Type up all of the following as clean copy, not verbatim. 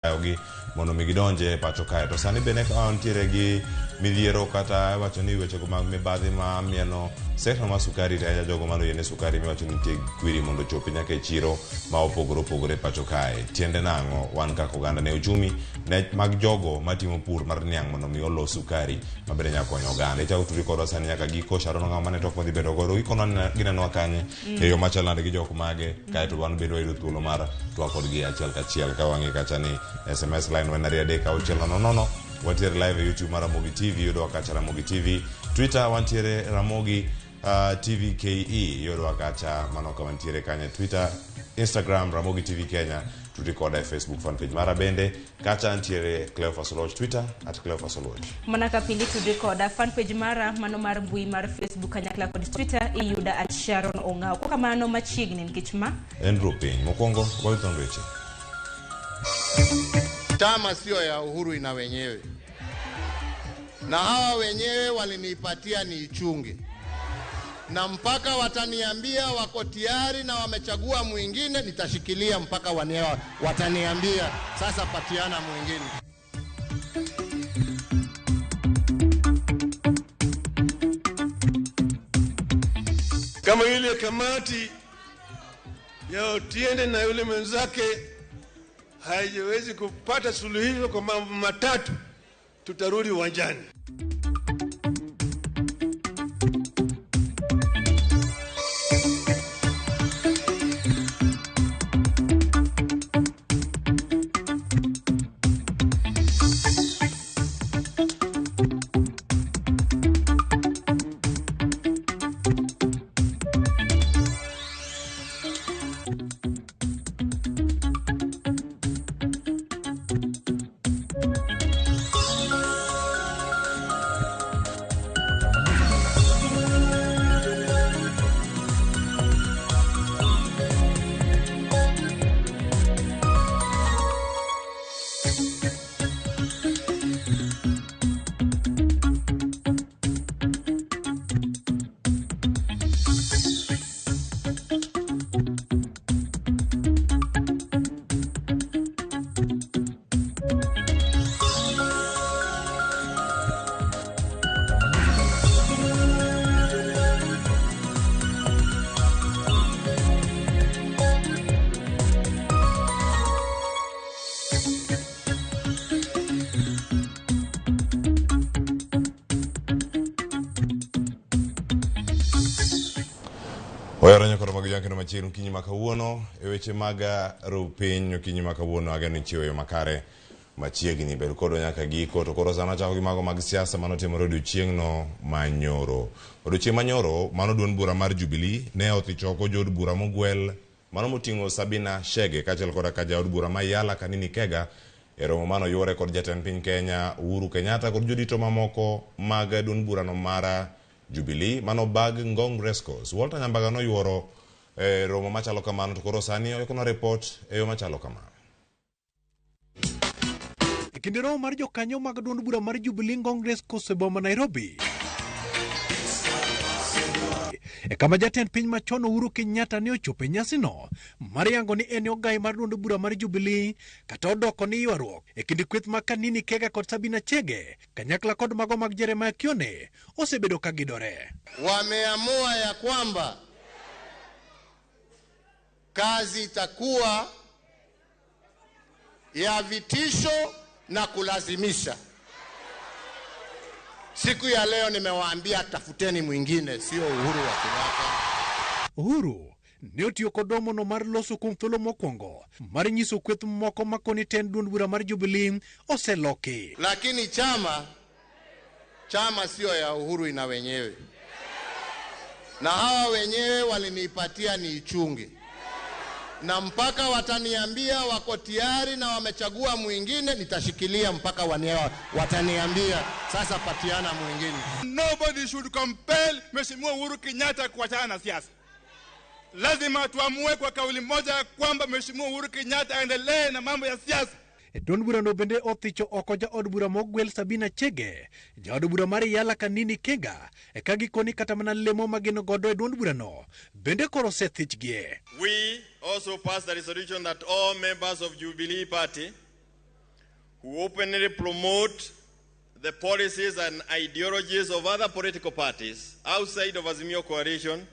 Tayogi mondo mi gidonje e pacho kae. To sani bende ka wantiere gi midhiero kata iwacho ni wechego mag mibadhi ma mieno sekta mar sukari to ahinya jogo mane oyiene sukari miwacho ni nitie kwiri mondo ochopi nyaka e chiro ma opogore opogore e pacho kae. Tiende nang'o wan kaka oganda ne uchumi ne mag jogo matimo pur mar niang' mondo mi olos sukari ma bende nyalo konyo oganda. Ichako tudri kodwa sani nyaka giko Sharon Ong'awo mane tok madhi bedo godo. Gikonwa ginenowa kanye e yo machal nade gi jok mage kaeto wan bende wayudo thuolo mar twak kodgi achiel kachiel ka wang'e kacha ni sms line wen 23600 wantiere live e youtube mar ramogi tv yudowa kacha ramogi tv twitter wantiere ramogi tv ke yudowa kacha mano ka wantiere kanyo e twitter instagram ramogi tv kenya Tudri koda e Facebook fan page mara bende kacha antiere Cleophas Oluoch Twitter at Cleophas Oluoch. Mana ka pili tudri koda fan page mara mano mar mbui mar Facebook kanyakla kod Twitter iyuda at Sharon Ong'aw. Kwa kamano machiegni nikech ma En ruo piny. Mokwongo wayo thond weche. Chama sio ya Uhuru, ina wenyewe, na hawa wenyewe walinipatia niichunge, na mpaka wataniambia wako tayari na wamechagua mwingine, nitashikilia mpaka wataniambia sasa patiana mwingine. Kama ile kamati ya Otiende na yule mwenzake haijawezi kupata suluhisho kwa mambo matatu, tutarudi uwanjani. Oyaro nyakoro mag jwang' kendo machiegni okinyi ma kawuono e weche mag ru piny okinyi ma kawuono ageno ni chiwo yo makare machiegni bed kodwa nyaka giko to koro sano achako gi mago mag siasa mano timore odiochieng'no manyoro. Odiochieng' manyoro mano duond bura mar Jubilee ne odhi choko jood bura mogwel mano moting'o Sabina Chege kaachiel koda ka jaod bura ma Yala Kanini Kega e romo mano yuore kod jatend piny Kenya Uhuru Kenyatta kod jodito mamoko mag duond burano mar Jubilee mano bag Ngong Racecourse. Walter Nyambaga noyuoro e romo machalo kamano to koro sani oikona report e yo machalo kama. E kinde romo mar jokanyo mag duond bura mar Jubilee Ngong Racecourse e boma Nairobi, e kama jatend piny machon Uhuru Kenyatta ne ochopo e nyasino mar yango ni en ogai mar duond bura mar Jubilee kata odoko ni ywaruok e kind kweth mag Kanini Kega kod Sabina Chege kanyakla kod mago mag Jeremiah Kione osebedo ka gidore. Wameamua ya kwamba kazi itakuwa ya vitisho na kulazimisha. Siku ya leo nimewaambia tafuteni mwingine, sio Uhuru wa Kenyatta. Uhuru ne otiyo kod romono mar loso kuom thuolo mokwongo mar nyiso kweth moko ma koni tend duond bura mar Jubilee oseloki. Lakini chama sio ya Uhuru, ina wenyewe, na hawa wenyewe walinipatia niichunge, na mpaka wataniambia wako tayari na wamechagua mwingine, nitashikilia mpaka wataniambia sasa patiana mwingine. Nobody should compel Mheshimiwa Uhuru Kenyatta kuachana na siasa. Lazima tuamue kwa kauli moja kwamba Mheshimiwa Uhuru Kenyatta aendelee na mambo ya siasa. E duond burano bende othicho oko jaod bura mogwel Sabina Chege, jaod bura mar Yala Kanini Kega, e ka gikoni kata mana lemo ma gin godo e duond burano bende koro osethichgie. We also passed a resolution that all members of Jubilee Party who openly promote the policies and ideologies of other political parties outside of Azimio Coalition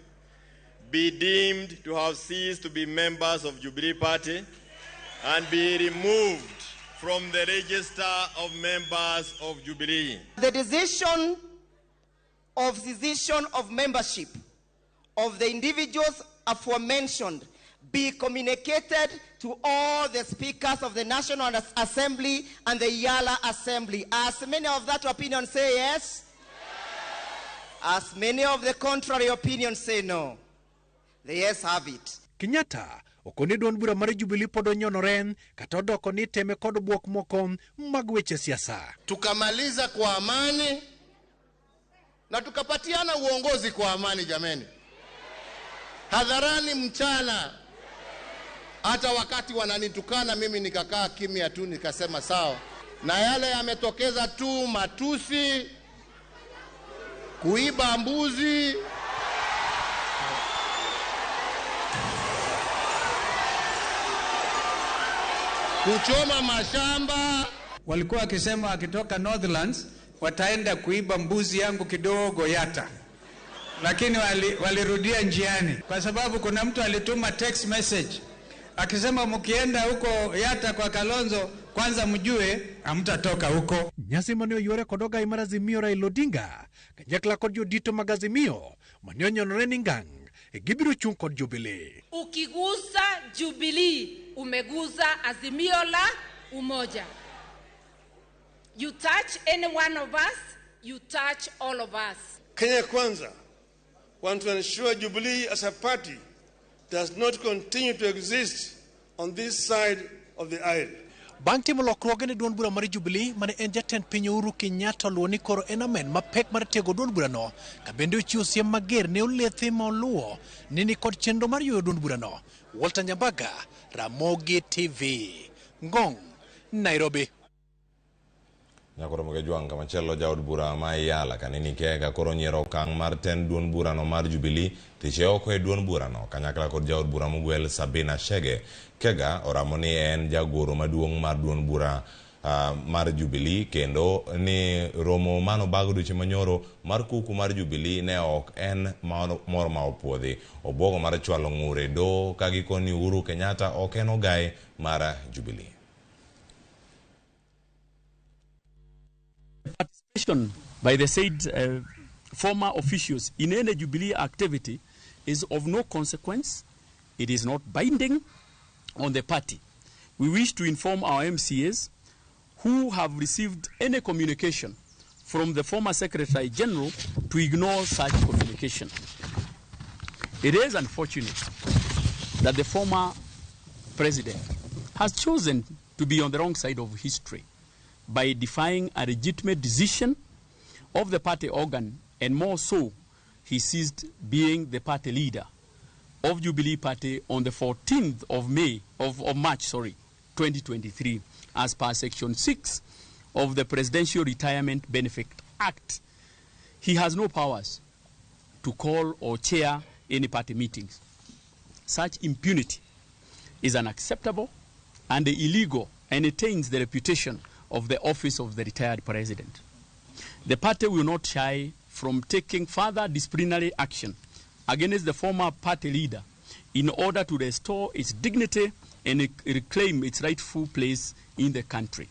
be deemed to have ceased to be members of Jubilee Party and be removed from the register of members of Jubilee. The decision of cessation of membership of the individuals aforementioned be communicated to all the speakers of the National Assembly and the Yala Assembly. As many of that opinion say yes, as many of the contrary opinion say no. The yes have it. Kenyatta okoni duond bura mar Jubilee pod onyonore kata odoko ni teme kod bwok moko mag weche siasa. Tukamaliza kwa amani na tukapatiana uongozi kwa amani, jameni, hadharani mchana. Hata wakati wananitukana mimi nikakaa kimya tu, nikasema sawa. Na yale yametokeza tu matusi, kuiba mbuzi, kuchoma mashamba. Walikuwa wakisema wakitoka Northlands wataenda kuiba mbuzi yangu kidogo Yata, lakini walirudia njiani kwa sababu kuna mtu alituma text message akisema mkienda huko Yata kwa Kalonzo kwanza mjue hamtatoka huko. Nyasi mane oyuore kod ogai mar Azimio Raila Odinga kanyakla kod jodito mag Azimio mane onyonore ni ngang' gibiro chung' kod Jubilee. Ukigusa Jubilee umegusa Azimio la Umoja. You touch any one of us, you touch all of us. Kenya Kwanza want to ensure Jubilee as a party does not continue to exist on this side of the aisle. Bang' timo lokruoge ne duond bura mar Jubilee mane en jatend piny Uhuru Kenyatta oluwo ni koro en amen mapek mar tego duond burano, ka bende ochiwo siem mager ne olethe ma oluwo ni nikod chenro mar yueyo duond burano. Walter Nyambaga, Ramogi TV, Ngong, Nairobi. Nyakoro Jwang' kamachielo jaod bura ma Yala Kanini Kega koro nyiero okang' mar tend duond burano mar Jubilee tiche oko e duond burano kanyakla kod jaod bura mogwel Sabina Chege. Kega oramo ni en jagoro maduong' mar duond bura mar Jubilee kendo ni romo mano bago dweche manyoro mar kuku mar Jubilee ne ok en moro ma opuodhi. Obwogo mar chwalo ng'ure doho ka gikoni Uhuru Kenyatta ok en ogai mar Jubilee. Participation by the said former officials in any Jubilee activity is of no consequence. It is not binding on the party. We wish to inform our MCAs who have received any communication from the former Secretary General to ignore such communication. It is unfortunate that the former president has chosen to be on the wrong side of history by defying a legitimate decision of the party organ, and more so, he ceased being the party leader of Jubilee Party on the 14th of March, 2023, as per Section 6 of the Presidential Retirement Benefit Act. He has no powers to call or chair any party meetings. Such impunity is unacceptable and illegal, and it taints the reputation of the office of the retired president. The party will not shy from taking further disciplinary action against the former party leader in order to restore its dignity and reclaim its rightful place in the country.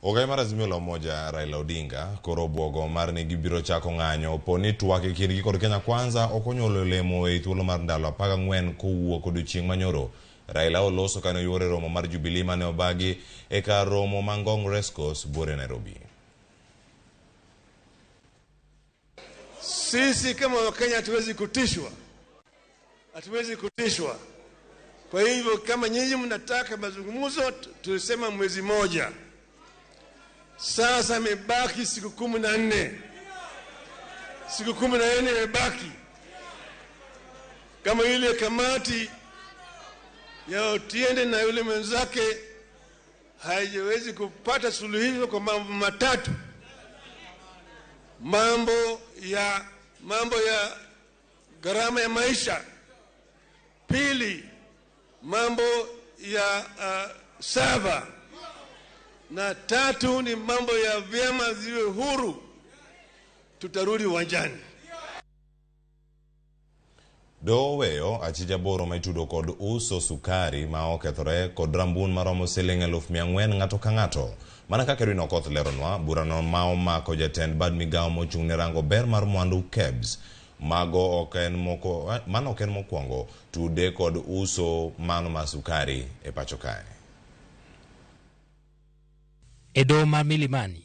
Ogai mar Azimio la Umoja Raila Odinga koro obwogo mar ni gibiro chako ng'anyo po ni twak e kindgi kod Kenya Kwanza ok onyuolo olemo e thuolo mar ndalo 14 kowuok odiochieng' manyoro. Raila oloso kane oyuore romo mar Jubilee mane obagi e kar romo ma Ngong Racecourse buore Nairobi. Sisi kama Wakenya hatuwezi kutishwa. Hatuwezi kutishwa. Kwa hivyo kama nyinyi mnataka mazungumzo, tulisema mwezi moja. Sasa imebaki siku 14. Siku 14 imebaki. Kama ile kamati ya Otiende na yule mwenzake haijawezi kupata suluhisho kwa mambo matatu. Mambo ya gharama ya maisha. Pili, mambo ya server, na tatu ni mambo ya vyama ziwe huru, tutarudi uwanjani. Doho oweyo achije 8 ma itudo kod uso sukari ma okethore kod rambun maromo siling 400,000 ng'ato ka ng'ato. Mana kaka Edwin Okoth leronwa, burano ma omako jatend bad migawo mochung' ne rango ber mar mwandu KEBS. Mago ok en moko, mano ok en mokwongo tude kod uso mano mar sukari e pacho kae. E doho mar Milimani,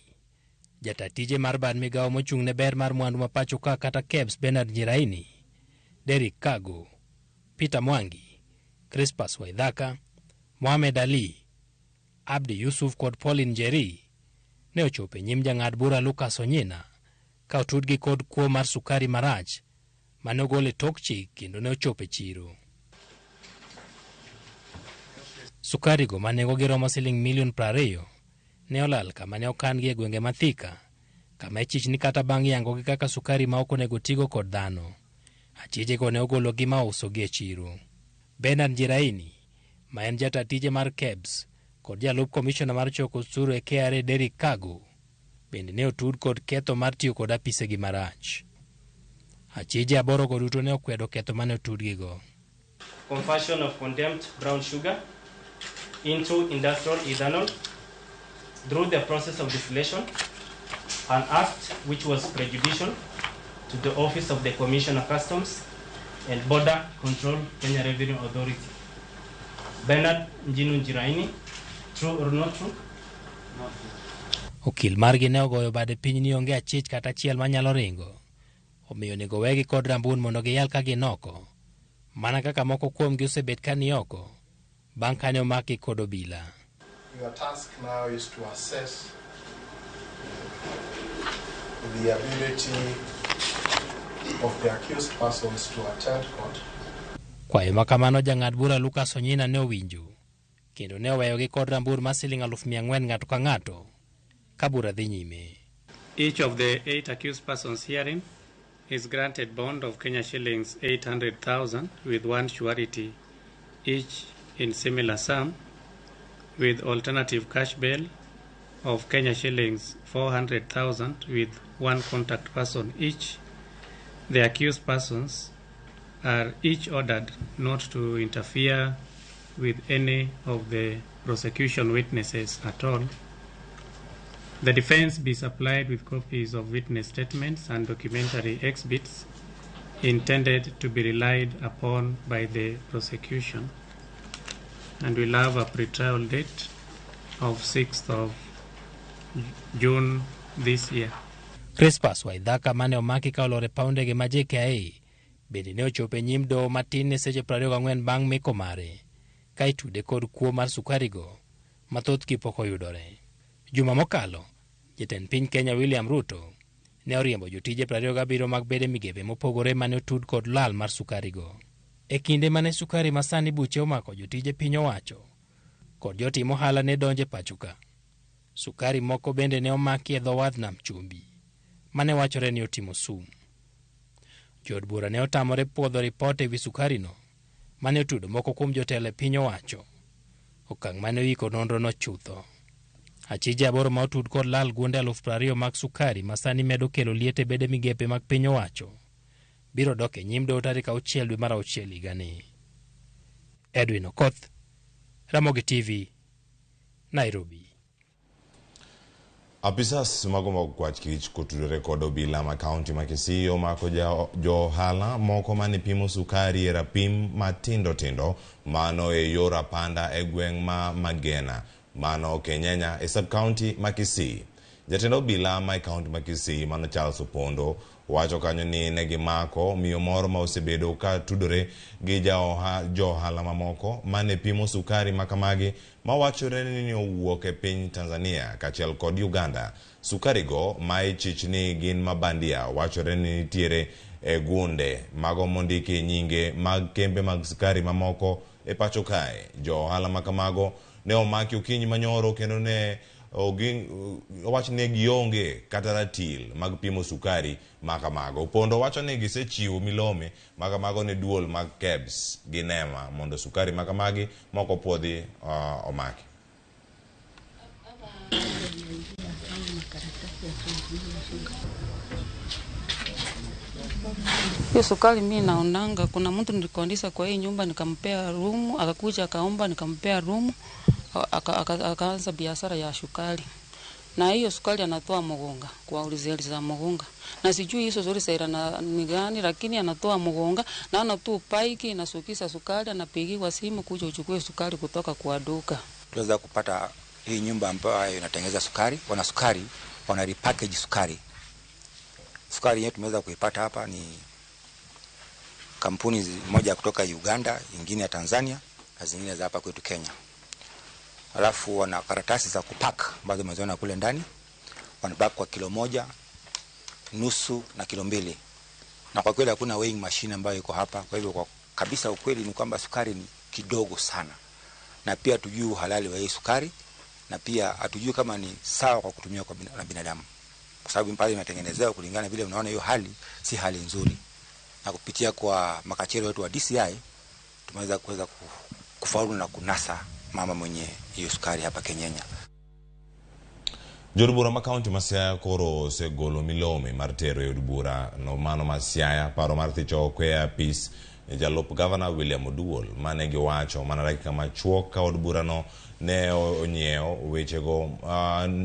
jata tije mar bad migawo mochung' ne ber mar mwandu ma pacho ka kata KEBS Bernard Njiraini, Derrick Kago, Peter Mwangi, Crispus Waithaka, Mohamed Ali, Abdi Yusuf kod Pauline Njeri ne ochopo e nyim jang'ad bura Lucas Onyina ka otudgi kod kuo mar sukari marach mane ogol e tok chik kendo ne ochopo e chiro. Sukari go ma nengogi romo siling milion 20 ne olal kama ne okan-gi e gwenge ma Thika, kama ichich ni kata bang' yangogi kaka sukari ma ok onego tigo kod dhano. Achijego ne ogologi ma ousogi e chiro. Bernard Njiraini, ma en jata tije mar KEBS kod jalup komishona mar choko osuru e KRA Derrick Kago, bende ne otud kod ketho mar tiyo kod apisegi marach. Achije 8 go duto ne okwedo ketho mane otudgigo. Conversion of condemned brown sugar into industrial ethanol through the process of distillation, an act which was prejudicial to the Office of the Commissioner of Customs and Border Control, Kenya Revenue Authority. Bernard Njinu Njiraini, true or not true? Not true. Okil margi ne ogoyo bade piny ni onge achich kata achiel manyalo ringo, omiyo onego wegi kod rambun mondo giyal ka gin oko, mana kaka moko kuomgi osebet ka ni oko bang' kane omakgi kod obila. Your task now is to assess the ability of the accused persons to attend court. Kwayo ma kamano jang'ad bura Lucas Onyina ne owinjo kendo ne oweyogi kod rambur mar siling 400,000 ng'ato ka ng'ato ka bura dhi nyime. Each of the 8 accused persons herein is granted bond of Kenya shillings 800,000 with one surety each in similar sum, with alternative cash bail of Kenya shillings 400,000 with one contact person each. The accused persons are each ordered not to interfere with any of the prosecution witnesses at all. The defense be supplied with copies of witness statements and documentary exhibits intended to be relied upon by the prosecution. And we'll have a pretrial date of 6th of June this year. Crispus Waithaka mane omaki ka olor e paw ndege ma JKIA bende ne ochopo e nyim doho matin ne seche 24 bang' meko mare ka itude kod kuo mar sukarigo ma thothgi pok oyudore. Juma mokalo, jatend piny Kenya William Ruto ne oriembo jotije 27 mag bede migepe mopogore mane otud kod lal mar sukarigo. E kinde mane sukari masani buche omako jotije piny owacho kod jotim ohala ne donje pacho ka, sukari moko bende ne omaki e dho wadh nam chumbi mane wachore ni otimo sum. Jood bura ne otamore puodho ripot ewi sukarino mane otudo moko kuom jotelo e piny owacho, okang' mane oiko nonrono chutho. Achije 8 ma otud kod lal gunde 20,000 mag sukari masani medo kelo liet e bede migepe mag piny owacho biro dok e nyim doho tarik 6 dwe mar 6 higani. Edwin Okoth, Ramogi TV, Nairobi. Apisas mago mag kwach kich kotudore kod obila ma kaunti ma Kisii omako jo ohala moko mane pimo sukari e rapim matindo tindo mano e yor apanda e gweng' ma Magena mano Kenyenya e sub county ma Kisii. Jatend obila ma e kaunti ma Kisii mano Charles Opondo wacho kanyo ni ne gimako miyo moro ma osebedo ka tudore gi jo ohala mamoko mane pimo sukari makamagi mawachore ni owuok e piny Tanzania kaachiel kod Uganda. Sukari go ma ichich ni gin mabandia wachore ni nitiere e gunde mago mondiki nyinge mag kembe mag sukari mamoko e pacho kae. Jo ohala makamago ne omaki okinyi manyoro kendo ne Owach ni gionge kata ratil mag pimo sukari makamago. Opondo wacho ni gisechiwo milome makamago ne duol mag KEBS gi NEMA mondo sukari makamagi moko puodhi omaki. Hiyo sukari mimi naonanga, kuna mtu nilikondisa kwa hii nyumba nikampea rumu, akakuja akaomba nikampea rumu, akaanza biashara ya sukari. Na hiyo sukari anatoa Mugunga, kwa ulizeli za Mugunga. Na sijui hizo zuri saira na ni gani, lakini anatoa Mugunga, naona tu paiki inasukisa sukari, anapigiwa simu kuja uchukue sukari kutoka kwa duka. Tuweza kupata hii nyumba ambayo inatengeneza sukari, wana sukari, wana repackage sukari. Sukari yetu tumeweza kuipata hapa ni kampuni moja kutoka Uganda, ingine ya Tanzania na zingine za hapa kwetu Kenya. Alafu wana karatasi za kupack ambazo umeziona kule ndani. Wanapack kwa kilo 1, nusu na kilo 2. Na kwa kweli hakuna weighing machine ambayo iko hapa. Kwa hivyo kwa kabisa ukweli ni kwamba sukari ni kidogo sana. Na pia hatujui uhalali wa hii sukari, na pia hatujui kama ni sawa kwa kutumia kwa binadamu. Kwa sababu pale inatengenezewa kulingana vile unaona hiyo hali si hali nzuri. Na kupitia kwa makachero wetu wa DCI tumeweza kuweza kufaulu na kunasa mama mwenye hiyo sukari hapa Kenyenya. Jood bura ma kaunti ma Siaya koro osegolo milome mar tero e od bura no mano ma Siaya paro mar thicho oko e apis jalup gavana William Oduol mane giwacho mana dakika machuok ka od burano ne onyiewo wechego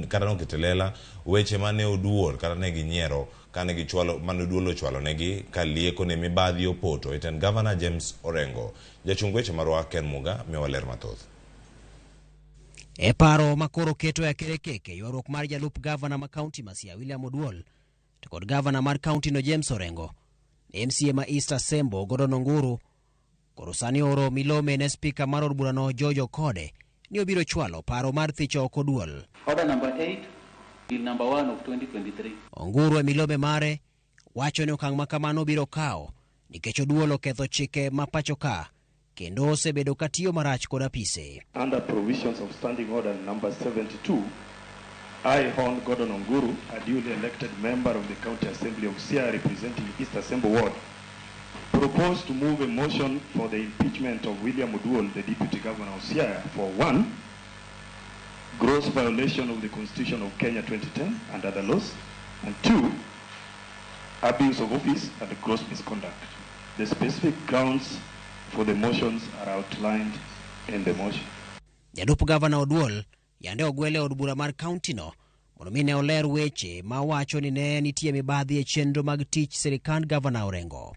kata noketo e lela weche mane Oduol kata ne ginyiero kane gichwalo mane Oduol ochwalo negi ka lieko ne mibadhi opoto e tend gavana James Orengo. Jachung weche marwa Ken Muga miyowa ler mathoth. E paro makoro keto e akerekeke ywaruok mar jalup gavana ma kaunti ma Siaya William Oduol to kod gavana mar kaunti no James Orengo, MCA ma East Asembo Gordon Onguru koro sani oro milome ne spika mar od burano George Okode ni obiro chwalo paro mar thicho oko Oduol. Order number 8, bill number 1 of 2023. Onguru e milome mare wacho ni okang' ma kamano biro kawo nikech Oduol oketho chike ma pacho ka kendo osebedo ka tiyo marach kod apise. Under provisions of Standing Order number 72, I, Hon Gordon Onguru, a duly elected member of the County Assembly of Siaya representing East Asembo Ward, propose to move a motion for the impeachment of William Oduol, the Deputy Governor of Siaya, for 1, gross violation of the Constitution of Kenya 2010 and other laws, and 2, abuse of office and gross misconduct. The specific grounds for the motions are outlined in the motion. Jalup gavana Oduol yande ogwele od bura mar kaunti no mondo mi ne oler weche ma wacho ni ne nitie mibadhi e chenro mag tich sirikand gavana Orengo.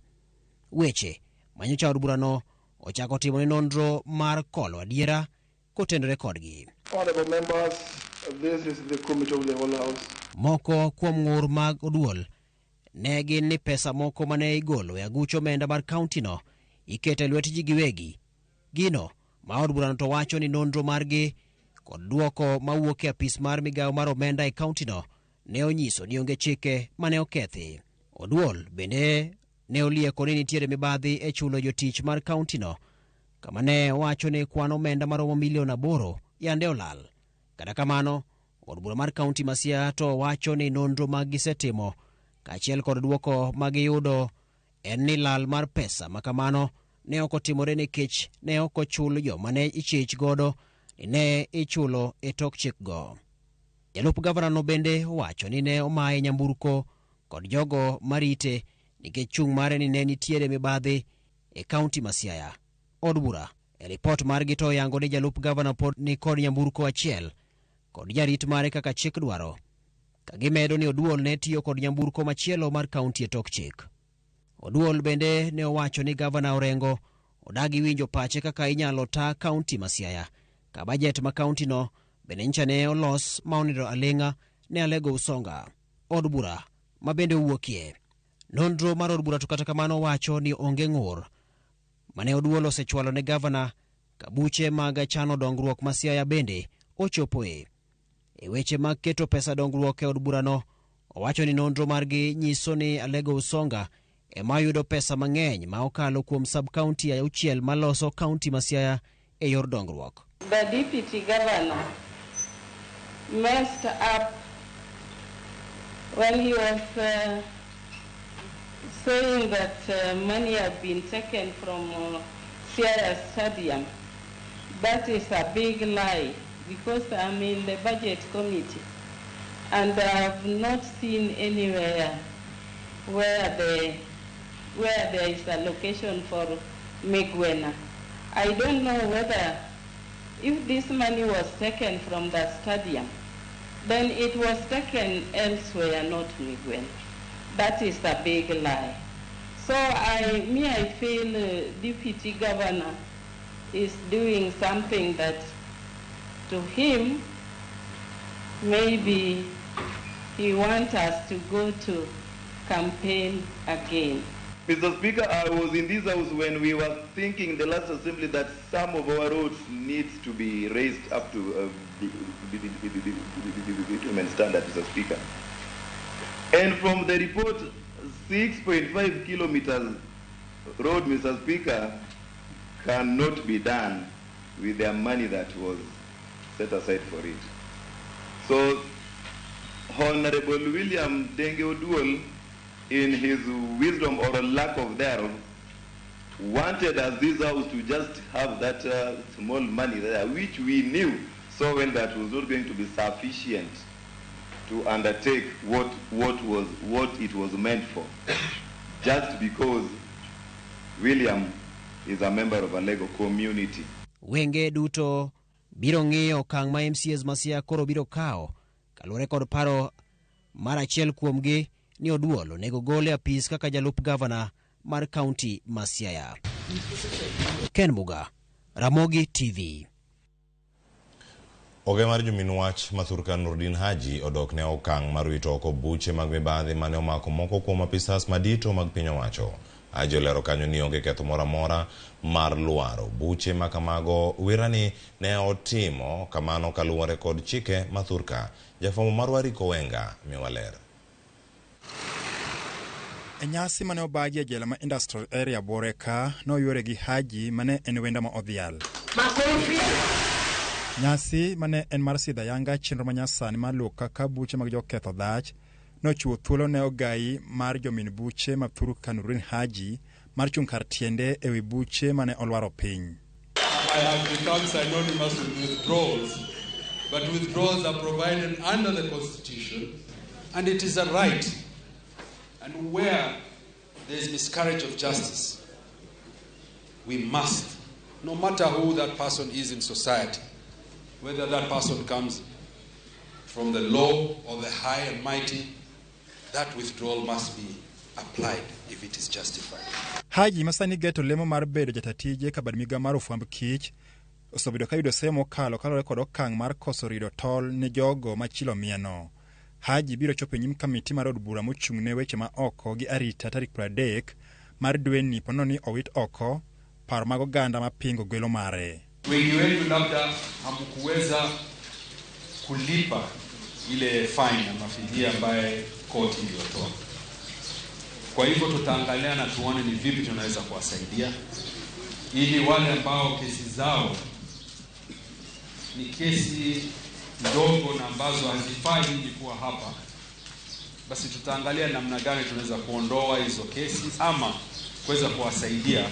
Weche manyocha od burano ochako timo ne nonro mar kolo adiera kotenore kodgi. Honorable members, this is the committee of the whole house. Moko kuom ng'ur mag Oduol ne gin ni pesa moko mane igolo e aguch omenda mar kaunti no iketo e lwet ji giwegi. Gino ma od burano to wacho ni nonro margi kod duoko mawuok e apis mar migawo mar omenda e kaunti no ne onyiso ni onge chike mane okethi. Oduol bende ne olieko ni nitiere mibadhi e chulo jotich mar kaunti no kama ne owacho ni kwan omenda maromo milion 8 yande olal. Kata kamano, od bura mar kaunti ma Siaya to wacho ni nonro mag gisetimo kaachiel kod duoko magiyudo en ni lal mar pesa makamano ne ok otimore nikech ne ok ochul joma ne ichich godo ni ne ichulo e tok chikgo. Jalup gavana no bende owacho ni ne omaye nyamburko kod jogo marite nikech chung' mare ni ne nitiere mibadhi e kaunti ma Siaya. Od bura e ripot margi to oyango ni jalup gavana pod ni kod nyamburko achiel kod jarit mare kaka chik dwaro, ka gimedo ni Oduol ne tiyo kod nyamburko machielo mar kaunti e tok chik. Oduol bende ne owacho ni gavana Orengo odagi winjo pache kaka inyalo ta kaunti ma Siaya, ka bajet ma kaunti no bende nyicha ne olos ma onindo aling'a ne Alego Usonga. Od bura ma bende owuokie. Nonro mar od bura to kata kamano wacho ni onge ng'ur mane Oduol osechwalo ne gavana ka buche mag chano dongruok ma Siaya bende ochopoe. E weche mag keto pesa dongruok e od burano, owacho ni nonro margi nyiso ni Alego Usonga ema yudo pesa mang'eny ma okalo kuom sub-county 6 maloso kaunti ma Siaya e yor dongruok. The Deputy Governor messed up when he was saying that money had been taken from Siaya Stadium. That is a big lie, because I'm in the budget committee and I have not seen anywhere where there is a location for Migwena. I don't know whether if this money was taken from the stadium, then it was taken elsewhere, not Migwena. That is a big lie. So I feel Deputy Governor is doing something that to him, maybe he wants us to go to campaign again. Mr. Speaker, I was in this house when we were thinking in the last assembly that some of our roads needs to be raised up to bitumen standard, Mr. Speaker. And from the report, 6.5 kilometers road, Mr. Speaker, cannot be done with the money that was set aside for it. So, Honorable William Denge Oduol, in his wisdom or lack of thereof, wanted us this house to just have that small money there, which we knew so well that was not going to be sufficient to undertake what it was meant for, just because William is a member of a Lego community. Wenge duto biro ng'iyo okang' ma MCAs ma Siaya koro biro kawo kaluwore kod paro mar achiel kuomgi ni Oduol onego gol e apis kaka jalup gavana mar kaunti ma Siaya. Ken Muga, Ramogi TV. Oge mar jomin wach mathurka Nurdin Haji odok ne okang' mar wito oko buche mag mibadhi mane omako moko kuom apisas madito mag piny owacho. Haji olero kanyo ni onge ketho moro amora mar lwaro buche ma kamago. Wirani ne otimo kamano kaluwore kod chike mathurka. Jafwambo marwa Rico Wenga miwa ler. E nyasi mane obagi e jela ma Industrial Area Buore ka noyuore gi Haji mane en wenda ma odhial. Nyasi mane en mar sidho ayanga chenro manyasani mar luwo kaka buche mag joketho dhach nochiwo thuolo ne ogai mar jomin buche ma thurka Nurdin Haji mar chung' kar tiende ewi buche mane olwaro piny. I have become synonymous with withdrawals, but withdrawals are provided under the Constitution, and it is a right. And where there is miscarriage of justice, we must, no matter who that person is in society, whether that person comes from the low or the high and mighty, that withdrawal must be applied if it is justified. Haji masani geto lemo mar bedo jatatije kabad migao mar ofwamb kich osebedo ka yudo seyo mokalo kaluwore kod okang' mar koso rido tol ne jogo machilo mieno. Haji biro chopo e nyim kamiti mar od bura mochung' ne weche ma oko gi arita tarik 30 mar dweni ponono ni owit oko paro mag oganda mapingo gwelo mare. Wengi wenu labda hamkuweza kulipa ile fine ama fidia ambaye koti iliyotoa. Kwa hivyo tutaangalia na tuone ni vipi tunaweza kuwasaidia ili wale ambao kesi zao ni kesi ndogo na ambazo hazifai nyinyi kuwa hapa, basi tutaangalia namna gani tunaweza kuondoa hizo kesi ama kuweza kuwasaidia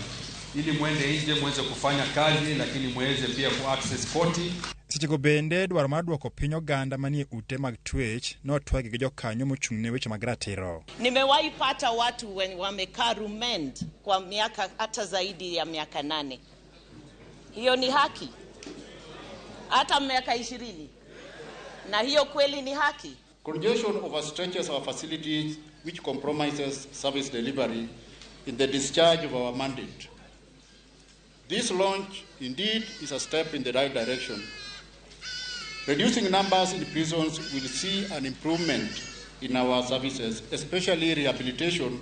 ili mwende nje muweze kufanya kazi, lakini muweze pia ku access koti. Sechego bende dwaro mar duoko piny oganda manie ute mag twech notwagi gi jokanyo mochung' ne weche mag ratiro. Nimewahi pata watu wamekaa remand kwa miaka hata zaidi ya miaka 8. Hiyo ni haki? Hata miaka 20. Na hiyo kweli ni haki? Congestion overstretches our facilities, which compromises service delivery in the discharge of our mandate. This launch indeed is a step in the right direction. Reducing numbers in prisons will see an improvement in our services, especially rehabilitation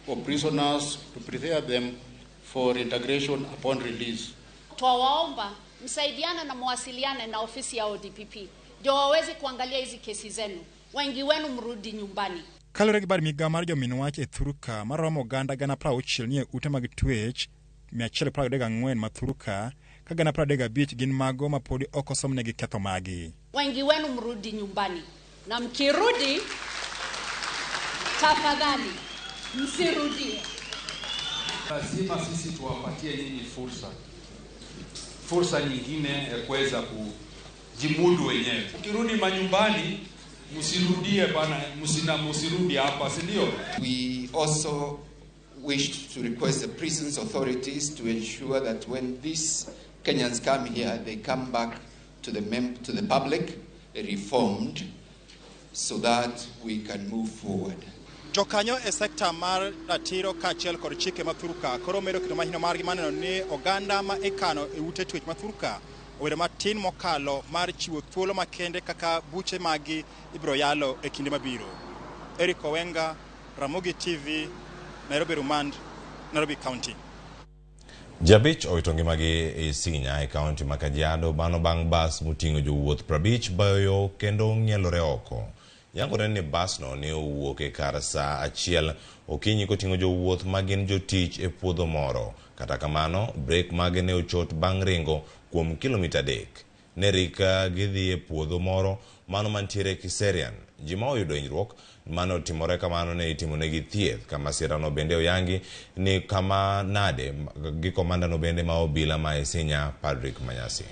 of prisoners to prepare them for integration upon release. Twawaomba msaidiane na mwasiliane na ofisi ya ODPP ndio waweze kuangalia hizi kesi zenu. Wengi wenu mrudi nyumbani. Kaluwore gi bad migao mar jomin wach e thurka maromo oganda 60,000 nie ute mag twech 134 ma thurka ka 350 gin mago ma podi ok osomnegi ketho magi. Wengi wenu mrudi nyumbani, na mkirudi, tafadhali msirudie. Lazima sisi tuwapatie nyinyi fursa, fursa nyingine ya kuweza kujimudu wenyewe. Ukirudi manyumbani, msirudie bana, msirudi hapa, si ndio? We also wished to request the prisons authorities to ensure that when these Kenyans come here, they come back to the public reformed so that we can move forward. Jokanyo e sekta mar ratiro kaachiel kod chike ma thurka koro medo keto mahino margi maneno ni oganda ma ikano e ute twech ma thurka obedo matin mokalo mar chiwo thuolo makende kaka buche magi ibiro yalo e kinde mabiro. Eric Owenga, Ramogi TV, Nairobi Remand, Nairobi County. Jabich owito ngimagi e Isinya e kaunti ma Kajiado mano bang' bas moting'o jowuoth 50 bayo kendo ng'ielore oko. Yangore ni basno ne owuok e kar saa 1 okinyi koting'o jowuoth ma gin jotich e puodho moro. Kata kamano, brek mage ne ochot bang' ringo kuom kilomita 3. Ne rik gidhi e puodho moro mano mantiere Kiserian. Ji ma oyudo hinyruok mane otimore kamano ne itimonegi thieth. Ka masirano bende oyangi ni kama nade gi komandano bende ma obila ma Isinya Patrick Manyasi.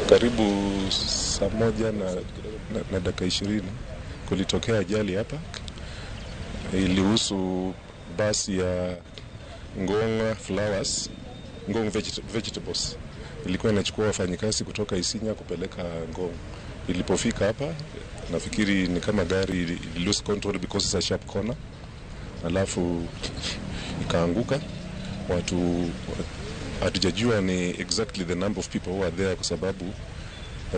Karibu saa 1 na dakika 20 kulitokea ajali hapa. Ilihusu basi ya Ngong Flowers, Ngong Vegetables. Ilikuwa inachukua wafanyikazi kutoka Isinya kupeleka Ngong. Ilipofika hapa, nafikiri ni kama gari lose control because it's a sharp corner. Alafu ikaanguka. Watu hatujajua ni exactly the number of people who are there kwa sababu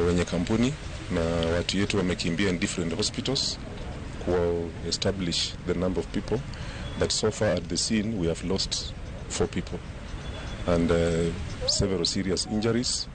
wenye kampuni na watu yetu wamekimbia in different hospitals ku establish the number of people, but so far at the scene we have lost 4 people and several serious injuries.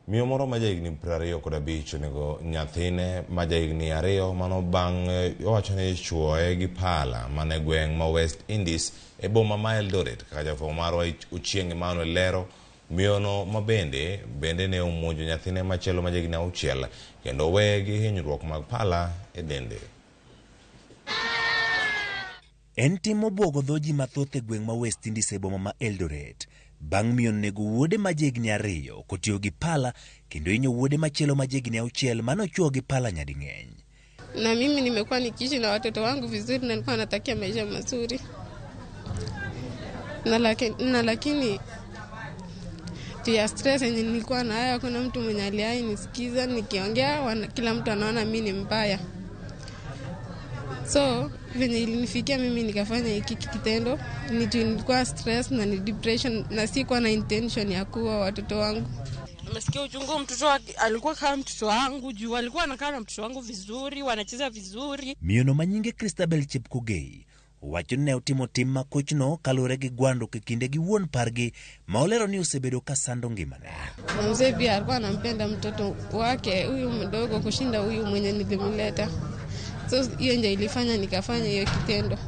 Miyo moro ma jahigni 25 onego nyathine ma jahigni 2 mano bang' owacho ni chuoye gi pala mane gweng' ma West Indies e boma ma Eldoret. Kaka jafwambo marwa Ochieng' Emmanuel lero, miyono ma bende ne omonjo nyathine machielo ma jahigni 6 kendo oweye gi hinyruok mag pala e dende. En tim mobwogo dho ji mathoth e gweng' ma West Indies e boma ma Eldoret bang' miyo nego wuode ma jahigni 2 kotiyo gi pala kendo hinyo wuode machielo ma jahigni 6 manochuo gi pala nyading'eny. Na mimi nimekuwa nikiishi na watoto wangu vizuri na nilikuwa natakia maisha mazuri. Na lakini ya stress yenye nilikuwa nayo, hakuna mtu mwenye aliyenisikiza nikiongea, kila mtu anaona mimi ni mbaya. So venye ilinifikia mimi nikafanya hiki kitendo, nilikuwa stress na ni depression na sikuwa na intention ya kuua watoto wangu. Nimesikia uchungu, mtoto alikuwa kama mtoto wangu, juu alikuwa anakaa na mtoto wangu vizuri, wanacheza vizuri. Miyono manyinge Christabel Chepkogei owacho ni ne otimo tim makochno kaluwore gi gwandruok e kinde gi wuon pargi ma olero ni osebedo ka sando ngimane. Na mzee pia alikuwa anampenda mtoto wake huyu mdogo kushinda huyu mwenye nilimleta. So hiyo ndio ilifanya nikafanya hiyo kitendo.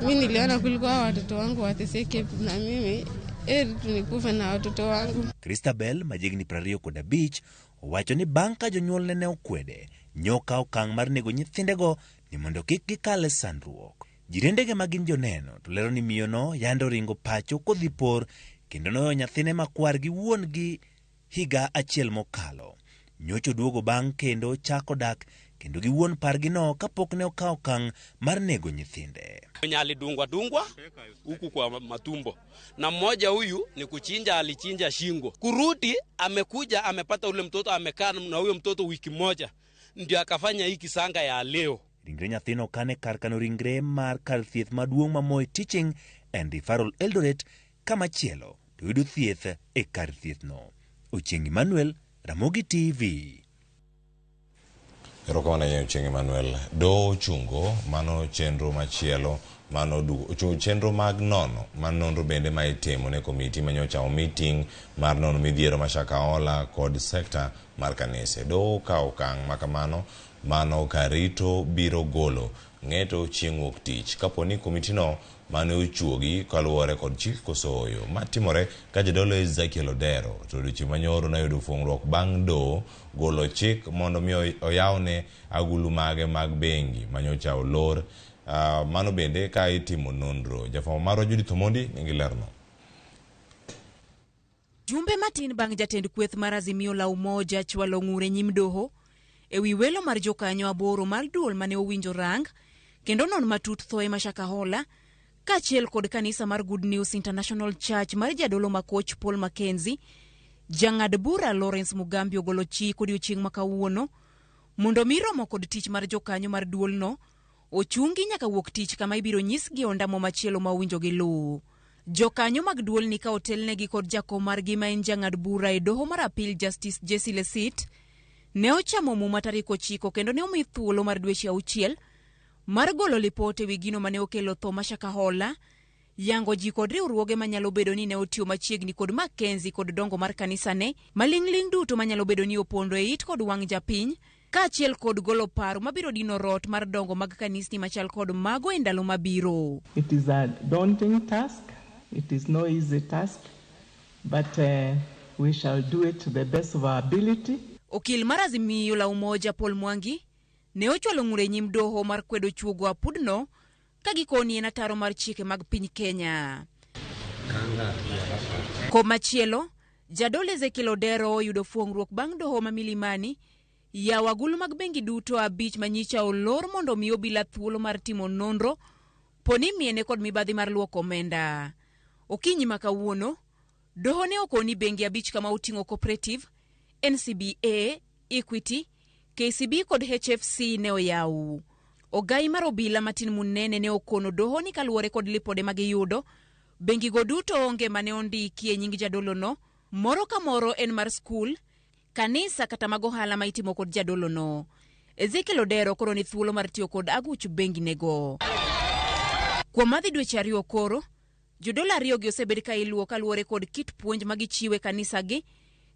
Mimi niliona kuliko hao watoto wangu wateseke na mimi heri tunikufe na watoto wangu. Christabel ma jahigni 25 owacho ni bang' ka jonyuolne ne okwede, nyoka okang' mar nego nyithindego ni mondo kik gikal e sandruok. Jirendege ma gin joneno to lero ni miyono yande oringo pacho kodhi por kendo noweyo nyathine makwar gi wuon gi higa achiel mokalo. Nyocha oduogo bang' kendo chako dak kendo gi wuon pargino kapok ne okawo okang' mar nego nyithinde. Mwenye alidungwa dungwa huku kwa matumbo, na mmoja huyu ni kuchinja, alichinja shingo. Kurudi amekuja amepata ule mtoto, amekaa na huyo mtoto wiki moja, ndio akafanya hii kisanga ya leo. Ringre nyathino okane kar kano ringre mar kar thieth maduong' ma Moi Teaching and Referral Eldoret, kamachielo to yudo thieth e kar thiethno. Ochieng' Emmanuel, Ramogi TV. Erokamano ahinya Ochieng' Emmanuel. Doho ochungo mano chenro machielo mano ochungo chenro mag nono mar nonro bende ma itimo ne komiti manyocha omi ting' mar nono midhiero ma Shakahola kod sekta mar kanise. Doho okawo okang' makamano mano karito biro golo ng'eto chieng' wuok tich kapo ni komitino mane ochuogi kaluwore kod chik koso ooyo. Ma timore ka jadolo Ezekiel Odero to odiochieng' manyoro noyudo fuong'ruok bang' doho golo chik mondo mi oyawne agulu mage mag bengi manyocha olor. Mano bende ka itimo nonro. Jafwambo marwa Judith Omondi nigi lerno. Jumbe matin bang' jatend kweth mar Azimio la Umoja chwalo ng'ur e nyim doho ewi welo mar jokanyo 8 mar duol mane owinjo rang kendo non matut thoe ma Shakahola kaachiel kod kanisa mar Good News International Church mar jadolo makoch Paul Mackenzie, jang'ad bura Lawrence Mugambi ogolo chik odiochieng' ma kawuono mondo mi romo kod tich mar jokanyo mar duolno ochungi nyaka wuok tich kama ibiro nyisgi ondamo machielo ma owinjo giluw. Jokanyo mag duolni ka otelnegi kod jakom margi ma en jang'ad bura e doho mar appeal Justice Jesse Lesit ne ochamo muma tarik 9 kendo ne omi thuolo mar dweche 6 mar golo lipot ewi gino mane okelo tho ma Shakahola, yango ji kod riwruoge manyalo bedo ni ne otiyo machiegni kod Mackenzie kod dongo mar kanisane, maling'ling' duto manyalo bedo ni opondo e it kod wang' japiny, kaachiel kod golo paro mabiro dino rot mar dongo mag kanisni machal kod mago e ndalo mabiro. It is a daunting task. It is no easy task, but we shall do it to the best of our ability. Okil mar Azimio la Umoja Paul Mwangi ne ochwalo ng'ur e nyim doho mar kwedo chuogo apudno ka gikoni en ataro mar chike mag piny Kenya. Komachielo, jadolo Ezekiel Odero oyudo fuong'ruok bang' doho ma Milimani yawo agulu mag bengi duto 5 manyicha olor mondo omi obila thuolo mar timo nonro poni miene kod mibadhi mar luoko omenda. Okinyi ma kawuono, doho ne okoni bengi 5 kama oting'o Cooperative, NCBA, Equity, KCB kod HFC ne oyaw. Ogai mar obila Martin Munene ne okono doho ni kaluwore kod lipode magiyudo, bengigo duto onge mane ondiki e nying jadolono, moro ka moro en mar skul, kanisa kata mag ohala ma itimo kod jadolono. Ezekiel Odero koro ni thuolo mar tiyo kod aguch bengi nego. Kuom madhi dweche 2 koro, jodolo 2 gi osebed ka iluwo kaluwore kod kit puonj ma gichiwo e kanisagi,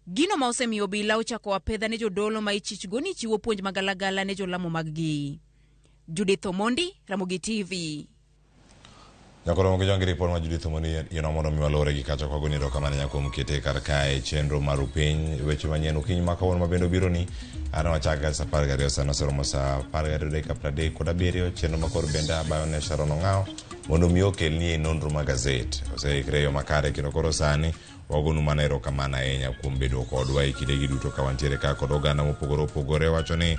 gino ma osemiyo obila ochako apedha ne jodolo ma ichichgo ni chiwo puonj magalagala ne jolamo maggi. Judith Omondi, Ramogi TV. Nyakoro gi jongi ripot ma Judith Omondi yeno mondo mi walore gi kacha kwa goni erokamano ahinya kuom kete kar kae chenro mar upiny weche manyien okinyi ma kawuono ma bende obiro ni an wachaka saa 12 sano oseromo saa 12:37 chenro ma koro bende abayo ne Sharon Ong'awo mondo mi okelni e nonro mag gazet oseikre e yo makare kendo koro sani wagonu mana erokamano ahinya kuom bedo kodwa e kindegi duto ka wantiere ka kod oganda mopogore opogore wacho ni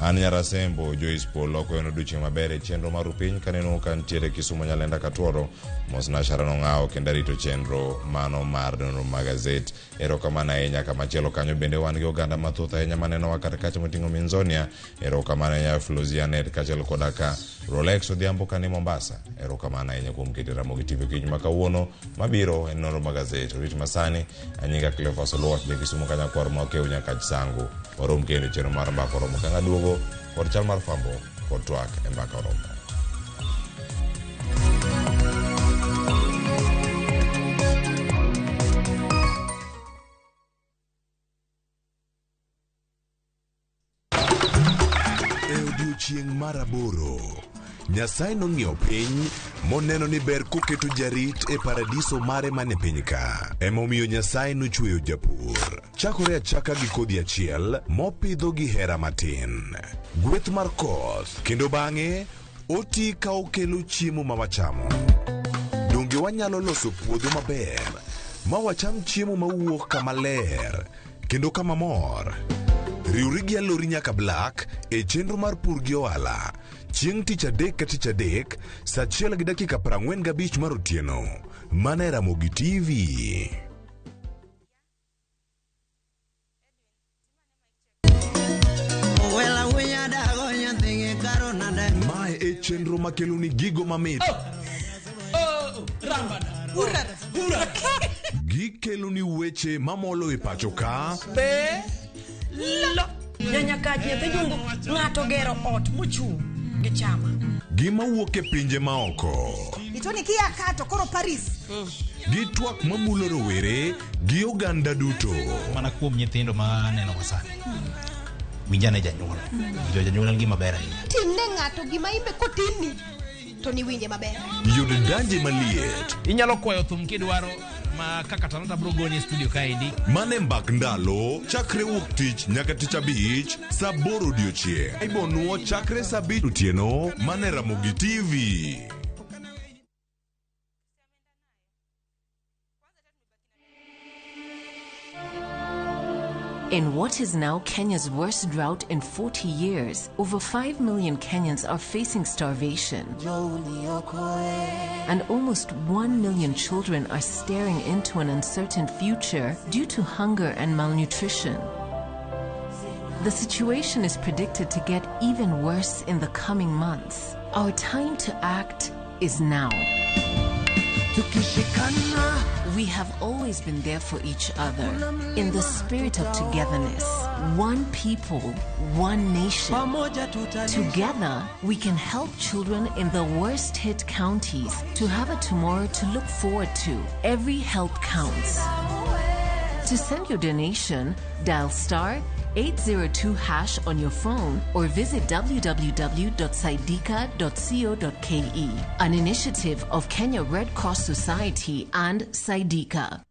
an Nyarasembo Joyce Polo akwayonu odiochieng' maber e chenro mar upiny kaneno ka nitiere Kisumu Nyalenda Katuoro mosna Sharon Ong'awo kendo arito chenro mano mar nonro mag gazet erokamano ahinya kamachielo kanyo bende wan gi oganda mathoth ahinya manenowa kar kacha moting'o Minzonia erokamano ahinya Flosianet kaachiel koda ka Rolex Odhiambo kani Mombasa erokamano ahinya kuom keto Ramogi TV okinyi ma kawuono mabiro en nonro mag gazet orit masani anyinga Cleophas Oluoch ja Kisumu kanyakwar ma okew nyaka Chisango warom kendo chenro mar mbaka oromo ka ng'aduogo kod chal mar fwambo kod twak e mbaka oromo. E odiechieng' mar 8, Nyasaye nong'iyo piny moneno ni ber koketo jarit e paradiso mare mane piny ka. Emomiyo Nyasaye nochweyo japur. Chakore achaka gi kodhi achiel mopidho gi hera matin. Gweth mar koth kendo bang'e oti ka okelo chiemo ma wachamo. Donge wanyalo loso puodho maber ma wacham chiemo mawuok kama ler kendo kama mor? Riwri gi Alori nyaka Black e chenro mar pur gi ohala chieng' tich adek ka tich adek saa 1:45 mar otieno mana e Ramogi TV. Mae e chenro makelo ni gigo mamit. Gikelo ni weche mamolo e pacho ka. Be lo. Nyanyakach nyathi jungu ng'ato gero ot mochung' gi chama. Gima wuok e pinje maoko. Itoni kia ka to koro Paris. Gi twak mamulo rowere gi oganda duto. Mana kuom nyithindo ma aneno ga sani. Winjane janyuol. Winjo janyuol en gima ber ahinya. Timne ng'ato gima imbe kotimni to niwinje maber. Yud danje maliet. Inyalo kwayo thum kidwaro ma kaka Talanta bro goni e studio kaendi. Mane mbak ndalo chakre wuok tich nyaka tich abich saa aboro odiochieng'. Ibonuo chakre saa abich otieno mane Ramogi TV. In what is now Kenya's worst drought in 40 years, over 5 million Kenyans are facing starvation. And almost 1 million children are staring into an uncertain future due to hunger and malnutrition. The situation is predicted to get even worse in the coming months. Our time to act is now. We have always been there for each other in the spirit of togetherness. One people, one nation. Together, we can help children in the worst hit counties to have a tomorrow to look forward to. Every help counts. To send your donation, dial star 802 hash on your phone or visit www.saidika.co.ke. An initiative of Kenya Red Cross Society and Saidika.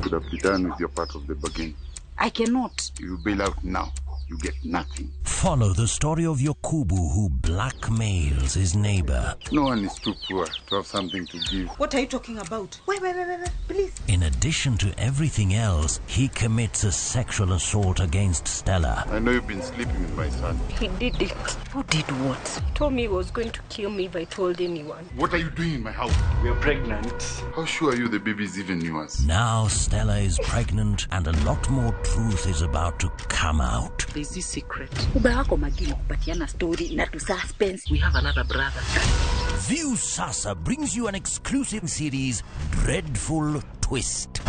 Could have done with your part of the bargain. I cannot. You bail out now, you get nothing. Follow the story of Yokubu who blackmails his neighbor. No one is too poor to have something to give. What are you talking about? Wait, wait, wait, wait, wait, please. In addition to everything else, he commits a sexual assault against Stella. I know you've been sleeping with my son. He did it. Who did what? He told me he was going to kill me if I told anyone. What are you doing in my house? We are pregnant. How sure are you the baby is even yours? Now Stella is pregnant and a lot more truth is about to come out. There's this secret. Uba wako magini kupatiana story na tu suspense. We have another brother. View Sasa brings you an exclusive series, Dreadful Twist.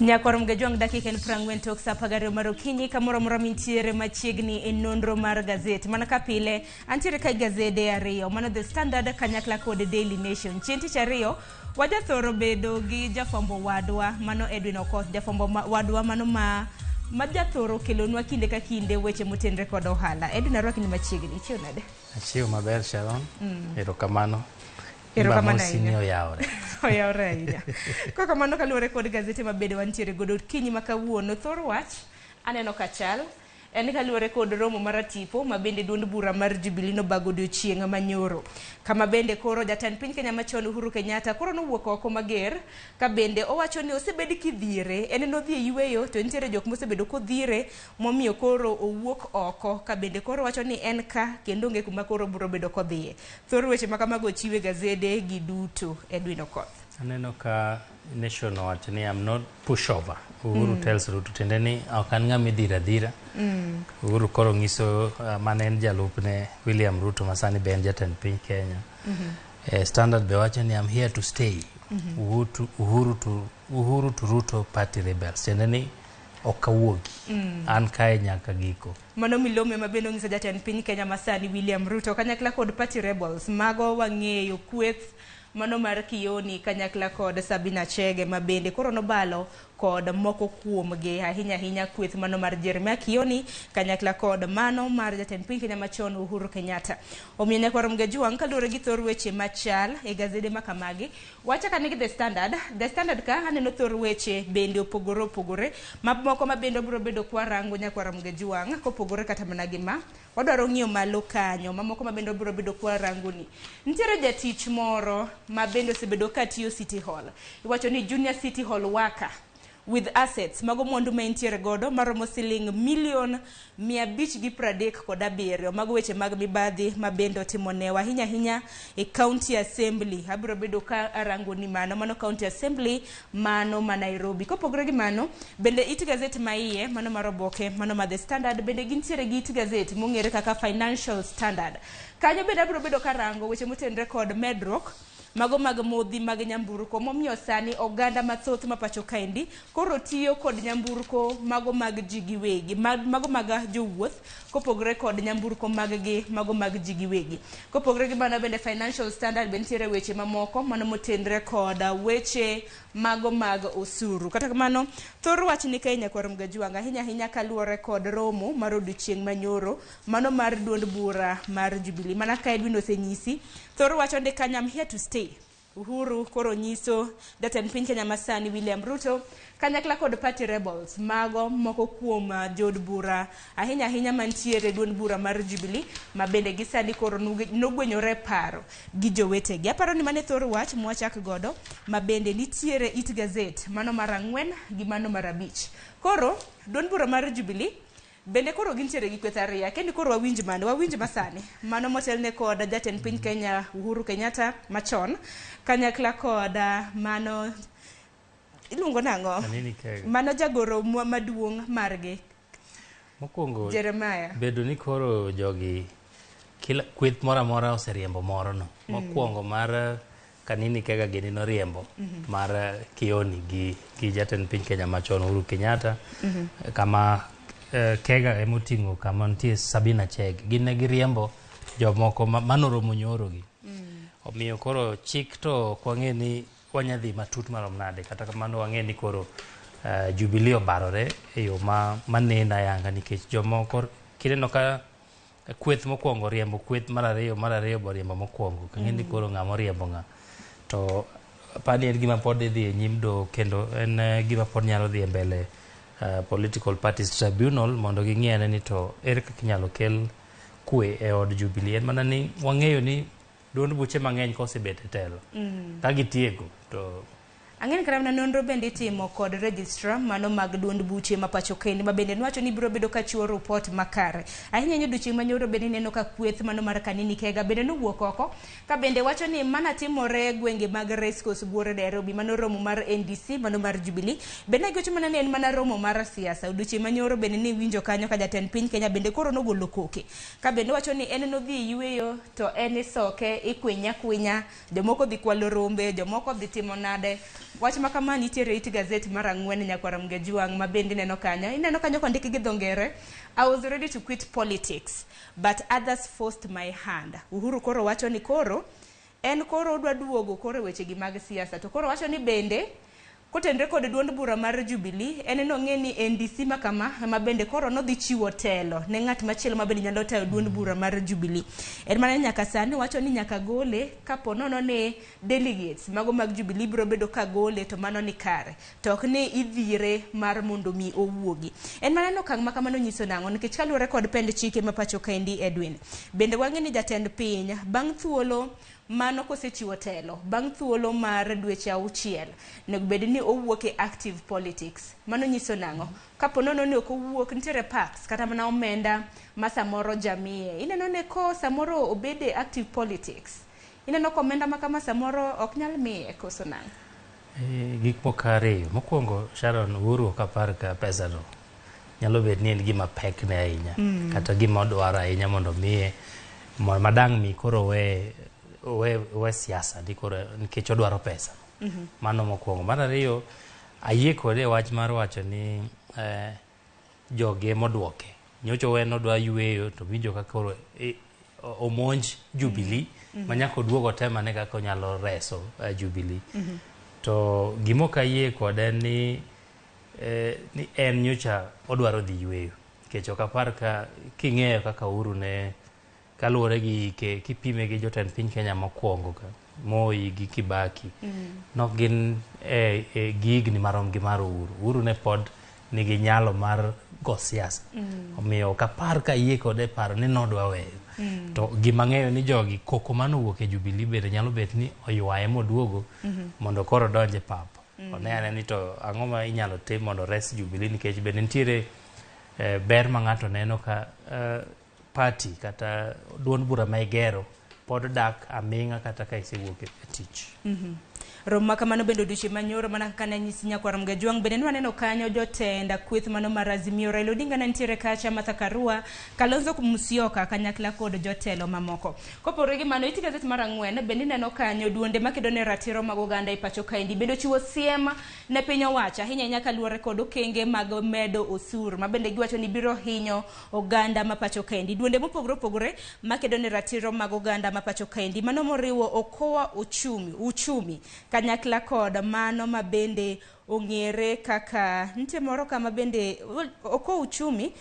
Nyakwar Mgajwang' dakika en 40 tok sa 12 mar okinyi kamoro amora mintiere machiegni e nonro mar gazet. Mana ka pile antiere ka gazede ariyo, mano The Standard kanyakla kod Daily Nation. Chieng' tich ariyo wajathoro bedo gi jafwambo wadwa mano Edwin Okoth, jafwambo wadwa mano ma majathoro kelonwa kinde ka kinde weche motenre kod ohala. Edwin, arwaki ni machiegni, ichiew nade? Achiew maber Sharon. Erokamano. Erokamano ahinya. Oyawore. Oyawore ahinya. Kaka mano kaluwore kod gazete mabende wantiere godo okinyi ma kawuono, thor wach aneno ka chal en kaluwore kod romo mar tipo ma bende duond bura mar Jubilee nobago odiochieng' manyoro, kama bende koro jatend piny Kenya machon Uhuru Kenyatta koro nowuok oko mager ka bende owacho ni osebed kidhiere, en nodhi e yweyo to nitiere jok mosebedo kodhiere momiyo koro owuok oko ka bende koro wacho ni en ka kendo onge kuma koro biro bedo kodhiye. Thor weche ma kamago ochiwe gazede gi duto. Edwin Okoth. Aneno ka Nation owacho ni I'm not pushover. Uhuru tells Ruto, tiende ni ok an ng'ama idhiro adhira. Uhuru koro nyiso mane en jalupne William Ruto ma sani be en jatend piny Kenya. Standard be wacho ni I'm here to stay. Uhuru to Ruto party rebels. Tiende ni ok awuogi. An kae nyaka giko. Mano milome ma bende onyiso jatend piny Kenya masani William Ruto kanyakla kod party rebels. Mago wang'eyo kweth mano mar Kioni kanyakla kod Sabina Chege ma bende koro nobalo kod moko kuomgi ahinya ahinya kweth mano mar Jeremiah Kioni kanyakla kod mano mar jatend piny Kenya machon Uhuru Kenyatta. Omiyo nyakwar Mgajwang' kaluwore gi thor weche machal e gazede ma kamagi, wachaka ni gi The Standard. The Standard ka aneno thor weche bende opogore opogore ma moko ma bende obiro bedo kwa rango nyakwar Mgajwang' kopogore kata mana gi ma wadwaro ng'iyo malo kanyo mamoko ma bende obiro bedo kwa rango ni. Nitiere jatich moro ma bende osebedo katiyo City Hall. Iwacho ni Junior City Hall worker with assets mago mwandu ma entiere godo maromo siling milion 537. Mago weche mag mibadhi ma bende otimo newa ahinya ahinya e County Assembly. Abiro bedo ka arango ni mano County Assembly mano ma Nairobi. Kopogore gi mano, bende it gazet ma iye mano mar oboke mano ma The Standard bende gintiere gi it gazet mong'ere kaka Financial Standard. Kanyo bende abiro bedo karango weche motenore kod medruok mago mag modhi mag nyamburko momiyo sani oganda mathoth ma pacho kaendi koro tiyo kod nyamburko mago mag ji giwegi, mago mag jowuoth kopogore kod nyamburko mag gi mago mag ji giwegi. Kopogore gi mano bende Financial Standard bende nitiere weche mamoko mano motenre kod weche mago mag osuru. Kata kamano, thor wach ni kae nyakwar Mgajuang' ahinya ahinya kaluwore kod romo mar odiochieng' manyoro mano mar duond bura mar Jubilee. Mana ka Edwin osenyisi, thor wacho ni kanyo I'm here to stay. Uhuru koro nyiso jatend piny Kenya masani William Ruto kanyakla kod party rebels mago moko kuom jood bura ahinya ahinya mantiere duond bura mar Jubilee ma bende gisani koro nogwenyore paro gi jowetegi. Aparo ni mane thor wach mwachak godo ma bende nitiere it gazet mano mar 4 gi mano mar 5. Koro duond bura mar Jubilee bende koro gintiere gi kweth ariyo. Kendo koro wawinj mano, wawinj masani mano motelne kod jatend piny Kenya Uhuru Kenyatta machon kanyakla kod mano iluongo nang'o? Mano jagoro maduong' margi Mokwongo Jeremiah. Bedo ni koro jogi kila kweth moro amora oseriembo moro no. Mokwongo mar Kanini Kega gini noriembo mar Kioni gi jatend piny Kenya machon Uhuru Kenyatta kama Kega emoting'o kama nitie Sabina Chege. Gin ne giriembo jomoko manoromo nyoro gi. Omiyo koro chik to ok wang'e ni wanyadhi matut marom nade. Kata kamano wang'e ni koro Jubilee obarore e yo maneno ayanga nikech jomoko kineno ka kweth mokwongo riembo kweth mar ariyo boriembo mokwongo. Kang'e ni koro ng'ama oriembo ng'a. To apani en gima pod idhi e nyim doho kendo en gima pod nyalo dhi e mbele Political Parties Tribunal mondo ging'iane ni to ere kaka inyalo kel kwe e od Jubilee. En mana ni wang'eyo ni duond buche mang'eny kosebet e telo ka gitieko to Ang'eni kata mana nonro bende itimo kod registrar mano mag duond buche ma pacho kaendi ma bende nwacho ni biro bedo ka chiwo report makare. Ahinya ahinya odiochieng' manyoro bende ineno ka kweth mano mar Kanini Kega bende nowuok oko ka bende wacho ni mana timore gwenge mag Racecourse buore Nairobi mano romo mar NDC mano mar Jubilee bende giwacho mana ni en mana romo mar siasa. Odiochieng' manyoro bende ni winjo kanyo ka jatend piny Kenya bende koro nogolo koke ka bende wacho ni en nodhi yueyo to en isoke ikwinya kwinya jomoko dhi kwalo rombe jomoko dhi timo nade. Wach ma kama nitiere it gazet mar 4 nyakwar Mgajuang' ma bende ineno kanyo. Ineno kanyo kondik gi dho ngere, I was ready to quit politics but others forced my hand. Uhuru koro wacho ni koro en koro odwa duogo koro weche gi mag siasa to koro wacho ni bende kotenre kod duond bura mar Jubilee en nong'e ni NDC ma kama ema bende koro nodhi chiwo telo ne ng'at machielo ma bende nyalo tayo duond bura mar Jubilee. En mana nyaka sani wacho ni nyaka gole kapo nono ni delegates mago mag Jubilee biro bedo ka gole to mano ni kare to ok ni idhire mar mondo mi owuogi. En mana okang' ma kamano nyiso nang'o nikech kaluwore kod pend chike ma pacho kaendi Edwin. Bende wang'e ni jatend piny bang' thuolo mano kosechiwo telo bang' thuolo mar dweche 6 onego bed ni owuok e active politics. Mano nyiso nang'o? Kapo nono ni ok owuok nitiere perks kata mana omenda ma samoro jamiye. Ineno ni ko samoro obede e active politics ineno ko omenda ma kama samoro ok nyal miye koso nang'o? Gik moko ariyo. Mokwongo Sharon, Uhuru ok apar ka pesa no nyalo bet ni en gima pek ne ahinya kata gima odwaro ahinya mondo miye madang' mi koro we siasa ni koro nikech odwaro pesa. Mano mokwongo. Mar ariyo, ayie kode wach mar wacho ni jogi emoduoke. Nyocha en odwa yueyo to winjo ka koro omonj Jubilee ma nyaka oduog otem ane kaka onyalo reso Jubilee. To gima ok ayie kode en ni en nyocha odwaro dhi yueyo. Nikech ok apar ka king'eyo kaka Uhuru ne kaluwore gi hike kipime gi jotend piny Kenya mokwongo ka Moi gi Kibaki nok gin gi higni marom gi mar Uhuru. Uhuru ne pod nigi nyalo mar go siasa. Omiyo ok apar ka yie kode paro ni nodwa weyo. To gima ng'eyo ni jogi koko manowuok e Jubilee bende nyalo bet ni oywaye moduogo mondo koro odonj e pap. One ane ni to ang'o ma inyalo tim mondo res Jubilee, nikech bende nitiere ber ma ng'ato neno ka party kata duond bura ma igero pod dak aming'a kata ka isewuok e tich. Romo ma kamano bende odiochieng' manyoro mana kaka ne anyisi nyakwar Mgajwang' bende nwaneno kanyo jotend kweth mano mar Azimio. Raila Odinga ne nitiere kacha, Martha Karua, Kalonzo Musyoka kanyakla kod jotelo mamoko. Kopogore gi mano, it gazet mar 4 bende ineno kanyo duonde makedo ne ratiro mag oganda e pacho kaendi bende ochiwo siem ne piny owacho ahinya ahinya kaluwore kod okenge mag medo osuru ma bende giwacho ni biro hinyo oganda ma pacho kaendi. Duonde mopogore opogore makedo ne ratiro mag oganda ma pacho kaendi mano moriwo Okoa Uchumi kanyakla kod mano ma bende ong'ere kaka nitie moro kama bende Okoa Uchumi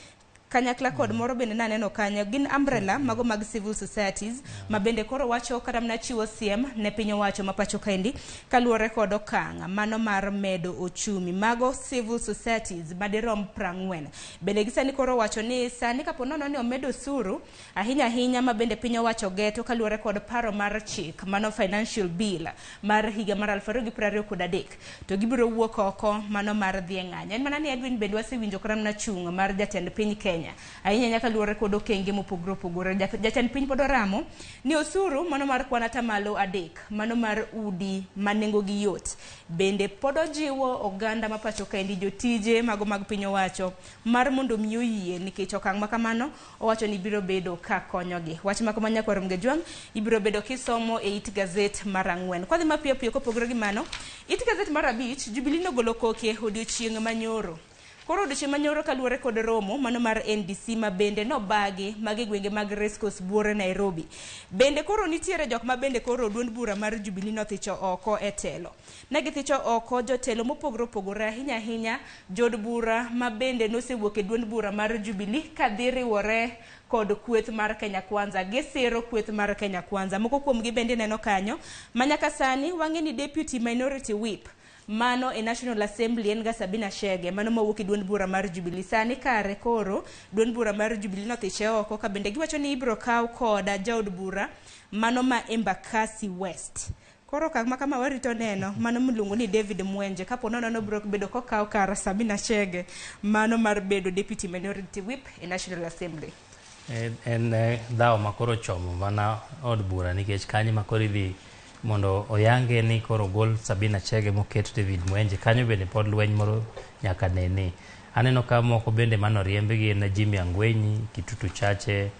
kanyakla kod moro bende naneno kanyo gin umbrella mago mag civil societies ma bende koro wacho kata mana chiwo siem ne piny owacho ma pacho kaendi kaluwore kod okang' mano mar medo ochumi mago civil societies madirom 40. Bende gisani koro wacho ni sani kapo nono ni omedo osuru ahinya ahinya ma bende piny owacho geto kaluwore kod paro mar chik mano financial bill mar higa mar 2023 to gibiro wuok oko mano mar dhi e ng'anyo. En mana ni Edwin bende wasewinjo kata mana chung' mar jatend piny Kenya ahinya ahinya kaluwore kod okenge mopogore opogore. Jatend piny pod oramo ni osuru mano mar kwan atamalo 3 mano mar udi ma nengogi yot bende pod ojiwo oganda ma pacho kaendi jotije mago mag piny owacho mar mondo mi oyie nikech okang' ma kamano owacho ni biro bedo ka konyogi. Wach ma kama nyakwar Mgajwang' ibiro bedo kisomo e it gazet mar 4. Kwadhi mapiyo piyo kopogore gi mano, it gazet mar 5 Jubilee nogolo koke odiochieng' manyoro. Koro odiochieng' manyoro kaluwore kod romo mano mar NDC ma bende nobagi magi gwenge mag Racecourse Buore Nairobi. Bende koro nitiere jok ma bende koro duond bura mar Jubilee nothicho oko e telo. Ne githicho oko jotelo mopogore opogore ahinya ahinya jod bura ma bende nosewuok e duond bura mar Jubilee kadhi riwore kod kweth mar Kenya Kwanza. Gisiro kweth mar Kenya Kwanza. Moko kuomgi bende neno kanyo ma nyaka sani wang'e ni Deputy Minority Whip mano e National Assembly en ga Sabina Chege mano mawuok e duond bura mar Jubilee. Sani kare koro duond bura mar Jubilee nothiche oko ka bende giwacho ni ibiro kaw koda jaod bura mano ma Embakasi West. Koro kama kama warito neno mano miluongo ni David Mwenje kapo nono nobiro bedo kokaw kar Sabina Chege mano mar bedo Deputy Minority Whip e National Assembly. En dhawo ma koro chomo mana od bura nikech kanyo ma koro idhi mondo oyange ni koro gol Sabina Chege moket David Mwenje kanyo bende pod lweny moro nyaka nene. Aneno ka moko bende manoriembi gin Jimmy Angwenyi, Kitutu Chache,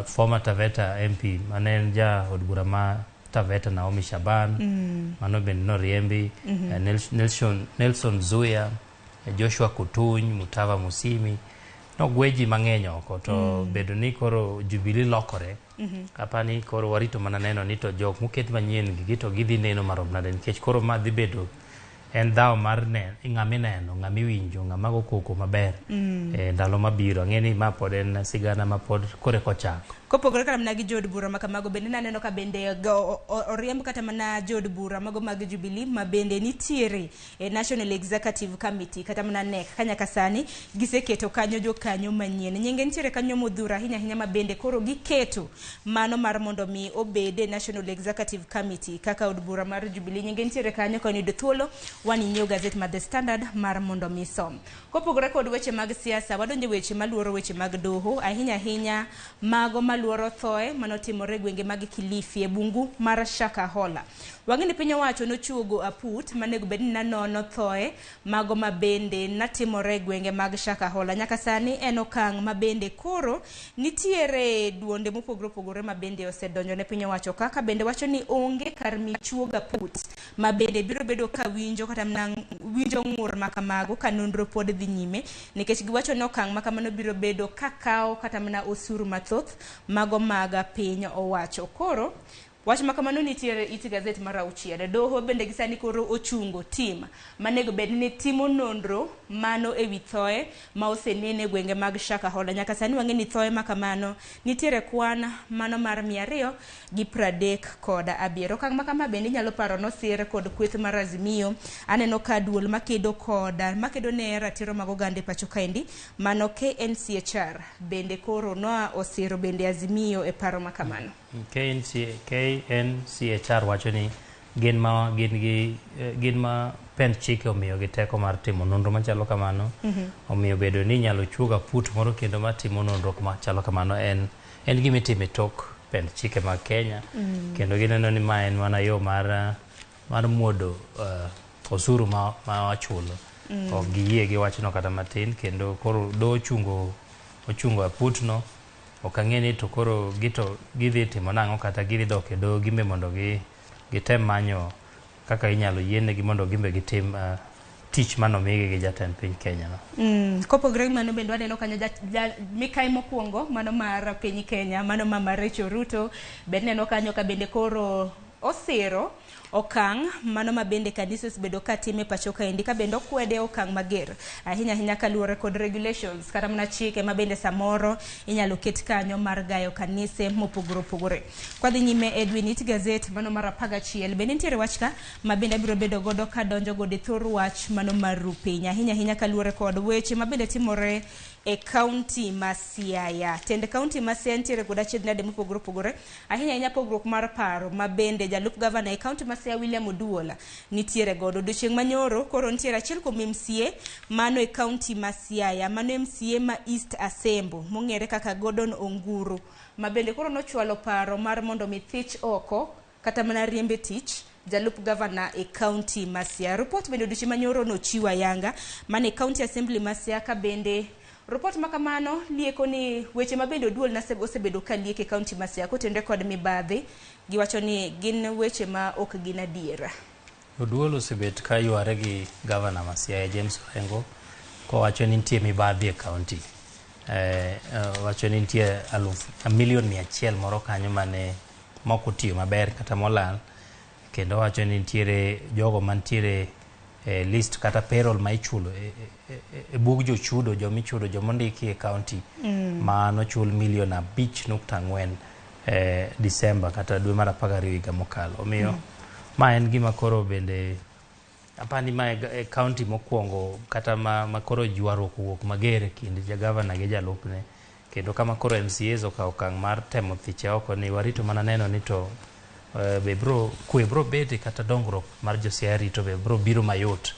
former Taveta MP mane en ja od bura ma Taveta Naomi Shaban, mano bende noriembi, Nelson Zuya, Joshua Kutuny, Mutava Musimi. Nogwe ji mang'eny oko to bedo ni koro Jubilee lokore. Apani koro warito mana neno ni to jok moket manyien gi to gidhi neno marom nade nikech koro ma dhi bedo en dhawo mar ng'ama ineno, ng'ama iwinjo, ng'ama go koko maber ndalo mabiro. Ang'e ni ma pod en sigana ma pod kore kochako. Kopogore kata mana gi jood bura ma kamago bende naneno ka bende oriemb kata mana jood bura mago mag Jubilee ma bende nitiere e National Executive Committee kata mana NEC ka nyaka sani giseketo kanyo jokanyo manyien. Nyinge nitiere kanyo modhuro ahinya ahinya ma bende koro giketo mano mar mondo mi obed e National Executive Committee kaka od bura mar Jubilee. Nyinge nitiere kanyo ka yudo thuolo wan inyiew gazet mar The Standard mar mondo mi som. Kopogore kod weche mag siasa, wadonjo weche maluoro weche mag doho ahinya ahinya mago maluoro thoe manotimore gwenge mag Kilifi e bungu mar Shakahola. Wang'e ni piny owacho nochuogo aput manego bed ni nanono thoe mago mabende natimore gwenge mag Shakahola. Nyaka sani en okang' mabende koro nitiere duonde mopogore opogore mabende osedonjo ne piny owacho kaka bende wacho ni onge kar michuogo aput mabende biro bedo ka winjo kata mana winjo ng'ur makamago ka nonro pod dhi nyime nikech giwacho ni okang' makamano biro bedo ka kawo kata mana osuru mathoth mago mag piny owacho. Koro wach makamano nitiere it gazet mar 6. Doho bende gisani koro ochungo tim manego bed ni timo nonro mano ewi thoe ma osenene gwenge mag Shakahola. Nyaka sani wang'e ni thoe makamano nitiere kwan mano mar 237. Okang' makama bende inyalo paro nosir kod kweth mar Azimio. Aneno ka duol makedo ne ratiro mag oganda e pacho kaendi mano KNCHR bende koro noa osiro bende Azimio e paro makamano. KNCHR wacho ni Gin ma gin gi gin ma pend chike omiyogi teko mar timo nonro machalo kamano. Omiyo bedo ni inyalo chuog aput moro kendo matimo nonro machalo kamano en en gima itimo e tok pend chike mag Kenya. Kendo gineno ni ma en mana yo mar mar muodo osuru ma wachulo. Ok giyie gi wachno kata matin kendo koro doho ochungo ochungo aputno. Ok ang'e ni to koro gito gidhi timo nang'o kata gidhi dok e doho gimbe mondo gi gitem manyo kaka inyalo yienegi mondo gimbe gitim tich manomigi gi jatend piny Kenya no. Kopogore gi mano bende waneno kanyo mikai mokwongo mano mar piny Kenya mano mama Rachel Ruto bende neno kanyo ka bende koro osiro okang' mano ma bende kanisa osebedo ka time pacho kaendi ka bende okwede okang' mager ahinya ahinya kaluwore kod regulations kata mana chike ma bende samoro inyalo ket kanyo mar gayo kanise mopogore opogore. Kwadhi nyime Edwin it gazet mano mar 11 bende nitiere wach ka ma bende abiro bedo godo kadonjo godo e thor wach mano mar rupiny ahinya ahinya kaluwore kod weche ma bende timore e kaunti ma Siaya. Tend kaunti ma Siaya nitiere kod achiedh nade mopogore opogore ahinya ahinya pogruok mar paro ma bende jalup gavana e kaunti ma Siaya William Oduola nitiere godo. Odiochieng' manyoro koro nitiere achiel kuom MCA mano e kaunti ma Siaya mano MCA ma East Asembo mong'ere kaka Gordon Onguru ma bende koro nochwalo paro mar mondo mi thich oko kata mana riembe tich jalup gavana e kaunti ma Siaya. Report bende odiochieng' manyoro nochiwo ayanga mane kaunti assembly ma Siaya ka bende report ma kamano lieko ni weche ma bende Oduol osebedo ka liek e kaunti ma Siaya kotenore kod mibadhi giwacho ni gin weche ma ok gin adiera. Oduol osebet ka yware gi gavana ma Siaya James Orengo kowacho ni nitie mibadhi e kaunti. Wacho ni nitie milion 100 moro kanyo mane mok otiyo maber kata molal kendo wacho ni nitiere jogo mantiere e list kata payroll ma ichulo e bug jochudo jomichudo jomondiki e kaunti ma nochul milion 5.4 Disemba kata dwe mar 12 higa mokalo. Omiyo ma en gima koro bende apani ma e kaunti mokwongo kata ma koro ywaruok owuok mager e kind gavana gi jalupne kendo kama koro MCAs okawo okang' mar temo thiche oko ni warito mana neno ni to be bro kwe bro bede kata dongruok mar jo Siaya rito be bro biro mayot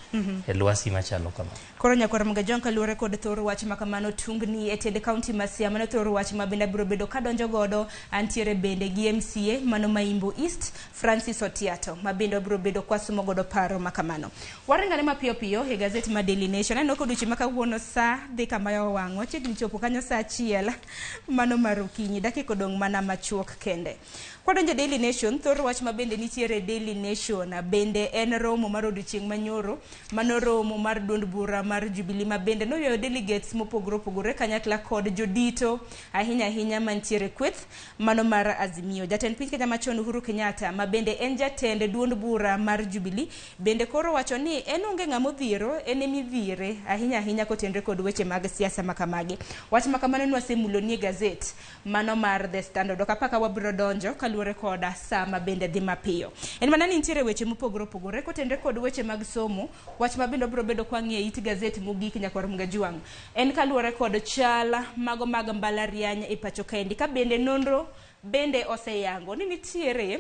e lwasi machalo kama. Koro nyakwar Mgajong kaluwore kod thor wach ma kamano tungni e tiend kaunti ma Siaya mano thor wach ma bende abiro bedo kadonjo godo antiere bende gi MCA mano Maimbo East Francis Otiato ma bende wabiro bedo kwasomo godo paro ma kamano. Waringane mapiyo piyo e gazet ma Daily Nation. Aneno ka odiochieng' ma kawuono sa dhi kama owang' wachiegni chopo kanyo sa 1 mano mar okinyi dakika odong' mana machuok kende. Kwadonjo Daily Nation, thor wach ma bende nitiere Daily Nation bende en romo mar odiochieng' manyoro mano romo mar duond bura mar Jubilee ma bende noywayo delegates mopogore opogore kanyakla kod jodito ahinya ahinya mantiere kweth mano mar Azimio. Jatend piny Kenya machon Uhuru Kenyatta ma bende en jatend duond bura mar Jubilee bende koro wacho ni en onge ng'ama odhiero en emidhiere ahinya ahinya kotenore kod weche mag siasa makamagi. Wach makamano nwasemulo nie gazet mano mar The Standard. Ok apaka wabiro donjo kaluwore koda sa ma bende dhi mapiyo. En mana ni nitiere weche mopogore opogore kotenore kod weche mag somo. Wach ma bende wabiro bedo kwang'iyo e it gazet mogik nyakwar Mgajwang' en kaluwore kod chal mago mag mbalariany e pacho kaendi ka bende nonro bende oseyango ni nitiere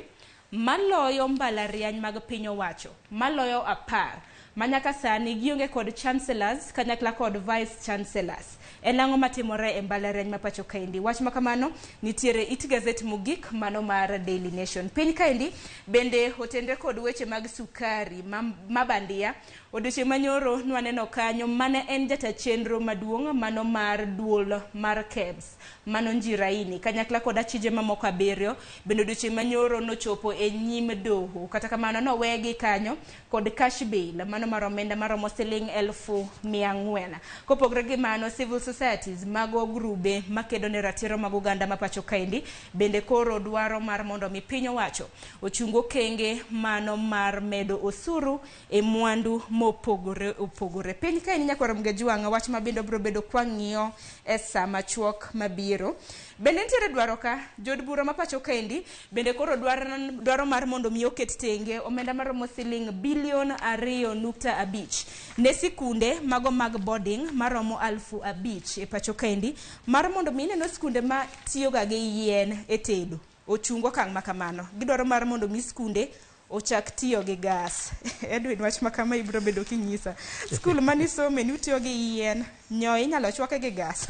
maloyo mbalariany mag piny owacho maloyo 10 manyaka sani gionge kod chancellors kanyakla kod vice chancellors. En ang'o matimore e mbalariany ma pacho kaendi? Wach ma kamano nitiere it gazet mogik mano mar Daily Nation. Piny kaendi bende otenre kod weche mag sukari ma bandia. Odiochieng' manyoro nwaneno kanyo mane en jata chenro maduong' mano mar duol mar KEBS mano Njiraini kanyakla kod achije mamoko 7 bende odiochieng' manyoro nochopo e nyim doho. Kata kamano nowegi kanyo kod cash bail mano mar omenda maromo siling 400,000. Kopogore gi mano civil societies mago grube makedo ne ratiro mag oganda ma pacho kaendi bende koro dwaro mar mondo mi piny owacho ochung okenge mano mar medo osuru e mwandu mopogore opogore. Piny kaendi nyakwar Mgajwang' wach ma bende obiro bedo kwang'iyo e sa machuok mabiro. Bende nitiere dwaro ka jood bura ma pacho kaendi bende koro dwaro mar mondo mi oket tenge omenda maromo siling bilion 2.5 ne sikunde mago mag boarding maromo 5,000 e pacho kaendi mar mondo mi ineno sikunde ma tiyoga gi yien e tedo ochung okang' makamano. Gidwaro mar mondo mi sikunde ochak tiyo gi gas. Edwin, wach ma kama ibiro bedo kinyisa. Skul manisome ni utiyo gi yien, nyoyo inyalo chwake gi gas?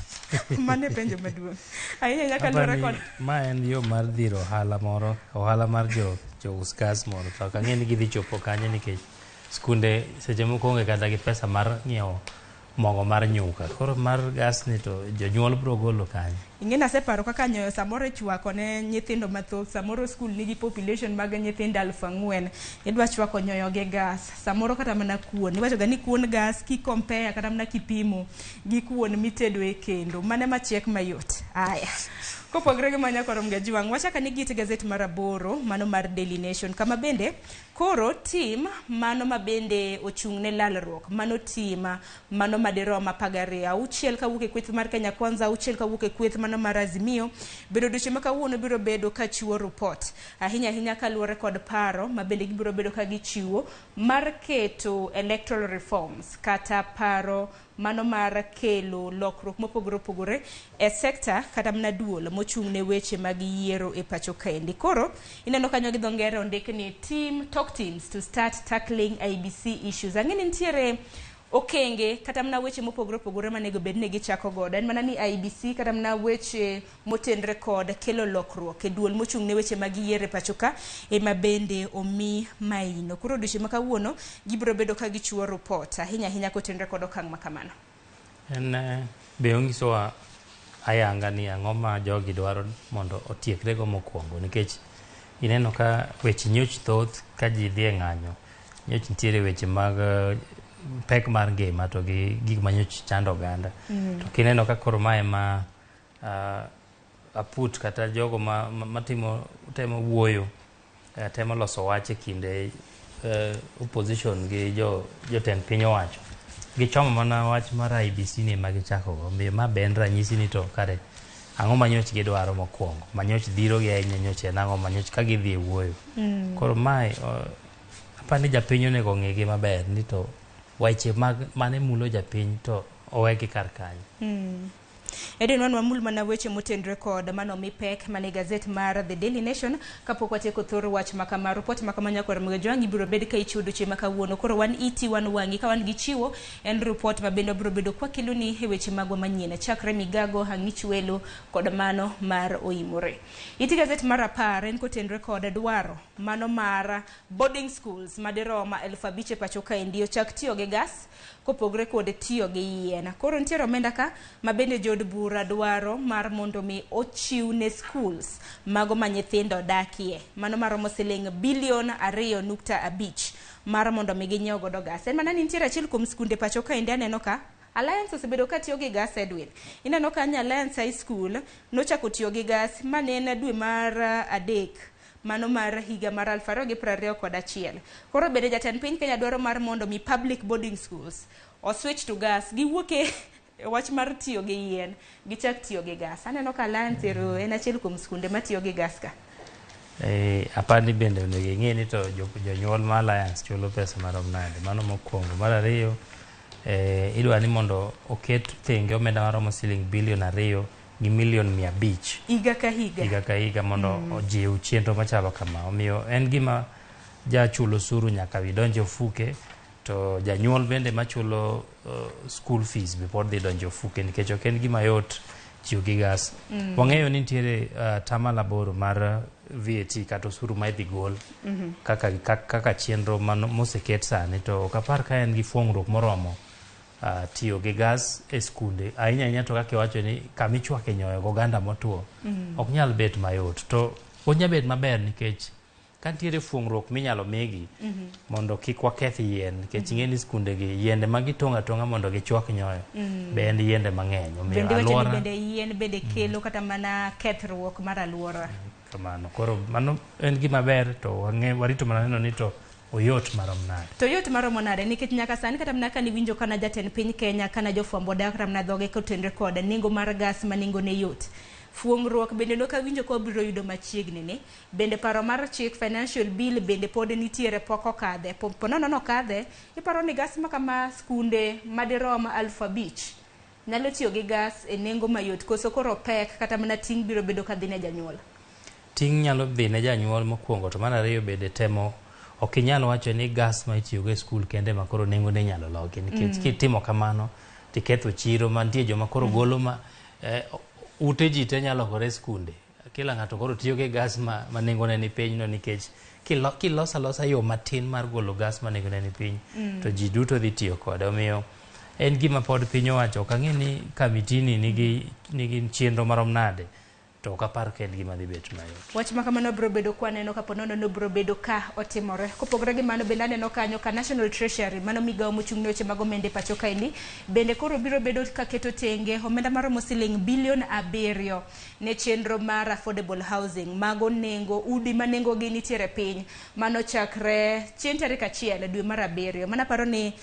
Mano e penjo maduong'. Ahinya ahinya kaluwore kod Ma en yo mar dhiro ohala moro, ohala mar jo jous gas moro. To ok ang'e ni gidhi chopo kanye nikech skunde seche moko onge kata gi pesa mar ng'iewo mogo mar nyuka. Koro mar gas ni to jonyuol biro golo kanye? Ing'e ni aseparo kaka nyoyo samoro ichwako ne nyithindo mathoth, samoro skul nigi population mag nyithindo 4,000, idwa chwako nyoyo gi gas, samoro kata mana kuon, iwacho ga ni kuon gas ki compare kata mana kipimo gi kuon mitedo e kendo, mane machiek mayot. Aya. Kopogre gi manya korom ga jiwang', wachaka ni git gazet mar 8, mano mar Daily Nation, kama bende koro tim mano ma bende ochung' ne lalruok, mano tim mano madirom 12, 6 kawuok e kweth mar Kenya Kwanza, 6 kawuok e kweth mano mar Azimio, bedo odiochieng' ma kawuono biro bedo ka chiwo report ahinya ahinya kaluwore kod paro ma bende gibiro bedo ka gichiwo mar keto electoral reforms kata paro mano mar kelo lokruok mopogore opogore e sekta kata mana duol mochung' ne weche mag yiero e pacho kaendi. Koro ineno kanyo gi dho ngere ondik ni team talk teams to start tackling IEBC issues. Ang'e ni nitiere okenge kata mana weche mopogore opogore manego bed ni gichako godo. En mana ni IEBC kata mana weche motenre kod kelo lokruok e duol mochung' ne weche mag yiero e pacho ka ema bende omi maino. Koro odiochieng' ma kawuono gibiro bedo ka gichiwo report ahinya ahinya kotenre kod okang' ma kamano. En be onyisowa ayanga ni ang'o ma jogi dwaro mondo otiekre go mokwongo, nikech ineno ka weche nyoch thoth ka ji dhi e ng'anyo. Nyoch nitiere weche mag pek mar ngima to gi gik ma nyoch chando oganda. To kineno ka koro mae ma aput kata jogo ma matimo temo wuoyo, temo loso wach e kinde opposition gi jotend piny owacho. Gichomo mana wach mar IEBC ni ema gichako go. Omiyo ma be en ranyisi ni to kare ang'o ma nyoch gidwaro mokwongo. Ma nyoch dhiro gi ahinya nyoch en ang'o ma nyoch ka gidhi e wuoyo. Koro mae aparo ni japiny onego ong'igi maber ni to weche mag mane mulo japiny to owegi kar kanyo. Edwin, wan wamul mana weche motenre kod mano mi pek mane gazet mar The Daily Nation kapok watieko thor wach makama. Report makama nyakwar Mgajwang' ibiro bed ka ichiwo odiochieng' ma kawuono. Koro wan iti wan wang'i ka wan gi chiwo en report ma bende wabiro bedo kwakeloni e weche magwa manyien chakre migago ang'ich welo kod mano mar oimore. Iti gazet mar 10 en kotenre kod dwaro mano mar boarding schools madirom 5,000 e pacho kaendi ochak tiyo gi gas kopogre kod tiyo gi yien. Koro nitiere omenda ka ma bende jood bura dwaro mar mondo mi ochiw ne schools mago ma nyithindo dakie. Mano maromo siling bilion 2.5 mar mondo mi ginyiew godo gas. En mana ni nitiere achiel kuom skunde pacho kaendi aneno ka Alliance osebedo ka tiyo gi gas, Edwin. Ineno ka Alliance High School nochako tiyo gi gas mane en dwe mar 3 mano mar higa mar 2021. Koro bende jatend piny Kenya dwaro mar mondo mi public boarding schools o switch to gas. Giwuok e wach mar tiyo gi yien, gichak tiyo gi gas. Aneno ka Alliance ero en achiel kuom skunde matiyo gi gas ka. Aparo ni bende onego ing'e ni to jonyuol ma Alliance chulo pesa marom nade. Mano mokwongo. Mar ariyo, idwa ni mondo oket thenge omenda maromo siling bilion 2 gi milion 500 higa ka higa. Higa ka higa mondo ojiw chenro machalo kama. Omiyo en gima jachul osuru nyaka donj e ofuke, to janyuol bende machulo school fees be pod dhi donjo e ofuke nikech ok en gima yot tiyo gi gas. Wang'eyo ni nitiere 8% mar VAT kata osuru ma idhi gol kaka chenro moseket sani, to ok apar ka en gi fuong'ruok moromo tiyo gi gas e skunde ahinya ahinya, to kaka iwacho ni kama ichwake nyoyo gi oganda motuo ok nyal bet mayot, to onyalo bet maber nikech ka nitiere fuong'ruok minyalo migi mondo kik waketh yien, nikech ing'e ni skunde gi yiende ma gitong'o atong'a mondo gichwak nyoyo be en yiende mang'eny, omiyo Bende iwacho ni alwora bende yien bende kelo kata mana kethruok mar alwora. Kamano. Koro mano en gima ber, to wang'e warito mana neno ni to oyot marom nade. To yot maromo nade nikech nyaka sani kata mana kane iwinjo kana jatend piny Kenya kana jofwambo dak kata mana dhoge kotenre kod nengo mar gas ma nengo ne yot. Fuong'ruok bende nok awinjo ka wabiro yudo machiegni ni. Bende paro mar chik financial bill bende pod nitiere pok okadhe. Po nono nokadhe, iparo ni gas ma kama skunde madirom 5,000 nyalo tiyo gi gas e nengo mayot koso koro pek kata mana ting' biro bedo ka dhi ne janyuol? Ting' nyalo dhi ne janyuol mokwongo, to mar ariyo bende temo Ok inyal wacho ni gas ma itiyogo e skul kende ma koro nengone inyalo loki nikech kitimo kamano tiketho chiro mantie joma koro golo ma ute ji te nyalo lokore skunde. Kila ng'ato koro tiyo gi gas ma nengone ni piny no nikech kiloso alosa yo matin mar golo gas ma nengone ni piny to ji duto dhi tiyo kode. Omiyo en gima pod piny owacho ok ang'e ni kamitini nigi chenro marom nade to ok apar ka en gima dhi bet mayot. Wach ma kamano biro bedo kwaneno kapo nono no biro bedo ka otimore. Kopogore gi mano bende aneno kanyo ka National Treasury mano migawo mochung' ne weche mag omenda e pacho kaendi bende koro biro bedo ka keto tenge omenda maromo siling bilion 7 ne chenro mar affordable housing. Mago nengo udi ma nengo gi nitiere piny mano chakre chieng' tarik 1 dwe mar 7. Mano aparo ni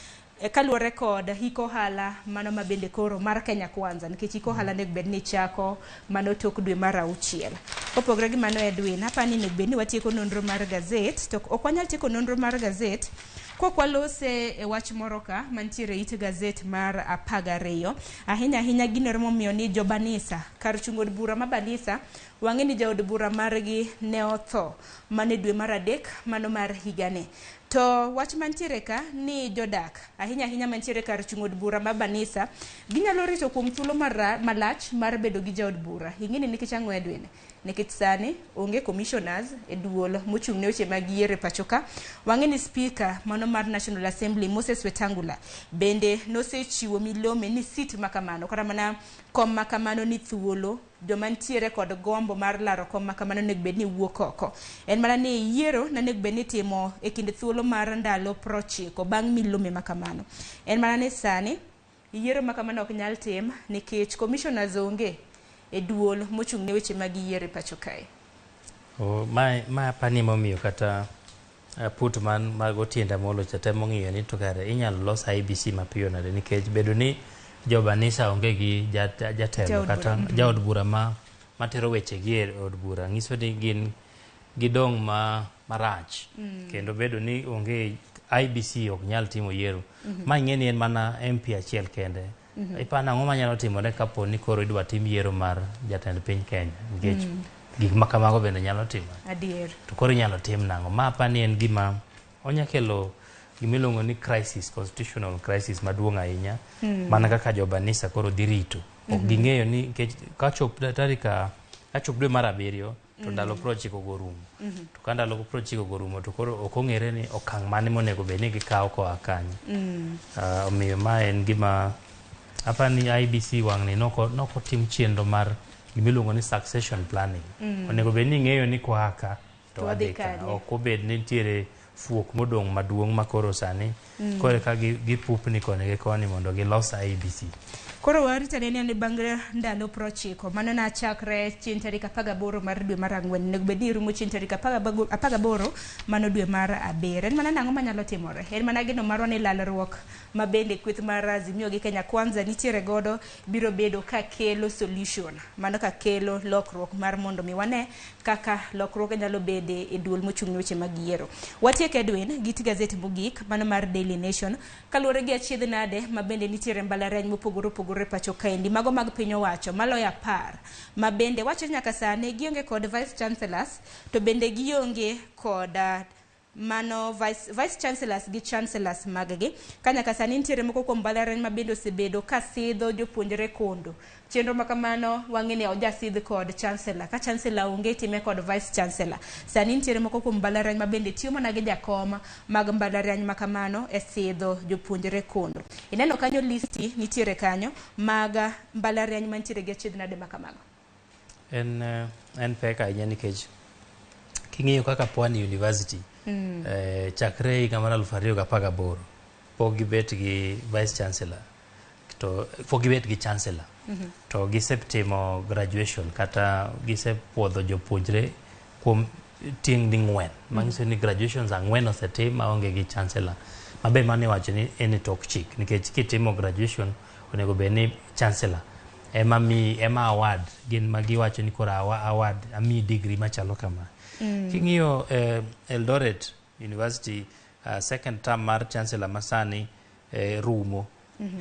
kaluwore kod hik ohala mano ma bende koro mar Kenya Kwanza nikech hik ohala onego bed ni chako mano tok dwe mar 6. Kopogore gi mano Edwin, apani onego bed ni watieko nonro mar gazet to ok wanyal tieko nonro mar gazet kok walose e wach moro ka mantiere it gazet mar 12. Ahinya ahinya gino momiyo ni jo Banisa kar chung' od bura ma Banisa wang'e ni jaod bura margi ne otho mane dwe mar 3 mano mar higani. To wach mantiere ka ni jodak ahinya ahinya mantiere kar chung' od bura ma Banisa ginyalo rito kuom thuolo malach mar bedo gi jaod bura. Ing'eni nikech ang'o Edwin? Nikech sani onge commissioners e duol mochung' ne weche mag yiero e pacho ka. Wang'e ni speaker mano mar National Assembly Moses Wetangula bende nosechiwo milome ni sit makamano kata mana kom makamano ni thuolo joma ntiere kod gombo mar laro kom makamano onego bed ni wuok oko. En mana ni yiero onego bed ni timo e kind thuolo mar ndalo 90 bang' milome makamano. En mana ni sani yiero makamano ok nyal tim nikech commissioners onge e duol mochung' ne weche mag yiero e pacho kae. Ma apani momiyo kata put man mag Otiende Amollo cha temo ng'iyo ni to kare inyalo los IEBC mapiyo nade nikech bedo ni jo Banisa onge gi jatelo kata jaod bura matero wechegi e od bura nyiso ni gin gidong' marach kendo bedo ni onge IEBC ok nyal timo yiero. Ma ing'e ni en mana MP achiel kende. Ipano ang'o manyalo timore kapo ni koro idwa tim yiero mar jatend piny Kenya nikech gik ma kamago bende nyalo timore. Adier. To koro inyalo tim nang'o? Ma apani en gima onya kelo gimiluongo ni crisis, constitutional crisis maduong' ahinya mana kaka jo Banisa koro dhi rito. Ok ging'eyo ni nikech kachop kachop dwe mar 7 to ndalo 90 go rumo. To ka ndalo 90 go rumo to koro ok ong'ere ni okang' mane monego bed ni gikawo koa kanyo. Omiyo ma en gima apani IEBC wang'ni nokotim chenro mar gimiluongo ni succession planning. Onego bed ni ing'eyo ni koa ka to wadhi ka. Ok obed ni nitiere fuok modong' maduong' ma koro sani koro ka gipupni koni gi koni mondo gilos IEBC. Koro warito ane bang' ndalo 90 mano nachakre chieng' tarik 18 mar dwe mar 4 onego bed ni rumo chieng' tarik 18 mano dwe mar 7. En mana nang'o manyalo timore? En mana geno marwa ni lalruok ma bende kweth mar Azimio gi Kenya Kwanza nitiere godo biro bedo ka kelo solution mano ka kelo lokruok mar mondo mi wane kaka lokruok nyalo bede e duol mochung' ne weche mag yiero. Watiek Edwin gi gazet mogik mano mar Daily Nation kaluwore gi achiedh nade ma bende nitiere mbalariany mopogore opogore pacho kaendi mago mag piny owacho maloyo 10 ma bende wacho nyaka sani gionge kod vice chancellors to bende gionge kod mano vice chancellors gi chancellors maggi. Ka nyaka sani nitiere moko kuom mbalariany ma bende osebedo ka sidho jopuonjre kondo. Chenro ma kamano wang'e ni ojasidh kod chancellor ka chancellor onge time kod vice chancellor. Sani nitiere moko kuom mbalariany ma bende tiyo mana gi jakom mag mbalariany ma kamano e sidho jopuonjre kondo. Ineno kanyo listi nitiere kanyo mag mbalariany mantiere gi achiedh nade ma kamago. En pek ahinya nikech king'iyo kaka Pwani University chakre higa mar 2018 pok gibet gi vice chancellor to pok gibet gi chancellor to gisetimo graduation kata gisepuodho jopuonjre kuom tieng' ding'wen manyiso ni graduations 4 osetim maonge gi chancellor mabe mane wacho ni en e tok chik nikech kitimo graduation onego bed ni chancellor ema mi ema award gin magiwacho ni koro award ami degree machalo kama. King'iyo Eldoret University second term mar chancellor masani rumo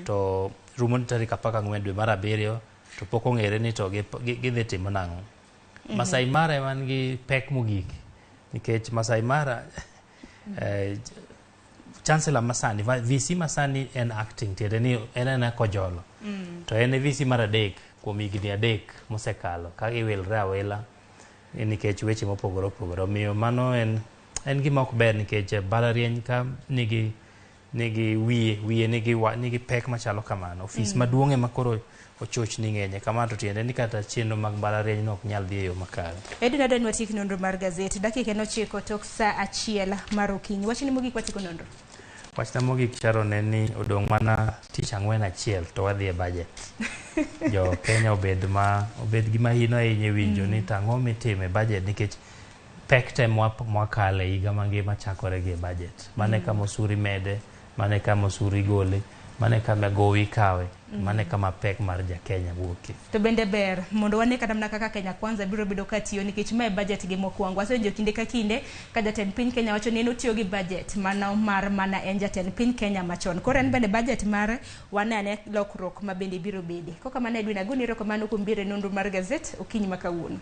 to rumo tarik 14 dwe mar 7 to pok ong'ere ni to gidhi timo nang'o. Masai Mara ema nigi pek mogik nikech Masai Mara Chancellor masani, VC masani en acting, tiende ni en ena kojolo. To en e VC mar adek kuom higni 3 mosekalo ka giwilre awila nikech weche mopogore opogore. Omiyo mano en gima ok ber nikech mbalariany ka nigi wiye nigi pek machalo kamano. Ofis maduong' ema koro ochochni ng'enye kamano, to tiende ni kata chenro mag mbalariany no ok nyal dhi e yo makare. Edwin adwa ni watiek nonro mar gazet dakika en 9 tok saa 1 mar okinyi. Wachni mogik watieko nonro. Wachna mogik Sharon en ni odong' mana tich ang'wen achiel to wadhi e budget. Jo Kenya obed gi mahino ahinya e winjo ni tang'o mitime budget nikech pek te mwakale higa mangima chakore gi e budget. Mane kama osuru imede, mane kama osuru igole, mane kama gowi ikawe, mane kama pek mar ja Kenya wuokie. To bende ber mondo wane kata mana kaka Kenya Kwanza biro bedo ka tiyo nikech mae budget gi mokwongo. Wasewinjo kinde ka kinde ka jatend piny Kenya wacho ni en otiyo gi budget mano mar mana en jatend piny Kenya machon. Koro en bende budget mare wane ane lokruok ma bende biro bede. Kokamano Edwin agoni erokamano kuom biro e nonro mar gazet okinyi ma kawuono.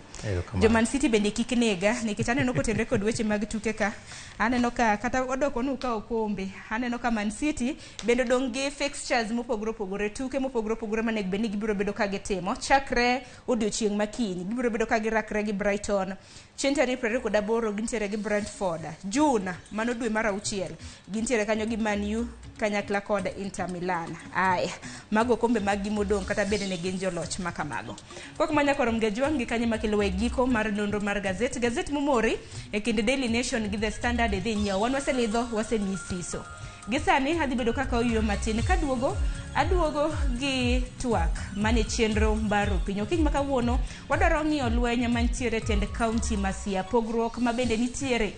Jo Man City bende kik nega nikech aneno kotenre kod weche mag tuke ka. Aneno ka kata odoko nu ka okombe. Aneno ka Man City bende odong' gi fixtures mopogore opogore, tuke mopogore opogore manego bed ni gibiro bedo ka gitimo chakre odiochieng' makiny. Gibiro bedo ka girakre gi Brighton chieng' tarik 28, gintiere gi Brentford. June mano dwe mar 6 gintiere kanyo gi Man U kanyakla kod Inter Milan. Aya, mago okombe mag gi modong' kata bende ne gin joloch makamago. Kok manya korom gejwang' gi kanye makelo e giko mar nonro mar gazet. Gazet momori e kind Daily Nation gi The Standard idhi nyiewo. Wan waselidho, wasemiyi siso. Gi sani adhi bedo kaka oyuyo matin kaduogo aduogo gi twak mane chenro mar piny. Okinyi ma kawuono wadwaro ng'iyo lweny mantiere tend kaunti ma Siaya, pogruok ma bende nitiere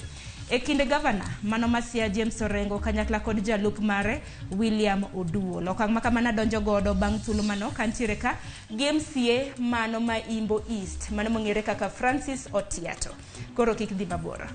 e kind gavana mano ma Siaya James Orengo kanyakla kod jalup mare William Oduol. Okang' ma kamano donjo godo bang' thuolo manok kantiere ka gi MCA mano ma Imbo East mano mong'ere kaka Francis Otiato. Koro kik dhi mabor.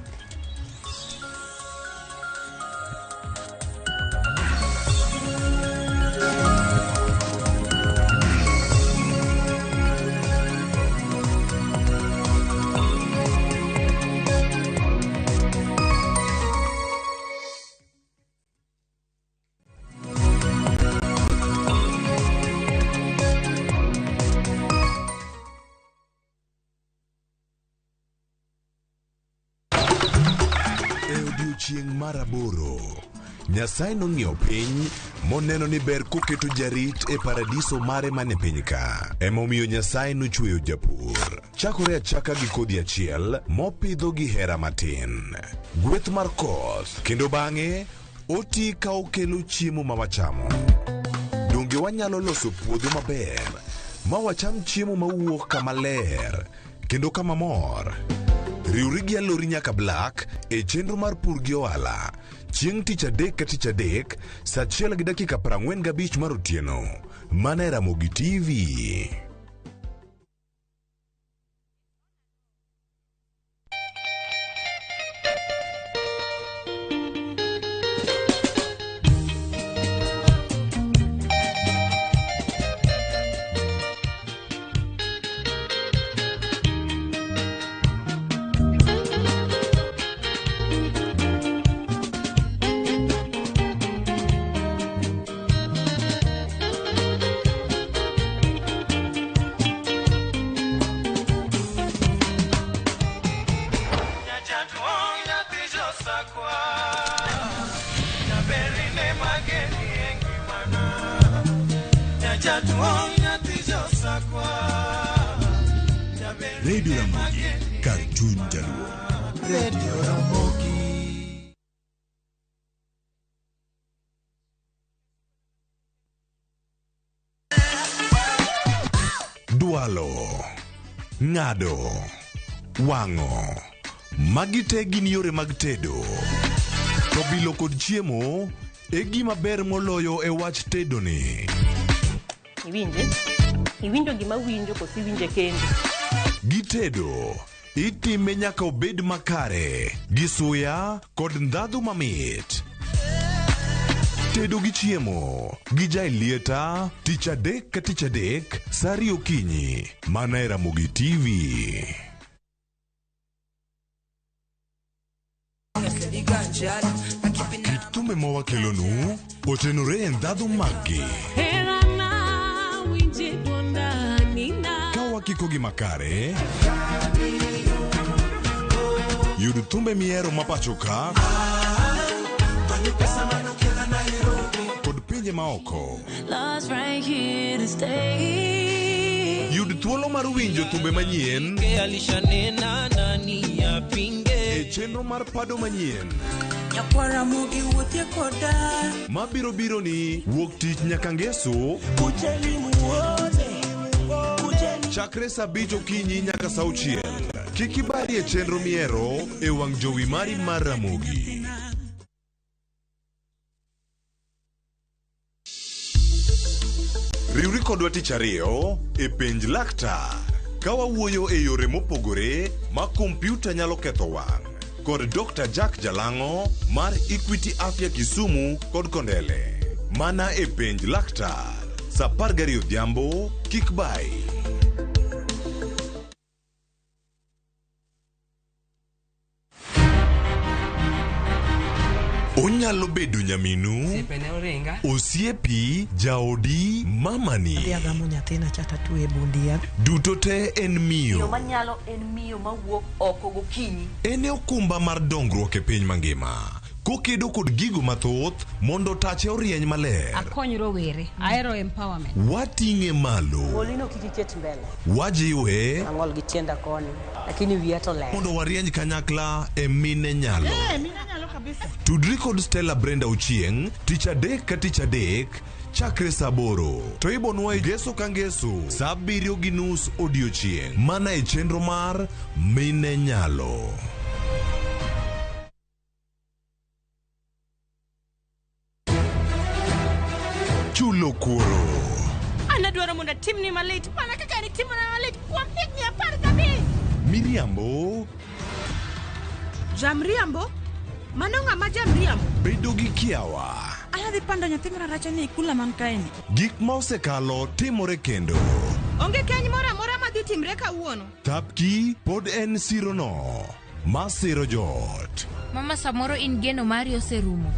Chieng' mar 8, Nyasaye nong'iyo piny moneno ni ber koketo jarit e paradiso mare mane piny ka. Emomiyo Nyasaye nochweyo japur. Chakore achaka gi kodhi achiel mopidho gi hera matin. Gweth mar koth, kendo bang'e oti ka okelo chiemo ma wachamo. Donge wanyalo loso puodho maber ma wacham chiemo mawuok kama ler kendo kama mor? Riwri gi Alori nyaka Black e chenro mar pur gi ohala chieng' tich adek ka tich adek saa 1:45 mar otieno mana e Ramogi TV. Radio Ramogi, kar chuny jaluo. Radio Ramogi. Dwalo, ng'ado, wang'o, magi te gin yore mag tedo. To bilo kod chiemo e gima ber moloyo e wach tedo ni. Iwinje? Iwinjo gima winjo koso iwinje kendi? Gitedo, itime nyaka obed makare, gi suya kod ndhadhu mamit. Tedo gi chiemo, gi Jaelieta, tich adek ka tich adek, saa 2 okinyi, mana e Ramogi TV. Kit thumbe ma wakelonu otenore e ndhadhu maggi. Ka wakikogi makare, yud thumbe mihero ma pacho ka kod pinje maoko. Love's right here to stay. Yud thuolo mar winjo thumbe manyien Alishanena nani apinge e chenro mar pado manyien nyakwara mogi wuothie koda mabiro biro ni wuok tich nyaka ngeso kujeni muone chakre saa abich okinyi nyaka saa auchiel. Kik ibari e chenro mihero e wang' jowi mari mar Ramogi. Riwri kodwa tich ariyo e penj laktar ka wawuoyo e yore mopogore ma kompyuta nyalo ketho wang' kod Dr. Jack Jalang'o mar Equity Afya Kisumu kod Kondele. Mana e penj laktar saa 12 odhiambo kik bai. Onyalo bedo nyaminu, Osiepene oringa. osiepi, jaodi, mamani. Adhi agamo nyathina cha tatwe e bundia. Duto te en Miyo miyo. manyalo en miyo mawuok oko gokinyi. En e okumba mar dongruok e piny mangima. Kokedo kod gigo mathoth mondo tache orieny maler. Akony rowere. Ahero empowerment. Wating'e malo. Golino kik iket mbele. Wajiwe Ang'ol gi tienda koni. Lakini wiya to ler. mondo warieny kanyakla e mine nyalo. Eh, mine nyalo kabisa. Tudri kod Stella Brenda Ochieng' tich adek ka tich adek chakre saa aboro to ibonwa e ngeso ka ngeso saa abiriyo gi nus odiochieng' mana e chenro mar Mine Nyalo. Chulo kuoro. An adwaro mondo atimni malit mana kaka nitimona malit kuom higni 15. Miriambo Jamriambo? Mano ng'ama jamriambo? bedo gi kiawa. An adhi pando nyathi mararacha ni e kula man kaeni. Gik ma osekalo timore kendo. Onge keny moro amora madhi timre kawuono. Thapki pod en sirono ma siro joot. Mama samoro in geno mari oserumo.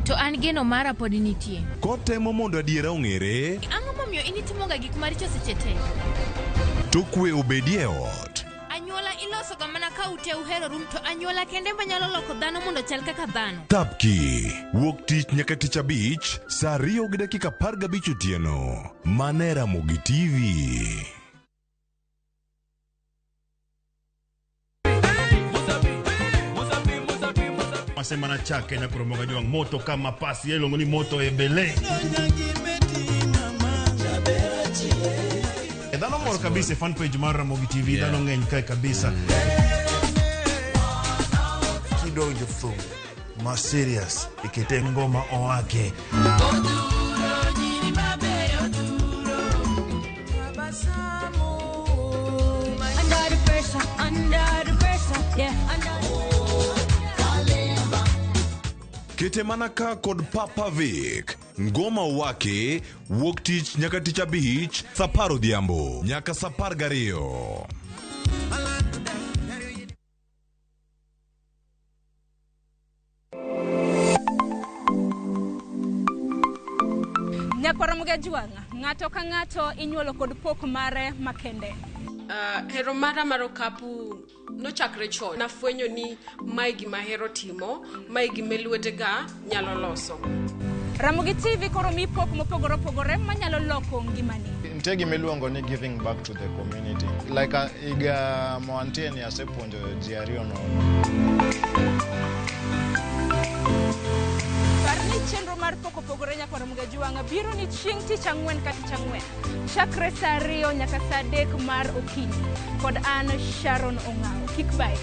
To an geno mara pod nitie. Kotemo mondo adiera ong'ere, Ang'o momiyo in itimoga gik maricho seche te? to kwe obedie e ot. Anyuola ilosoga mana ka ute uheroru to anyuola kende manyalo loko dhano mondo chal kaka dhano. Thapki wuok tich nyaka tich abich saa 2:15 otieno. Mana e Ramogi TV. Masema na chake na kuromoga jwang moto kama pasi iluongo ni moto ebele. E, Dhano mor kabisa e fan page mar Ramogi TV Yeah. dhano ng'eny kae kabisa. Kidonjo thum ma serious ikete ngoma owake. Under the pressure, under the pressure, yeah. Under Kete mana ka kod Papa Vic. Ngoma wake wuok tich nyaka tich abich saa 10 odhiambo nyaka saa 12. Nyakwara Mugajwang', ng'ato ka ng'ato inyuolo kod pok mare makende. Hero mara mar okapu nochakre chon. Nafwenyo ni mae gima ahero timo, mae gima lwetega nyalo loso. Ramogi TV koro mi pok mopogore opogore manyalo loko ngimani. Nitie gima iluongo ni giving back to the community. Like higa ma wantie ni asepuonjo ji ariyo nono. Par ni chenro mar pok opogore nyakwara Mugajwang' biro ni chieng' tich ang'wen ka tich ang'wen chakre saa 2 nyaka saa 3 mar okinyi kod an Sharon Ong'awo. Kik bae.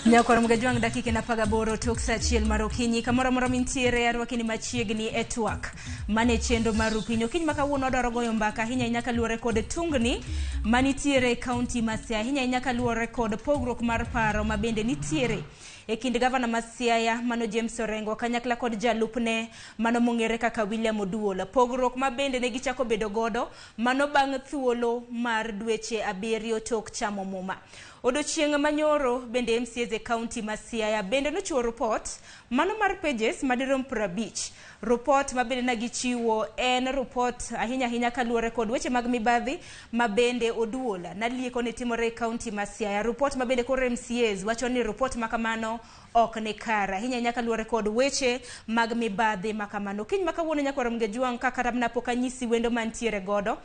Nyakwar Mugajwang' dakika en 18 tok saa 1 mar okinyi kamoro amora mintiere arwaki ni machiegni e twak. Mane chenro mar Rupiny. Okinyi ma kawuono wadwaro goyo mbaka ahinya ahinya kaluwore kod tungni manitiere e kaunti ma Siaya, ahinya ahinya kaluwore kod pogruok mar paro ma bende nitiere e kind gavana ma Siaya mano James Orengo kanyakla kod jalupne mano mong'ere kaka William Oduol. Pogruok ma bende ne gichako bedo godo mano bang' thuolo mar dweche 7 tok chamo muma. Odiochieng' manyoro bende MCAs e kaunti ma Siaya bende nochiwo ripot mano mar pages madirom 50. Ripot ma bende nagichiwo en ripot ahinya ahinya kaluwore kod weche mag mibadhi ma bende Oduol nalieko ni timore e kaunti ma Siaya. Ripot ma bende koro MCAs wacho ni ripot ma kamano ok ni kare ahinya ahinya kaluwore kod weche mag mibadhi ma kamano. Kiny ma kawuono nyakwar Mgejuang' kaka mana pok anyisi wendo mantiere godo.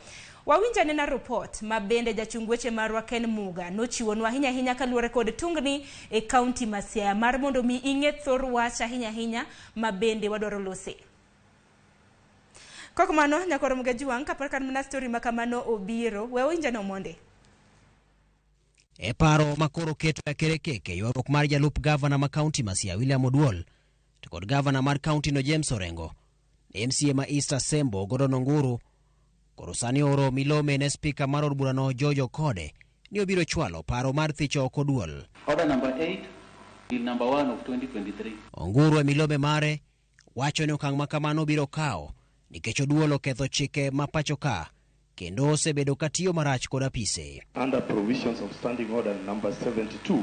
Wawinj anena ripot ma bende jachung weche marwa Ken Muga nochiwonwa ahinya ahinya kaluwore kod tungni e kaunti ma Siaya mar mondo mi ing'e thor wach ahinya ahinya ma bende wadwaro lose. Kok mano nyakwar Mgejuang' kapar kan mana story ma kamano obiro, we wawinj ane Omonde. E paro ma koro keto e kerekeke ywaruok mar jalup gavana ma kaunti ma Siaya William Oduol to kod gavana mar kaunti no James Orengo, MCA ma East Asembo Gordon Onguru koro sani oro milome ne spika mar od burano George Okode ni obiro chwalo paro mar thicho oko Oduol. Order number 8, Bill number 1 of 2023. Onguru e milome mare wacho ni okang' ma kamano biro kawo nikech Oduol oketho chike ma pacho ka kendo osebedo ka tiyo marach kod apise. Under provisions of Standing Order number 72,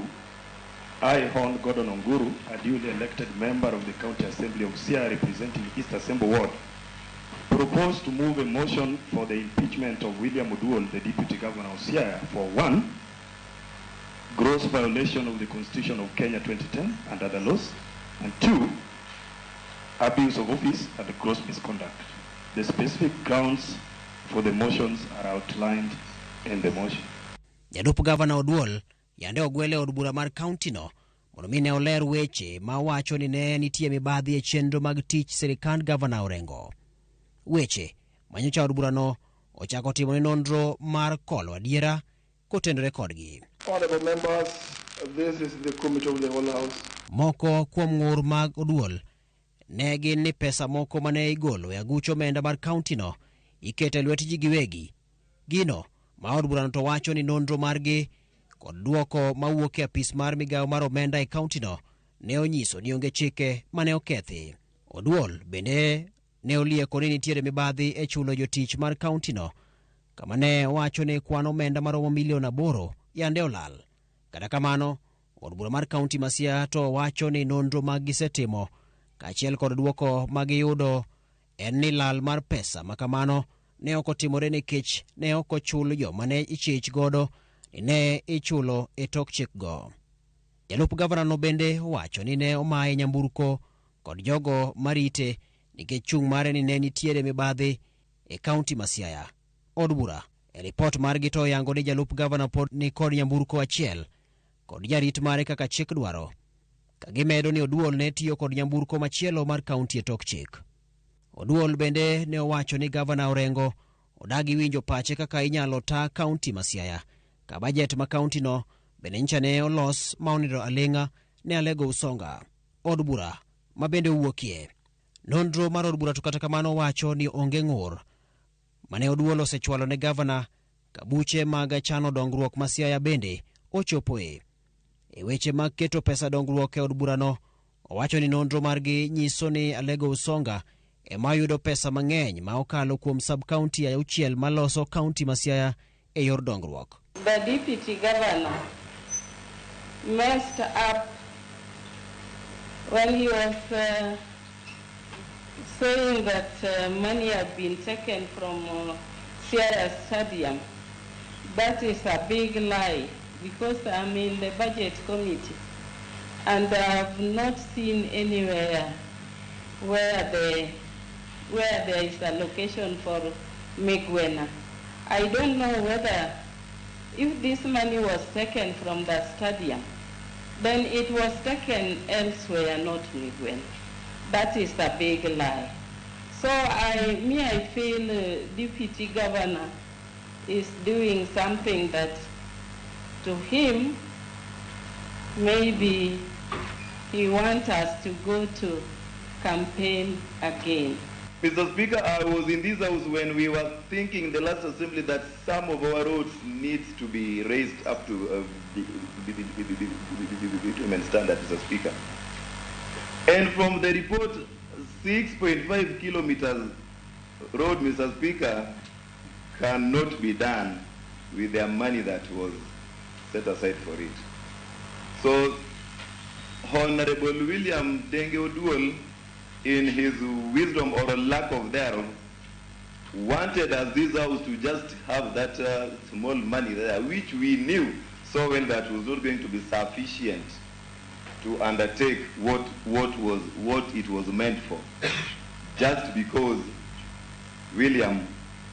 I, Hon Gordon Onguru, a duly elected member of the County Assembly of Siaya representing East Asembo Ward, propose to move a motion for the impeachment of William Oduol, the Deputy Governor of Siaya, for 1, gross violation of the Constitution of Kenya 2010 and other laws, and 2, abuse of office and gross misconduct. The specific grounds for the motions are outlined in the motion. Jalup gavana Oduol yande ogwele od bura mar kaunti no mondo mi ne oler weche ma wacho ni ne nitie mibadhi e chenro mag tich sirikand gavana Orengo. Weche manyocha od burano ochako timo ne nonro mar kolo adiera kotenore kodgi. Honorable members, this is the committee of the whole house. Moko kuom ng'ur mag Oduol ne gin ni pesa moko mane igolo e aguch omenda mar kaunti no iketo e lwet ji giwegi. Gino ma od burano to wacho ni nonro margi kod duoko mawuok e apis mar migawo mar omenda e kaunti no ne onyiso ni onge chike mane okethi. Oduol bende ne olieko ni nitiere mibadhi e chulo jotich mar kaunti no kama ne owacho ni kwan omenda maromo milion 8 yande olal. Kata kamano, od bura mar kaunti ma Siaya to wacho ni nonro mag gisetimo kaachiel kod duoko magiyudo en ni lal mar pesa ma kamano ne ok otimore nikech ne ok ochul joma ne ichich godo ni ne ichulo e tok chikgo. Jalup gavana no bende owacho ni ne omaye nyamburko kod jogo marite nikech chung' mare ni ne nitiere mibadhi e kaunti ma Siaya. Od bura e ripot margi to oyango ni jalup gavana pod ni kod nyamburko achiel kod jarit mare kaka chik dwaro, ka gimedo ni Oduol ne tiyo kod nyamburko machielo mar kaunti e tok chik. Oduol bende ne owacho ni gavana Orengo odagi winjo pache kaka inyalo ta kaunti ma Siaya ka bajet ma kaunti no bende nyicha ne olos ma onindo aling'a ne Alego Usonga. Od bura ma bende owuokie. Nonro mar od bura to kata kamano wacho ni onge ng'ur mane Oduol osechwalo ne gavana ka buche mag chano dongruok ma Siaya bende ochopoe. E weche mag keto pesa dongruok e od burano, owacho ni nonro margi nyiso ni Alego Usonga ema yudo pesa mang'eny ma okalo kuom sub-county 6 maloso kaunti ma Siaya e yor dongruok. The deputy governor messed up when he was saying that money had been taken from Siaya Stadium. That is a big lie, because I'm in the budget committee and I have not seen anywhere where there is a location for Migwena. I don't know whether if this money was taken from the stadium, then it was taken elsewhere, not Migwena. That is a big lie. So I feel deputy governor is doing something that to him, maybe he wants us to go to campaign again. Mr. Speaker, I was in this house when we were thinking in the last assembly that some of our roads needs to be raised up to bitumen standard, Mr. Speaker. And from the report, 6.5 kilometers road, Mr. Speaker, cannot be done with the money that was set aside for it. So, Honorable William Denge Oduol, in his wisdom or lack of thereof, wanted us this house to just have that small money there, which we knew so well that was not going to be sufficient to undertake what it was meant for, just because William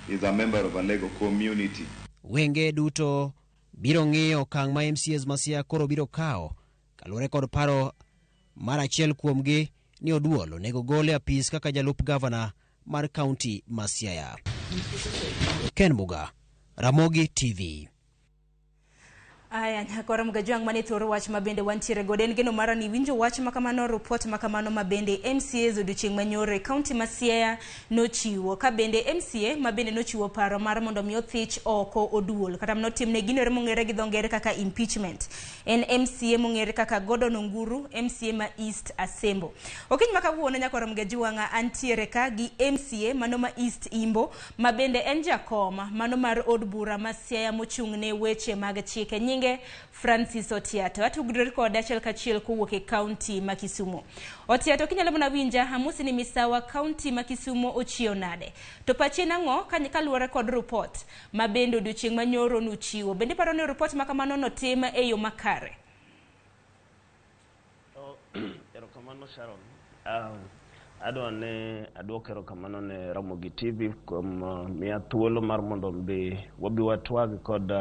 is a member of a Lego community. Wenge duto biro ng'iyo okang' ma MCAs ma Siaya koro biro kawo kaluwore kod paro mar achiel kuomgi ni Oduol onego gol e apis kaka jalup gavana mar kaunti ma Siaya. Ken Muga, Ramogi TV. Aya, nyakora Mgajwang' mane thoro wach mabende wantiere godo en geno mara ni winjo wach makamano, report makamano mabende MCAs odiochieng' manyoro e kaunti ma Siaya nochiwo, ka bende MCA mabende nochiwo paro mar mondo mi othich oko Oduol kata manotimne gino ero mong'ere gi dho ngere kaka impeachment. En MCA mong'ere kaka Gordon Onguru, MCA ma East Asembo. Okinyi ma kawuono nyakora Mgajwang' antiere ka gi MCA mano ma East Imbo mabende en jakom mano mar od bura ma Siaya mochung'ne weche mag chike nyinge Francis Otiato. Atugdore kode achiel kachiel kowuok e kaunti ma Kisumu. Otiato, kinyalo mana winja, amosi ni misawa kaunti ma Kisumu ochiew nade? To pachi nang'o kaluwore kod report ma bende odiochieng' manyoro nuchiwo? Bende paro ni report ma kamano notim e yo makare? Erokamano Sharon. Adwa ne aduok erokamano ne Ramogi TV kuom miya thuolo mar mondo wabi watwag kod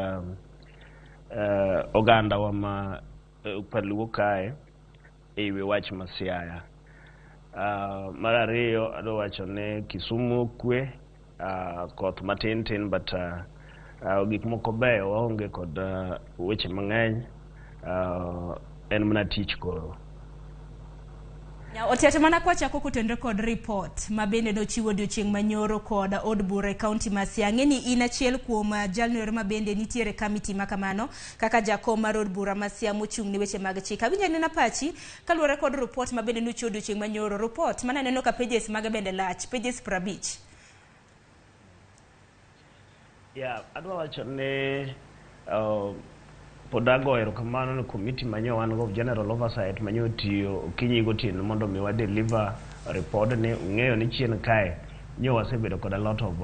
oganda wa ma paluo kae e wi wach ma Siaya. Mar ariyo adwa wacho ni Kisumu okwe, koth matin tin, but gik moko beyo, waonge kod weche mang'eny, en mana tich koro. Otiato, mana kwachako kotenore kod report ma bende nochiwo odiochieng' manyoro kod od bura e kaunti ma Siaya. Ang'e ni in achiel kuom jalno ero ma bende nitiere kamiti ma kamano kaka jakom mar od bura ma Siaya mochung' ne weche mag chik. Awinjo anena pachi kaluwore kod report ma bende nochiwo odiochieng' manyoro. Report mana neno ka pages mage bende lach, pages 50. Yeah, adwa wacho ni pod ago erokamano ne committee manyo wan go general oversight manyo tiyo okinyi gotieno mondo mi wa deliver report ni. Ung'eyo ni chien kae nyo wasebedo kod a lot of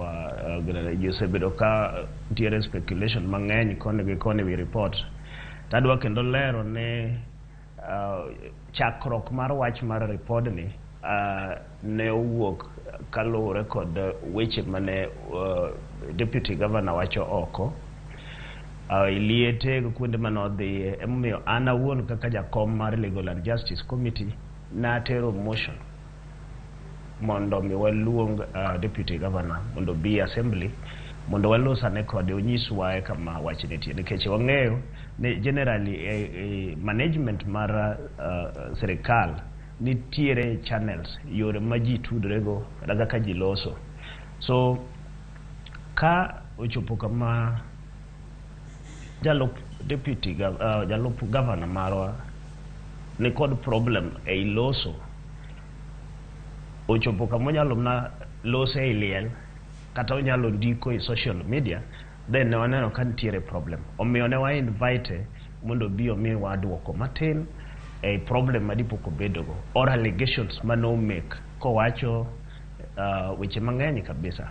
ji osebedo ka nitiere speculation mang'eny koni gi koni wi report. Tadwa kendo lero ni chakruok mar wach mar report ni ne owuok kaluwore kod weche mane deputy governor wacho oko iliete kuonde mane odhiye. Emomiyo an awuon kaka jakom mar Legal and Justice Committee natero motion mondo mi waluong deputy governor mondo obi assembly mondo walos ane kode, onyiswa kama wach nitie, nikech wang'eyo ni generally management mar sirikal nitiere channels, yore ma ji tudorego kata kaka ji loso. So ka ochopo kama jalup deputy jalup governor marwa ni kod problem ei loso, ochopo kama onyalo mana loso ei liel kata onyalo ndiko e social media, then ne waneno ka nitiere problem. Omiyo ne wa invite mondo obi omiwa duoko matin ei problem madipo kobedogo or allegations mano make kowacho weche mang'eny kabisa.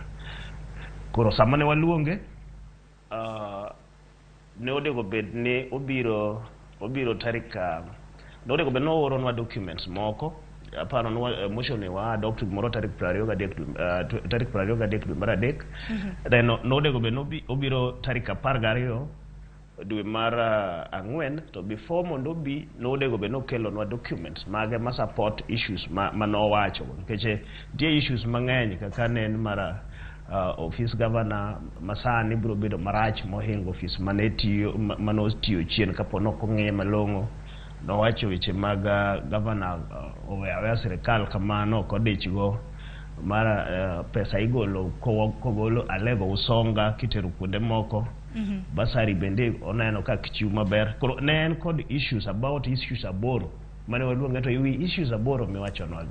Koro sama ne waluonge ne onego bed ni obiro tarik ne onego bed ni ooronwa documents moko. Aparo ni motion ni wa adopt gimoro tarik 23 tarik 23 dwe mar 3. Then nonego bed ni obiro tarik 12 dwe mar 4, to before mondo obi nonego bed ni okelonwa documents mage ma support issues ma nowacho, nikech nitie issues mang'eny kaka ne en mar office governor masani biro bedo marach mohingo office mane tiyo manotiyo chien kapo nok ong'iye malong'o. Nowacho weche mag governor oweyo aweya sirikal kamano ok odichgo. Mar pesa igolo kogolo Alego Usonga kitero kuonde moko. Bursary bende oneno ka chiw maber. Koro ne en kod issues about issues 8 mane waluonge to ewi issues 8 miwachonwagi.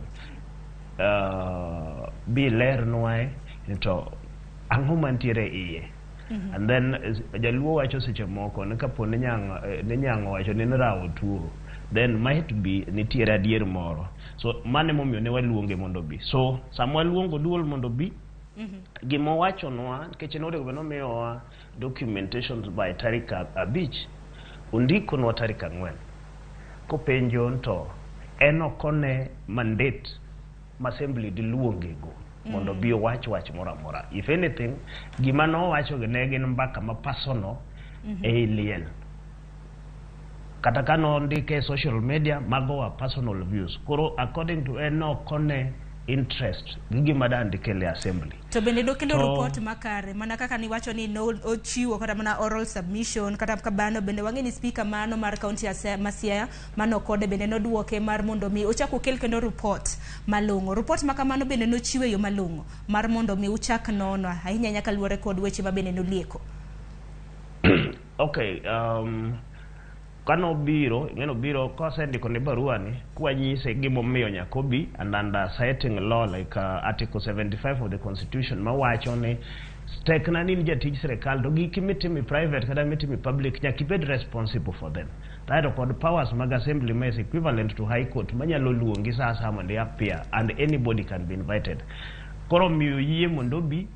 Bi lernwae to ang'o mantiere iye. And then jaluo wacho seche moko ni kapo ni nyang' owacho ni rawo tuo, then might be nitiere adier moro. So mano emomiyo ne waluonge mondo obi. So sama waluongo duol mondo obi, gima owachonwa nikech ne onego bed ni omiyowa documentations by tarik 5, ondikonwa tarik 4 kopenjo to en ok one mandate ma assembly diluongego mondo obi owach wach moro amora. If anything, gima nowacho ne gin mbaka ma personal ei liel. Kata ka nondike e social media, mago wa personal views. Koro according to en ok one interest gi gima dang' dikele assembly. To bende nokelo report makare mana kaka niwacho ni no ochiwo kata mana oral submission kata kabano bende wang'e ni speaker mano mar county ma Siaya mano kode bende noduoke mar mondo mi ochak okel kendo report malong'o. Report ma kamano bende nochiwe yo malong'o mar mondo mi uchak nono ahinya ahinya kaluwore kod weche ma bende nolieko. Okay, kanobiro ing'eno biro kosendiko ne barua ni kwanyise gimomiyo nyaka obi and under citing law like article 75 of the constitution mawacho ni tekna ni in jatij sirikal to giki mitimo e private kata mitimo e public nyaka ibed responsible for them. Kaeto kod powers mag assembly ma is equivalent to high court manyalo luongi sa asaya mondo i appear and anybody can be invited. Koro miyo yie mondo obi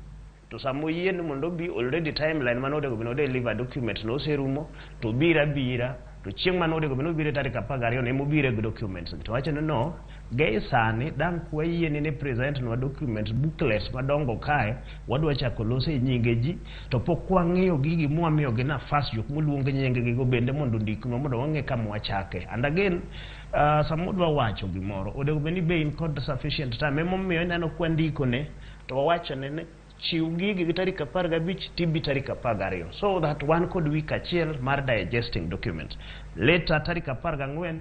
to sama oyie ni mondo obi already timeline mane onego bed ni odeliver document noserumo to obiro abira to chieng' mane onego bed ni obiro tarik 12 no emobiro gi documents gi to wacho ni no gie sani dang' kwayieni ni present nwa documents booklets madongo kae wadwa chako loso e nyinge ji to pok wang'iyo gigi mwamiyogi nafas jok moluong nying gi go bende mondo ondiknwa mondo wang'e kama wachake. And again sama udwa wacho gimoro onego bed ni be in kod sufficient time emomiyo ineno kwandikone to wawachone ni chiw gigi gi tarik 15 tibi tarik 12 so that wan kod week achiel mar digesting documents. Later tarik 14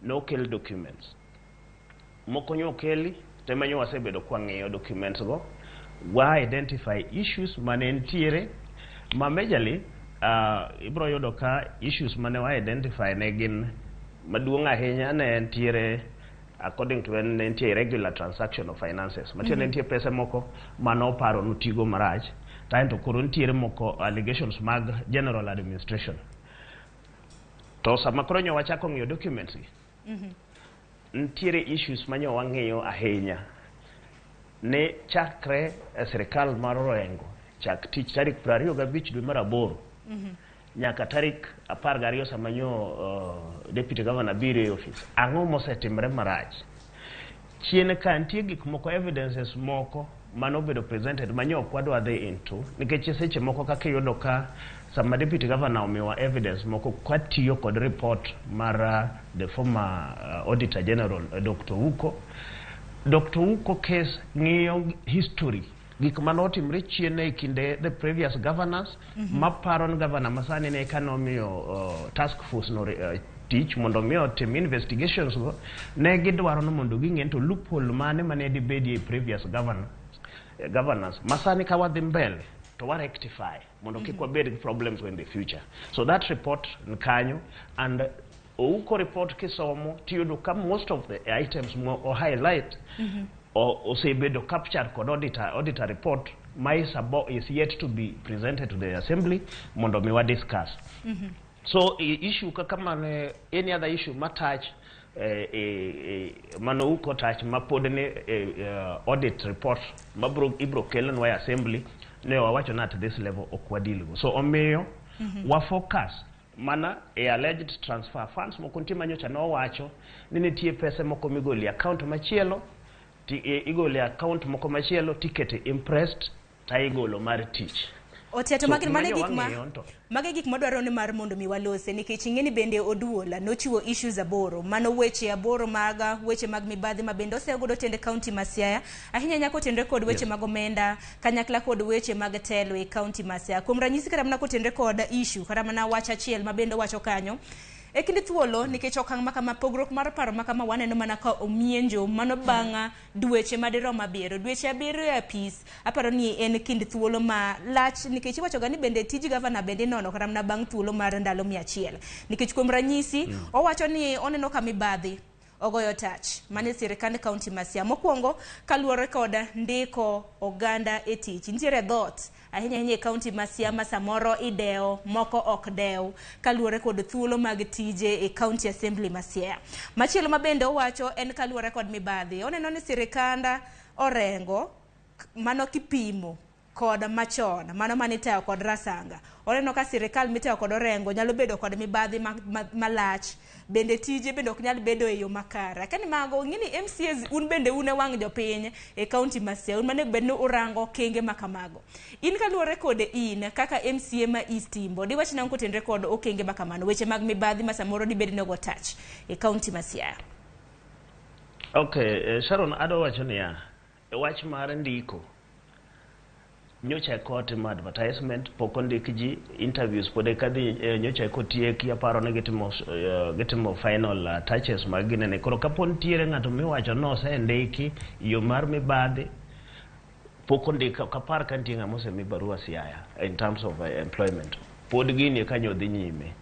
nokel documents moko nyokeli temanyo wasebedo kwang'iyo documents go wa identify issues mane nitiere ma majorly ibro yudo ka issues mane wa identify ne gin maduong' ahinya ne nitiere according to en ne nitie irregular transaction of finances matiende nitie pesa moko manoparo notigo marach to koro nitiere moko allegations mag general administration to sama koro nyo wachako ng'iyo documents gi nitiere issues ma nyo wang'iyo ahinya ne chakre e sirikal mar Orengo chak tich tarik 25 dwe mar 8 nyaka tarik 12 sama nyo deputy governor biro e office ang'o mosetimre marach chien ka nitie gik moko evidences moko manobedo presented ma nyo ok wadwa dhi into nikech seche moko kaka iyudo ka sama deputy governor omiwa evidence moko kwatiyo kod report mar the former auditor general Dr. Uko Dr. Uko case ng'iyo history gik manotimre chien e kinde the previous governors maparo ni governor masani ne kanomiyo task force no tich mondo mi otim investigations go ne gidwaro ni mondo ging'e to loophole mane mane dibedie e previous governors masani ka wadhi mbele to wa rectify mondo kik wabed gi problems in the future. So that report ni kanyo and Ouko report kisomo tiyudo ka most of the items mo o highlight osebedo captured kod auditor report ma is yet to be presented to the assembly mondo mi wa discuss. So issue kaka mane any other issue ma touch mano Ouko touch ma pod ni audit report mabro ibro kelnwa e assembly ne wawacho na at this level ok wadeal go. So omiyo wa focus mana e alleged transfer funds moko nitie manyocha nowacho ni nitie pesa moko migolo e account machielo ti igolo e account moko machielo tikete imprest ta igolo mar tich. Otiato So, magi mane gima gik ma wang'iyo to mage gik madwaro ni mar mondo mi walose nikech ing'e ni bende Oduola nochiwo issues 8 mano weche 8 mag weche mag mibadhi ma bende osegodo tende kaunti ma Siaya ahinya ahinya kotenore kod weche mag omenda kanyakla kod weche mag telo e kaunti ma Siaya. Kuom ranyisi kata mana kotenore kod issue kata mana wach achiel ma bende owacho kanyo E kinde thuolo nikech okang' ma kama, pogruok mar paro ma kama waneno mana ka omienjo mano bang' dweche madirom 7. Dweche 7 e apis, aparo ni en kind thuolo ma lach nikech iwachoga ni bende tij gavana bende inono kata mana bang' thuolo mar ndalo 100. Nikech kuom ranyisi, owacho ni oneno ka mibadhi ogoyo tach mane sirikand kaunti ma Siaya. Mokwongo kaluwore kod ndiko oganda e tich. Nitiere dhoot ahinya ahinya e kaunti ma Siaya ma samoro idewo, moko ok dew kaluwore kod thuolo mag tije e kaunti assembly ma Siaya. Machielo ma bende owacho en kaluwore kod mibadhi. Oneno ni sirikand Orengo mano kipimo kod machon, mano mane itayo kod Rasanga. Oneno ka sirikal mitayo kod Orengo nyalo bedo kod mibadhi malach, bende tije bende ok nyal bedo e yo makare. Akia ni mago, ing'e ni MCAs un bende un e wang' jopiny e kaunti ma Siaya, un manego bed ni urango okenge ma kamago. In kaluwore kod in kaka MCA ma East Imbo, diwach nang'o kotenre kod okenge ma kamano, weche mag mibadhi ma samoro dibed ni ogo tach e kaunti ma Siaya? Okay, Sharon, adwa wacho niya, e wach mar ndiko, nyocha eka otimo advertisement, pok ondik ji, interviews pod eka dhi, nyocha eka otieki, aparo ni gitimo final touches mag ginene. Koro kapo nitiere ng'ato miwacho ni osendiki yo mar mibadhi, pok ondik, ok apar ka nitie ng'ama osemi barua Siaya in terms of employment. Pod gini eka nyo dhi nyime.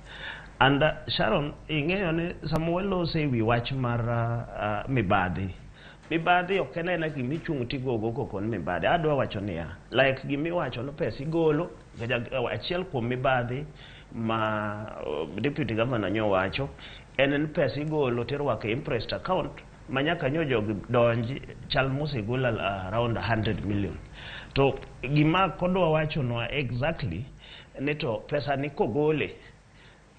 And Sharon, ing'eyo ni sama waloso e wi wach mar mibadhi, mibadhi ok en aena gima ichung' tigogo koko ni mibadhi. Adwa wacho niya, like gimiwacho ni pesa igolo, achiel kuom mibadhi ma deputy governor nyo wacho, en ni pesa igolo tirwako e imprest account ma nyaka nyo jogi donji chal mosegol around 100 million. To gima kodwa wachonwa exactly ni to pesa ni kogole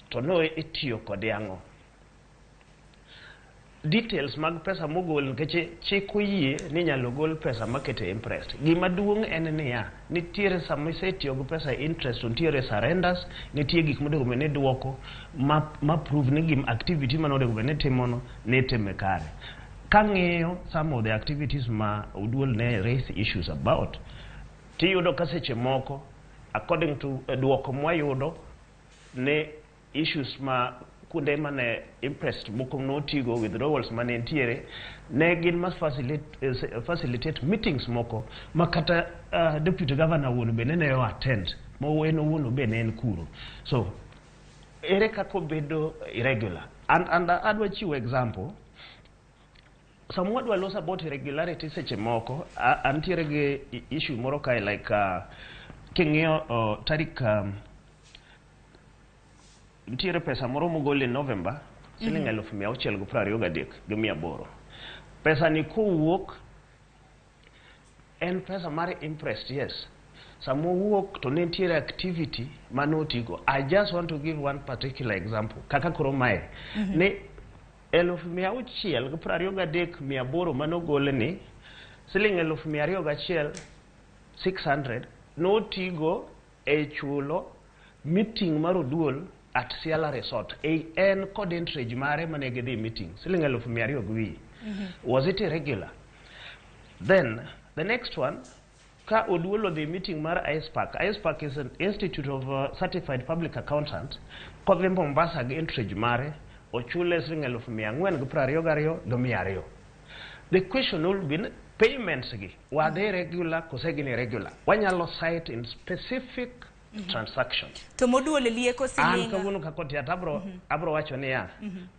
to no itiyo kode ang'o? Details mag pesa mogol, nikech chik oyie ni inyalo gol pesa makete imprest. Gima duong' en niya, nitiere sama isetiyo gi pesa e interest to nitiere surrenders, nitie gik monego bed ni iduoko ma prove ni gim activity mane onego bed ni itimono ne itime kare. Kang'iyo some of the activities ma Oduol ne raise issues about, tiyudo ka seche moko according to duoko mwayudo ne issues ma kuonde mane imprest moko notigo, withdrawals mane nitiere ne gin ma facilitate meetings moko ma kata deputy governor wuon bende ne attend, ma en owuon be ne en kuro. So ere kaka obedo irregular? And adwa chiwo example. Sama wadwa loso about irregularity, seche moko antiere gi issue moro kae, like king'iyo tarik nitiere pesa moro mogol e November, siling 623,800. Pesa ni kowuok en pesa mar imprest, yes. Sama owuok to ne nitiere activity manotigo. I just want to give one particular example kaka koro mae ni 623,800 manogol ni siling 201,600 notigo e chulo meeting mar Oduol at Siala Resort. E en kod entourage mare mane gidhi meeting, siling 200,000 gi wiye. Was it irregular? Then the next one, ka Oduol odhi meeting mar ICPAK. ICPAK is an Institute of Certified Public Accountant. Kodhi Mombasa gi entourage mare, ochule siling 422,200. The question will be, payments gi, were they regular kose gin irregular? Wanyalo cite in specific transactions. To moduol lieko An siling kawuono ka kotia abro wacho niya,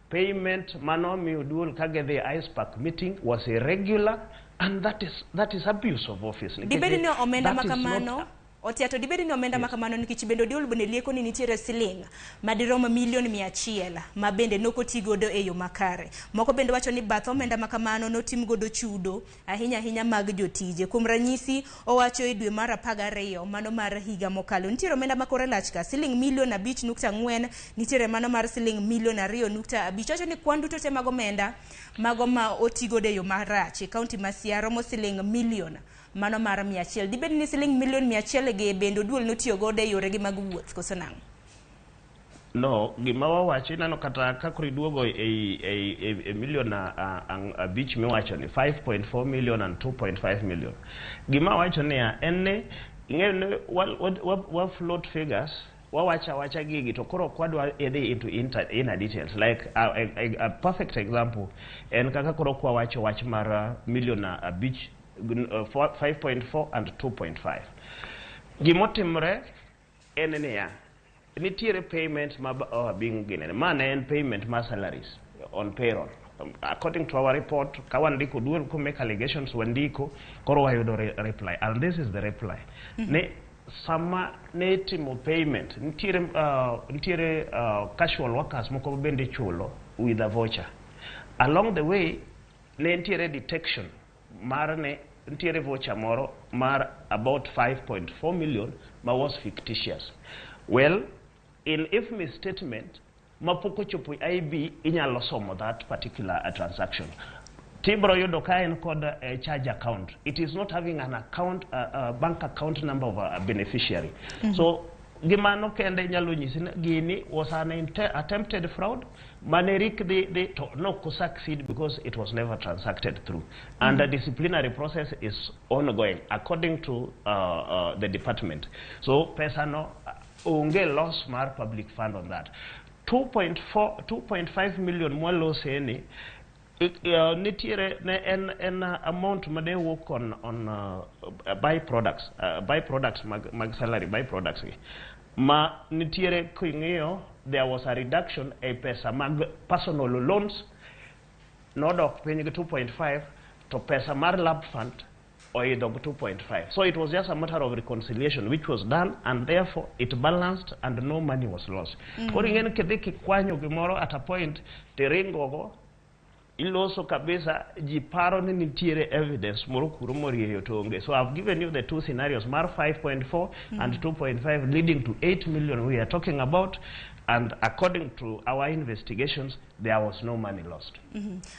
payment manomi Oduol ka gidhi ICPAK meeting was irregular, and that is abuse of office. Nikech Dibed ni omenda that is not makamano Otia, to dibed ni omenda makamano, nikech bende Oduol bende lieko ni nitiere siling madirom milion 100 ma bende nokoti godo e yo makare. Moko bende wacho ni bath omenda makamano notim godo chudo ahinya ahinya mag jotije. Kuom ranyisi, owacho e dwe mar 12 mano mar higa mokalo nitiere omenda ma kore lach ka siling milion 5.4, nitiere mano mar siling milion 2.5. Wacho ni kwan duto te mag omenda mago ma oti godo e yo marach e kaunti ma Siaya romo siling milion mano mar 100. Dibed ni siling milion 100 gi bende Oduol notiyo godo e yoregi mag wuoth koso nang'o? No, gima wawacho ineno kata ka koro iduogo e milion 5 miwacho ni 5.4 million and 2.5 million. Gima wacho niya en ni ing'eyo ni wa float figures. Wawacho awacha gigi to koro ok wadwa dhi into inner details. Like a perfect example en kaka koro kwawacho wach mar million 5, 5.4 and 2.5. Gimotimre en niya, nitiere payment ma being ginene. Ma ne en payment mar salaries on payroll. According to our report, ka wandiko duol ko make allegations wandiko, koro wayudo reply. And this is the reply. Ne sama ne itimo payment, nitiere casual workers moko bende chulo with a voucher. Along the way, ne nitiere detection mar ne nitiere voucher moro mar about 5.4 million ma was fictitious. Well, in IFMIS statement, mapok ochopo IB inyalo somo that particular transaction. Tibro yudo ka en kod a charge account. It is not having an account, bank account number of a beneficiary. So gimano kende nyalo nyisi ni gini was an attempted fraud mane rik dhi to no succeed because it was never transacted through. And the disciplinary process is ongoing according to the department. So pesa no onge loss mar public fund on that. 2.4 2.5 million mwalose ni nitiere ne en amount mane wuok on byproducts mag salary byproducts gi ma nitiere. King'iyo, there was a reduction e pesa mag personal loans, nodok piny gi 2.5, to pesa mar lab fund oidho gi 2.5. So it was just a matter of reconciliation which was done, and therefore it balanced and no money was lost. Koro ing'e ni kidhi kikwanyo gimoro at a point tiringogo iloso kabisa, ji paro ni nitiere evidence moro kuro morieyo to onge. So I've given you the two scenarios mar 5.4 and 2.5 leading to 8 million we are talking about, and according to our investigations there was no money lost.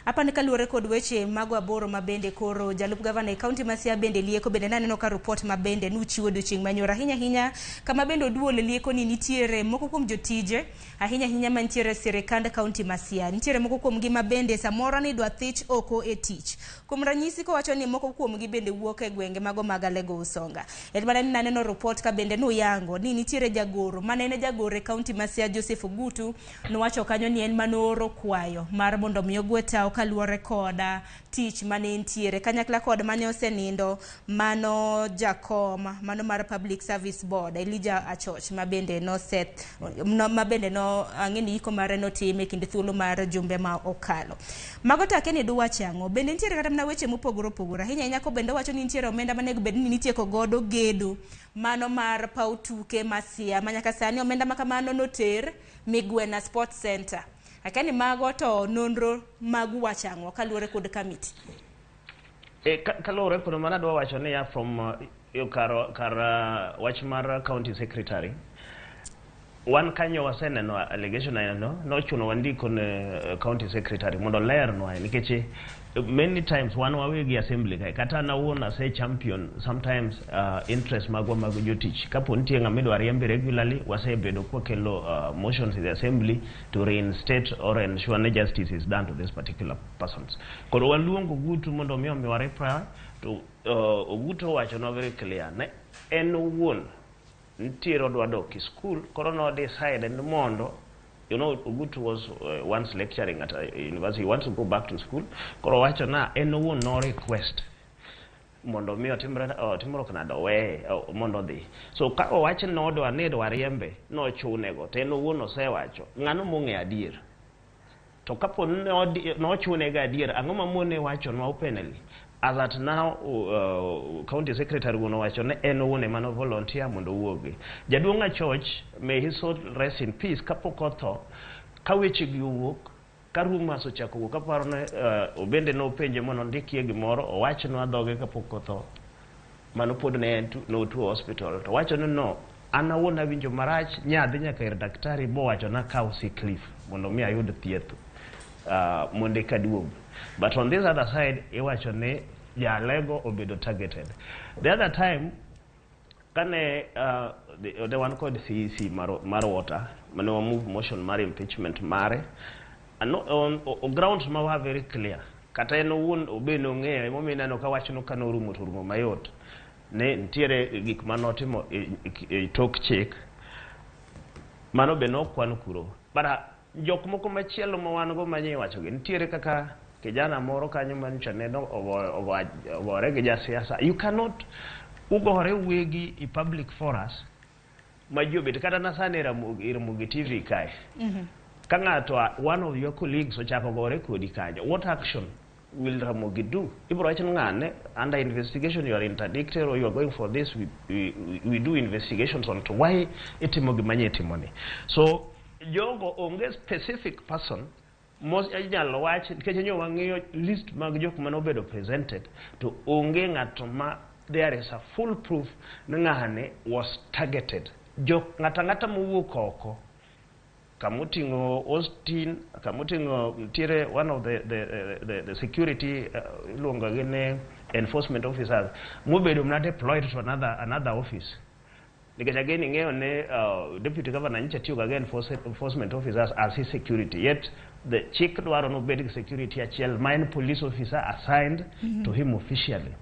Apa ni kaluwore kod weche mago aboro ma bende koro jalup gavana e kaunti ma Siaya bende lieko, bende naneno ka report ma bende nuchiwo odiochieng' manyoro, ahinya ahinya kama bende oduol lieko ni nitiere moko kuom jotije, ahinya ahinya mantiere e sirikand kaunti ma Siaya, nitiere moko kuomgi ma bende samoro ni idwa thich oko e tich. Kuom ranyisi, kowacho ni moko kuomgi bende wuok e gwenge mago mag Alego Usonga. En mana ni naneno report ka bende nuyango ni nitiere jagoro mane en jagoro e kaunti ma Siaya, Joseph Ogutu, nowacho kanyo ni en manooro kwayo mar mondo mi ogwe tao kaluwore koda tich mane nitiere kanyakla kod mane osenindo mano jakom mano mar Public Service Board, Elijah Achoch, ma bende noset no, ma bende no ang'e ni iko mare notim e kind thuolo mar jumbe ma okalo. Mago to akia ni duwache ang'o. Bende nitiere kata mana weche mopogore opogore, ahinya ahinya ko bende owacho ni nitiere omenda manego bed ni nitieko godo gedo mano mar paw tuke ma Siaya, ma nyaka sani omenda ma kamano noter Migwena Sports Center. Akia ni mago to nonro magu wacho ang'o kaluwore kod kamiti? E, kaluwore kod mano, adwa wacho niya, from yo kar wach mar county secretary, wan kanyo waseneno allegation aina nochuno wandiko ne county secretary mondo olernwa, nikech many times wan wawegi assembly kae, kata an awuon ase champion sometimes interest magwa mag jotich. Kapo nitie ng'ama idwa riembi regularly, wasebedo kwakelo motions in the assembly to reinstate or ensure ni justice is done to these particular persons. Koro waluongo Ogutu mondo mi omiwa reply, to Ogutu owachonwa very clear ne en owuon nitiere odwa dok e school. Koro no decide ni mondo Ogutu was once lecturing at a university. He wants to go back to school. Koro wacho na en owuon no request mondo mi otimre otimruok nade oweye mondo odhi. So ka owach ni nodwa ni idwa riembe nochunego, to en owuon osewacho ng'ano mong'eyo adier. To kapo ni nochune ga adier, ang'o mamone wachonwa openly? As at now, county secretary wuon owacho ni en owuon ema no volunteer mondo owuogi. Jaduong' Achoch, may his soul rest in peace, kapok otho, ka weche gi owuok, ka rumours ochako wuok, aparo ni obende nopenje mondo ondikie gimoro owachnwa dhoge kapok otho. Mano pod ne en notuo hospital to wacho ni no an awuon awinjo marach, nyadhi nyaka ir daktari bowacho na akaw sick leave mondo mi ayud thieth mondo eka aduog. But on this other side, iwacho ni jalego obedo targeted. The other time kane ne wan kod CEC mar water mane wa move motion mar impeachment mare ano, on grounds ma were very clear, kata en owuon obe nong'eyo emomiyo ineno ka wachno kanorumo to orumo mayot. Ne nitiere gik manotimo e tok chik. Mano be nokwan kuro. But jok moko machielo ma wan go manye iwacho gi nitiere kaka kijana moro kanyo manyocha neno ogore gi jasiasa. You cannot ugore wegi i public forums ma ji obet kata na sani e Ramogi TV kae. Ka ng'ato one of your colleagues ochako gore kodi kanyo, what action will Ramogi do? Ibro wach ni ng'ane under investigation, you are interdicted or you are going for this, we do investigations on to why itimo gima nye itimoni. So jogo onge specific person mos inyalo wach nikech nyo wang'iyo list mag jok mane obedo presented to onge ng'ato ma there is a full proof ni ng'ane was targeted. Jok ng'ato ang'ata mowuok oko kamoting'o Austin, kamoting'o nitiere one of the security iluongo gi ni enforcement officers mobedo mana deployed to another office. Nikech again ing'eyo ni deputy governor nyicha tiyo ga gi enforcement officers as his security, yet the chik dwaro nobed gi security achiel ma en police officer assigned to him officially.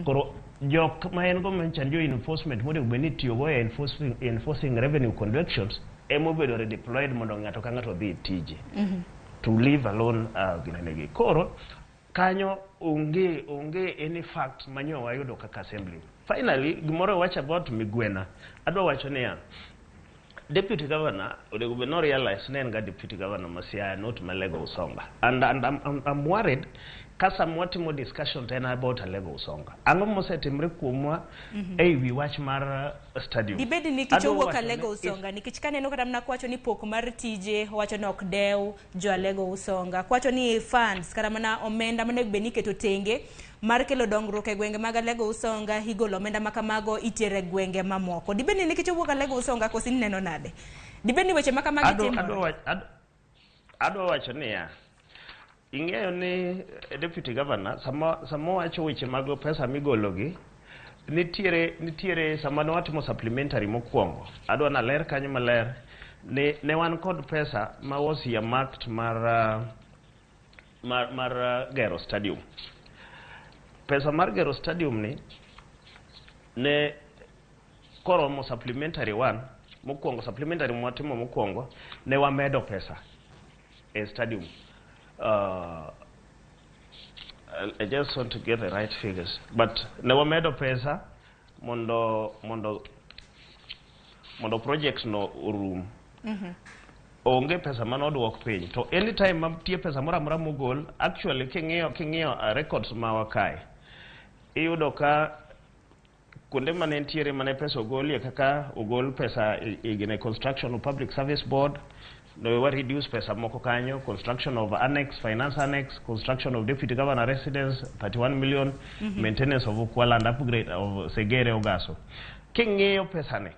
Koro jok ma en go mancha jo enforcement monego bed ni itiyogo e enforcing revenue collections emobedo redeployed mondo ng'ato ka ng'ato odhi e tije to leave alone ginenegi. Koro kanyo onge any fact manyo wayudo kaka assembly. Finally, gimoro wach about Migwena. Adwa wacho niya, deputy governor onego bed no realize ne en ga deputy governor ma Siaya, not Malego Usonga. And I'm worried ka sama watimo discussion to en about Alego Usonga. Ang'o mosetimre kuomwa e wi wach mar stadium? Dibed ni nikech Adwa owuok wacho ni Alego Usonga, nikech kaneno kata mana kwacho ni pok mar tije, owacho ni ok dew jo Alego Usonga, kwacho ni funds kata mana omenda monego bed ni iketo tenge mar kelo dongruok e gwenge mag Alego Usonga, igolo omenda ma kamago itere gwenge mamoko. Dibed ni nikech owuok Alego Usonga koso ineno nade? Dibed ni weche ma kamagi timore? Adwa wacho niya, ing'eyo ni deputy governor sama owacho weche mag pesa migologi nitiere sama ne watimo supplementary mokwongo, adwa naler kanyo maler ni ne wan kod pesa ma was earmarked mar gero stadium. Pesa mar gero stadium ni ne koromo supplementary one mokwongo. Supplementary mwatimo mokwongo ne wamedo pesa e stadium. I just want to get the right figures, but ne wamedo pesa mondo project no orum. Onge pesa mane oduok piny to anytime ma nitie pesa moro amora mogol, actually king'iyo records mawa kae iyudo ka kuonde mane nitiere mane pesa ogolie, kaka ogol pesa e gine construction of public service board, ne wa reduce pesa moko kanyo, construction of annex, finance annex, construction of deputy governor residence 31 million, maintenance of Ukwala and upgrade of Segere Ogaso. King'iyo pesa ni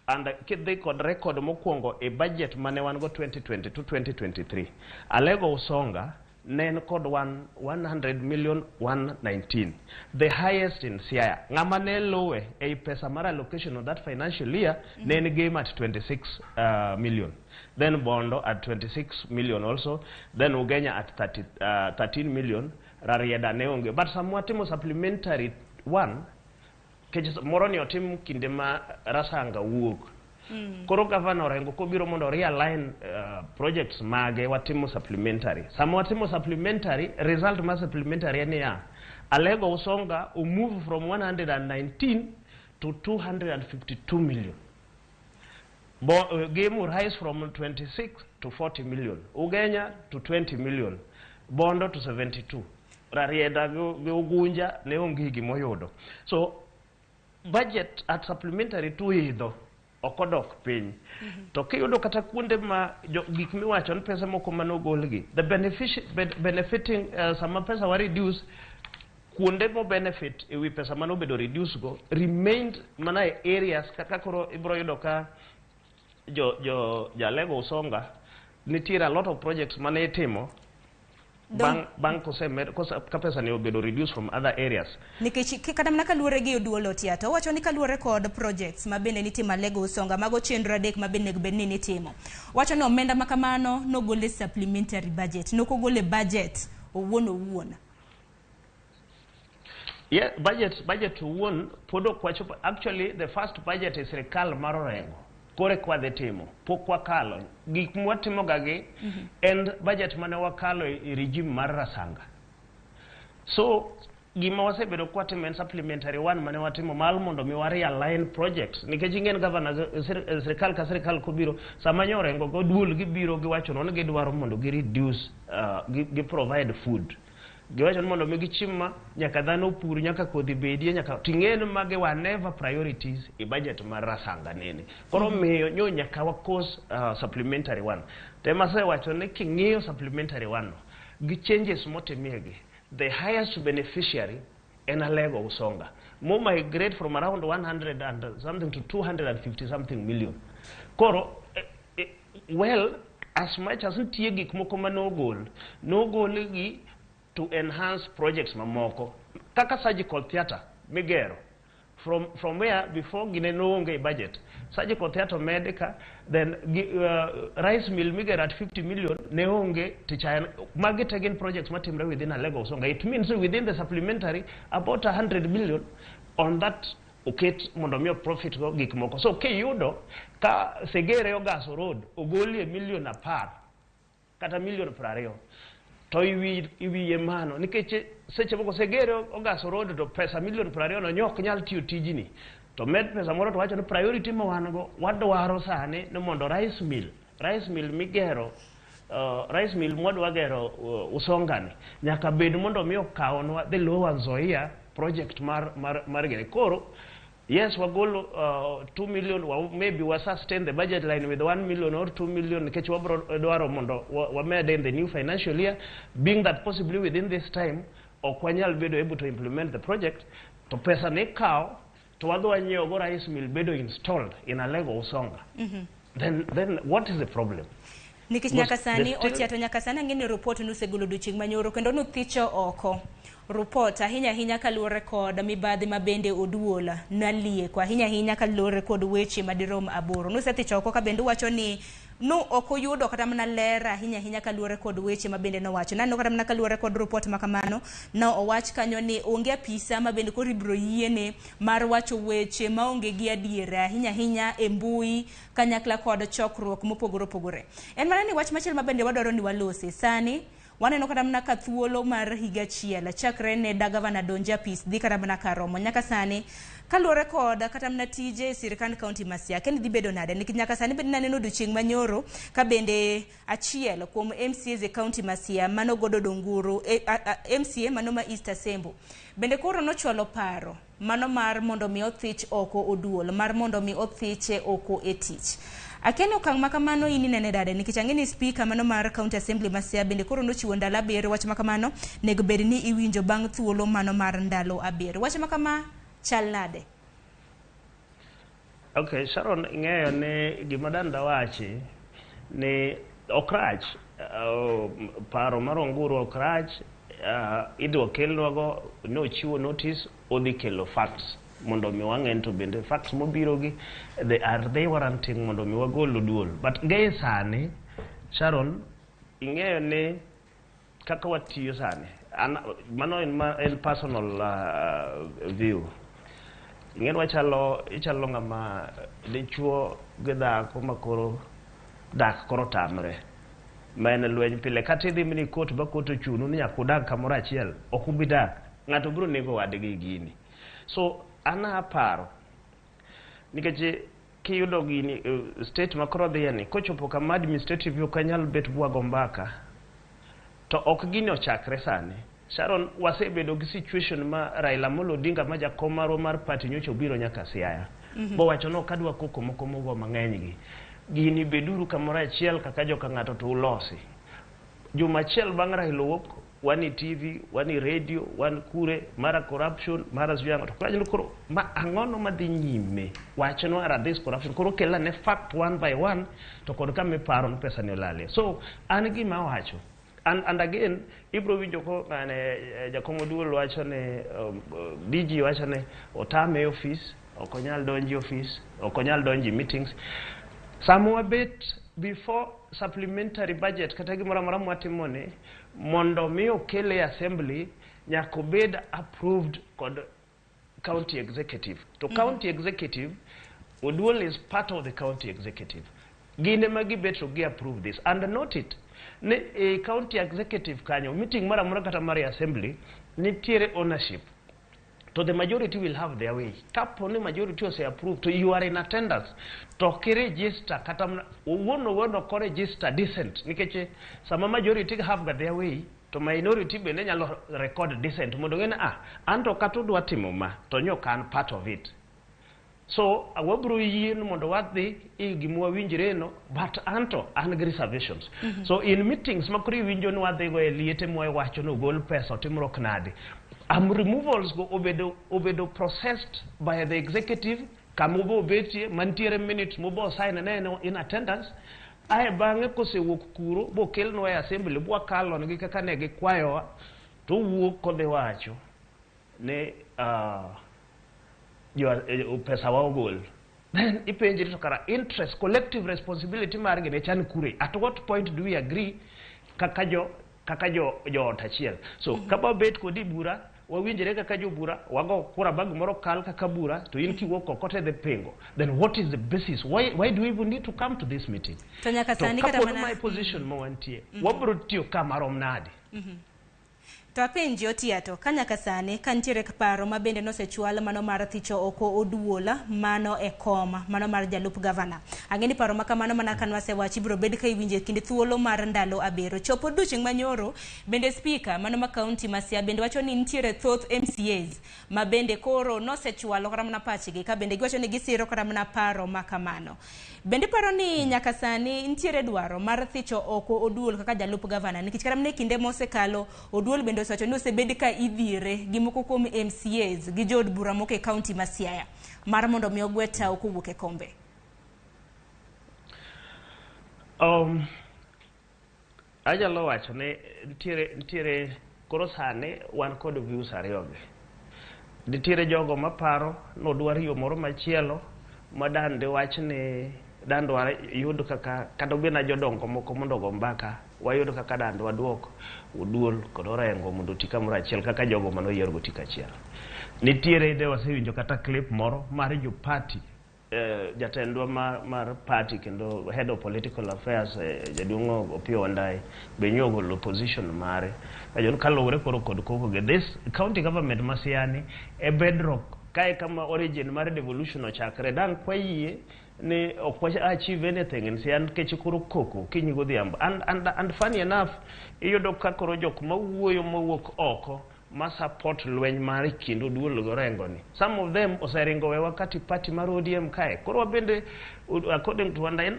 and kidhi kod record mokwongo e budget mane wan go 2022 2023, Alego Usonga ne en kod 100 million 119, the highest in Siaya. Ng'ama ne luwe ei pesa mar allocation of that financial year ne en Gem at 26 million, then Bondo at 26 million also, then Ugenya at 30, 13 million. Rarieda ne onge. But sama watimo supplementary one, kech moro ni otim kinde ma Rasanga wuok. Koro gavana Orengo kobiro mondo realign projects mage, watimo supplementary. Sama watimo supplementary, result mar supplementary en niya, Alego Usonga move from 119 to 252 million. Gem rise from 26 to 40 million, Ugenya to 20 million, Bondo to 72, Rarieda gi Ugunja ne onge gimoyudo. So budget at supplementary to idho, ok odok piny. To kiyudo kata kuonde ma gik miwacho ni pesa moko manogolgi, the benefiting sama pesa wa reduce, kuonde mo benefit e wi pesa manobedo reduce go remained mana e areas kaka koro ibro yudo ka jo Jalego Usonga nitiere a lot of projects mane itimo bang' kosemed ka pesa ni obedo reduced from other areas. Nikech kata mana kaluwore gi Oduol Otiato, owacho ni kaluwore kod projects ma bende nitimo Alego Usonga, mago chenro adek ma bende onego bed ni nitimo, wacho ni omenda ma kamano nogol e supplementary budget, nokogol e budget owuon owuon. Yeah, budget owuon pod ok wachopo. Actually, the first budget e sirikal mar Orengo Koro eka wadhi timo, pok wakalo. Gik mwatimo ga gi en budget mane wakalo e regime mar Rasanga. So gima wasebedo kwatimo en supplementary one mane watimo mar mondo mi wa realign projects, nikech ing'en governors, sirikal ka sirikal kobiro sama nyorengo go duol gibiro giwacho ni gidwaro mondo gi reduce, gi provide food. Giwacho ni mondo mi gichiem ma nyaka dhano opur, nyaka kodhi bedie, nyaka ting'en magi were never priorities e budget mar Rasanga nene. Koro miyo nyo nyaka wakos supplementary one. Tema asewacho ni king'iyo supplementary one no gi changes motimiegi, the highest beneficiary en Alego Usonga mo migrate from around 100 and something to 250 something million. Koro well, as much as nitie gik moko manogol, nogol gi to enhance projects mamoko kaka surgical theatre migero from where before gine noonge e budget. Surgical theatre med ka, then rice mill migero at 50 million ne onge ticha. Magi te gin projects matimre within Alego Usonga. It means within the supplementary about 100 million on that oket mondo mi profit go gik moko. So kiyudo ka Segere Ogaso Road ogolie million 10 kata million 20 to iwiye mano, nikech seche moko Segere Ogaso Road to pesa million 20 no nyok nyal tiyo tijni, to med pesa moro to wacho ni priority ma wan go wadwaro sani ni mondo rice mill migero, rice mill mwadwa gero Usonga ni nyaka bed mondo mi okawnwa the Lower Nzoia project mar gere. Koro yes, wagolo 2 million, maybe wa sustain the budget line with 1 million or 2 million, nikech wabro dwaro mondo wamede in the new financial year, being that possibly within this time ok wanyal bedo able to implement the project. To pesa ni ikawo to wadhi wanyiewo go rice mill bedo installed in Alego Usonga, then what is the problem? Nikech nyaka sani Otia, to nyaka sani ang'e ni report nusegolo odiochieng' manyoro kendo nuthicho oko report ahinya ahinya kaluwore kod mibadhi ma bende oduol nalieko ahinya ahinya kaluwore kod weche madirom 8 nusethicho oko, ka bende uwacho ni nu ok uyudo kata mana ler ahinya ahinya kaluwore kod weche ma bende nowacho. Naneno kata mana kaluwore kod report ma kamano no owach kanyo ni onge apisa ma bende koro ibiro yiene mar wacho weche maonge gi adiera ahinya ahinya e mbui kanyakla kod chokruok mopogore opogore. En mana ni wach machielo ma bende wadwaro ni walose sani, waneno kata mana ka thuolo mar higa achiel chakre ne da gavana donj e apis dhi kata mana karomo nyaka sani, kaluwore kod kata mana tije e sirikand kaunti ma Siaya, kendo dhi bedo nade? Nikech nyaka sani bende naneno odiochieng' manyoro ka bende achiel kuom MCAs e kaunti ma Siaya, mano Godo Donguru, MCA mano ma East Asembo, bende koro nochwalo paro mano mar mondo mi othich oko oduol mar mondo mi othiche oko e tich. Akia ni okang' ma kamano in inene nade? Nikech ang'e ni speaker mano mar county assembly ma Siaya bende koro nochiwo ndalo 7. Wach ma kamano nego bed ni iwinjo bang' thuolo mano mar ndalo 7. Wach ma kama chal nade? Okay, Sharon, ing'eyo ni gima dan dawachi ni ok rach, paro mar Onguru ok rach. Idwa kelnwago nochiwo notice, odhi kelo facts mondo mi wang'e to bende facts mobiro gi they are they warranting mondo mi wagol oduol. But gie sani, Sharon, ing'eyo ni kaka watiyo sani an, mano en, en personal view. Ing'e ni wachalo, ichalo ng'ama dichuo gi dhako ma koro dak koro tamre, ma en lweny pile. Kata idhi mini court ba court ochunu ni nyaka udag kamoro achiel, ok ubi dak, ng'ato biro nego wadgi gini. So an aparo nikech kiyudo gini, state ma koro dhiye ni kochopo kama administrative ok nyal bet bwago mbaka, to ok gini ochakre sani. Sharon, wasebedo gi situation ma Raila Amolo Odinga ma jakom marwa mar party nyocha obiro nyaka Siaya bowacho ni ok adwa koko moko mogo mang'eny gi gini, beduru kamoro achiel kaka joka ng'ato to ulosi. Juma achiel bang' Raila owuok, wan e TV, wan e radio, wan kure, mara corruption, mara sijui ang'o. To koro awachoni koro ma ang'ono madhi nyime wachnwa ara this corruption, koro kel ane fact one by one to kod kama iparo ni pesa ni olalie. So an gima awacho and again ibro winjo ko ng'ane, jakom oduol wacho ni DG wacho ni otame e office, ok onyal donjo e office, ok onyal donjo e meetings. Sama wabet before supplementary budget kata gimoro amora mwatimo ni mondo mi okele e assembly, nyaka obed approved kod county executive. To county executive Oduol is part of the county executive. Gin ema gibet to gi approve this. And note it, ne e county executive kanyo, meeting moro amora kata mar assembly, nitiere ownership. To the majority will have their way. Kapo ni majority ose approve, to you are in attendance. To ok register kata owuon owuon ok register dissent. Nikech sama majority have got their way, to minority bende nyalo record dissent mondo ng'e ni ah, anto kata udwa timo ma, to nyo ok an part of it. So wabro yie ni mondo wadhi e gima wawinjre no, but anto an gi reservations. So in meetings ma koro iwinjo ni wadhi go e liete mwawacho ni ogol pesa otimruok nade. Removals go obedo processed by the executive kama obo obetie mantiere minutes mobo sign ne en in attendance. Ae bang'e kosewuok kuro bokelnwa e assembly bwakalo negi kaka ne gikwayowa to owuok kodhi wacho ni pesa wa ogol. Then ipenjri to kara interest, collective responsibility margi ne chan kure. At what point do we agree kaka jo joot achiel? So ka wabet kodi bura, wawinjre kaka jo bura, wago kura ba gimoro kal kaka bura, to in kiwuok oko to idhi pingo. Then what is the basis? Why do we even need to come to this meeting? To nyaka To sani kata kapo ni mana my position ma wantie, wabro tiyo ka marom nade? To apenji Otiato, ka nyaka sani ka nitiere paro ma bende nosechwal mano mar thicho oko Oduola mano e kom mano mar jalup gavana. Ang'e ni paro ma kamano mana ka nwasewacho ibiro bed ka iwinjo e kind thuolo mar ndalo 7. Chopo odiochieng' manyoro bende spika mano ma kaunti ma Siaya bende wacho ni nitiere thoth MCAs ma bende koro nosechwalo kata mana pachgi ka bende giwacho ni gisiro kata mana paro ma kamano. Bende paro ni nyaka sani nitiere dwaro mar thicho oko Oduol kaka jalup gavana nikech kata mana e kinde mosekalo Oduol bende osewacho ni osebed ka idhiere gi moko kuom MCAs gi jood bura moko e kaunti ma Siaya mar mondo mi ogwe tao kowuok e kombe. Anyalo wacho ni nitiere koro sani wan kod views ariyo gi. Nitiere jogo maparo nodwar yo moro machielo ma dan diwach ni dan dwar yud kaka kata obed na jodongo moko mondo ogo mbaka wayud kaka dan waduok Oduol kod Orengo mondo oti kamoro achiel kaka jogo manoyier go ti kachiel. Nitiere de wasewinjo kata clip moro mar jo party jatendwa mar party kendo head of political affairs jaduong' Opiyo Wandayi be nyo ogolo position mare kajo kaluwore koro kod koko gi this county government ma Siaya ni e bedrock kae kama origin mar devolution ochakre dang' kwayie ni ok wa achieve anything in Siaya nikech koro koko okinyi godhiambo and funny enough iyudo ka koro jok mawuoyo mowuok oko ma support lweny mar kind Oduol gi Orengo ni some of them oseringo wewa kati party mar ODM kae koro wabende according to Wandayi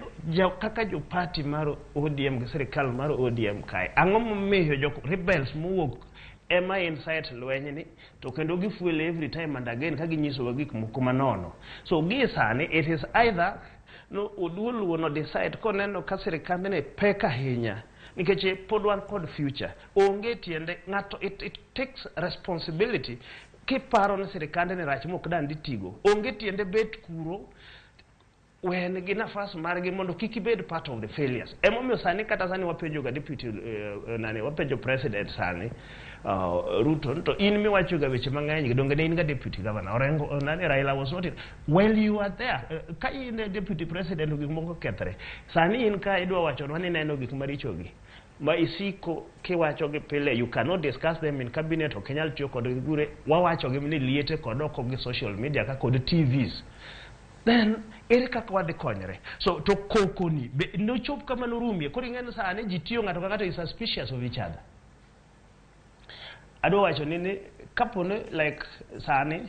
kaka jo party mar ODM gi sirikal mar ODM kae ang'o momiyo jok rebels mowuok ema incite lweny ni to kendo gifuele every time and again ka ginyisowa gik moko manono. So gie sani it is either no Oduol wuon o decide koneno ka sirikandni pek ahinya nikech pod wan kod future onge tiende ng'ato it takes responsibility kiparo ni sirikandni rach mok dan ditigo onge tiende bet kuro wen gi nafas margi mondo kik ibed part of the failures. Emomiyo sani kata sani wapenjo ga deputy nani wapenjo president sani Ruto to in miwacho ga weche mang'eny donge ne in ga deputy governor Orengo nani Raila was not in while you are there ka in e deputy president gik moko kethre sani in ka idwa wachonwa ni neno gik maricho gi ma isiko kiwacho gi pile you cannot discuss them in cabinet ok inyal tiyo kodgi gure wawacho gi ni liete kod oko gi social media ka kod TVs then ere kaka wadhi konyre so to koko ni be nochop kama norumie koro ing'e ni sani ji tiyo ng'ato ka ng'ato is suspicious of each other adwa wacho ni kapo ni like sani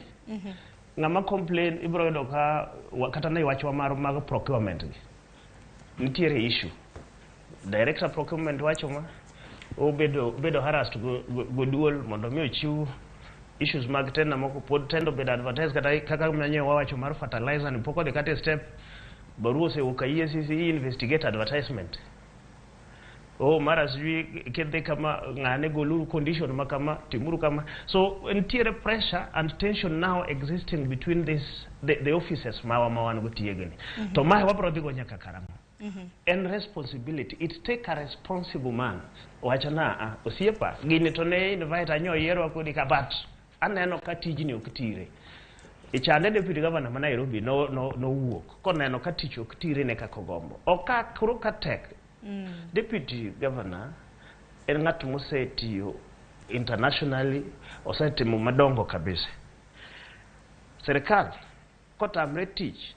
ng'ama complain ibiro yudo ka kata ne wachwa mar mag procurement gi nitiere issue director procurement wacho ma obedo harassed goduol mondo mi ochiw issues mag tender moko pod tender obedo advertised kata kaka manye wawacho mar fertilizer ni pok odhi kata e step barua osewuok ka EACC investigate advertisement oh mara sijui kidhi kama ng'ane goluru condition ma kama timuru kama so nitiere pressure and tension now existing between this the offices mawa ma wan go tiegni to mae wabro dhi go nyaka karang'o en responsibility it take a responsible man wacho na ah, osiepa gini to ne invite anyo yierwa kodi ka but aneno ka tijni ok tire. Ichande deputy governor ma Nairobi no no nowuok koneno ka tich ok tire ne kaka ogombo. Ok ka koro ka tek. Deputy governor en ng'at mosetiyo internationally, osetimo madongo kabisa. Sirikal kotamre tich,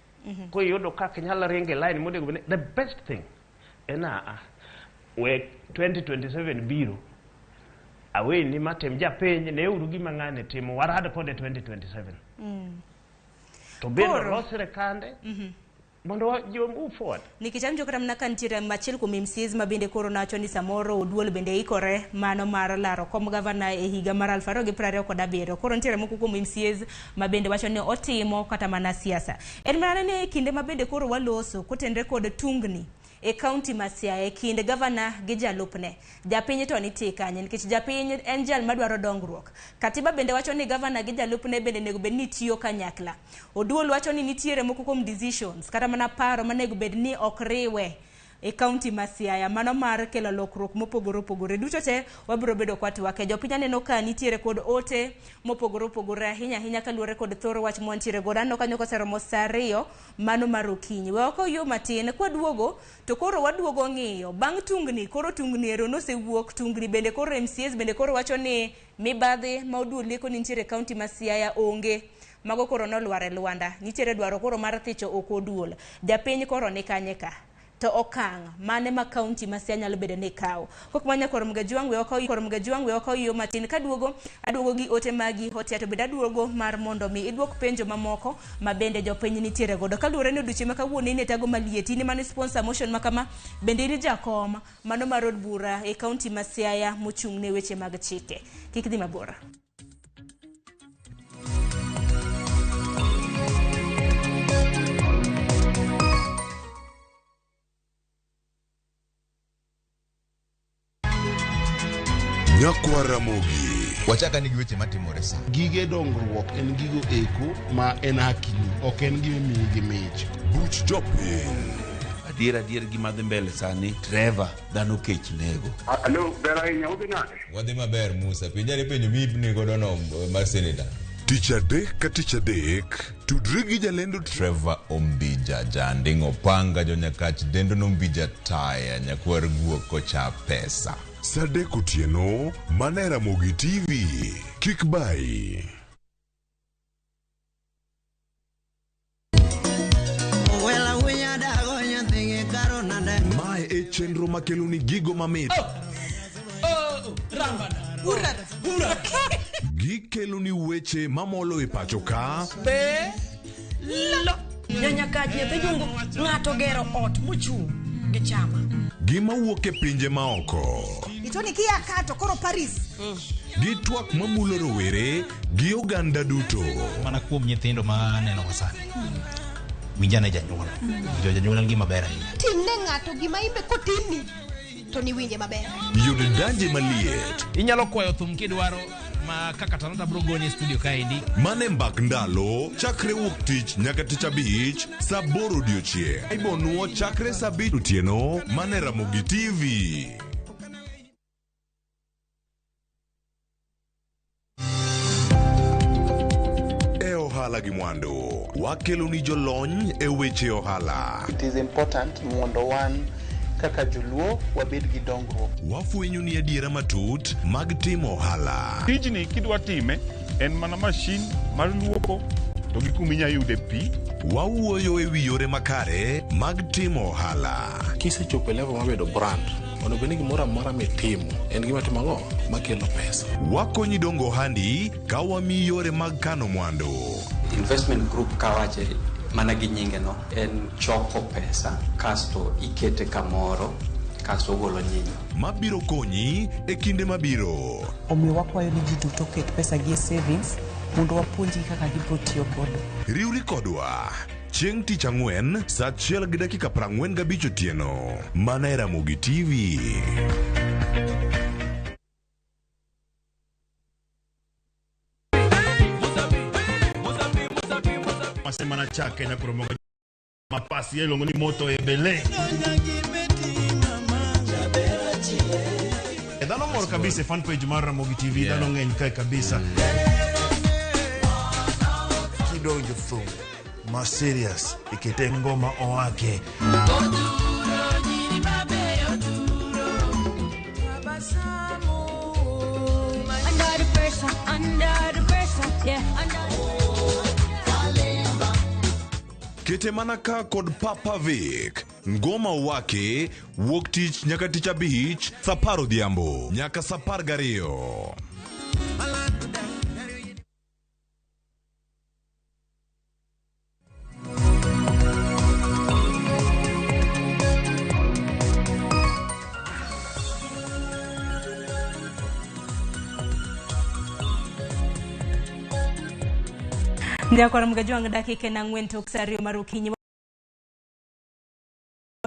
koyudo kaka nyalo ringo e line monego bed ni- the best thing en aa we 2027 biro aweni matim japiny neuru gima ng'ani timo warad kode 2027 to bende Koro- olos sirikande mondo jo move forward. Nikech awinjo kata mana ka nitiere achiel kuom MCAs ma bende koro nawacho ni samoro Oduol bende ikore mano mar laro kom gavana e higa mar 2027. Koro nitiere moko kuom MCAs ma bende wacho ni otimo kata mana siasa. En mana ni e kinde ma bende koro waloso kotenre kod tungni e kaunti ma Siaya e kind gavana gi jalupne. Japiny to nitie kanye nikech japiny en jal madwaro dongruok. Katiba bende wacho ni gavana gi jalupne bende onego bed ni tiyo kanyakla. Oduol wacho ni nitiere moko kuom decisions kata mana paro manego bed ni ok riwe e kaunti ma Siaya mano mar kelo lokruok mopogore opogore. Duto te wabiro bedo kwatwake. Jopiny aneno ka nitiere kod ote mopogore opogore ahinya ahinya kaluwore kod thor wach mwantiere godo. Aneno kanyo koseromo saa 2 mano mar okinyi. We wakaw yo matin kwaduogo to koro waduogo ng'iyo bang' tungni koro tungni ero nosewuok tungni bende koro MCAs bende koro wacho ni mibadhi ma Oduol lieko ni nitiere e kaunti ma Siaya onge. Mago koro nolwar e lwanda. Nitiere dwaro koro mar thicho oko Oduol. Japiny koro ni kanye ka? To okang' mane ma kaunti ma Siaya nyalo bedo ni kawo? Kok manya koro Mgajuang' we wakaw koro Mgajuang' we wakaw yo matin kaduogo aduogo gi ote magi hotia to bende aduogo mar mondo mi iduok penjo mamoko ma bende jopiny nitiere godo. Kaluwore ni odiochieng' ma kawuono in e tago maliet, in ema ni sponsor motion ma kama, bende in jakom mano mar od bura e kaunti ma Siaya mochung' ne weche mag chike. Kik dhi mabor. Nyakwa Ramogi. Wachaka ni gi weche matimore sa. Gige dongruok en gigo eko ma en hakini, ok en gima imiyi gi mich. Buch jopiny. Adier adier gima dhi mbele sani, Trevor, dhano kech nego. Alo, ber ahinya, udhi nade? Wadhi maber Musa, penjane penjo miipni godo no mar senator. Tich adek ka tich adek, tudri gi jalendo Trevor Ombija, janding' opanga jonyakach dendo nombija taya nyakwar guok kocha pesa. Saa 3 otieno, mana e Ramogi TV. Kik bayi. Mae e chenro makelo ni gigo mamit. Gikelo ni weche mamolo e pacho ka. Be lo nyanyakach nyathi jungu ng'ato gero ot mochung' gi chama. Gima wuok e pinje maoko. Itoni kia kato koro Paris. Gi twak mamulo rowere gi oganda duto. Mana kuom nyithindo ma aneno ka sani. Winjane janyuol. Winjo janyuol en gima ber ahinya. Timne ng'ato gima imbe kotimni to niwinje maber. Yud danje maliet. Inyalo kwayo thum kidwaro ma kaka Talanta bro goni e studio kaendi. Mane mbak ndalo chakre wuok tich nyaka tich abich saa 8 odiochieng'. Ibonuo chakre saa 5 otieno mane Ramogi TV. E ohala gi mwandu, wakelo ni jolony e weche ohala. It is important mondo wan kaka joluo wabed gi dongruok. Wafwenyo ni adiera matut mag timo ohala. Tijni kidwa time en mana mashin mar luoko to gi kuma inya yude pi. Wawuoyo e wi yore makare mag timo ohala. Kisechopo e level mar bedo brand, onego bed ni gimoro amora mitimo en gima timo ang'o makelo pesa. Wakonyi dongo ohandi ka wamiyi yore mag kano mwandu. Investment group kawache mana gi nyinge no en choko pesa kasto ikete kamoro kasto ogolo nyinyo. Mabiro konyi e kinde mabiro. Omiyo wakwayo ni ji duto oket pesa gi e savings mondo wapuonjgi kaka gibiro tiyo godo. Riwri kodwa chieng' tich ang'wen saa 1:45 otieno mana e Ramogi TV. Masemana chake nyakoromoga mapasi iluongo ni moto ebele. Dhano mor kabisa e fan page mar Ramogi TV, dhano ng'eny kae kabisa. Kidwa winjo thum ma serious ikete ngoma owake. Under the pressure, under the pressure, yeah. Under Kete mana ka kod Papa Vic. Ngoma wake wuok tich nyaka tich abich saa apar odhiambo nyaka saa apar gariyo. Nyakwar Mgajwang' dakika en ang'wen tok sa ariyo mar okinyi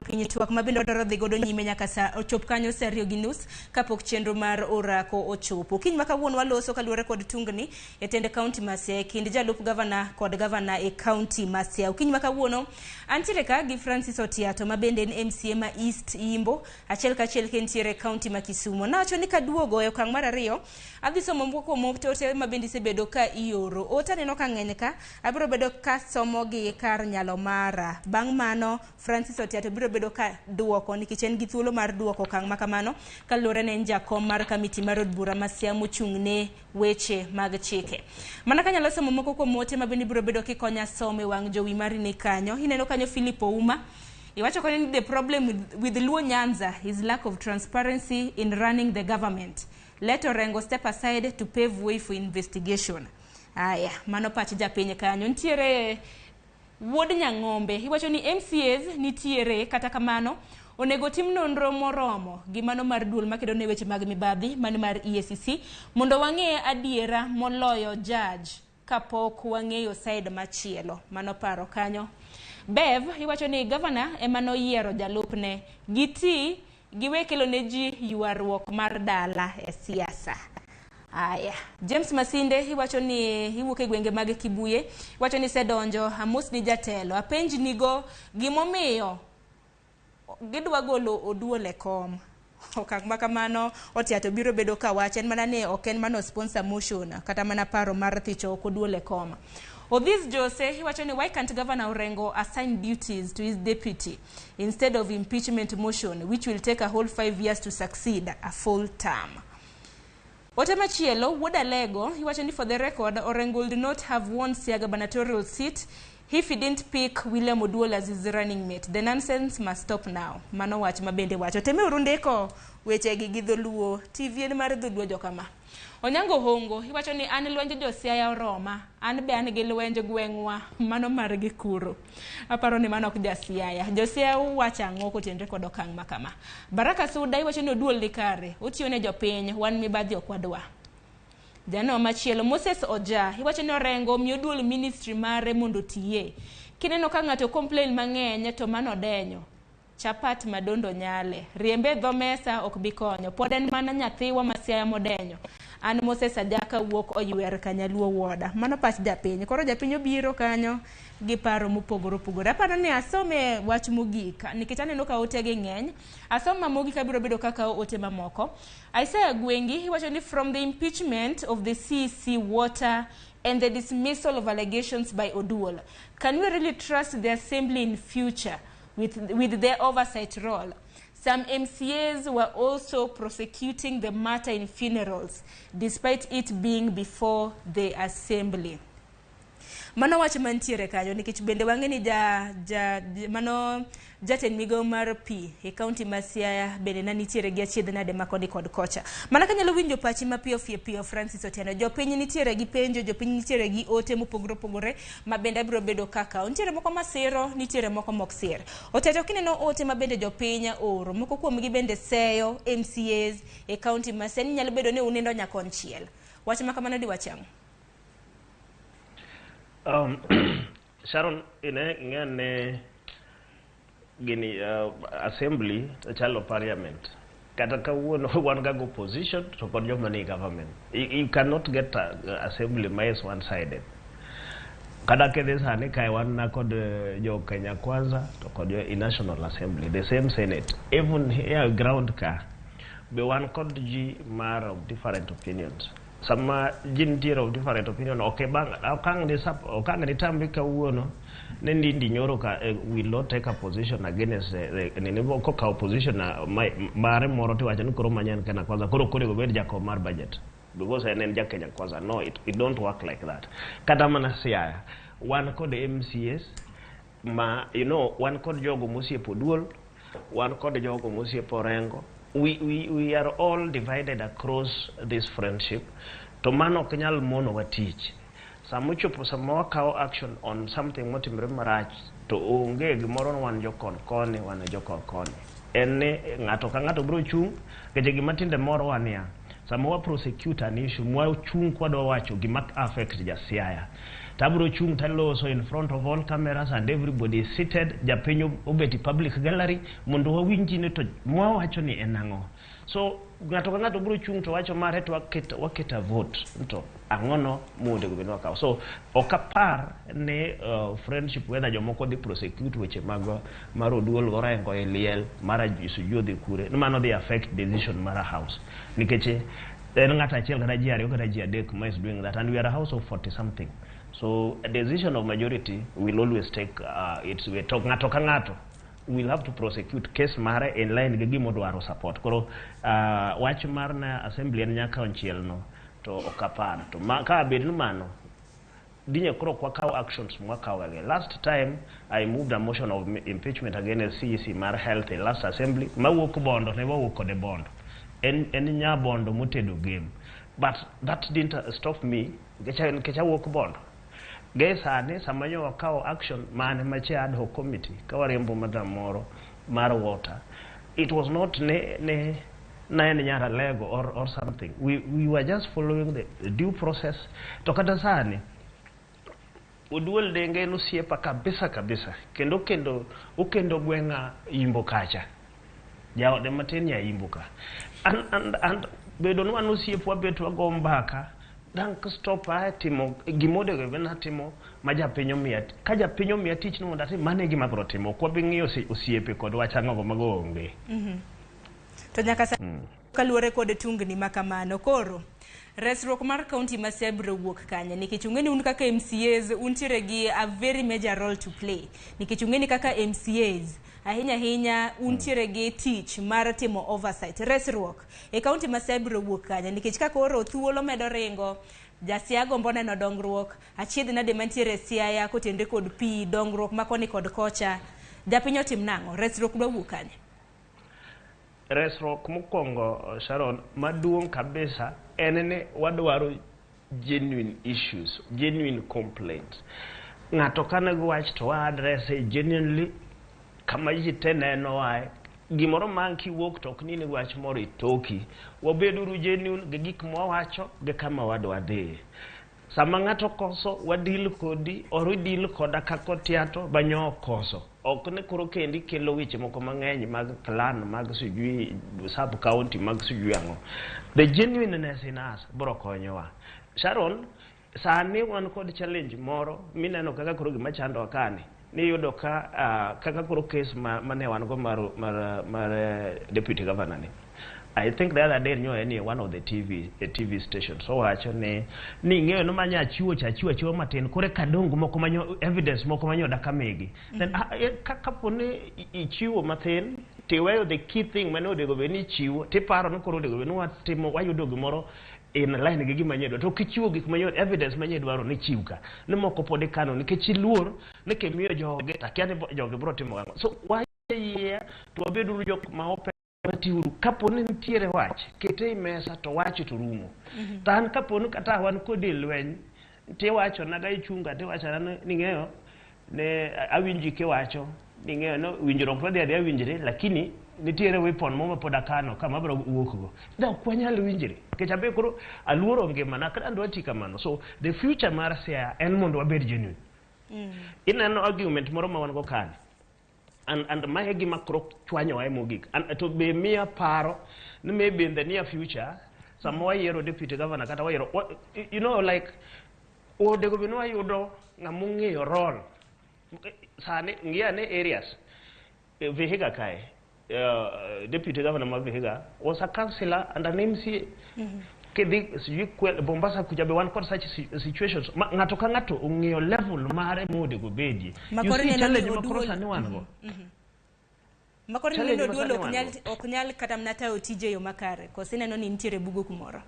piny twak ma bende wadwaro dhi godo nyime nyaka sa ochop kanyo sa ariyo gi nus kapok chenro mar orako ochopo. Okinyi ma kawuono waloso kaluwore kod tungni e tend kaunti ma Siaya e kind jalup gavana kod gavana e kaunti ma Siaya. Okinyi ma kawuono antiere ka gi Francis Otiato ma bende en MCA ma East Yimbo achiel kachiel ka entiere e kaunti ma Kisumo. Nawacho ni kaduogo e okang' mar ariyo adhi somo moko kuom ote ma bende isebedo ka ioro. Ote aneno ka ng'eny ka abiro bedo ka somogi kar nyalo mara. Bang' mano Francis Otiato biro bedo ka duoko nikech en gi thuolo mar duoko okang' ma kamano kaluwore ne en jakom mar kamiti mar od bura ma Siaya mochung' ne weche mag chike. Mana kanyalo somo moko kuom ote ma bende ibiro bedo kikonya somo e wang' jowi mari ni kanyo. Ineno kanyo Philip Ouma. Iwacho kanyo ni the problem with Luo Nyanza is lack of transparency in running the government. Let Orengo step aside to pave way for investigation. Aya, mano pach japiny kanyo. Nitiere Wuod Nyang'ombe, iwacho ni MCAs nitiere kata kamano onego tim nonro moromo gi mano mar duol makedo ne weche mag mibadhi mano mar EACC mondo wang'e adiera moloyo judge kapok wang'eyo side machielo. Mano paro kanyo. Bev, iwacho ni gavana ema noyiero jalupne. Giti giwe kelo ne ji ywaruok mar dala e siasa. Aya, James Masinde iwacho ni iwuok e gwenge mag Kibuye, iwacho ni isedonjo amos ni jatelo. Apenj nigo gimomiyo gidwa golo Oduol e kom. Okang' ma kamano Otiato biro bedo ka wach en mana ni ok en mano sponsor motion kata mana paro mar thicho ok Oduol e kom. Odhis Jose iwacho ni why can't Governor Orengo assign duties to his deputy instead of impeachment motion which will take a whole 5 years to succeed a full term. Ote machielo, Wuod Alego, iwacho ni for the record, Orengo would not have won Siaya gubernatorial seat if he didn't pick William Oduol as his running mate. The nonsense must stop now. Mano wach ma bende wacho. Temeuru ndiko wechegi gi dholuo. TV en mar dholuo jokama. Onyango Hongo, iwacho ni an lwenj jo Siaya oroma. An be an gi lwenj gweng'wa. Mano margi kuro. Aparo ni mano ok ja Siaya. Jo Siaya wacho ang'o kotenore kod okang' ma kama. Baraka Suda iwacho ni Oduol ni kare. Otiyo ne jopiny, wan mibadhi ok wadwa. Jano machielo Moses Oja iwacho ni Orengo miyo Oduol ministry mare mondo otiye. Kineno ka ng'ato complain mang'eny to mano odenyo. Chapat madondo nyale. Riembe dho mesa ok bi konyo. Pod en mana nyathiwa ma Siaya modenyo. An Moses Ajaka wuok oywer Kanyaluo woda. Mano pach japiny. Koro japiny obiro kanyo gi paro mopogore opogore. Aparo ni asome wach mogik nikech aneno ka otegi ng'eny. Asoma mogik abiro bedo kaka ote mamoko. Isaiah Gwengi iwacho ni from the impeachment of the CEC water and the dismissal of allegations by Oduol, can we really trust the assembly in future with their oversight role? Some MCAs were also prosecuting the matter in funerals, despite it being before the assembly. Mano wach mantiere kanyo nikech bende wang'e ni mano jatend migawo mar pi e kaunti ma Siaya bende ne nitiere gi achiedh nade ma koni kod kocha. Mana kanyalo winjo pachi mapiyo piyo Francis Otieno, jopiny nitiere gi penjo, jopiny nitiere gi ote mopogore opogore ma bende abiro bedo kaka nitiere moko masiro, nitiere moko mok sir. Otieno kineno ote ma bende jopiny oro, moko kuomgi bende seyo MCAs e kaunti ma Siaya, nyalo bedo ni unindo nyakonchiel. Wach ma kamano diwach ang'o? Sharon, ine gini assembly chalo parliament. Kata kawuono wan ga opposition to kod joma ni government. You cannot get assembly ma is one sided. Kata kedhi sani kae wan na kod jo Kenya Kwanza to kod jo National Assembly, the same Senate. Even here ground ka be wan kod ji mar of different opinions. Sama ji nitiere of different opinion, ok bang ok ang' nitambi kawuono ne Ndindi Nyoro ka will not take a position against nini kokawo position mare moro tiwacho ni koro manyen Kenya Kwanza, koro onego obed jakom mar budget because en ja Kenya Kwanza. No, it don't work like that. Kata mana Siaya, wan kod MCAs ma wan kod jogo mosiepo duol, wan kod jogo mosiepo Orengo. We are all divided across this friendship. To mano ok nyal monowa tich. Sama ochopo sama wakawo action on something motimore marach, to onge gimoro ni wan jokon koni, wan jokon koni. En ni ng'ato ka ng'ato biro chung', nikech gima tinde morowa niya, sama wa prosecute an issue, mwachung' kwadwa wacho gima affect ja Siaya, tabiro chung' taloso in front of all cameras and everybody is seated, japiny obet e public gallery mondo wawinji ni to mwawacho ni en ang'o. So ng'ato ka ng'ato biro chung' to wacho mare, to waketo a vote to ang'ono monego bed ni wakawo. So ok apar ni friendship, whether jomoko dhi prosecute weche mag mar Oduol Gorengo e liel mar sijui odhi kure, ni mano dhi affect decision mar a house, nikech en ng'ato achiel kata ji ariyo kata ji adek ma is doing that, and we are a house of 40 something. So a decision of majority will always take its way. To ng'ato ka ng'ato will have to prosecute case mare in line gi gima odwaro support. Koro wach mar na assembly en nyaka onchiel no to ok apar. To ma, ka bed ni mano dinye koro ok wakaw actions mwakawo ge. Last time I moved a motion of impeachment against CEC mar health in last assembly, mawuok Bondo, ne wawuok kode Bondo. En nya Bondo motedo game, but that didn't stop me nikech awuok Bondo. Ge sani sama nyo wakawo action mane mache ad hoc committee ka wariembo madam moro mar water, it was not ne na en nyara lego or something. We were just following the due process. To kata sani Oduol Denge en osiepa kabisa kabisa, kendo okendo gweng'a Imbo kacha, jaode matin nya Imbo ka, and bedo ni wan osiep, wabet wago mbaka dang stop a timo gimonego bed ni atimo ma japiny omiya. Ka japiny omiya tich ni mondo atim, mano e gima abiro timo. Ok wabi ng'iyo osiepe kod wach ang'ogo mago onge. To nyaka sa kaluwore kod tungni ma kamano, koro resruok mar kaunti ma Siaya biro wuok kanye? Nikech ung'e ni un kaka MCAs untiere gi a very major role to play, nikech ung'e ni kaka MCAs ahinya ahinya untiere gi tich mar timo oversight. Resruok e kaunti ma Siaya biro wuok kanye? Nikech ka koro thuolo medo ringo, Jasiaya gombo neno dongruok, achiedh nade mantiere e Siaya kotenre kod pi, dongruok ma koni kod kocha, japiny otim nang'o? Resruok dwa wuok kanye? Resruok mokwongo, Sharon, maduong' kabisa en ni wadwaro genuine issues, genuine complaints. Ng'ato ka nigi wach to wa address genuinely kama ji te nenowae. Gimoro ma kiwuok to ok ni nigi wach moro e toki. Wabeduru genuine gi gik mwawacho gi kama wadwa dhiye. Sama ng'ato koso, wadil kodi or idil koda kaka otiato banyo koso. Ok ni koro kendi kelo weche moko mang'eny mag clan, mag sijui sub county, mag sijui ang'o. The genuineness in us biro konyowa. Sharon, sani wan kod challenge moro mineno kaka koro gima chandowa kani. Niyudo ka kaka koro case mane wan go mar deputy governor ni. I think the other day nyo en one of the TV stations. So wacho ni ng'eyo no manya chiwo cha chiwo chiwo matin kore kadongo moko manyo evidence moko manyo daka megi. Then kapo ni ichiwo mathin tiweyo the key thing mane onego bed ni ichiwo, tiparo ni koro onego bed ni watimo wayudo gimoro in line gi gima nyedwa, to kichiwo gik manyo evidence manye dwaro ni chiw ka ni moko pod ikano nikech iluor ni kimiyo joge takia ni joge biro timo ang'o. So wayie to wabeduru jok ma open tiuru. Kapo ni nitiere wach, kete e mesa to wach to rumo. To an kapo ni kata wan kodi e lweny, tiwacho naga ichunga tiwachona ni ing'eyo ne awinji kiwacho ni ing'eyo no winjruok wadhi adhiya winjre, lakini nitiere weapon moro ma pod akano kama abiro wuok go da ok wanyal winjre nikech abe koro aluoro ngimana kata adwa ti kamano. So the future mar Siaya en mondo wabed genuine. Ineno argument moro ma wan go kani and mae gima koro chwanyowa e mogik, and to be miya paro ni maybe in the near future sama wayiero deputy governor kata wayiero like onego bed ni wayudo ng'ama ong'eyo role. Sani ng'i ane areas. Vihiga kae, deputy governor ma Vihiga was a councillor and an MCA. Kidhi sijui Mombasa kuja be wan kod such situations. Ng'ato ka ng'ato ong'eyo level mare monego bedie. Ma You koro see ineno ni challenge ma koro Oduol- sani wan go. Ma koro Challenge ineno ma Oduol sani ok wan nyal go. ok nyal kata mana tayo tije e yo makare. Koso ineno ni nitiere bugo kumoro.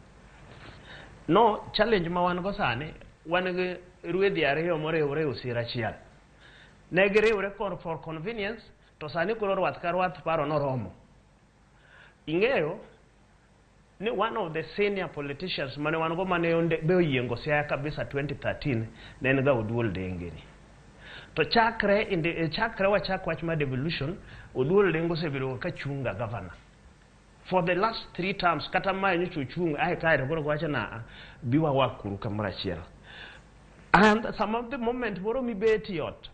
No, challenge ma wan go sani, wan gi ruedhi ariyo moriwre e osir achiel. Ne giriwre kor for convenience, to sani koro rwath ka rwath paro noromo. Ing'eyo ni one of the senior politicians mane wan go mane be oyiengo Siaya kabisa 2013 ne en ga Oduol Denge ni. To chakre wachak wach mar devolution, Oduol Dengo osebedo ka chunga governor. For the last 3 terms, kata mae nyocha ochung' ae kae to koro wacho na bi wawak kuru kamoro achiel. And some of the moment moro mibet e ot,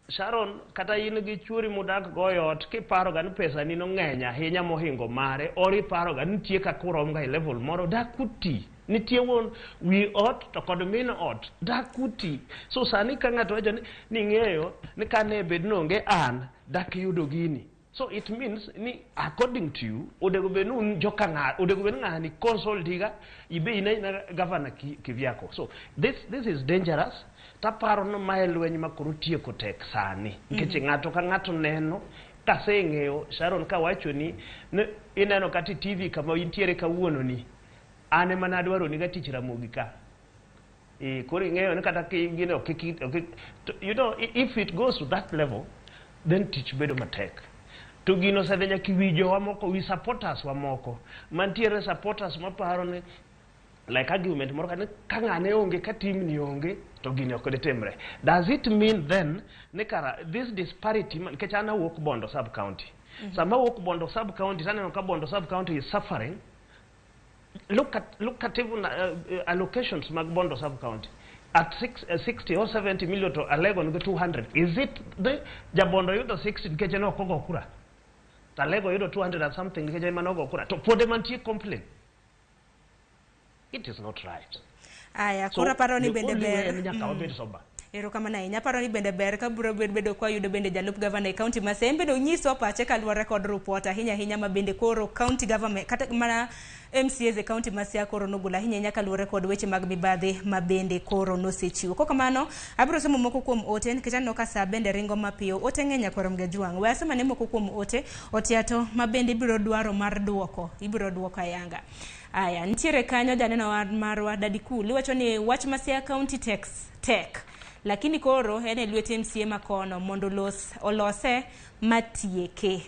Sharon, kata in gi chuori mudak go e ot, kiparo ga ni pesa ni no ng'eny ahinya mohingo mare, or iparo ga ni nitie kaka urom ga e level moro, dak uti. Nitie wuon wi ot to kod min ot, dak uti. So sani ka ng'ato wacho ni ing'eyo ni kane bed ni onge an, dak iyudo gini. So it means ni according to you, onego bed ni un joka ng'a, onego bed ni ng'ani consult ga, ibe in aina governor kivyako. So this is dangerous. Taparo ni mae lweny ma koro tieko tek sani. Nikech ng'ato ka ng'ato neno, kaseng'eyo Sharon kawacho ni ineno kata e TV kama intiere kawuono ni, an ema nadwaro ni ga tich Ramogi ka. Koro ing'eyo ni kata ki gino ok ok, to, you know, if it goes to that level, then tich bedo matek. To gino osedhi nyaka e wi jowa moko, wi supporters wa moko. Mantiere supporters maparo ni like argument moro ka ka ng'ane onge, ka team ni onge, to gini ok ditimre. Does it mean then ni kara this disparity, nikech an awuok Bondo sub county. Sama awuok Bondo sub county, taneno ka Bondo sub county is suffering. Look at even allocations mag Bondo sub county. At 60 or 70 million to Alego nigi 200. Is it the Jabondo yudo 60 nikech en ok ogo kura? To Alego yudo 200 and something nikech ema nogo kura. To pod ema nitie complain. It is not right. Aya, So, koro aparo ni the bende only way ber. en nyaka wabed sober. Erokamano ahinya. Aparo ni bende ber ka biro bedo kwa yudo bende jalup gavana e kaunti ma Siaya. En bende onyiswa pache kaluwore kod report ahinya ahinya ma bende koro county government kata mana MCAs e kaunti ma Siaya koro nogolo ahinya ahinya kaluwore kod weche mag mibadhi ma bende koro nosechiwo. Kok kamano, abiro somo moko kuom ote nikech aneno ka saa bende ringo mapiyo. Ote ng'eny nyakwar Mgajwang'. We asoma ne moko kuom ote otiato ma bende ibiro dwaro mar duoko. Ibiro duoko ayanga. Aya, nitiere kanyo janeno marwa Daddy Cool iwacho ni wach ma Siaya County tax tek. Lakini koro en e lwet MCA makono mondo olose matieke.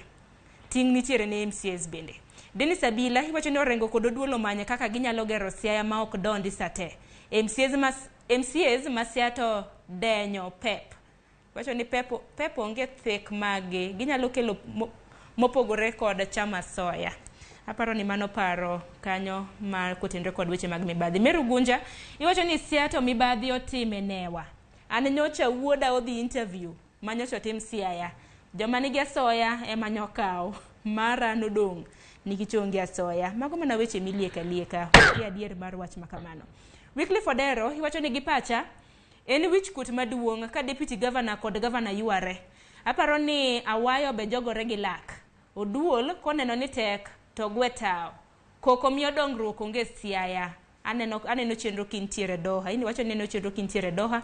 Ting' nitiere ne MCAs bende. Dennis Abila iwacho ni Orengo kod Oduol omanye kaka ginyalo gero Siaya ma ok dondi sate. MCAs ma Siaya to denyo pep. Iwacho ni pep onge thek mage, ginyalo kelo mopogore kod chama soya. Aparo ni mano paro kanyo ma kotenre kod weche mag mibadhi. Meru Gunja iwacho ni Siaya to mibadhi otime newa. An nyocha wuoda odhi interview ma nyocha otim Siaya. Joma nigi asoya ema nyokawo, mara nodong' nikech onge asoya. Mago mana weche milieka lieka, onge adier mar wach ma kamano. Wycliffe Odero iwacho ni gi pacha en wich kuot maduong' ka deputy governor kod governor yware. Aparo ni Awayo be jogore gi lak. Oduol koneno ni tek to gwe tao. Koko miyo dongruok onge Siaya. Aneno chenro kintiere Doha. In iwacho ni aneno chenro kintiere Doha.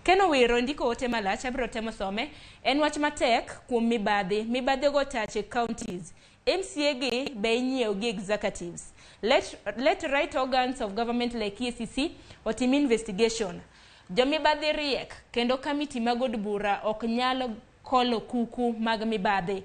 Ken Owiro ndiko ote malach, abiro temo some. En wach matek kuom mibadhi. Mibadhi ogo tach e counties. MCA gi be inyiewo gi executives. Let right organs of government like EACC otim investigation. Jomibadhi riek kendo kamiti mag od bura ok nyal kolo kuku mag mibadhi.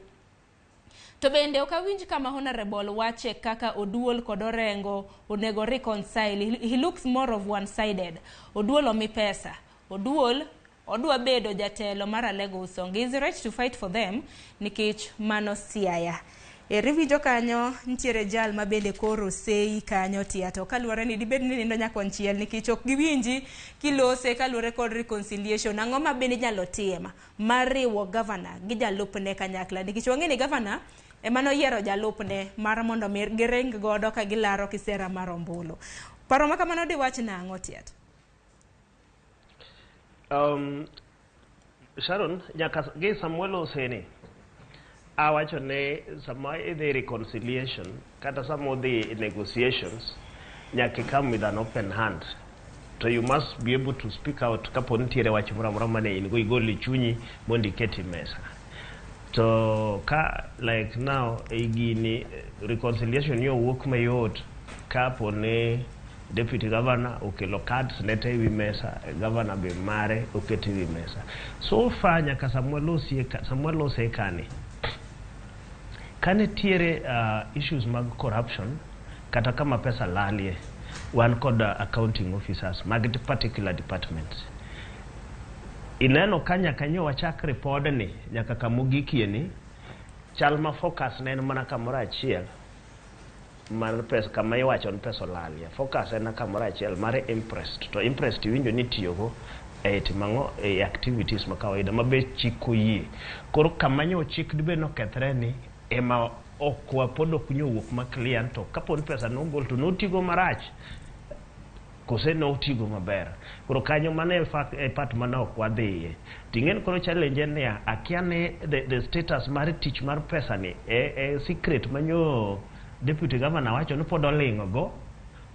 To bende ok awinj kama Honorable wache kaka Oduol kod Orengo onego reconcile. He looks more of one-sided. Oduol omi pesa. Oduol odwa bedo jatelo mar Alego Usonga. He is right to fight for them nikech mano Siaya. Eri winjo kanyo nitiere jal ma bende koro sei kanyo tia to kaluwore ni dibed ni nindo nyakonchiel nikech ok giwinji kilose kaluwore kod reconciliation. Ang'o ma bende inyalo tim mar riwo gavana gi jalupne kanyakla nikech wang'e ni gavana ema noyiero jalupne mar mondo mi giring godo ka gilaro kisera mar ombulu. Paro ma kamano diwach nang'o Tiat? Sharon, nyaka gi Samuel Oseni awacho ni sama idhi reconciliation kata sama udhi negotiations Nyaka come with an open hand. To you must be able to speak out kapo nitiere wach moro amora mane in go igol e chunyi mondo iket e mesa. To ka like now e gini reconciliation yo wuok mayot kapo ni deputy governor okelo cards ne te ewi mesa, governor be mare oketo ewi mesa. So far nyaka samwa losie kani, ka nitiere issues mag corruption kata kama pesa lalie, wan kod accounting officers mag particular departments. Ineno ka nyaka nyo wachak ripodni nyaka kamogikie ni chal ma focus ne en mana kamoro achiel mar pesa kama iwacho ni pesa olalie. Focus en kamoro achiel mar imprest, to imprest iwinjo ni itiyogo e timo ang'o e activities ma kawaida ma be chik oyie. Koro kama nyo chik dibed nokethre ni ema ok wapod ok nyowuok ma clear to kapo ni pesa nogol to notigo marach kose notigo maber. Koro kanyo mano e fact e part mane ok wadhiye. Ting'eni koro challenge en niya, akia ni the status mar tich mar pesa ni e secret manyo deputy governor wacho ni pod oling'o go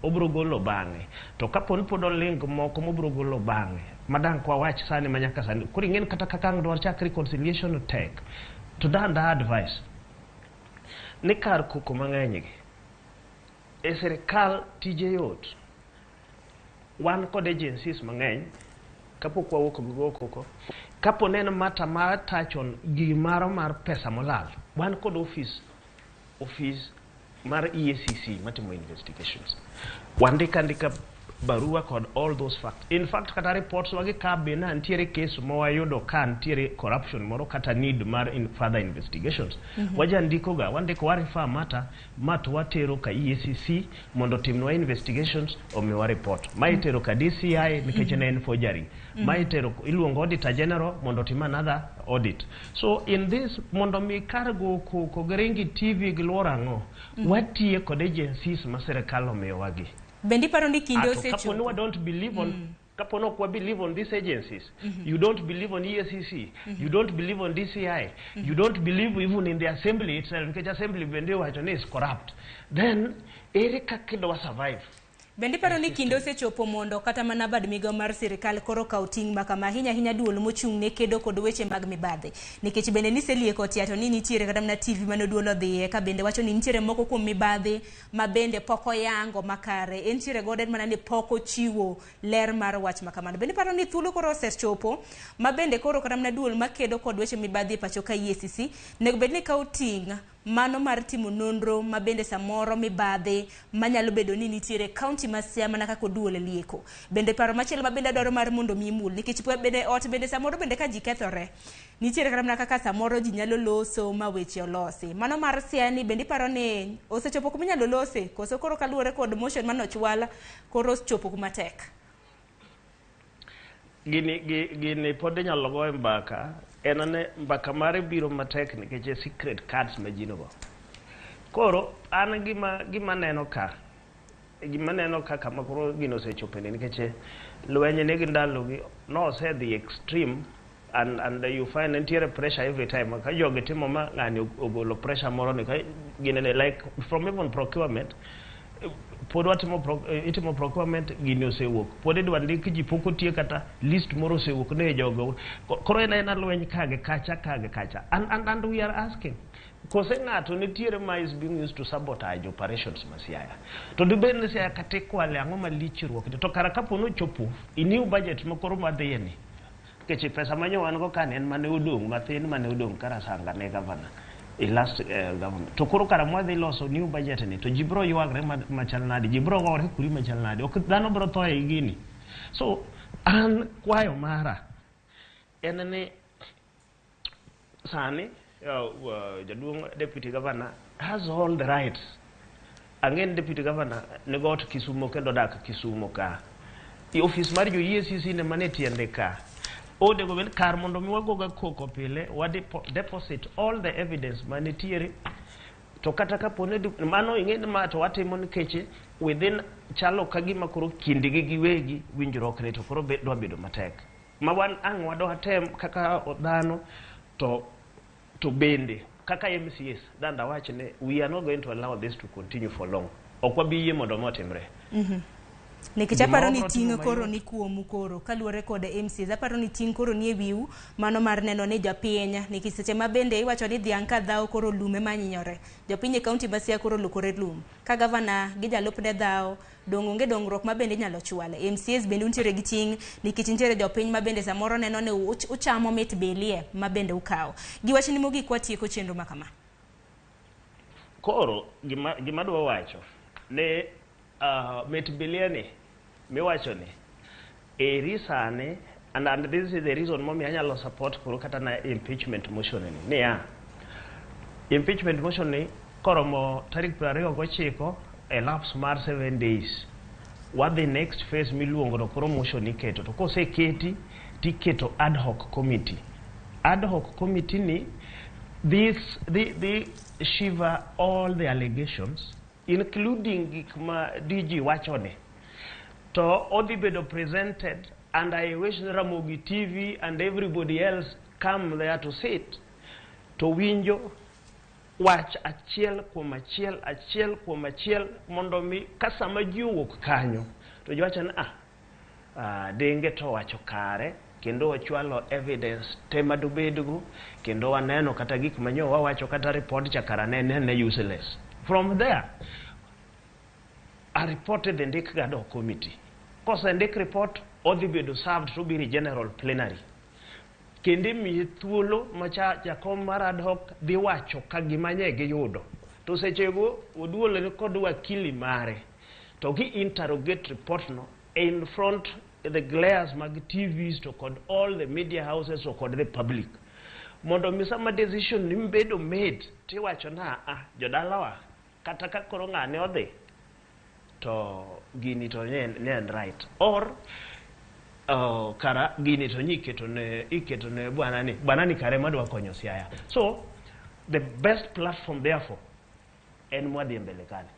obro golo bang'e. To kapo ni pod oling moko mobro golo bang'e, madang' kwa wach sani ma nyaka sani. Koro ing'eni kata kaka ang' dwar chak reconciliation tek. To dan da advice ni kar koko mang'eny gi e sirikal tije yot. Wan kod agencies mang'eny kapok wawuok go koko. Kapo ne en matter mar touch on gimaro mar pesa molal, wan kod office mar EACC matimo investigations. Wandika andika barua kod all those facts. In fact, kata reports wagi ka be na nitiere case ma wayudo ka nitiere corruption moro kata need mar in further investigations. Wajandiko ga, wandiko wa refer matter ma to watero ka EACC mondo otimnwa investigations omiwa report. Ma itero ka DCI nikech ne en forgery. Ma itero iluongo auditor general mondo otim another audit. So in this mondo mi kar go koko gi ringi TV gi luoro ang'o, watiye kod agencies ma sirikal omiyowagi. Bende iparo ni kinde Ato kapo ni osechopo? wa don't believe on kapo ni ok wa believe on these agencies, you don't believe on EACC, you don't believe on DCI, you don't believe even in the assembly itself, nikech assembly bende iwacho ni is corrupt, then ere kaka idwa survive? Bende iparo ni kinde osechopo mondo kata mana bad migao mar sirikal koro kaw ting' ma kama ahinya ahinya duol mochung' ne kedo kod weche mag mibadhi, nikech bende niselieko tia to ni nitiere kata mana TV mane duol odhiye ka bende wacho ni nitiere moko kuom mibadhi ma bende pok oyango makare entiere godo en mana ni pok ochiwo ler mar wach ma kamano. Bende iparo ni thuolo koro osechopo ma bende koro kata mana duol makedo kod weche mibadhi e pacho ka EACC nego bed ni kawo ting' mano mar timo nonro ma bende samoro mibadhi manyalo bedo ni nitiere kaunti ma Siaya mana kaka oduol lieko. Bende paro machielo ma bende adwaro mar mondo mi imul nikech bende ot bende samoro bende ka ji kethore nitiere kata mana kaka samoro ji nyalo loso ma weche olosi. Mano mar Siaya ni bende iparo ni osechopo kuma inyalo lose koso koro kaluwore kod motion manochwal koro osechopo kuma tek? Gini pod inyalo goye mbaka, en ane mbaka mare biro matek nikech e secret cards ma ji nigo. Koro an gima neno ka, gima neno ka kama koro gino osechope ni nikech lweny ni gi ndalogi nosedhi extreme and you find nitiere pressure every time ka jogi timo ma ng'ani ogolo pressure moro ni ka gini like from even procurement pod watimo itimo procurement gini osewuok pod idwa ndik ji pok otiek kata list moro osewuok ne jogo koro en aena lweny ka gi kacha ka gi kacha and we are asking kose ng'ato nitiere ma is being used to sabotage operations ma Siaya to dibed ni Siaya kata ikwale ang'o malichruok ni to kara kapo nochopo i new budget ma koro madhiye ni nikech pesa manyo wan go kani en mane odong' mathin mane odong' karasanga ne gavana i last government to koro kara mwadhi loso new budget ni to ji biro ywagre machal nade ji biro gore kuri machal nade ok dhano biro tho e gini so an kwayo mara en ni sani jaduong' deputy governor has all the rights. Ang'e deputy governor nigo ot Kisumo kendo dak Kisumo ka i office mar jo EACC ne mane tiende ka onego bed kar mondo mi wagoga koko pile wa deposit all the evidence manitiere to kata kapo ni mano ing'e ni ma to watimo nikech within chalo ka gima koro kindgi giwegi winjruok ni to koro dwa bedo matek ma wan ang' wadwa tem kaka dhano to bende Kaka MCAs, danda wach ni we are not going to allow this to continue for long. Ok wabi yie mondo ma otimre. Nikech Gima aparo ni wabro ting' timo koro mayot. ni kuomu koro kaluwore kod MCAs aparo ni ting' koro ni e wiu mano mar neno ni jopiny nikech seche ma bende iwacho ni dhiang' ka dhawo koro lum ema nyinyore jopiny e kaunti ma Siaya koro olokore lum ka gavana gi jalupne dhawo dong' onge dongruok ma bende inyalo chwal. MCAs bende untiere gi ting' nikech nitiere jopiny ma bende samoro neno ni uchamo mit bilie ma bende ukawo. Gi wachni mogik watieko chenro ma kama. Koro gima adwa wacho ni mit bilie ni miwacho ni eri sani and this is the reason momiyo anyalo support koro kata na impeachment motion ni niya impeachment motion ni koromo tarik 29 e lapse mar 7 days wadhi next phase miluongo to koro motion iketo to koseketi tiketo ad hoc committee. Ad hoc committee ni this the shiver all the allegations including gik ma DG wacho ni to odhi bedo presented, and I wish Ramogi TV and everybody else come there to sit to winjo wach achiel kuom achiel achiel kuom achiel mondo mi ka sama ji owuok kanyo to ji wacho ni denge to wacho kare kendo wachwalo evidence te madobedgo kendo waneno kata gik manyo wawacho kata report cha kara ne useless. From there a report idhi ndik ga ad hoc committee. Kosendik report odhi bedo served to biro e general plenary kendo imiye thuolo macha jakom mar ad hoc dhi wacho ka gima nye giyudo to sechego Oduol ni kod wakili mare to gi interrogate report no in front the glares mag TVs to kod all the media houses to kod the public mondo mi sama decision ni bedo made tiwacho na jodalawa kata ka koro ng'ane odhi to gini to ne en right or kara gini to nyi iketo ne bwana ni kare madwa konyo Siaya. So the best platform therefore en mwadhi e mbele kane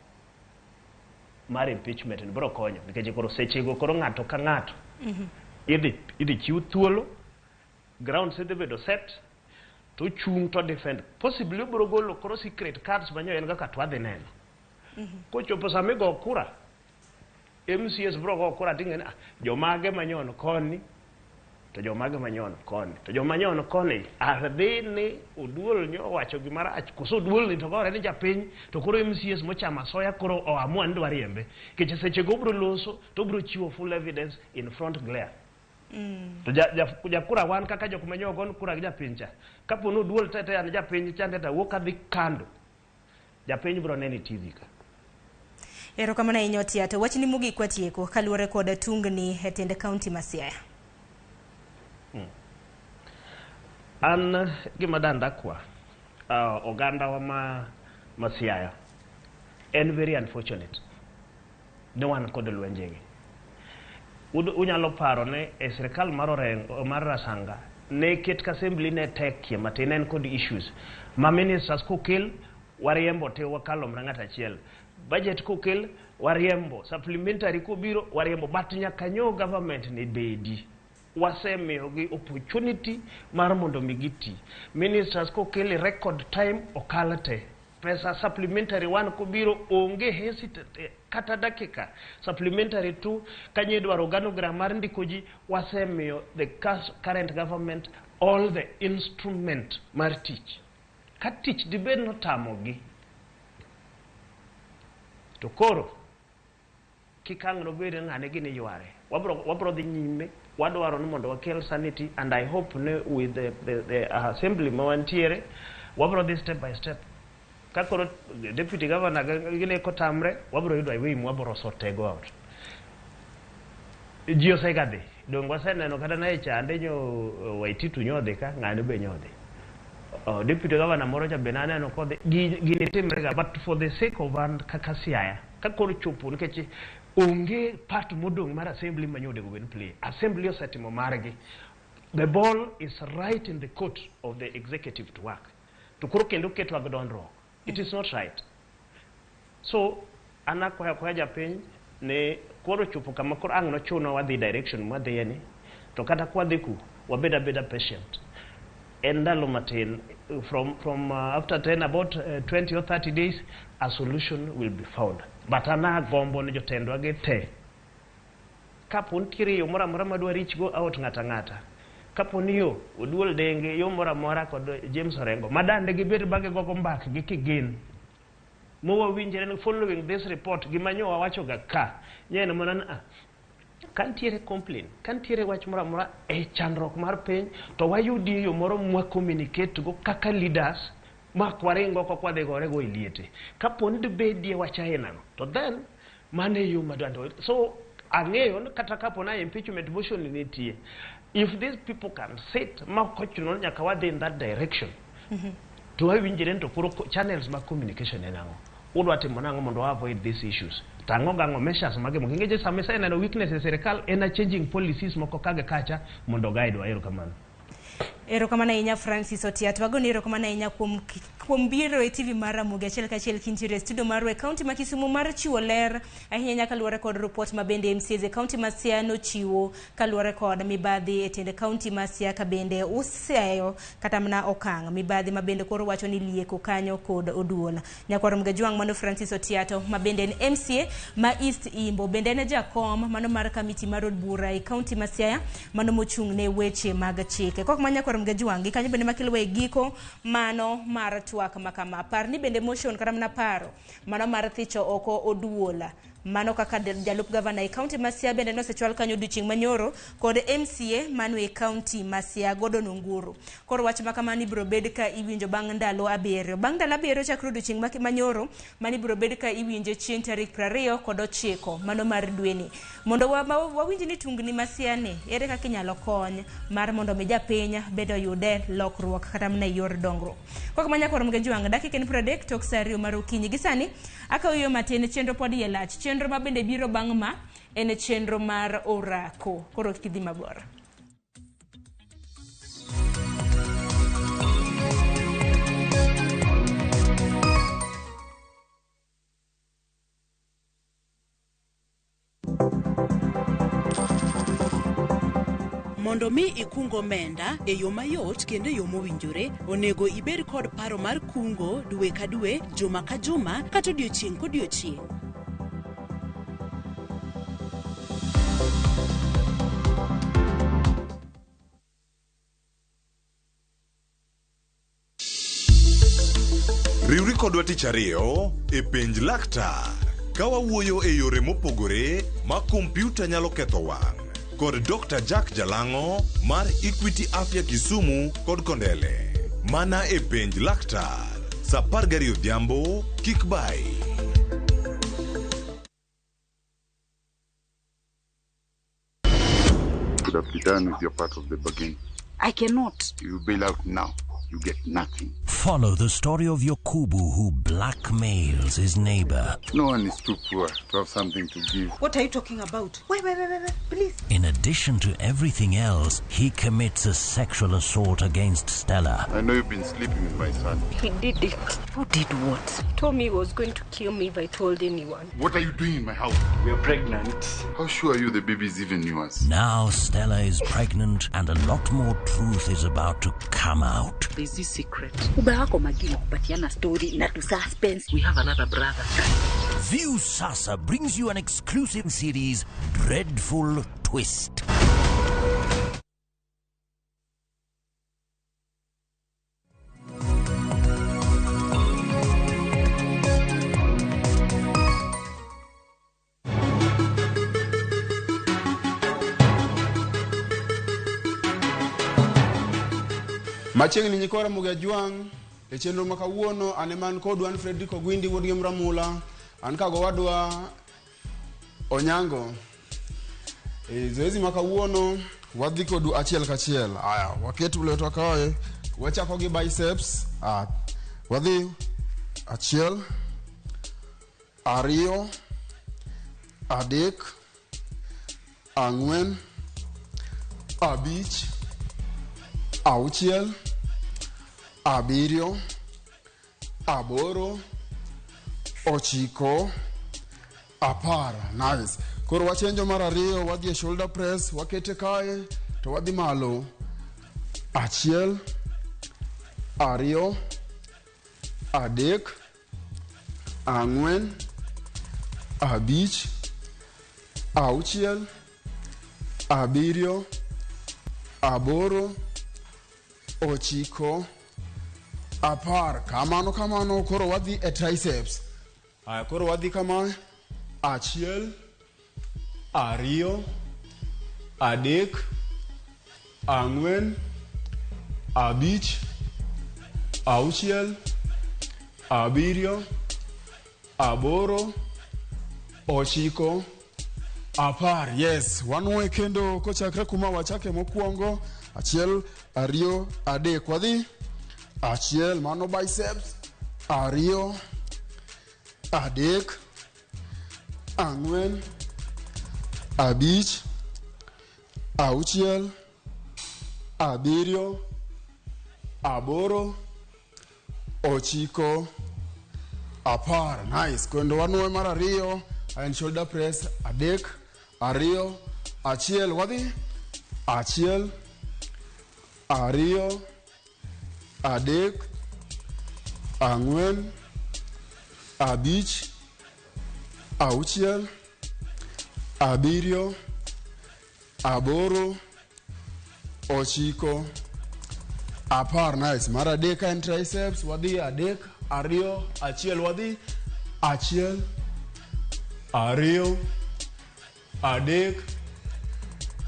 mar impeachment ni biro konyo nikech koro sechego koro ng'ato ka ng'ato idhi chiw thuolo grounds idhi bedo set to chung to defend. Possibly obiro golo koro secret cards manyo en kaka twadhi neno kochopo sama igo kura MCAs biro go kura ting'e ni jomage manyono koni to jomage manyono koni to joma nyono koni are ni Oduol nyo owacho gimarach koso Oduol ni to gore ni japiny to koro MCAs mochamo asoya koro oamua ni dwa riembe nikech sechego obiro loso to obiro chiwo full evidence in front glare. To jakura wan kaka jok manyo ogon kura gi japiny cha kapo ni Oduol tete an japiny chande to awuok adhi kando japiny biro neno e TV ka. Erokamano ahinya Otiato. Wachni mogik watieko kaluwore kod tungni e tend kaunti ma Siaya. An gima dandakwa ogandawa ma Siaya en very unfortunate ni wan kod lwenjegi. Unyalo paro ni e sirikal mar Orengo mar Rasanga ne ket ka assembly ne tekie matin en kod issues ma ministers kokel wariembo te wakalo mana ng'ato achiel, budget kokel wariembo, supplementary kobiro wariembo, but nyaka nyo government ni bedi wasemiyogi opportunity mar mondo mi giti. Ministers kokel e record time okal te, pesa supplementary one kobiro onge hesitate kata dakika, supplementary two kanyo idwaro organogram mar ndiko ji wasemiyo the current government all the instrument mar tich. Ka tich dibed notamogi to koro kik ang' nobed ni ng'ane gini yware wabro dhi nyime wadwaro ni mondo wakel sanity, and I hope ni with the assembly ma wantiere wabro dhi step by step. Ka koro deputy governor gine kotamre wabro yudo way mwabro sort go out. Ji osega dhi dong waseneno kata na e chande nyo Waititu nyodhi ka ng'ane be nyodhi. Deputy governor moro cha be naneno kodhi gini timre ga, but for the sake of an kaka Siaya ka koro chopo nikech onge part modong' mar assembly ma onego bed ni play. Assembly osetimo margi, the ball is right in the court of the executive to work to koro kendo ketwa gi dondruok. It is not right. So an akwayo akwaya japiny ni koro chopo kama koro ang' nochuno wadhi direction mwadhiye ni to kata kwadhi ku wabed abeda patient. En ndalo matin from after 10 about 20 or 30 days a solution will be found. But an agombo ni jotendwa gi te kapo nitiere yo moro amora madwa reach go out ng'ata ng'ata kapo ni yo Oduol Denge yo moro amora kod James Orengo madande gibed ba gigogo mbaka gi kigin mowawinjre ni following this report gima nyo wawacho ga ka nyen mana ni ka nitiere complain ka nitiere wach moro amora e chandruok mar piny to wayudi yo moro mwa communicate go kaka leaders ma ok waring oko kwadhi gore go e liete kapo ni dibedie wach ainano to then mano e yo madwaro. So ang'eyo ni kata kapo na impeachment motion nitie, if these people can sit ma ok ochuno ni nyaka wadhi in that direction to wawinjre ni to koro channels mag communication en ang'o, udwa timo nang'o mondo wa avoid these issues, to ang'o gang'o measures mage moko ing'eyo sama iseneno weakness e sirikal en a changing policies moko ka gi kacha mondo guide wa. Erokamano. Erokamano ahinya Francis Otiat. Wagoni erokamano ahinya kuom biro e TV mar Ramogi achiel kachiel kintiere e studio marwa e kaunti ma Kisumu mar chiwo ler ahinya nyaka luwore kod report ma bende MCAs e kaunti ma Siaya nochiwo kaluwore kod mibadhi e tiend kaunti ma Siaya ka bende useyo kata mana okang' mibadhi ma bende koro wacho ni lieko kanyo kod oduol. Nyakwar Mgajwang' mano Francis Otiato ma bende en MCA ma East Imbo bende en jakom mano mar kamiti mar od bura e kaunti ma Siaya mano mochung' ne weche mag chike. Kok ma nyakwar Mgajwang' gi kanyo bende makelo e giko mano mar twak makama. Par ni bende motion kata mana paro mano mar thicho oko oduola mano kaka jalup gavana e kaunti ma Siaya bende nosechwal kanyo odiochieng' manyoro kod MCA mano e kaunti ma Siaya Gordon Onguru. Koro wach makamano ibiro bed ka iwinjo bang' ndalo 7. Bang' ndalo 7 chakre odiochieng' manyoro mano ibiro bed ka iwinje chieng' tarik 29 mano mar dweni. Mondo wawinj ni tungni ma Siaya ni ere kaka inyalo kony mar mondo mi japiny bende oyude lokruok kata mana e yor dongruok. Kok ma nyakwar Mgajwang' dakika en 30 tok saa 2 mar okinyi. Gi sani akawo yo matin chenro pod iye lach. Chenro ma bende biro bang' ma en chenro mar orako. Koro kik idhi mabor. Mondo mi ikung omenda e yo mayot kendo e yo mowinjore, onego ibed kod paro mar kungo dwe ka dwe, juma ka juma, kata odiochieng' kodiochieng'. Riwri kodwa tich ariyo e Penj Laktar ka wawuoyo e yore mopogore ma kompyuta nyalo ketho wang' kod Dr. Jack Jalang'o mar Equity Afya Kisumu kod Kondele. Mana e Penj Laktar saa 12 odhiambo kik bai. Could have done with your part of the bargain. I cannot. You bail out now. You get nothing. Follow the story of Yokubu who blackmails his neighbor. No one is too poor to have something to give. What are you talking about? Wait, wait, wait, wait, wait, please. In addition to everything else, he commits a sexual assault against Stella. I know you've been sleeping with my son. He did it. Who did what? He told me he was going to kill me if I told anyone. What are you doing in my house? We are pregnant. How sure are you the baby is even yours? Now Stella is pregnant and a lot more truth is about to come out. There's this secret. Uba wako magini kupatiana story na tu suspense. We have another brother. View Sasa brings you an exclusive series, Dreadful Twist. Machiegni nyikwa Ramogi Ajwang' e chenro ma kawuono an ema an kodu an Fredrick Ogwindi wuod gi Mramula an kagowadwa Onyango. E zoezi ma kawuono wadhi kodu achiel kachiel. Aya, waket lwetwa kae, wachako gi biceps. Wadhi achiel, ariyo, adek, ang'wen, abich, auchiel, abiriyo, aboro, ochiko, apar. Nice. Koro wachenjo mar ariyo, wadhi e shoulder press, wakete kae to wadhi malo. Achiel, ariyo, adek, ang'wen, abich, auchiel, abiriyo, aboro, ochiko, apar. Kamano kamano, koro wadhi e triceps. Aya, koro wadhi kama. Achiel, ariyo, adek, ang'wen, abich, auchiel, abiriyo, aboro, ochiko, apar. Yes, wanwoye kendo kochakre kuma wachake mokwongo. Achiel, ariyo, adek. Wadhi. Achiel, mano biceps. Ariyo, adek, ang'wen, abich, auchiel, abiriyo, aboro, ochiko, apar. Nice. Kendo wanwoye mar ariyo, en shoulder press. Adek, ariyo, achiel. Wadhi. Achiel, ariyo, adek, ang'wen, abich, auchiel, abiriyo, aboro, ochiko, apar. Nice. Mar adek en triceps. Wadhi adek, ariyo, achiel. Wadhi. Achiel, ariyo, adek,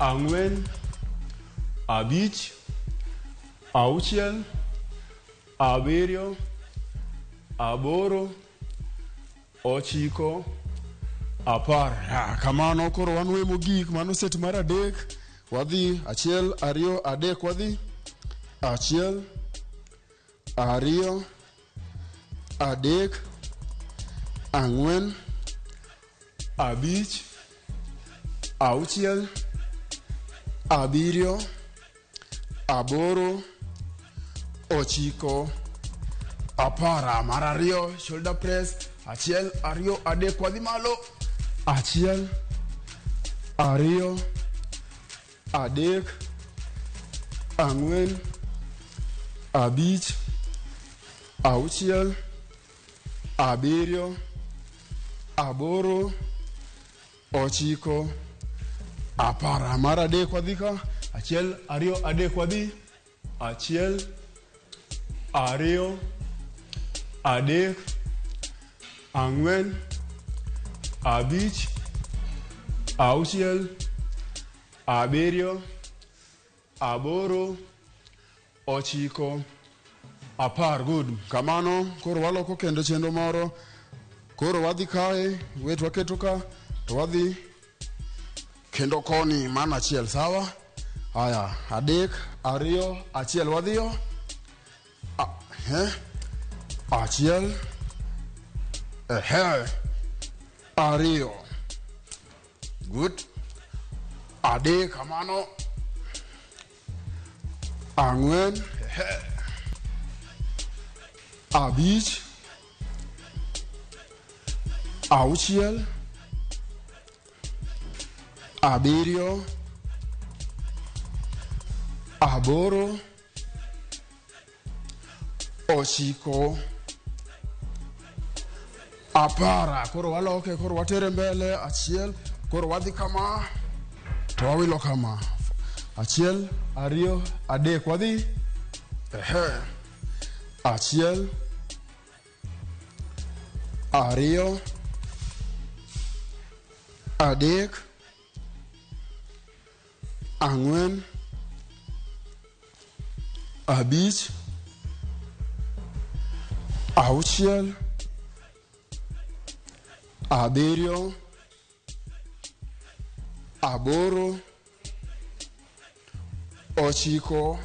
ang'wen, abich, auchiel, abiriyo, aboro, ochiko, apar. Ah, kamano koro wanwe mogik, mano set mar adek. Wadhi achiel, ariyo, adek. Wadhi. Achiel, ariyo, adek, ang'wen, abich, auchiel, abiriyo, aboro, ochiko, apar. Mar ariyo, shoulder press. Achiel, ariyo, adek. Wadhi malo. Achiel, ariyo, adek, ang'wen, abich, auchiel, abiriyo, aboro, ochiko, apar. Mar adek wadhi ka. Achiel, ariyo, adek. Wadhi. Achiel, ariyo, adek, ang'wen, abich, auchiel, abiriyo, aboro, ochiko, apar. Good. Kamano koro waloko kendo chenro moro. Koro wadhi kae, wet waketo ka, to wadhi kendo koni mana achiel, sawa? Aya, adek, ariyo, achiel. Wadhiyo. Achiel, ehe, ariyo. Good. Adek, kamano. Ang'wen, ehe, abich, auchiel, abiriyo, aboro, ochiko, apar. Koro waloke, koro watere mbele. Achiel, koro wadhi kama, to wawilo kama. Achiel, ariyo, adek. Wadhi. Ehe. Achiel, ariyo, adek, ang'wen, abich, auchiel, abiriyo, aboro, ochiko,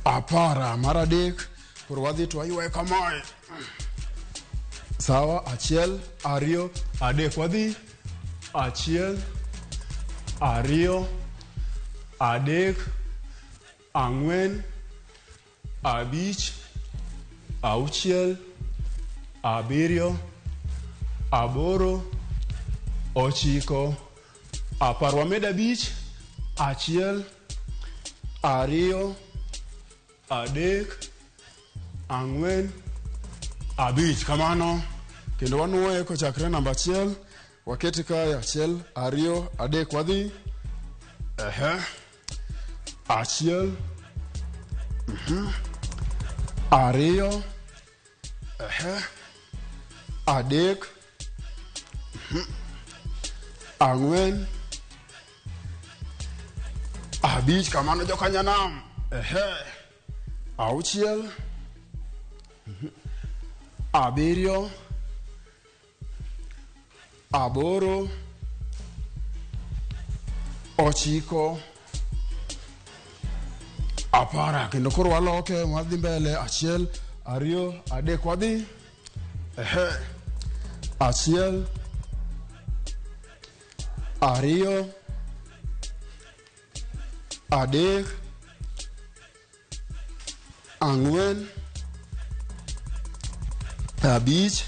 apar. Mar adek, koro wadhi to waywaye kamae. Sawa. Achiel, ariyo, adek. Wadhi. Achiel, ariyo, adek, ang'wen, abich, auchiel, abiriyo, aboro, ochiko, apar. Wamed abich. Achiel, ariyo, adek, ang'wen, abich. Kamano. Kendo wanuoye kochakre namba achiel. Wakete kae achiel, ariyo, adek, wadhi. Ehe. Achiel. Ariyo. Ehe. Adek. Ang'wen. Abich. Kamano jokanyanam. Ehe. Auchiel. Abiriyo. Aboro. Ochiko. Apara. Kendo koro waloke wadhi mbele. Achiel, ariyo, adek, wadhi. Ehe. Achiel, ariyo, adek, ang'wen, abich,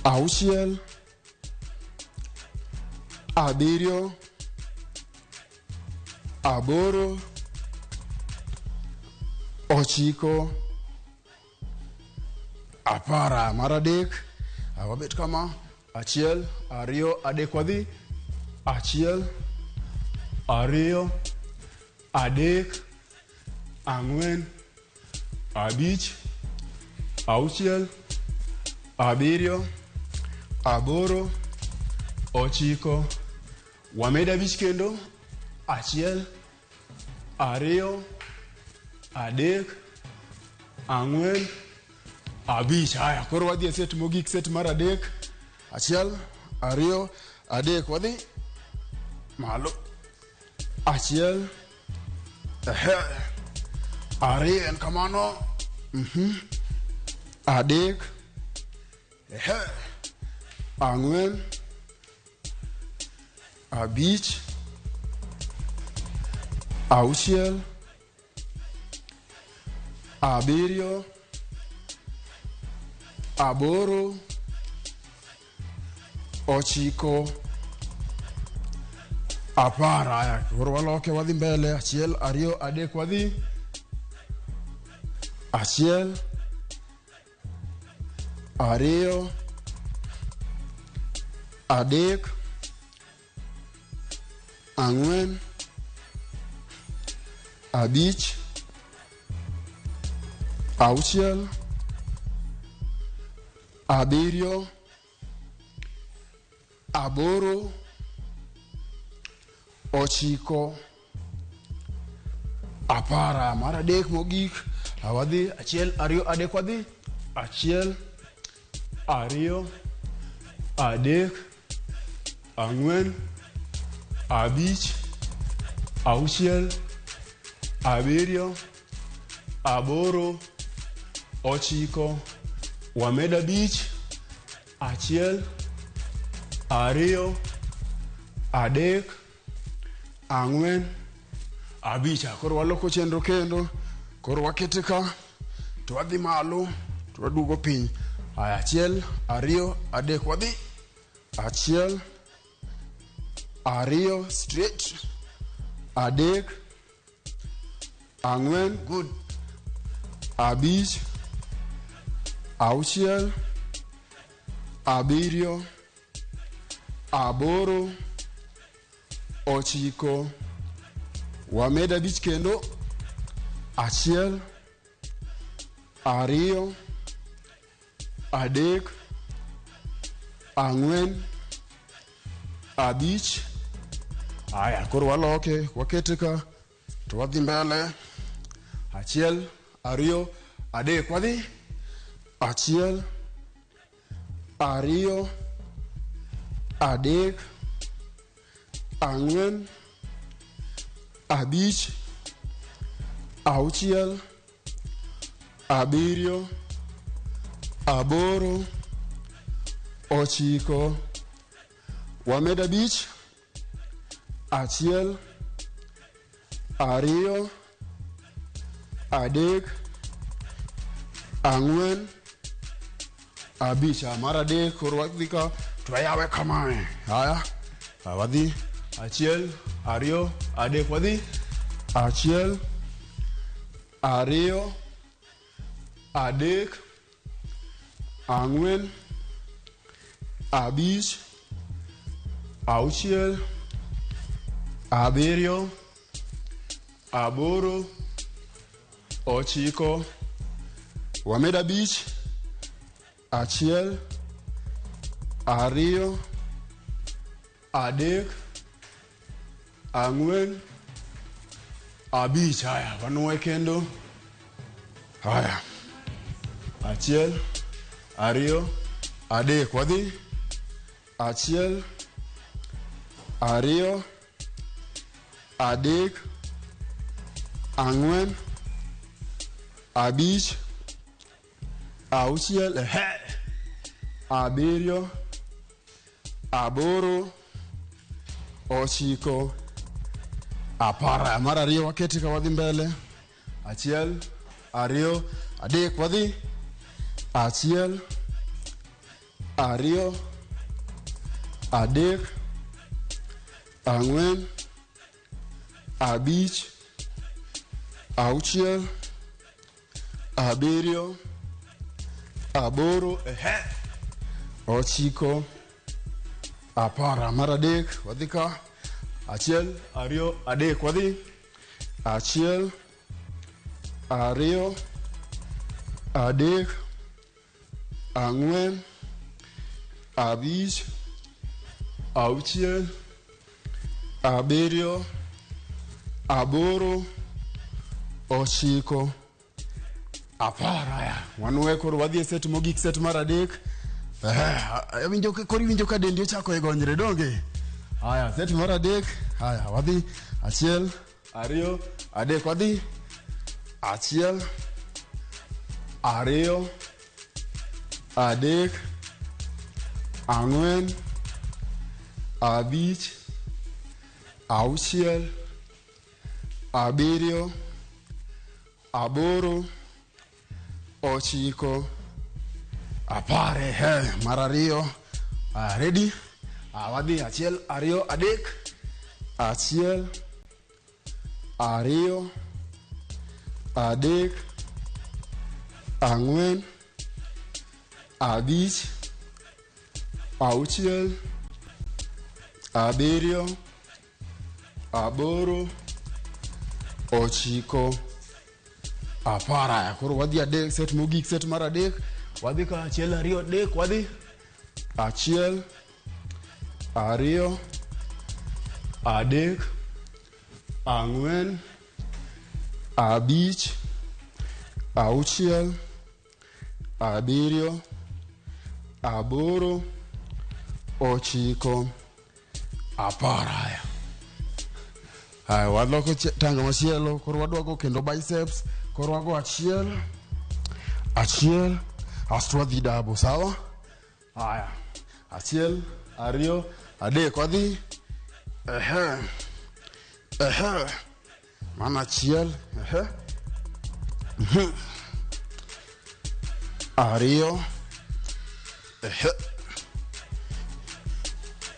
auchiel, abiriyo, aboro, ochiko, apara. Mar adek, wabet kama. Achiel, ariyo, adek, wadhi. Achiel, ariyo, adek, ang'wen, abich, auchiel, abiriyo, aboro, ochiko. Wamed abich kendo. Achiel, ariyo, adek, ang'wen, abich. Haya, koro wadhi e set mogik, set mar adek. Achiel, ariyo, adek, wadhi malo. Achiel, ehe, ariyo, en kamano. Adek, ehe, ang'wen, abich, auchiel, abiriyo, aboro, ochiko, apar. Aya, koro waloke wadhi mbele. Achiel, ariyo, adek, wadhi. Achiel, ariyo, adek, ang'wen, abich, auchiel, abiriyo, aboro, ochiko, apara. Mar adek mogik, wadhi. Achiel, ariyo, adek, wadhi. Achiel, ariyo, adek, ang'wen, abich, auchiel, abiriyo, aboro, ochiko. Wamed abich. Achiel, ariyo, adek, ang'wen, abich. Koro waloko chenro kendo. Koro wakete ka, to wadhi malo, to waduogo piny. Aya, achiel, ariyo, adek, wadhi. Achiel, ariyo, straight, adek, ang'wen, good, abich, auchiel, abiriyo, aboro, ochiko. Wamed abich kendo. Achiel, ariyo, adek, ang'wen, abich. Aya, koro waloke, wakete ka, to wadhi mbele. Achiel, ariyo, adek, wadhi. Achiel, ariyo, adek, ang'wen, abich, auchiel, abiriyo, aboro, ochiko. Wamed abich. Achiel, ariyo, adek, ang'wen, abich. Mar adek, koro wadhi ka, to wayawe kamae. Haya, wadhi. Achiel, ariyo, adek, wadhi. Achiel, ariyo, adek, ang'wen, abich, auchiel, abiriyo, aboro, ochiko, wamed abich, achiel, ariyo, adek, ang'wen, abich. Haya, wanuoye kendo. Haya, achiel, ariyo, adek. Wadhi. Achiel, ariyo, adek, ang'wen, abich, auchiel, ehe, abiriyo, aboro, ochiko, apar. Mar ariyo wakete ka wadhi mbele. Achiel, ariyo, adek. Wadhi. Achiel, ariyo, adek, ang'wen, abich, auchiel, abiriyo, aboro, ehe, ochiko, apar. Mar adek wadhi ka. Achiel, ariyo, adek. Wadhi. Achiel, ariyo, adek, ang'wen, abich, auchiel, abiriyo, aboro, ochiko, apar. Aya, wanuwe koro wadhi e set mogik, set mar adek. Awinjo koro iwinjo ka dendi ochako e gonyre donge? Aya, set mar adek. Aya, wadhi. Achiel, ariyo, adek. Wadhi. Achiel, ariyo, adek, ang'wen, abich, auchiel, abiriyo, aboro, ochiko, apar. Ehe, mar ariyo. Ready? Wadhi. Achiel, ariyo, adek. Achiel, ariyo, adek, ang'wen, abich, auchiel, abiriyo, aboro, ochiko, apar. Aya, koro wadhi adek, set mogik, set mar adek. Wadhi ka. Achiel, ariyo, adek. Wadhi. Achiel, ariyo, adek, ang'wen, abich, auchiel, abiriyo, aboro, ochiko, apar. Aya. Aya, waloko tanga machielo. Koro wadwago kendo biceps. Koro wago achiel, achiel, asto wadhi dabo. Sawa? Aya, achiel, ariyo, adek. Wadhi. Ehe, ehe, mano achiel. Ehe. Ariyo, ehe,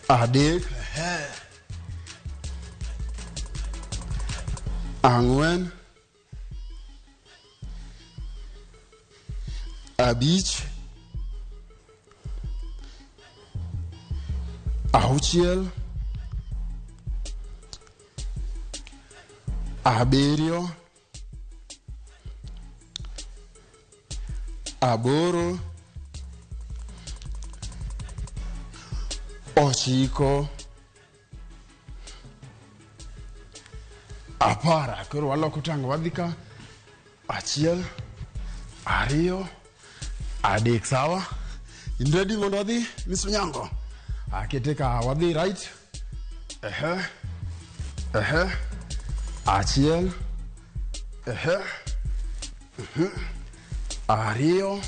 adek, ehe, ang'wen, abich, auchiel, abiriyo, aboro, ochiko, apar. Koro waloko tanga, wadhi ka. Achiel, ariyo, adek. Sawa? In ready mondo wadhi, Miss Onyango? Akete ka wadhi right. Ehe, ehe, achiel, ehe, ariyo,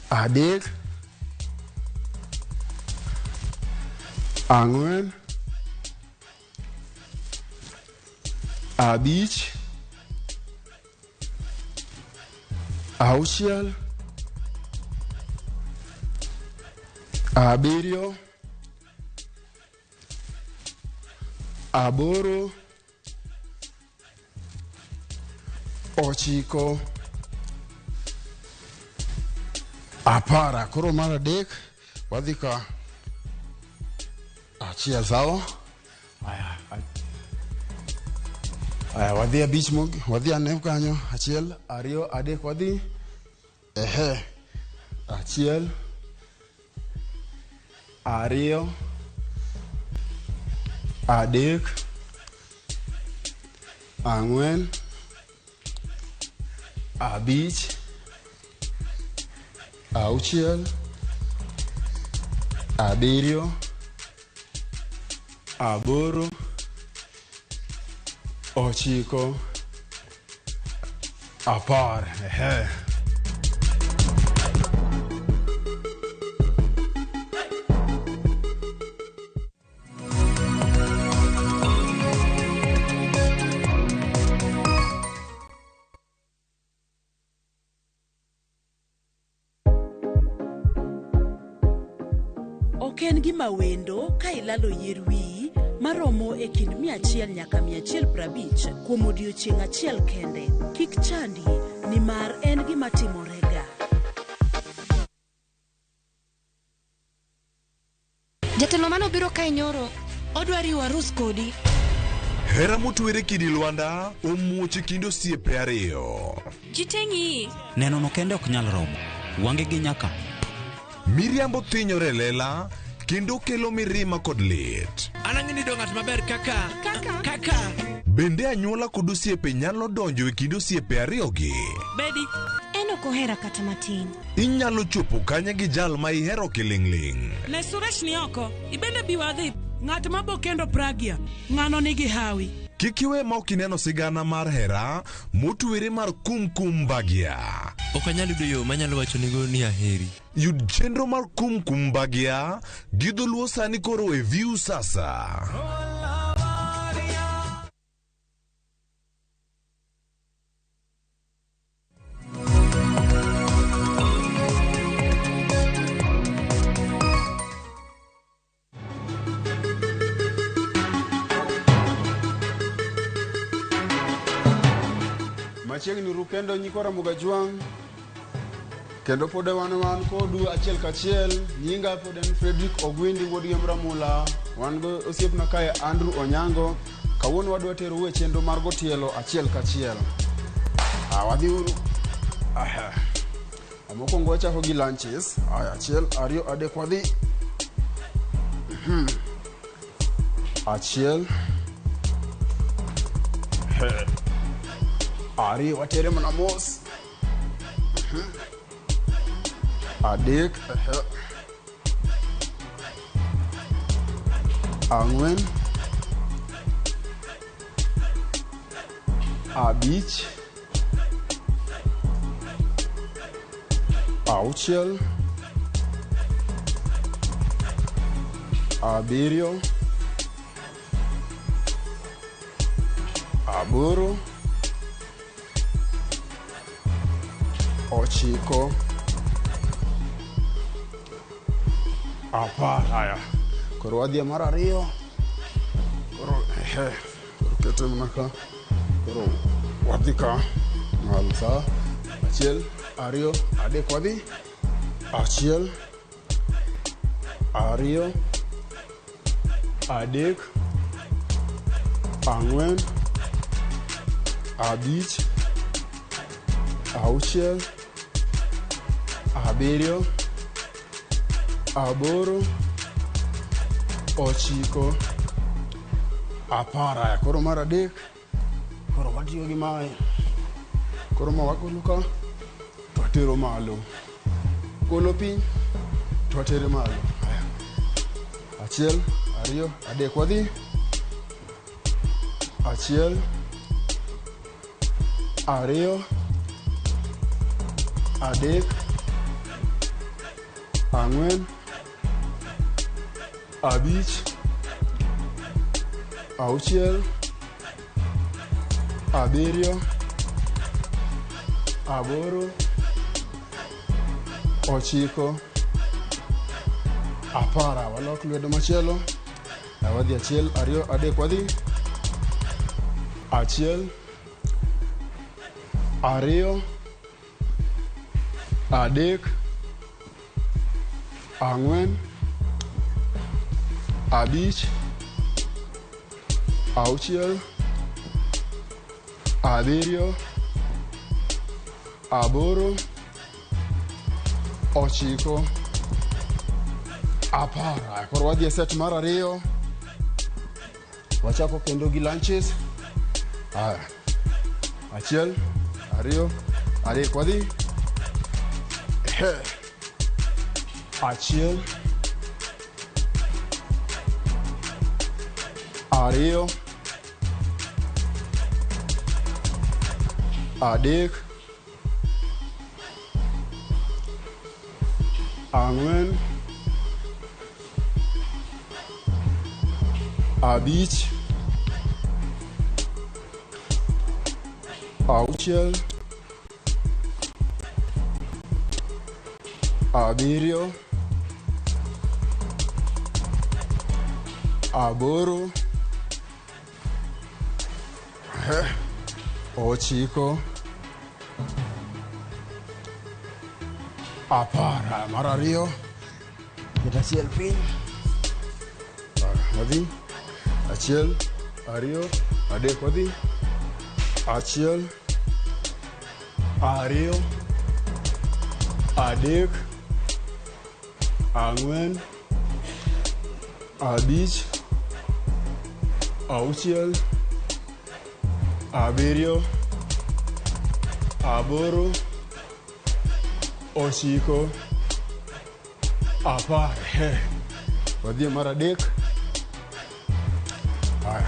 adek, ang'wen, abich, auchiel, abiriyo, aboro, 9, 10. Koro mar adek wadhi ka 1, sawa? Aya, aya, wadhi 5 mog, wadhi ane kanyo. 1, 2, 3, wadhi. Ehe. 1, 2, 3, 4, 5, 6, 7, 8, 9, 10. Ehe. Ok en gima wendo ka ilalo yier wiyi maromo e kind 100 nyaka 150 kuom odiochieng' achiel kende. Kik chandi nimar en gima timorega. Jatelo manobiro kae nyoro, odwa riwo arus kodi. Hera motwere kidi lwanda omuoch e kind osiepe ariyo. Ji te ng'iyi. Neno no kende ok nyal romo. Wange gi nyaka. Miriambo thinyore e lela kendo kelo mirima kod lit. An ang'e ni do ng'at maber kaka kaka. Bende anyuola kod osiepe nyalo donjo e kind osiepe ariyogi. Bedi. En ok ohera kata matin. Inyalo chopo kanye gi jal ma ihero kiling'ling'. Ne Suresh ni oko. Ibende bi wadhi. Ng'at ma bo kendo Pragya, ng'ano nigi hawi. Kik iwe ma ok ineno sigana mar hera motwere mar Kum Kum Bhagya. Ok anyal yudo yo manyalo wachonigo ni aheri. Yud chenro mar Kum Kum Bhagya gi dholuo sani koro e View Sasa. Machiegni ru kendo nyikwa Ramogi Ajwang', kendo pod wan kodu achiel kachiel. Nyinga pod en Fredrick Ogwindi wuod Gem Ramula. Wan go osiepna kae Andrew Onyango. Kawuono wadwa terou e chenro mar go tielo achiel kachiel. Wadhi uru. Aha. Mokwongo wachako gi lunches. Aya, 1, 2, 3, wadhi. 1, 2, watere mana mos. 3, 4, 5, 6, 7, 8, 9, 10. Haya, koro wadhi e mar ariyo. Koro ehe, koro kete mana ka. Koro wadhi ka malo sa. 1, 2, 3, wadhi. 1, 2, 3, 4, 5, 6, 7, 8, 9, 10. Aya, koro mar adek. Koro watiyo gi mae. Koro ma wagolo ka to watero malo. Golo piny to watere malo. Aya. 1, 2, 3, wadhi. 1, 2, 3, 4, 5, 6, 7, 8, 9, 10. Walok lwedo machielo. Wadhi 1, 2, 3, wadhi. 1, 2, 3, 4, 5, 6, 7, 8, 9, 10. Koro wadhi e set mar 2. Wachako kendo gi lunches. Aya. 1, 2, 3 wadhi. 1, 2, 3, 4, 5, 6, 7, 8, 9, 10. Mar 2. Ket achiel piny. Wadhi. 1, 2, 3 wadhi. 1, 2, 3, 4, 5, 6, 7, 8, 9, 10. Wadhi mar 3. Aya.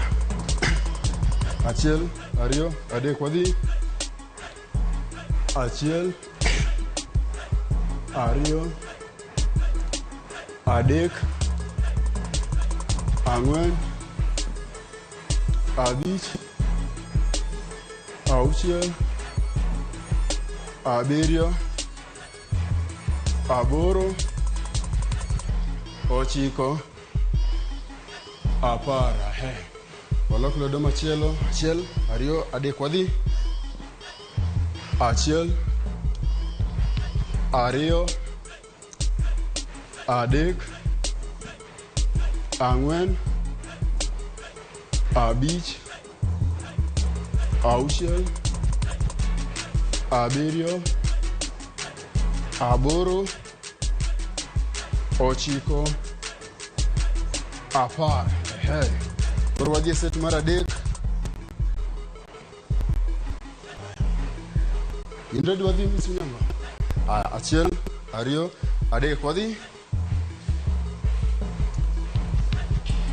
1, 2, 3 wadhi. 1, 2, 3, 4, 5, 6, 7, 8, 9, 10. Walok lwedo machielo. 1, 2, 3 wadhi. 1, 2, 3, 4, 5, 6, 7, 8, 9, 10. Koro wadhi e set mar 3. In ready wadhi Miss Onyango? Aya, 1, 2, 3 wadhi.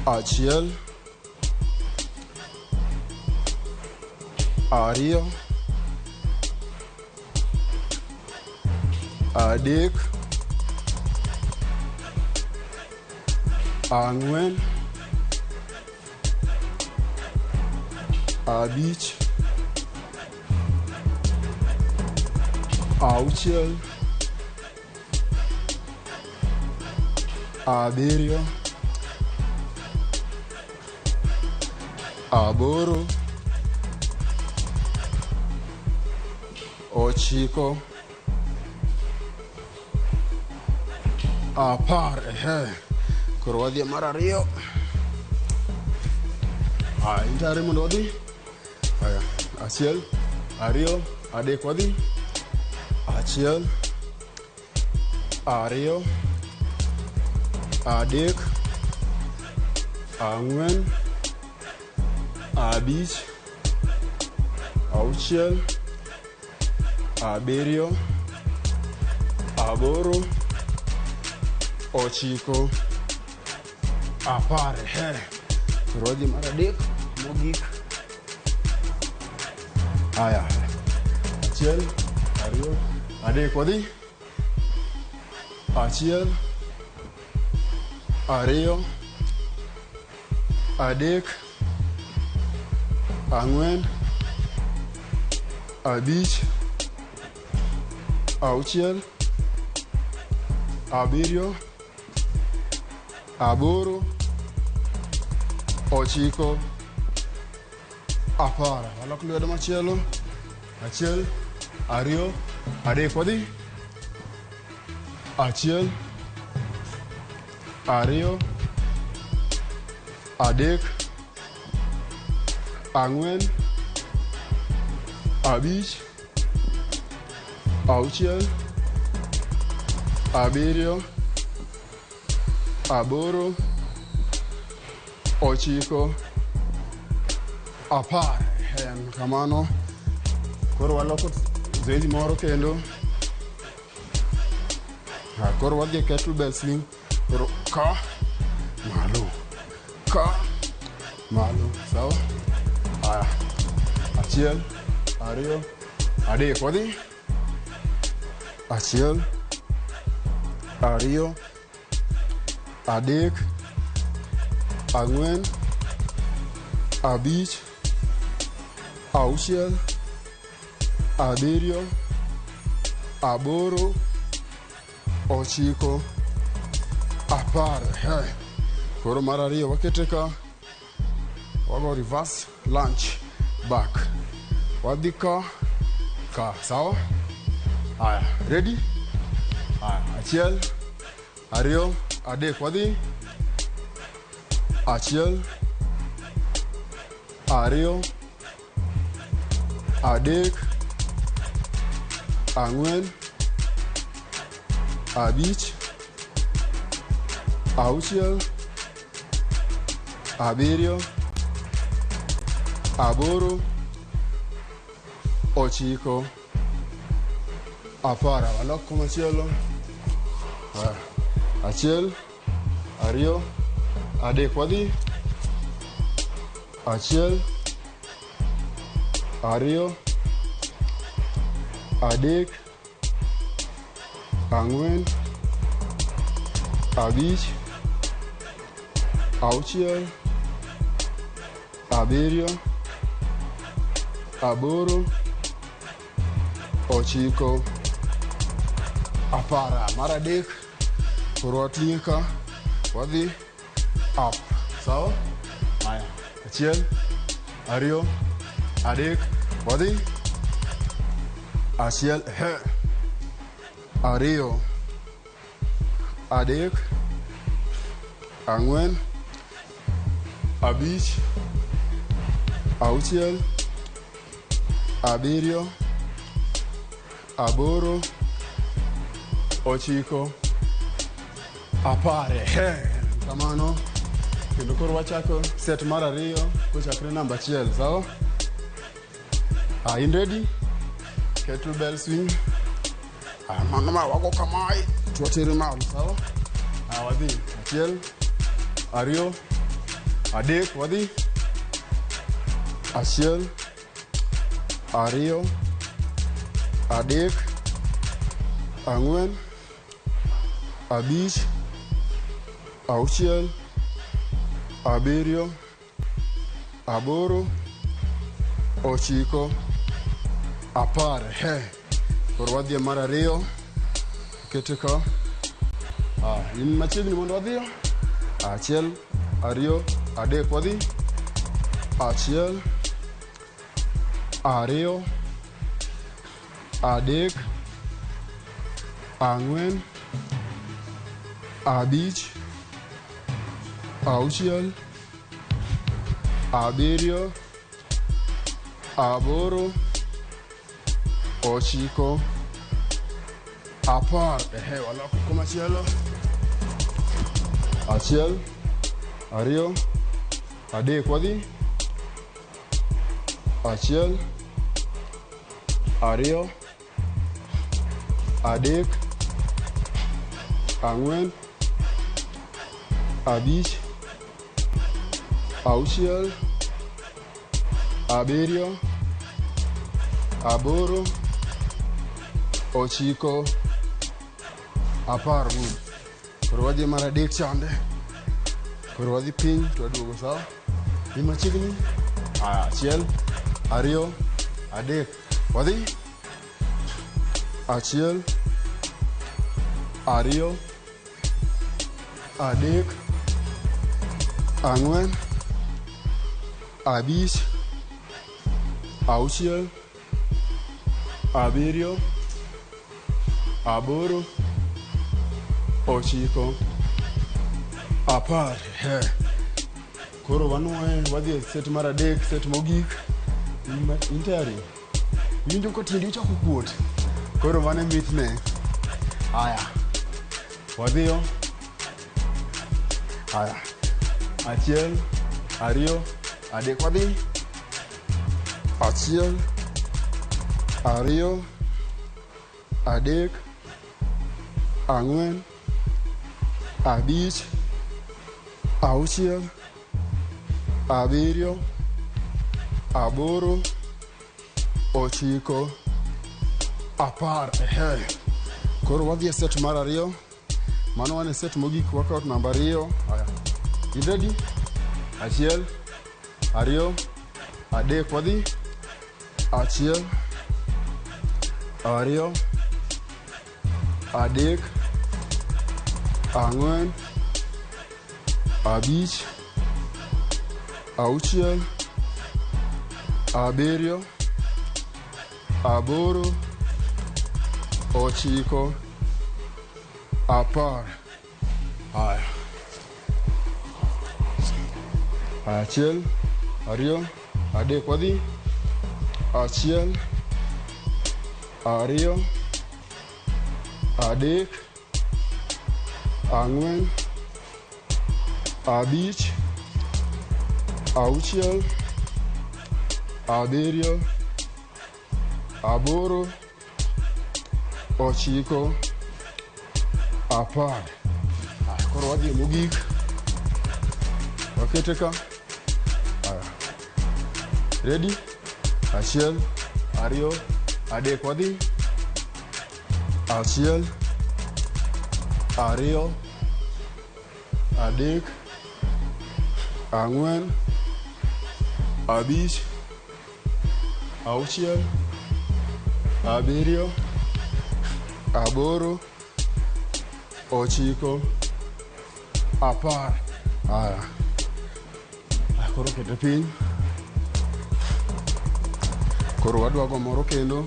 1, 2, 3, 4, 5, 6, 7, 8, 9, 10. Koro wadhi e mar 2. Aya, intare mondo wadhi. Aya, 1, 2, 3 wadhi. 1, 2, 3, 4, 5, 6, 7, 8, 9, 10. Koro wadhi mar 3 mogik. Aya. 1, 2, 3 wadhi. 1, 2, 3, 4, 5, 6, 7, 8, 9, 10. Walok lwedo machielo. 1, ariyo, adek. Wadhi. Achiel, ariyo, adek, ang'wen, abich, auchiel, abiriyo, aboro, ochiko, apar. En kamano. Koro waloko zoezi moro kendo. Ha, koro wadhi e kettlebell swing. Koro ka malo, ka malo, sawa? Aya. Achiel, ariyo, adek. Wadhi. Achiel, ariyo, adek, ang'wen, abich, auchiel, abiriyo, aboro, ochiko, apar. He. Koro mar ariyo wakete ka, wago reverse lunge back. Wadhi ka, ka, sawa? Aya, ready? Aya, achiel, ariyo, adek. Wadhi. Achiel, ariyo, adek, ang'wen, abich, auchiel, abiriyo, aboro, ochiko, apar. Walok komachielo. Aya, achiel, ariyo, adek. Wadhi. Achiel, ariyo, adek, ang'wen, abich, auchiel, abiriyo, aboro, ochiko, apar. Mar adek, koro wating'e ka, wadhi up. Sawa? Aya. Achiel, ariyo, adek, wadhi. Achiel, he. Ariyo, adek, ang'wen, abich, auchiel, abiriyo, aboro, ochiko, apar. He. Kamano. Kendo koro wachako set mar ariyo kochakre namba achiel, sawa? Ah, in ready? Kettlebell swing. Ah, mano ma wago kamae to watere malo, sawa? Ah, wadhi. Achiel, ariyo, adek, wadhi. Achiel, ariyo, adek, ang'wen, abich, auchiel, abiriyo, aboro, ochiko, apar. He. Koro wadhi e mar ariyo. Kete ka. Ah, in machiegni mondo wadhiyo. Achiel, ariyo, adek. Wadhi. Achiel, ariyo, adek, ang'wen, abich, auchiel, abiriyo, aboro, ochiko, apar. Ehe, waloko komachielo. Achiel, ariyo, adek. Wadhi. Achiel, ariyo, adek, ang'wen, abich, auchiel, abiriyo, aboro, ochiko, apar. Good. Koro wadhi mar adek chande. Koro wadhi piny to waduogo, sawa? Ni machiegni. Aya, achiel, ariyo, adek. Wadhi. Achiel, ariyo, adek, ang'wen, abich, auchiel, Abiriyo, aboro, ochiko, apar. He. Koro wanuoye wadhi e set mar adek, set mogik. In tayari? Iwinjo ka tiendi ochako kuot. Koro mano e mitne. Aya. Wadhiyo. Aya. Achiel, ariyo, adek. Wadhi. Achiel, ariyo, adek, ang'wen, abich, auchiel, abiriyo, aboro, ochiko, apar. Ehe. Koro wadhi e set mar ariyo. Mano wan e set mogik workout namba ariyo. Aya. In ready? Achiel, ariyo, adek. Wadhi. Achiel, ariyo, adek, ang'wen, abich, auchiel, abiriyo, aboro, ochiko, apar. Aya. Achiel, ariyo, adek. Wadhi. Achiel, ariyo, adek, ang'wen, abich, auchiel, abiriyo, aboro, ochiko, apar. Aya, koro wadhi e mogik. Wakete ka. Aya. Ready? Achiel, ariyo, adek. Wadhi. Achiel, ariyo, adek, ang'wen, abich, auchiel, abiriyo, aboro, ochiko, apar. Aya. Aya, koro kete piny. Koro wadwa go moro kendo.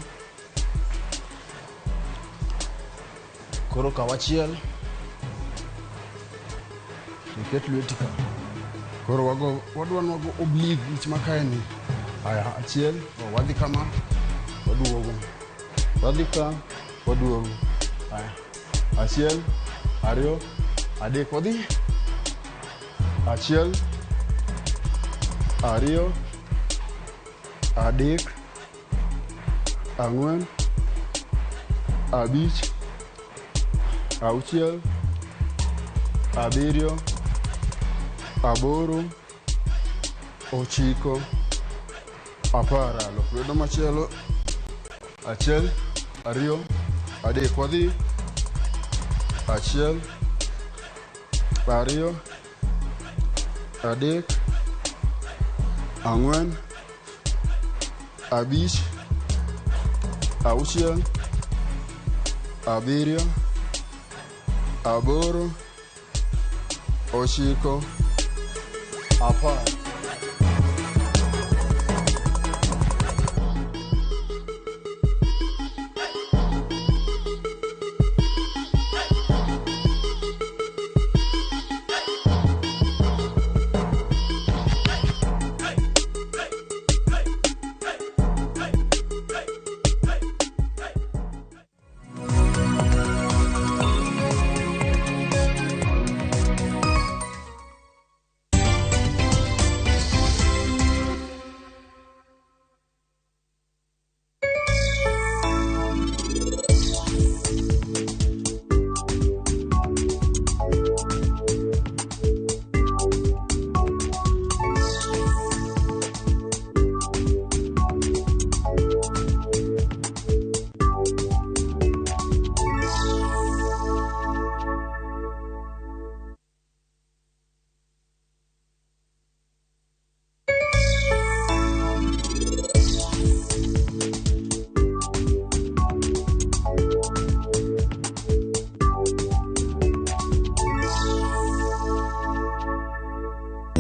Koro kaw achiel. Iket lweti ka. Koro wago wadwa nwago oblique wich ma kae ni. Aya, achiel, wadhi kama, waduogo. Wadhi ka, waduogo. Aya. Achiel, ariyo, adek. Wadhi. Achiel, ariyo, adek, ang'wen, abich, auchiel, abiriyo, aboro, ochiko, apar. Lok lwedo machielo. Achiel, ariyo, adek. Wadhi. Achiel, ariyo, adek, ang'wen, abich, auchiel, abiriyo, aboro, ochiko, apar.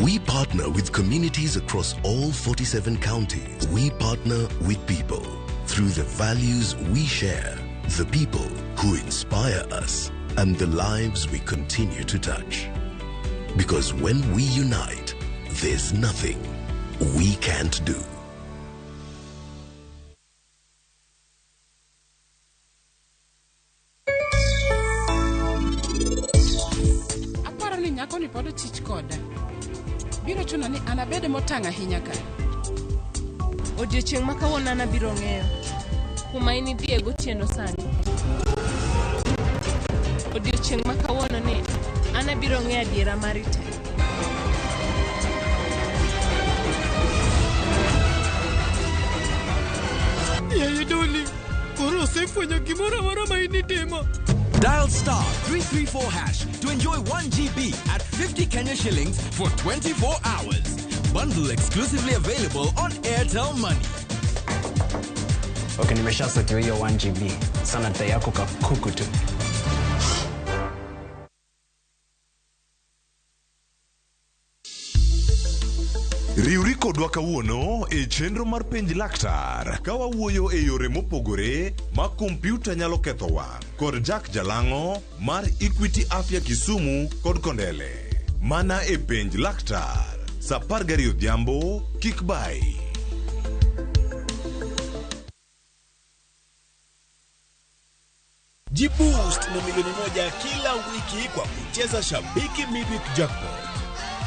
We partner with communities across all 47 counties. We partner with people. Through the values we share, the people who inspire us, and the lives we continue to touch. Because when we unite, there's nothing we can't do. Aparo ni nyakoni pod ochich koda. Biro chuno ni an abed motang' ahinya ka. Odiochieng' ma kawuono an abiro ng'eyo kuma inidhiye gotieno sani. Odiochieng' ma kawuono ni an abiro ng'eyo adiera mari te. Yaye Doli, koro osefwenyo gimoro amora ma in itimo. Dial star 334 hash to enjoy 1 GB at 50 Kenya shillings for 24 hours. Bundle exclusively available on Airtel Money. Okay, nimeshasotiwa hiyo 1 GB. Sana dai yako kakuku tu. Riwri kodwa kawuono e chenro mar Penj Laktar ka wawuoyo e yore mopogore ma kompyuta nyalo ketho wang' kod Jack Jalang'o mar Equity Afya Kisumu kod Kondele. Mana e Penj Laktar sa 12 odhiambo kik bai. Jiboost na milioni 1 kila wiki kwa kucheza Shabiki Midweek Jackpot.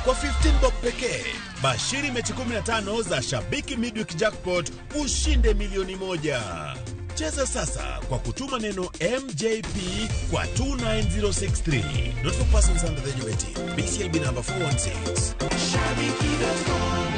Kwa 15 bob pekee, bashiri mechi 15 za Shabiki Midweek Jackpot ushinde milioni 1. Cheza sasa kwa kutuma neno MJP kwa 29063. Not for persons under the age of 18. BCLB number 416. Shabiki.com.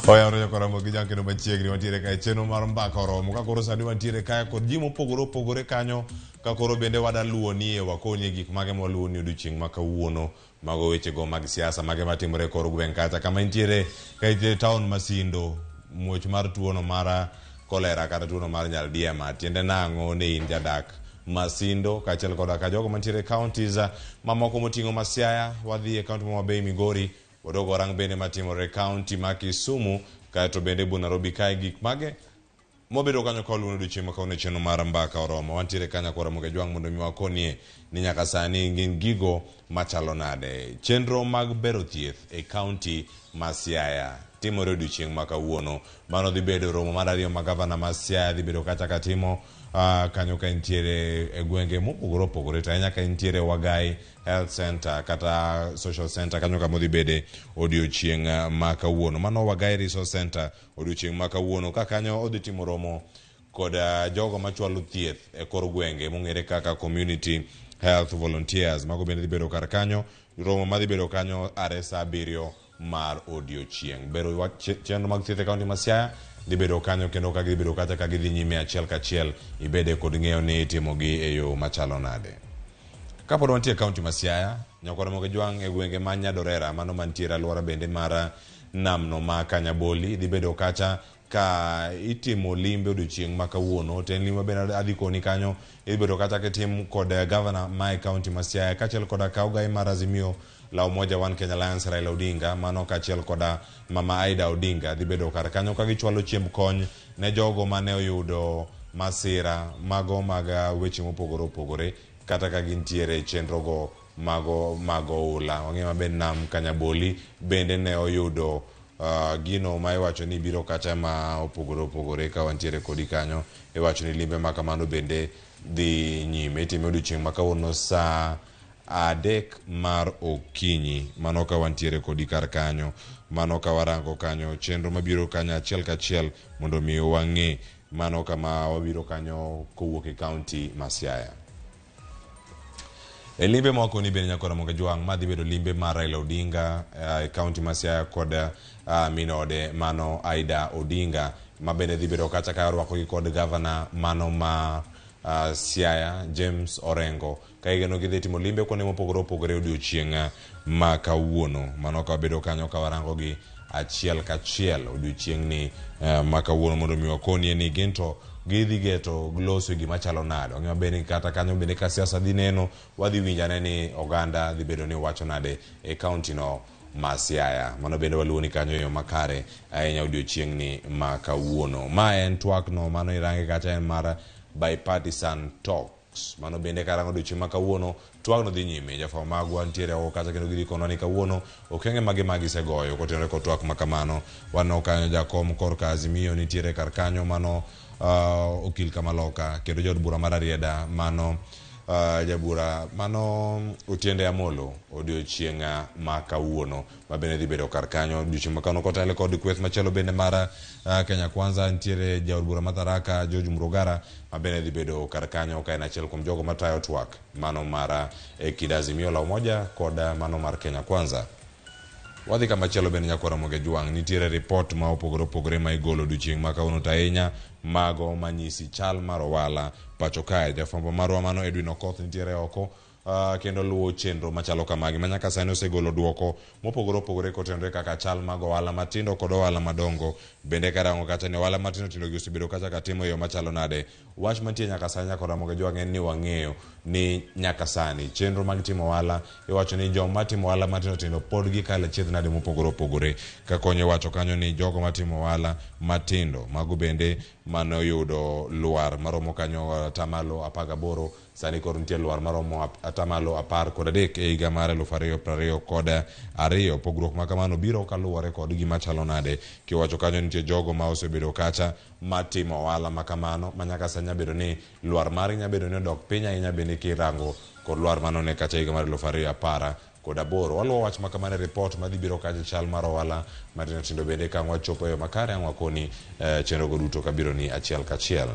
Oyawore jokoramo gi jang kendo machiegni wantiere kae chenro mar mbaka oromo ka koro sani wantiere kae kod ji mopogore opogore kanyo ka koro bende wada luwo nie wakonie gik mage mwaluwo ni odiochieng' ma kawuono mago wechego mag siasa mage matimore e kor gweng' kacha kama intiere ka intiere town Masindo muoch mar tuono mar kolera kata tuono mar nyaldiema tiende nang'o ne in jadak Masindo kaachiel koda ka jogo mantiere e counties mamoko moting'o Masiaya wadhi e county ma Homa Bay Migori wadogo warang bende matimore e county ma Kisumu kaeto bende bu Nairobi kae gik mage mwabedo kanyo ka waluwo odiochieng' ma kawuono chenro mar mbaka oromo wantiere kanyo kwa Ramogi Ajwang' mondo mi wakonie ni nyaka sani gin gigo machalo nade chenro mag bero thieth e county ma Siaya timore odiochieng' ma kawuono mano dhi bedo romo mar ariyo ma gavana ma Siaya dhi bedo kacha katimo kanyo ka entiere e gwenge mopogore opogore to ahinya ka entiere Wagai Health Center kata Social Center kanyo kama odhi bede odiochieng' ma kawuono mano Wagai Resource Center odiochieng' ma kawuono ka kanyo odhi timo romo kod jogo machwalo thieth e kor gwenge mong'ere kaka community health volunteers mago bende dhi bedo kar kanyo romo madhi bedo kanyo are sa 7 mar odiochieng' bero chenro mag thieth e kaunti ma Siaya dhi bedo kanyo kendo ka gidhi bedo kacha ka gidhi nyime achiel kachiel ibede kod ng'eyo ni itimogi e yo machalo nade. Kapod wantie e kaunti ma Siaya, Nyakwar Ramogi Ajwang' e gwenge ma Nyadorera mano mantiere alwora bende mar namno ma Kanyaboli dhi bedo kacha ka itimo limbe odiochieng' ma kawuono to en limbe bende adhi koni kanyo idhi bedo kacha kitim kod gavana ma e kaunti ma Siaya kaachiel koda ka ogai mar Azimio la Umoja One Kenya Alliance Raila Odinga mano kaachiel koda Mama Aida Odinga dhi bedo kar kanyo ka gichwalo chiemb kony ne jogo mane oyudo masira mago mag weche mopogore opogore kata ka gintiere chenrogo mago mag oula. Wang'eyo maber nam Kanyaboli bende ne oyudo gino ma iwacho ni biro kacha ma opogore opogore ka wantiere kodi kanyo iwacho ni limbe ma kamano bende dhi nyime itime odiochieng' ma kawuono sa 3 mar okinyi. Mano ka wantiere kodi kar kanyo, mano ka warango kanyo chenro mabiro kanyo achiel kachiel mondo mi wang'e mano kama wabiro kanyo kowuok e kaunti ma Siaya. E limbe moko ni bende nyakora Ramogi Ajwang' madhi bedo limbe mar Raila Odinga e kaunti ma Siaya kod minode mano Aida Odinga, ma bende dhi bedo kacha ka orwakogi kod gavana mano ma Siaya James Orengo, ka igeno gidhi timo limbe kuonde mopogore opogore odiochieng' ma kawuono. Mano ka wabedo kanyo ka warango gi achiel kachiel odiochieng'ni ma kawuono mondo mi wakonie ni gin to gidhi geto loso gima chalo nade. Wang'eyo maber ni kata kanyo bende ka siasa dhi neno, wadhi winjane ni oganda dhi bedo ni wacho nade e kaunti no ma Siaya. Mano bende waluwo ni kanyo e yo makare ahinya odiochieng'ni ma kawuono. Ma en twak no mano irange kacha en mar bipartisan talks. Mano bende karango odiochieng' ma kawuono twak no dhi nyime. Jafwambo magwa nitiere oko kacha kendo gidhi konwa ni kawuono okenge mage ma gisegoyo kotenore kod twak ma kamano. Waneno kanyo jakom korka Azimio nitiere kar kanyo mano okil Kamaloka, kendo jaod bura mar Rarieda mano jabura mano Otiende Amolo odiochieng' ma kawuono ma bende dhi bedo kar kanyo odiochieng' ma kawuono. Kotelo kod kweth machielo bende mar Kenya Kwanza nitiere jaod bura ma Tharaka George Murugara ma bende dhi bedo kar kanyo ka en achiel kuom jogo matayo twak mano mar e kind Azimio la Umoja kod mano mar Kenya Kwanza. Wadhi kama chielo bende nyakora Ramogi Ajwang', nitiere ripot ma opogore opogore ma igolo odiochieng' ma kawuono, to ahinya mago manyisi chal mar ohala pacho kae. Jafwambo marwa mano Edwin Okoth nitiere oko kendo luwo chenro machalo kamagi ma nyaka sani osegolo duoko mopogore opogore kotenore kaka chal mag ohala matindo kod ohala madongo. Bende karango kacha ni ohala matindo tindo gi osebedo kacha katimo e yo machalo nade. Wach mantie nyaka sani nyaka Ramogi Ajwang' en ni wang'eyo ni nyaka sani chenro mag timo ohala iwacho ni joma timo ohala matindo tindo pod gikalo achiedh nade mopogore opogore, ka konyo wacho kanyo ni jogo matimo ohala matindo mago bende manoyudo lwar maromo kanyo atamalo 18, sani koro nitie lwar maromo atamalo 13 e higa mar 2022. Pogruok ma kamano biro kaluwore kod gima chalo nade. Kiwacho kanyo nitie jogo ma osebedo kacha matimo ohala ma kamano ma nyaka sani nyabedo ni lwar margi nyabedo ni odok piny ahinya bende kirango kod lwar manone kacha higa mar 2018. Waluwo wach ma kamano e ripot madhi biro kacha chal mar ohala matindo tindo bende ka wachopo e yo makare ang' wakoni chenro go duto kabiro ni achiel kachiel.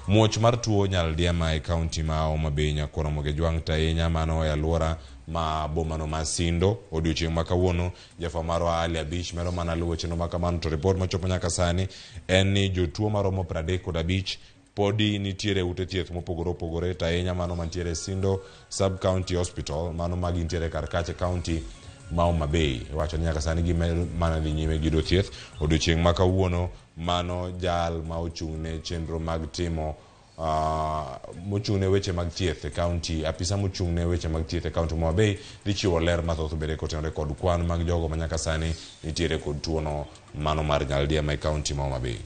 Muoch mar tuo nyaldiema e kaunti ma Homa Bay nyakwa Ramogi Ajwang' to ahinya mano e alwora ma bomano ma Sindo. Odiochieng' ma kawuono jafwambo marwa Ali Abich medo mana luwo chenro ma kamano, to ripot machopo nyaka sani en ni jotuo maromo 35 podi nitiere ute thieth mopogore opogore, to ahinya mano mantiere Sindo Sub County Hospital, mano ma gintiere kar kacha kaunti ma Homa Bay. Iwacho ni nyaka sani gimedo mana dhi nyime gi yudo thieth. Odiochieng' ma kawuono mano jal ma ochung' ne chenro mag timo mochung' ne weche mag thieth e kaunti, apisa mochung' ne weche mag thieth e kaunti ma Homa Bay dhi chiwo ler mathoth bende kotenore kod kwan mag jogo ma nyaka sani nitiere kod tuono mano mar nyaldiema e kaunti ma Homa Bay.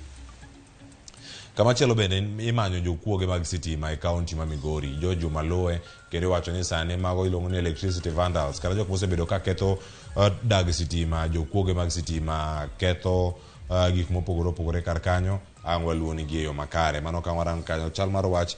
Kamachielo bende imanyo jokuoge mag sitima e kaunti ma Migori, George Maluwe, kendo iwacho ni sani mago iluongo ni electricity vandals, kata jok mosebedo ka ketho dag sitima, jokuoge mag sitima ketho gik mopogore opogore kar kanyo, ang' waluwo ni gi e yo makare. Mano ka warango kanyo chal mar wach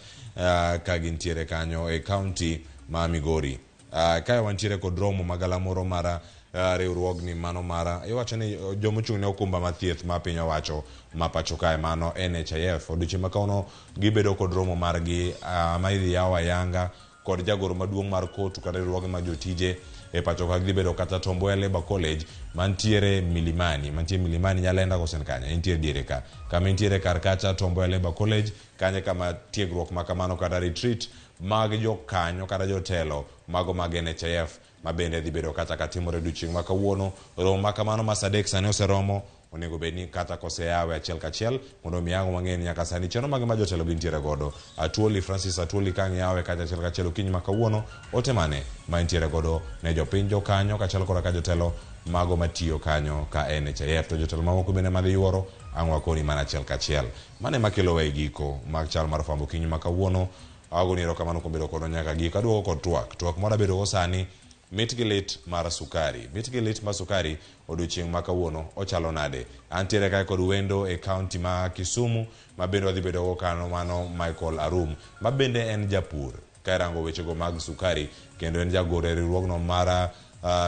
ka gintiere kanyo e kaunti ma Migori. Kae wantiere kod romo magalamoro mar riwruogni mano mar iwacho ni jomochung' ne okumba mar thieth ma piny owacho ma pacho kae mano NHIF. Odiochieng' ma kawuono gibedo kod romo margi ma idhi yaw ayanga kod jagoro maduong' mar kotu kata riwruoge mag jotije e pacho ka. Gidhi bedo kata Tom Mboya Labour College mantiere Milimani, mantie Milimani Nyalenda kosen kanye, entiere diere ka kama entiere kar kacha Tom Mboya Labour College kanye kama tiegruok ma kamano kata retreat mag jokanyo kata jotelo mago mag NHIF ma bende dhi bedo kata katimore odiochieng' ma kawuono. Romo ma kamano ma saa 3 sani oseromo, onego bed ni kata koseyawe achiel kachiel mondo mi ang' wang'e ni nyaka sani chenro mage ma jotelo gintiere godo. Atuoli Francis Atuoli ka ang' yawe kata achiel kachiel okinyi ma kawuono, ote mane ma entiere godo ne jopiny jokanyo kaachiel koda ka jotelo mago matiyo kanyo ka NHIF, to jotelo mamoko bende madhi yuoro ang' wakoni mana achiel kachiel. Mano ema kelowa e giko mag chal mar fwambo okinyi ma kawuono. Agoni erokamano kuom bedo kodwa nyaka giko. Aduogo kod twak. Twak moro abedo go sani, mit gi lit mar sukari. Mit gi lit mar sukari odiochieng' ma kawuono ochalo nade? Antiere kae kod wendo e kaunti ma Kisumu ma bende wadhi bedo go kano mano Michael Arum ma bende en japur. ka irango wechego mag sukari kendo en jagoro e riwruogno mar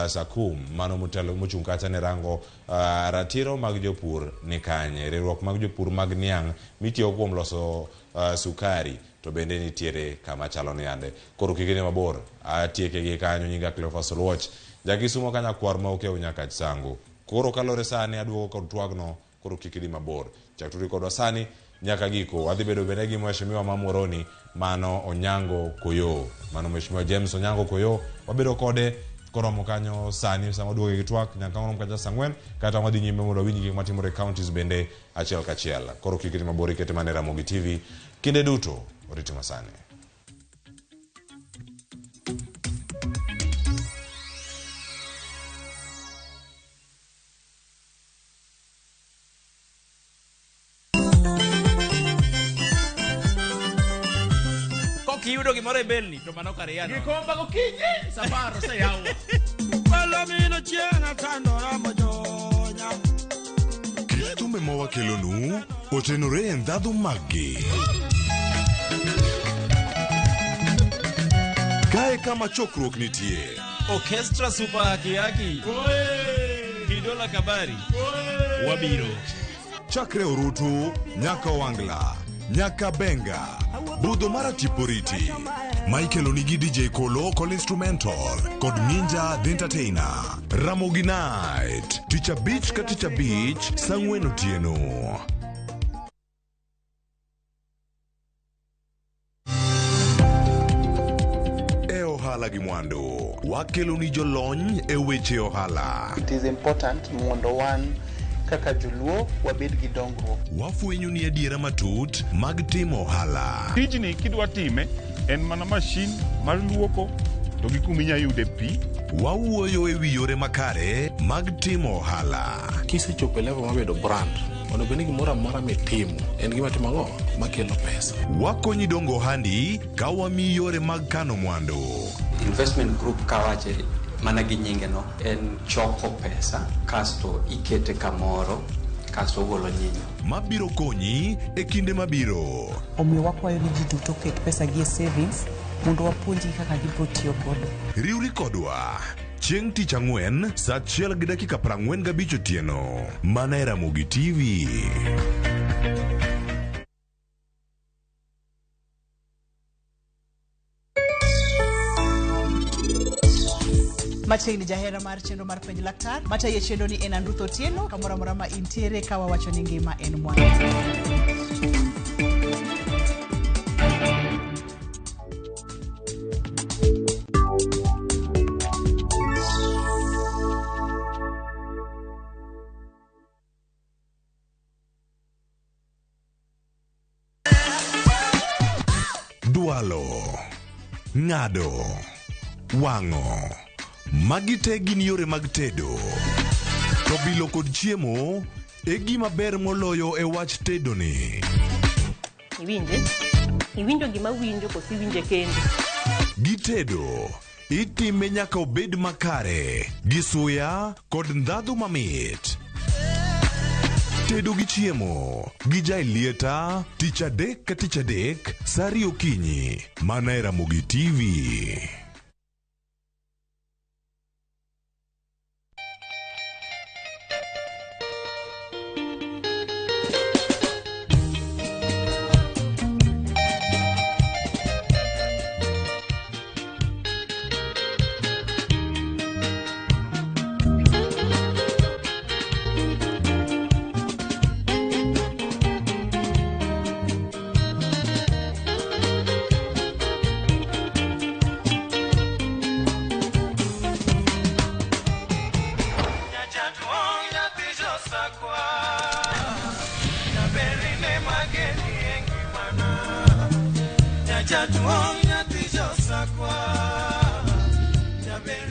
Sakum mano motelo mochung' kacha ne rango ratiro mag jopur ni kanye. Riwruok mag jopur mag niang' mitiyo kuom loso sukari to bende nitiere kama chalo ni ande. Koro kik idhi mabor, atieke gi kanyo nyinga Cleophas Oluoch. Jakisumo ka nyakwar ma okew nyaka Sango. Koro kalore sani aduogo kod twagno, koro kik idhi mabor. Chak tudri kodwa sani nyaka giko. Wadhi bedo bende gi mheshimiwa ma Muhoroni mano Onyango Koyo. Mano mheshimiwa James Onyango Koyo. Wabedo kode koromo kanyo sani sama waduogo gi twak nyaka warom kacha saa ang'wen kata wadhi nyime mondo wawinj gik matimore e counties bende achiel kachiel. Koro kik idhi mabor ikete mana e Ramogi TV kinde duto oriti masani. Kok iyudo gimoro e belni to mano kar yano. Gikomba gokinyi safar oseyawo. Palomino chieng' atandora mojonya. Kit thumbe ma wakelonu otenore e ndhadhu maggi. Kae kama chokruok nitie. Orchestra Super Haki Haki. Kidola Kabari. Wabiro. Chakre Orutu, nyaka Owangla, nyaka Benga, budho mar Atiporiti. Ma ikeloni gi DJ Kolo Kol Instrumental kod Ninja The Entertainer. Ramogi Night, tich abich ka tich abich, saa ang'wen otieno. E ohala gi mwandu, wakeloni jolony e weche ohala. It is important mondo wan kaka joluo wabed gi dongruok. Wafwenyo ni adiera matut mag timo ohala. Tijni kidwa time en mana mashin mar luoko to gi kuma inya yude pi. Wawuoyo e wi yore makare mag timo ohala. Kisechopo e level mar bedo brand, onego bed ni gimoro amora mitimo en gima timo ang'o? Makelo pesa. Wakonyi dongo ohandi ka wamiyi yore mag kano mwandu. Investment group kawache mana gi nyinge no en choko pesa kasto ikete kamoro kasto ogolo nyinyo. Mabiro konyi e kinde mabiro. Omiyo wakwayo ni ji duto oket pesa gi e savings mondo wapuonjgi kaka gibiro tiyo godo. Riwri kodwa chieng' tich ang'wen saa achiel gi dakika 45 otieno mana e Ramogi TV. Machiegni jahera mar chenro mar penj laktar matayo chenro ni en Andruth Otieno kamoro amora ma intiere ka wawacho ni ngima en mwandu. Dwalo, ng'ado, wang'o. Magi te gin yore mag tedo. To bilo kod chiemo e gima ber moloyo e wach tedo ni. Iwinje? Iwinjo gima winjo koso iwinje kendi? Gitedo, itime nyaka obed makare, gi suya kod ndhadhu mamit. Tedo gi chiemo gi Jaelieta tich adek ka tich adek saa ariyo okinyi mana e Ramogi TV.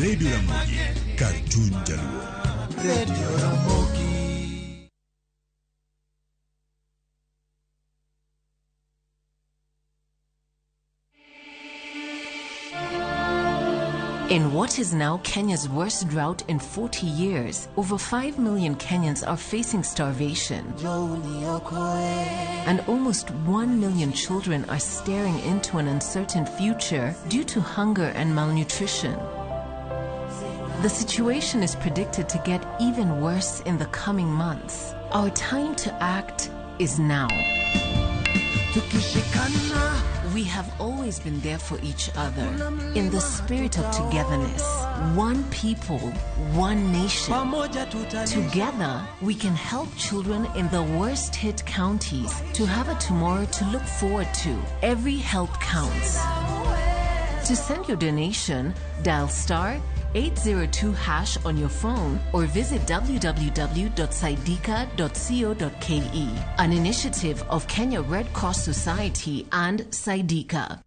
Radio Ramogi, kar chuny jaluo. Radio Ramogi. In what is now Kenya's worst drought in 40 years, over 5 million Kenyans are facing starvation. And almost 1 million children are staring into an uncertain future due to hunger and malnutrition. The situation is predicted to get even worse in the coming months. Our time to act is now. We have always been there for each other in the spirit of togetherness. One people, one nation. Together, we can help children in the worst hit counties to have a tomorrow to look forward to. Every help counts. To send your donation, dial star 802 hash on your phone or visit www.saidika.co.ke. An initiative of Kenya Red Cross Society and Saidika.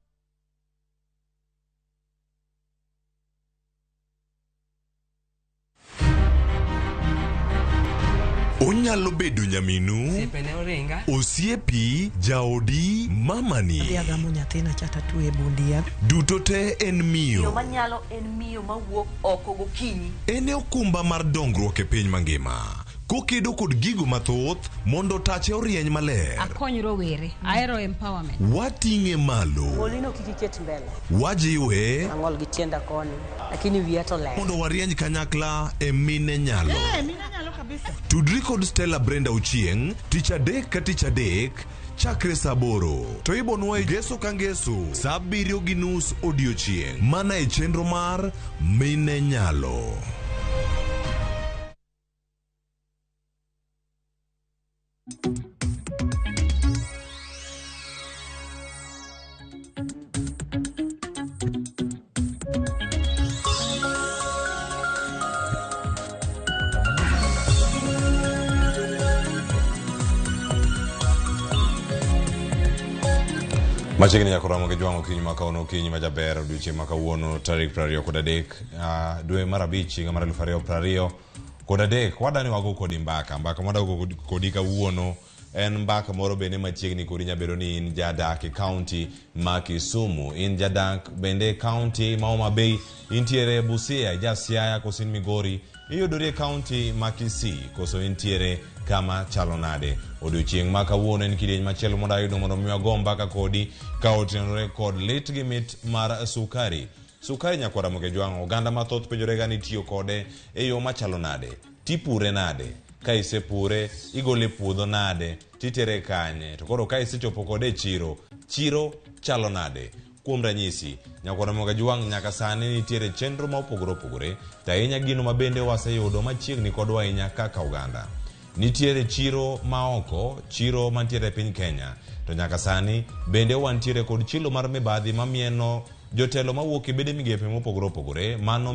Onyalo bedo nyaminu, Osiepene oringa. osiepi, jaodi, mamani. Adhi agamo nyathina cha tatwe e bund yath. Duto te en Miyo miyo. manyalo en miyo mawuok oko gokinyi. En e okumba mar dongruok e piny mangima. Kokedo kod gigo mathoth mondo tache orieny maler. Akony rowere, ahero empowerment. Wating'e malo. Molino kik iket mbele. Wajiwe Ang'ol gi tienda koni, lakini wiya to ler. mondo warieny kanyakla e mine nyalo. mine nyalo kabisa. Tudri kod Stella Brenda Ochieng' tich adek ka tich adek chakre saa aboro to ibonwa e ngeso ka ngeso saa abiriyo gi nus odiochieng' mana e chenro mar Mine Nyalo. Machiegni nyaka romo gi jwang'o okinyi ma kawuono okinyi ma jaber odiochieng' ma kawuono tarik 23 dwe mar abich higa mar 2023. Wadani wago kodi mbaka mwadago kodi kawuono en mbaka moro bende machiegni kodi nyabedo ni in jadak e kaunti ma Kisumu, in jadak bende e kaunti ma Homa Bay, intiere Busia, ija Siaya koso in Migori, iyudori e kaunti ma Kisii koso intiere kama chalo nade. Odiochieng' ma kawuono en kidieny machielo mondo ayudo mondo mi wago mbaka kodi ka otenore kod lit gi mit mar sukari. Sukari nyakwara Ramogi Jwang', oganda mathoth penjore ga ni tiyo kode e yo machalo nade, tipure nade, ka isepure igole e puodho nade, titere kanye, to koro ka isechopo kode e chiro, chiro chalo nade. Kuom ranyisi, nyakwara Ramogi Jwang' nyaka sani nitiere chenro ma opogore opogore, to ahinya gino ma bende waseyudo machiegni kodwa ahinya kaka oganda. Nitiere chiro ma oko, chiro mantiere e piny Kenya, to nyaka sani bende wantiere kod chilo mar mibadhi mamieno jotelo mawuok e bede migepe mopogore opogore. Mano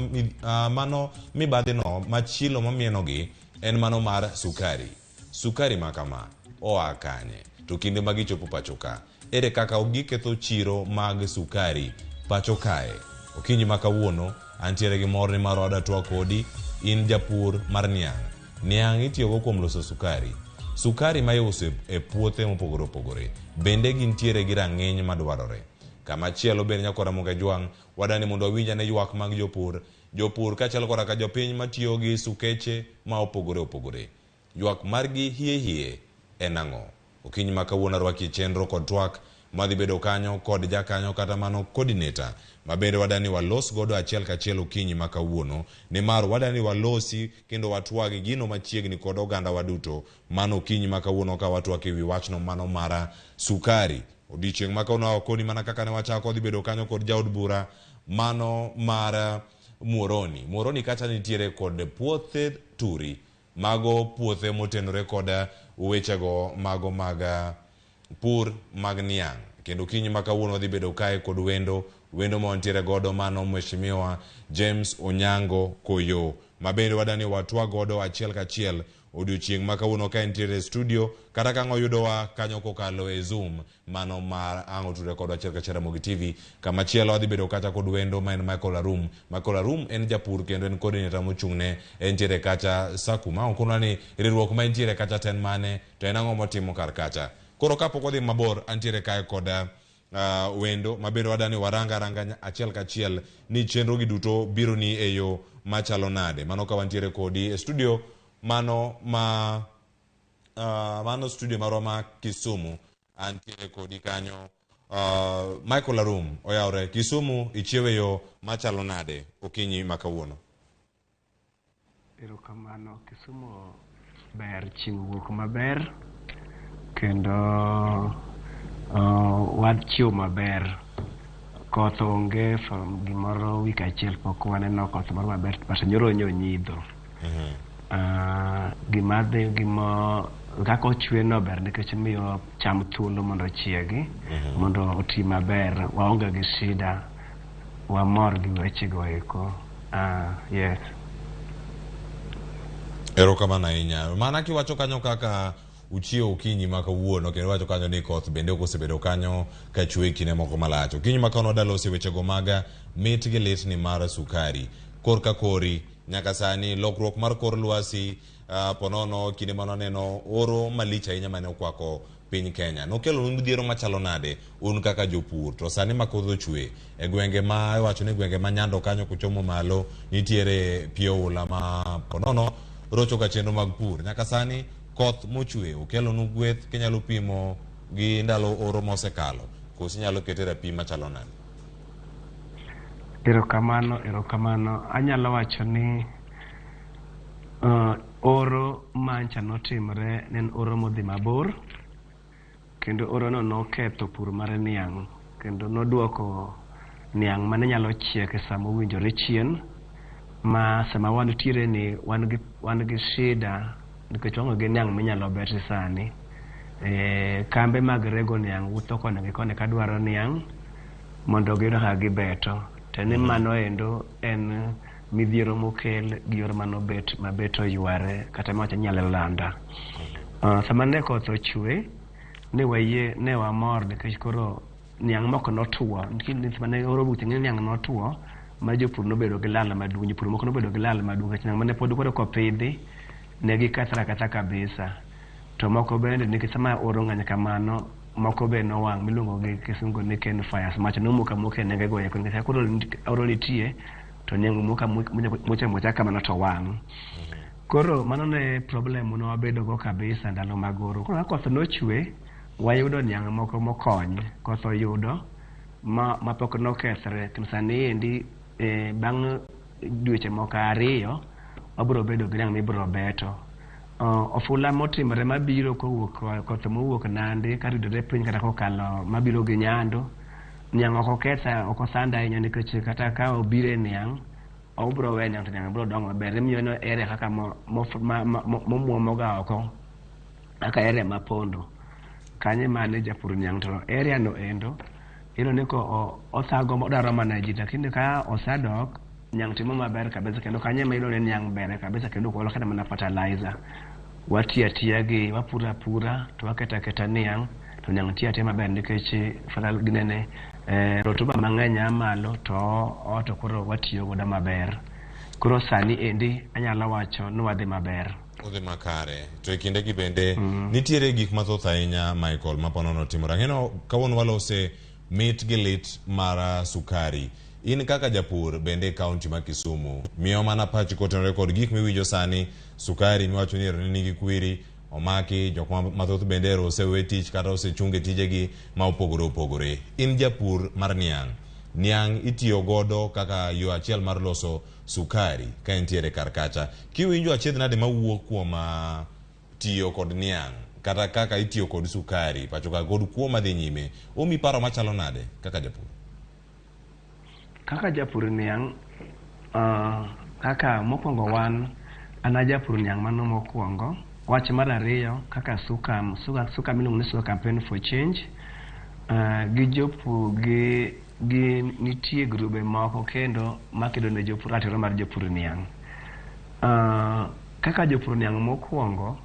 mibadhi no machilo mamienogi en mano mar sukari. Sukari ma kama oa kanye? To kinde ma gichopo pacho ka, ere kaka giketho chiro mag sukari pacho kae? Okinyi ma kawuono antiere gi mor ni mar wada twak kodi, in japur mar niang'. Niang' itiyogo kuom loso sukari. Sukari ma iuso e puothe mopogore opogore bende gintiere gi rang'iny madwarore. Kama chielo bende nyakwara Ramogi Jwang' wadani mondo wawinj ane ywak mag jopur. Jopur kaachiel koda ka jopiny matiyo gi sukeche ma opogore opogore. Ywak margi hie hie en ang'o? Okinyi ma kawuono arwaki e chenro kod twak madhi bedo kanyo kod jakanyo kata mano coordinator ma bende wadani walos godo achiel kachiel okinyi ma kawuono, nimar wadani walosi kendo watwagi gino machiegni kod oganda waduto. Mano okinyi ma kawuono ka watwak ewi wachno mano mara sukari. Odiochieng' ma kawuono wakoni mana kaka ne wachako dhi bedo kanyo kod jaod bura mano mar Muhoroni. Muhoroni kacha nitiere kod puothe turi, mago puothe motenore kod wechego mago mag pur mag niang'. Kendo okinyi ma kawuono wadhi bedo kae kod wendo ma wantiere godo mano Mheshimiwa James Onyango Koyo, ma bende wadani watwa godo achiel kachiel odiochieng' ma kawuono ka entiere e studio kata ka ang' oyudowa kanyo kokalo e Zoom mano mar ang' otudre kodwa achiel kachiel Ramogi TV. Kama chielo wadhi bedo kacha kod wendo ma en Michael Arum. Michael Arum en japur kendo en coordinator mochung'ne entiere kacha Saku. Ma okonwa ni riwruok ma entiere kacha to en mane, to en ang'o motimo kar kacha. Koro kapok wadhi mabor, antiere kae kod wendo mabende wadani waranga aranga achiel kachiel ni chenro gi duto biro ni e yo machalo nade. Mano ka wantiere kodi e studio mano ma mano studio marwa ma Kisumu, antiere kodi kanyo Michael Arum. Oyawre Kisumu, ichiewe yo machalo nade okinyi ma kawuono? Erokamano. Kisumu ber, chieng' wuok maber kendo wachiew maber. Koth onge from gimoro wik achiel, pok waneno koth moro maber, but nyoro nyo nyidho. Gima dhi gimo kaka ochwe no ber nikech miyo cham thuolo mondo ochiegi, mondo oti maber. Waonge gi shida, wamor gi wechego eko. Yes. Erokamano ahinya. Mana kiwacho kanyo kaka uchiewo okinyi ma kawuono, kendo iwacho kanyo ni koth bende ok osebedo kanyo ka chwe kinde moko malach. Okinyi ma kawuono wadwa wechego mag mit gi litni mar sukari. Korka kori nyaka sani lokruok mar kor lwasi, ponono kinde mane waneno oro malich ahinya mane okwako piny Kenya nokelo midhiero machalo nade un kaka jopur? To sani ma koth ochwe e gwenge ma iwacho ni gwenge ma Nyando kanyo kuchomo malo nitiere pi oula ma ponono rocho ga chenro mag pur. Nyaka sani koth mochwe okelonu gweth kinyalo pimo gi ndalo oro mosekalo, koso inyalo kete rapim machalo nade? Erokamano, erokamano. Anyalo wacho ni oro mancha notimre ne en oro modhi mabor, kendo oro no noketho pur mar niang', kendo noduoko niang' mane nyalo chiek e sama owinjore chien, ma sama wantiere ni wan gi shida nikech waonge gi niang' minyalo beti sani. Kambe mag rego niang' wuotho koni gi koni kadwaro niang' mondo giyud kaka gibeto. To ni mano endo en midhiero mokel gi yor manobet mabet oyware kata mawacho ni inyalo landa. Sama ne koth ochwe, ne wayie, ne wamor nikech koro niang' moko notuo. Nikech mane oro obuche ng'eny niang' notuo ma jopur nobedo gi lal maduong'. Jopur moko nobedo gi lal maduong' nikech niang' mane pod koro kopidhi ne gikethre aketha kabisa. To moko bende nikech sama oro ng'eny kamano, moko be nowang' miluongo gi kisungu ni cane fires. Mach nomoko amoka e nenge go eko nikech koro oro nitie to niang' moko mocha mocha kamano to wang'. Koro mano ne problem mane wabedo go kabisa ndalo mag oro. Koro ka koth nochwe, wayudo niang' moko mokony. Koth oyudo ma mapok nokethre. Kendo sani endi bang' dweche moko 2 wabiro bedo gi niang' mibiro beto. Ofula motimore mabiro kowuok koth mowuok Nandi karidore piny kata kokalo mabiro gi Nyando, niang' ok oketha, ok osanda ahinya nikech kata ka obiro e niang', obiro weyo niang' to niang' biro dongo maber. Imiyo no area kaka momuomo ga oko kaka area mapondo. Kanyo ema ne japur niang' to area no endo iyudo ni ko othago odwaro mana ji, lakini ka osedok niang' timo maber kabisa, kendo kanyo ema iyudo ni niang' ber kabisa, kendo ok waol kata mana fertilizer. Watiyo atiya gi wapuro apura to waketo aketa niang' to niang' tiyo atiya maber nikech ginene rotuba mang'eny a malo to to koro watiyo godo maber. Koro sani endi anyalo wacho ni wadhi maber. Udhi makare. To e kindegi bende nitiere gik mathoth ahinya, Michael, ma ponono timore. Ang'eno kawuono walose mit gi lit mar sukari. In kaka japur bende e kaunti ma Kisumu, miyo mana pachi kotenore kod gik miwinjo sani, sukari miwacho ni ero ne nigi kwiri, omaki, jok mathoth bende ero osewe tich kata osechung e tijegi ma opogore opogore. In japur mar niang', niang' itiyo godo kaka yo achiel mar loso sukari ka entiere kar kacha. Kiwinjo achiedh nade mawuok kuom tiyo kod niang' kata kaka itiyo kod sukari pacho ka kod kuo madhi nyime, omi paro machalo nade kaka japur? Kaka japur niang', kaka mokwongo wan, an a japur niang' mano mokwongo. Wach mar ariyo, kaka Sukam, Suka miluongo ni Suka Campaign for Change, gi jopur gi nitie grube moko kendo makedo ne jopur ratiro mar jopur niang'. Kaka jopur niang' mokwongo,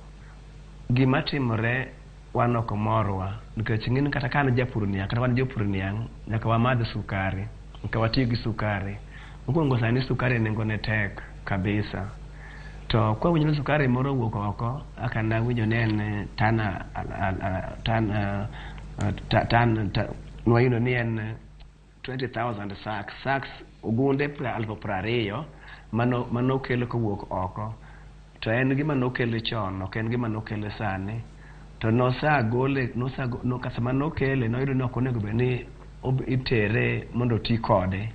gima timore wan ok morwa nikech ing'eni kata ka an japur niang' kata wan jopur niang' nyaka wamadh sukari, nyaka wati gi sukari. Mokwongo sani sukari nengone tek kabisa. To kwawinjo ni sukari moro owuok oko, kaka nawinjo ni en tan tan Nwayudo ni en 20,000 sacks, sacks ogunde 20,000 mano kel kowuok oko. To en gima nokele chon, ok en gima nokele sani. To nosagole, nosago, no, sama nokele noyudo ni ok onego bed ni itere mondo oti kode.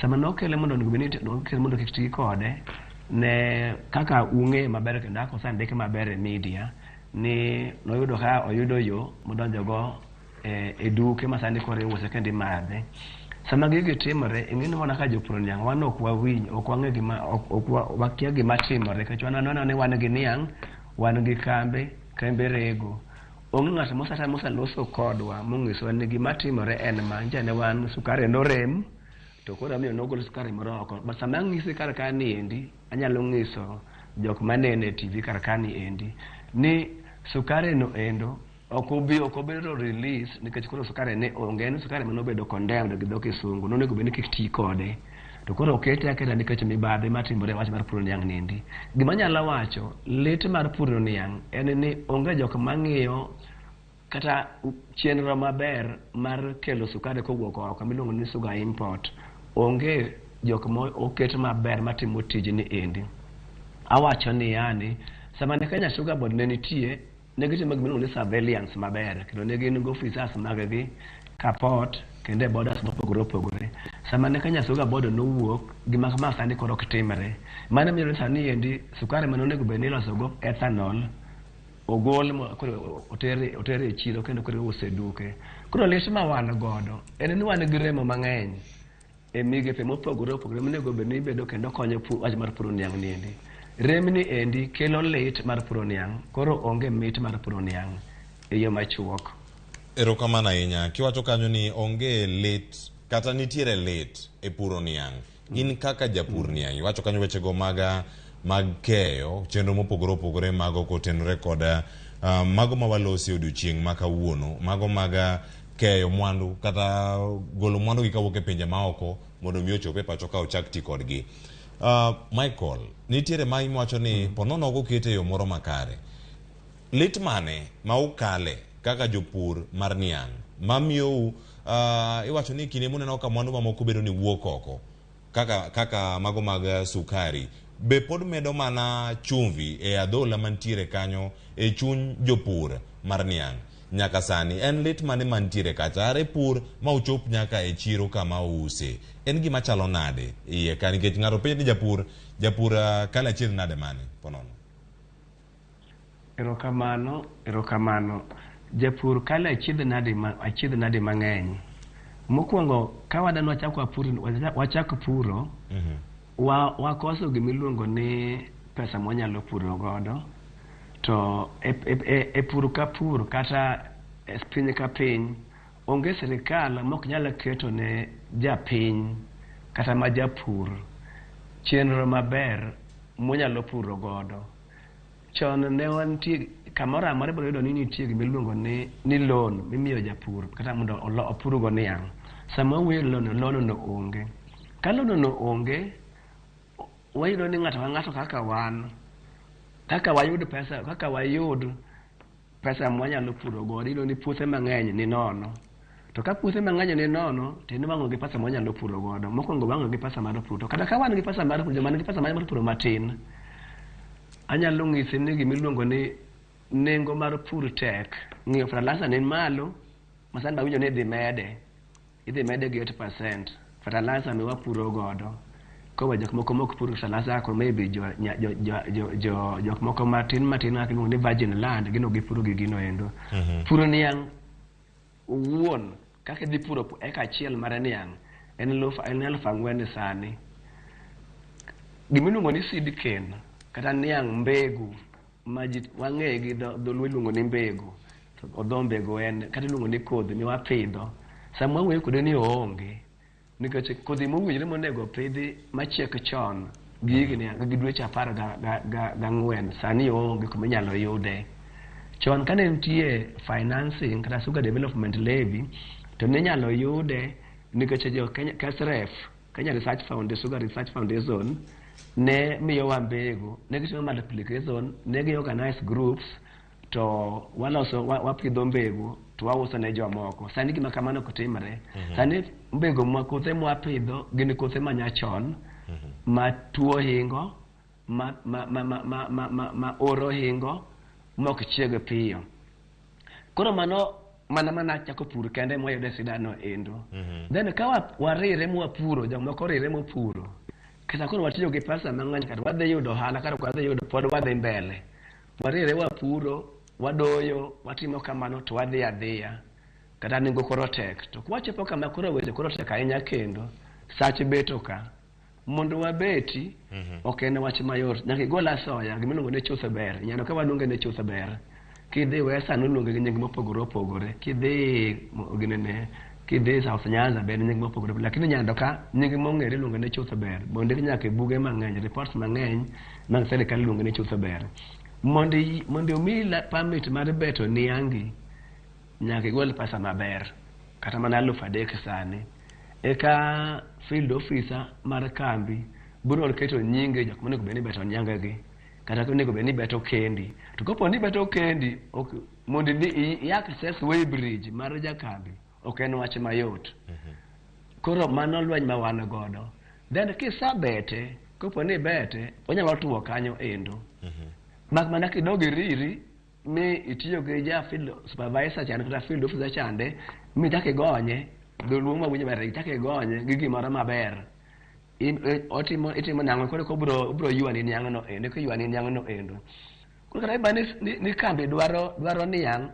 Sama nokele mondo onego bed ni nokele mondo kik ti kode, ne kaka ung'eyo maber kendo kaka osendike maber e media, ni noyudo ka oyudo yo modonjogo e duke ma sani koro iuse kendo imadhe. Sama gigi timore, ing'e ni wan kaka jopur niang' wan ok wawinj, ok wang'e gima, ok wakia gima timore nikech wan waneno ni wan gi niang', wan gi kambe, kembe rego. Onge ng'at mosata moseloso kodwa mong'isowa ni gima timore en ma, nyicha ne wan sukari norem, to koro omiyo nogol sukari moro oko. But sama ang'isi kar ka ni endi, anyalo ng'iso jok manene e TV kar ka ni endi, ni sukari no endo ok obi ok obedo release nikech koro sukari ne onge, en sukari manobedo condemned gi dho kisungu, nonego bed ni kik ti kode. To koro okete aketa nikech mibadhi matimore e wach mar puro niang' niendi. Gima anyalo wacho, lit mar puro niang' en ni onge jok mang'iyo kata chenro maber mar kelo sukari kowuok oko miluongo ni sugar import. Onge jok ma oket maber matimo tijni endi. Awacho ni yani, sama ne Kenya Sugar Board ne nitie, ne gitimo gima iluongo ni surveillance maber, kendo ne gin gi officers mag gi ka port kendo e borders mopogore opogore. Sama ne Kenya Sugar Board nowuok, gima kama sani koro ok timre. Mano miyo ni sani endi sukari mane onego bed ni iloso go ethanol ogol koro otere e chiro kendo koro iuse e duke. Koro lit ma wan godo en ni wan gi remo mang'eny e migepe mopogore opogore monego bed ni ibedo kendo konyo wach mar puro niang' ni endi. Rem ni endi kelo lit mar puro niang', koro onge mit mar puro niang' e yo machuok. Erokamano ahinya. Kiwacho kanyo ni onge lit kata nitiere lit e puro niang'. In kaka japur niang', iwacho kanyo wechego mag keyo, chenro mopogore opogore mago kotenore kod mago ma walosi e odiochieng' ma kawuono, mago mag keyo mwandu kata golo mwandu gi kawuok e pinje maoko mondo mi ochop e pacho ka ochak ti kodgi. Michael, nitiere ma iwacho ni ponono ok okete e yo moro makare. Lit mane ma ukale kaka jopur mar niang' mamiyou iwacho ni kinde muneno ka mwandu mamoko bedo ni wuok oko kaka mago mag sukari be pod medo mana chumvi e adhola mantiere kanyo e chuny jopur mar niang' nyaka sani en lit mane mantiere kacha are pur ma uchop nyaka e chiro kama ouse en gima chalo nade iye ka nikech ng'ato penjo ni japur kale achiel nade mane ponono? Erokamano, erokamano. Japur kale achiedh nade mang'eny. Mokwongo, ka wadwa wachak wapur, wachak puro, wakoso gimiluongo ni pesa mwanyalo puro godo. To e pur ka pur kata e piny ka piny, onge sirikal mok nyal keto ne japiny kata ma japur chenro maber monyalo puro godo. Chon ne wantie kamoro amora ibiro yudo ni nitie gimiluongo ni loan mimiyo japur kata mondo opur go niang'. Sama wawuoyo loan, loan no onge. Ka loan no onge, wayudo ni ng'ato ka ng'ato kaka wan, kaka wayud pesa, kaka wayud pesa mwanyalo puro godo, iyudo ni puothe mang'eny ni nono. To ka puothe mang'eny ni nono, to inwang'o gi pesa mwanyalo puro godo. Mokwongo wang'o gi pesa mar puro. To kata ka wan gi pesa mar puro, joma nigi pesa mar puro matin, anyalo ng'isi ni gimiluongo ni nengo mar pur tek. Ng'iewo fertilizer ni malo, ma sani awinjo ni idhi mede gi 8% fertilizer miwapuro godo. Kowe jok moko mok pur fertilizer ko maybe jo, nya, jo, jo, jo, jo, jok moko matin matin kaka iluongo ni virgin land, gino gipuro gi gino endo. Puro niang' owuon, kaka idhi puro eka achiel mar niang' en 4,000 sani. Gimiluongo ni seed cane kata niang' mbegu ma ji wang'eye gi dholuo iluongo ni mbegu. To dho mbegu en kata iluongo ni kodhi miwapidho. Sama wawuoyo kode ni oonge nikech kodhi mowinjore monego opidhi machiek chon gi higni gi dweche 14 sani oonge kuma inyalo yude. Chon kane nitie financing kata sugar development levy to ne inyalo yude nikech jo Kenya, KSREF, Kenya Research Foundation, Sugar Research Foundation ne miyowa mbegu, ne gitimo multiplication, ne gi organize groups To waloso wapidho mbegu to wauso ne jomoko. Sani gima kamano ok timre. Sani mbegu mwa kothe mwapidho gin kothe manyachon ma tuo hingo, ma oro hingo, mok chieg piyo. Koro mano mana chako pur kende mwayudo sida no endo. Then ka warire mwapuro, jomoko rire mopuro, kata koro watiyo gi pesa mang'eny kata wadhi yudo ohala kata ok wadhi yudo, pod wadhi mbele. Warire wapuro, wadoyo, watimo kamano to wadhi adhiya. Kata nengo koro tek. To kwachopo kama koro weche koro tek ahinya kendo, sach beto ka. Mondo wabeti, ok en wach mayot. Nyaka igol asoya, gima iluongo ni chutho ber. Nyando ka waluonge ni chutho ber. Kidhi Western iluonge gi nying mopogore opogore. Kidhi ginene, kidhi South Nyanza bende nying mopogore. Lakini Nyando ka nying mong'ere iluongo ni chutho ber. Bondik nyaka e buge mang'eny, reports mang'eny mag sirkal iluongo ni chutho ber. Mondo omiyi permit mar beto niangi, nyaka igol pesa maber. Kata mana 3,000 sani. Eka field officer mar kambi biro keto nyinge jok monego bed ni beto niangegi, kata onego bed ni beto kendi. To kopo ni beto kendi, mondo idhi i access weighbridge mar jakambi, ok en wach mayot. Koro mano lweny ma wan godo. Then kisabete, kopo ni bete, onyalo tuo kanyo endo. Mak mana kidog iriri, mi itiyo gi ja field supervisor chande kata field officer chande, mi chak igonye, dholuo ma winjo maber, chak igonye gi gimoro maber. Itimo nang'o koro obro ywani niang'no endo, kiywani niang'no endo. Koro kata iba ni kambi dwaro niang',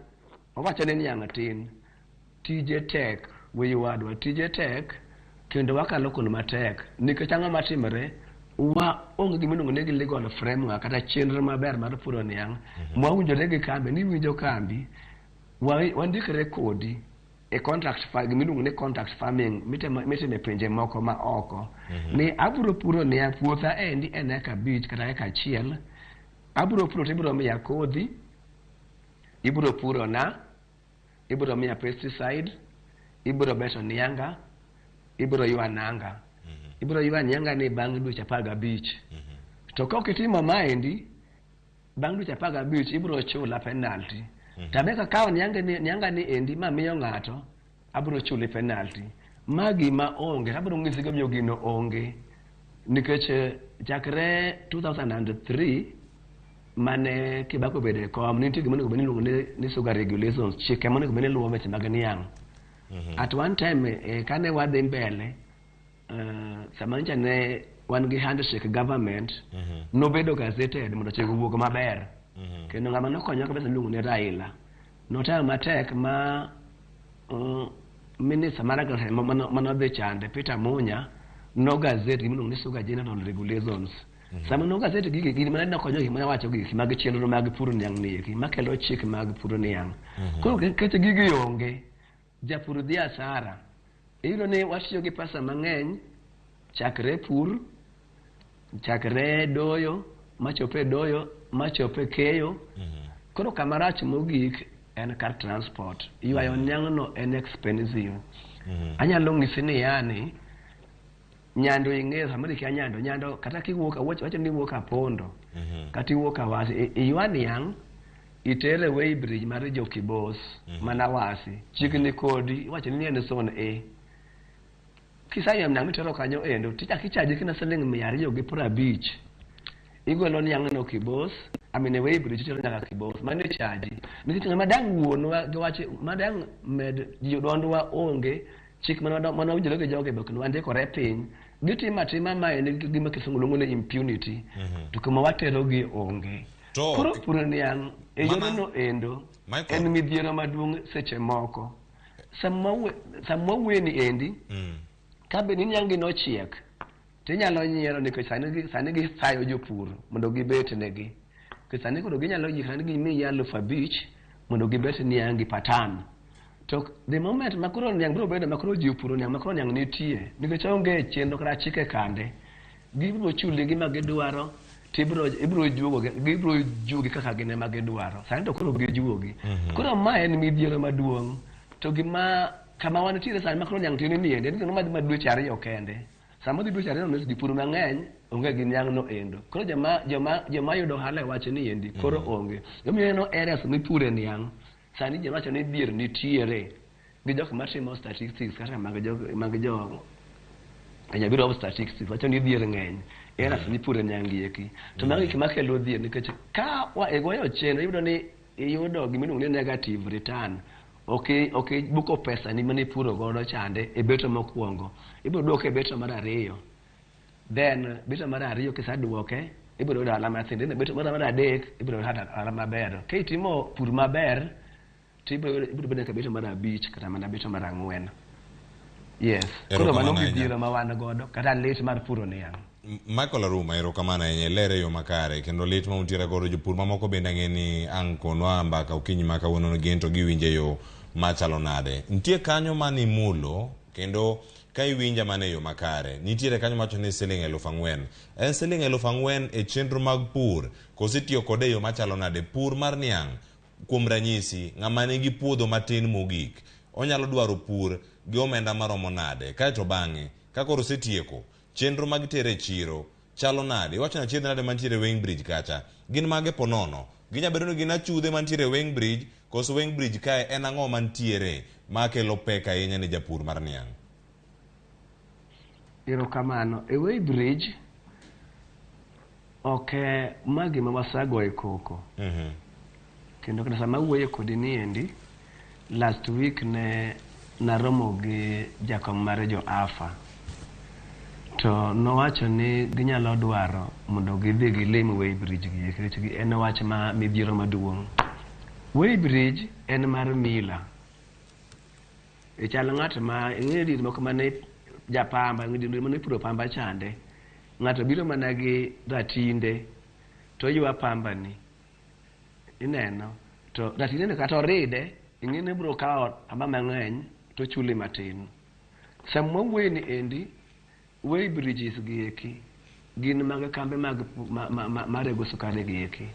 owacho ni niang' tin, tije tek, weyi wadwa, tije tek, kendo wakalo kuno matek. Nikech ang'o matimore, wa onge gima iluongo ni legal framework kata chenro maber mar puro niang', mwawinjore gi kambi, ni winjo kambi, wandikre kodi e contract farming, gima iluongo ni contract farming mitimo e pinje moko ma oko. Ni abiro puro niang' puotha endi en eka 5 kata eka 1, abiro puro to ibiro miya kodhi, ibiro puro na, ibiro miya pesticide, ibiro beto nianga, ibiro ywa nanga. Ibiro ywa nianga ni bang' dweche 15. To ka ok itimo maendi, bang' dweche 15 ibiro chula penalty. Tabe kakawo nianga ni endi mamiyo ng'ato, abiro chuli penalty. Ma gima onge, abiro ng'isi gimomiyo gino onge. Nikech chakre 2003 mane Kibaki obedo e kom, nitie gima onego bed ni iluongo ni sugar regulations, chike monego bed ni luwo weche mag niang'. At one time, kane wadhi mbele, sama nyocha ne wan gi handshake government, nobedo gazetted mondo chik owuog maber. Kendo ng'ama nokonyowa kabisa iluongo ni Raila. Notemo matek ma minister mar agriculture manodhi chande, Peter Munya, no gazette gima iluongo ni Sugar General Regulations. Sama no gazette gigi, gini mane nokonyo gik mane wacho gigi mag chenro mag puro niang' ni eki, makelo chik mag puro niang'. Koro nikech gigi onge, japur dhi asara. Iyudo ni watiyo gi pesa mang'eny chakre pur, chakre doyo, machope doyo, machope keyo. Koro kama rach mogik en kar transport. Ywayo niang'no en expensive. Anyalo ng'isi ni yani, Nyando ing'eyo, samoro ikia Nyando, Nyando kata kiwuok, wacho ni iwuok Apondo, kata iwuok Awasi, iywa niang', itere weighbridge mar Jokibos, mana Awasi, chiegni kodi, iwacho ni en zone A. Kisaywayo niang' mitero kanyo endo, tichako ichaji kina siling 250. Igolo niang'no Kibos, amine weighbridge itero nyaka Kibos, mano ichaji. Nikech ng'ama dang' wuonwa gi wach, madang' med jodondwa onge, chik mane wawinjore gi jogi be ok wandikore piny. Gitimo atima ma en gima kisungu luongo ni impunity. To kuma waterogi onge. Koro puro niang' e yorno endo en midhiero maduong' seche moko. Sama wawuoyeni endi, ka bed ni niang' gi nochiek, tinyalo nyiero nikech sani gisayo jopur mondo gibet negi. Nikech sani koro ginyalo yie sani gimiyi 5,000 mondo gibet niang' gi patan. To the moment ma koro niang' biro bedo ma koro ji opuro niang' ma koro niang' nitie, nikech onge chenro kata chike kande, gibiro chuli gima gidwaro, ibiro juogi kaka gin ema gidwaro. Sani to koro gijuogi. Koro ma en midhiero maduong'. To gima kama wantiere sani ma koro niang' tin ni endi, en gima madhi ma dweche 2 kende. Sama odhi dweche 2 no, jopur mang'eny onge gi niang' no endo. Koro joma joma joma yudo ohala e wach ni endi koro onge. Emomiyo ineno areas mipure niang' sani ji wacho ni dhier nitiere gi jok matimo statistics kata mag jo mag jo Kenya Bureau of Statistics wacho ni dhier ng'eny areas mipure niang' gi eki. To mago gik makelo dhier nikech ka wa igoyo chenro iyudo ni iyudo gimiluongo ni negative return. Ok ok ibuko pesa ni mane ipuro godo chande e beto mokwongo. Ibiro duoke e beto mar ariyo. Then beto mar ariyo kiseduoke ibiro yudo ohala mathin. Then beto mar adek ibiro yudo ohala maber. Ka itimo pur maber to ibiro ibiro bedo nyaka beto mar abich kata mana beto mar ang'wen. Yes. Koro mano Erokamano ahinya. midhiero ma wan godo kata lit mar puro niang'. Michael Aruma, erokamano ahinya, ilere e yo makare kendo lit ma untiere godo jopur mamoko bende ang'e ni ang' konwa mbaka okinyi ma kawuono gin to giwinjo e yo machalo nade. Nitie kanyo mane imulo kendo ka iwinja mana e yo makare, nitiere kanyo mawacho ni siling 4,000. En siling 4,000 e chenro mag pur koso itiyo kode e yo machalo nade? Pur mar niang' kuom ranyisi, ng'ama nigi puodho matin mogik onyalo dwaro pur gi omenda maromo nade? Kaeto bang'e ka koro osetieko chenro mag tere e chiro chalo nade? Iwacho ni achiedh nade mantiere e Weighbridge kacha? Gin mage ponono? Ginya bedo ni gin achudhe mantiere e Weighbridge koso Weighbridge kae en ang'o mantiere makelo pek ahinya ne japur mar niang'? Erokamano. E Weighbridge ok ma gima wasagoye koko. Kendo kata sama awuoyo kodi ni endi, last week ne naromo gi jakom mar jo AFA. To nowacho ni ginyalo dwaro mondo gidhi gilim Weighbridge gi nikech en wach ma midhiero maduong'. Weighbridge en mar mila. E chal ng'at ma ing'eyo diere moko mane japamba, diere mane ipuro pamba chande. Ng'ato biro mana gi ratinde to oywa pamba ni. Ineno? To ratinde ni kata oride, ing'e ni obiro kawo pamba mang'eny to ochuli matin. Sama wawuoyo ni endi, weighbridges gi eki gin mag kambe mag marego sukari gi eki.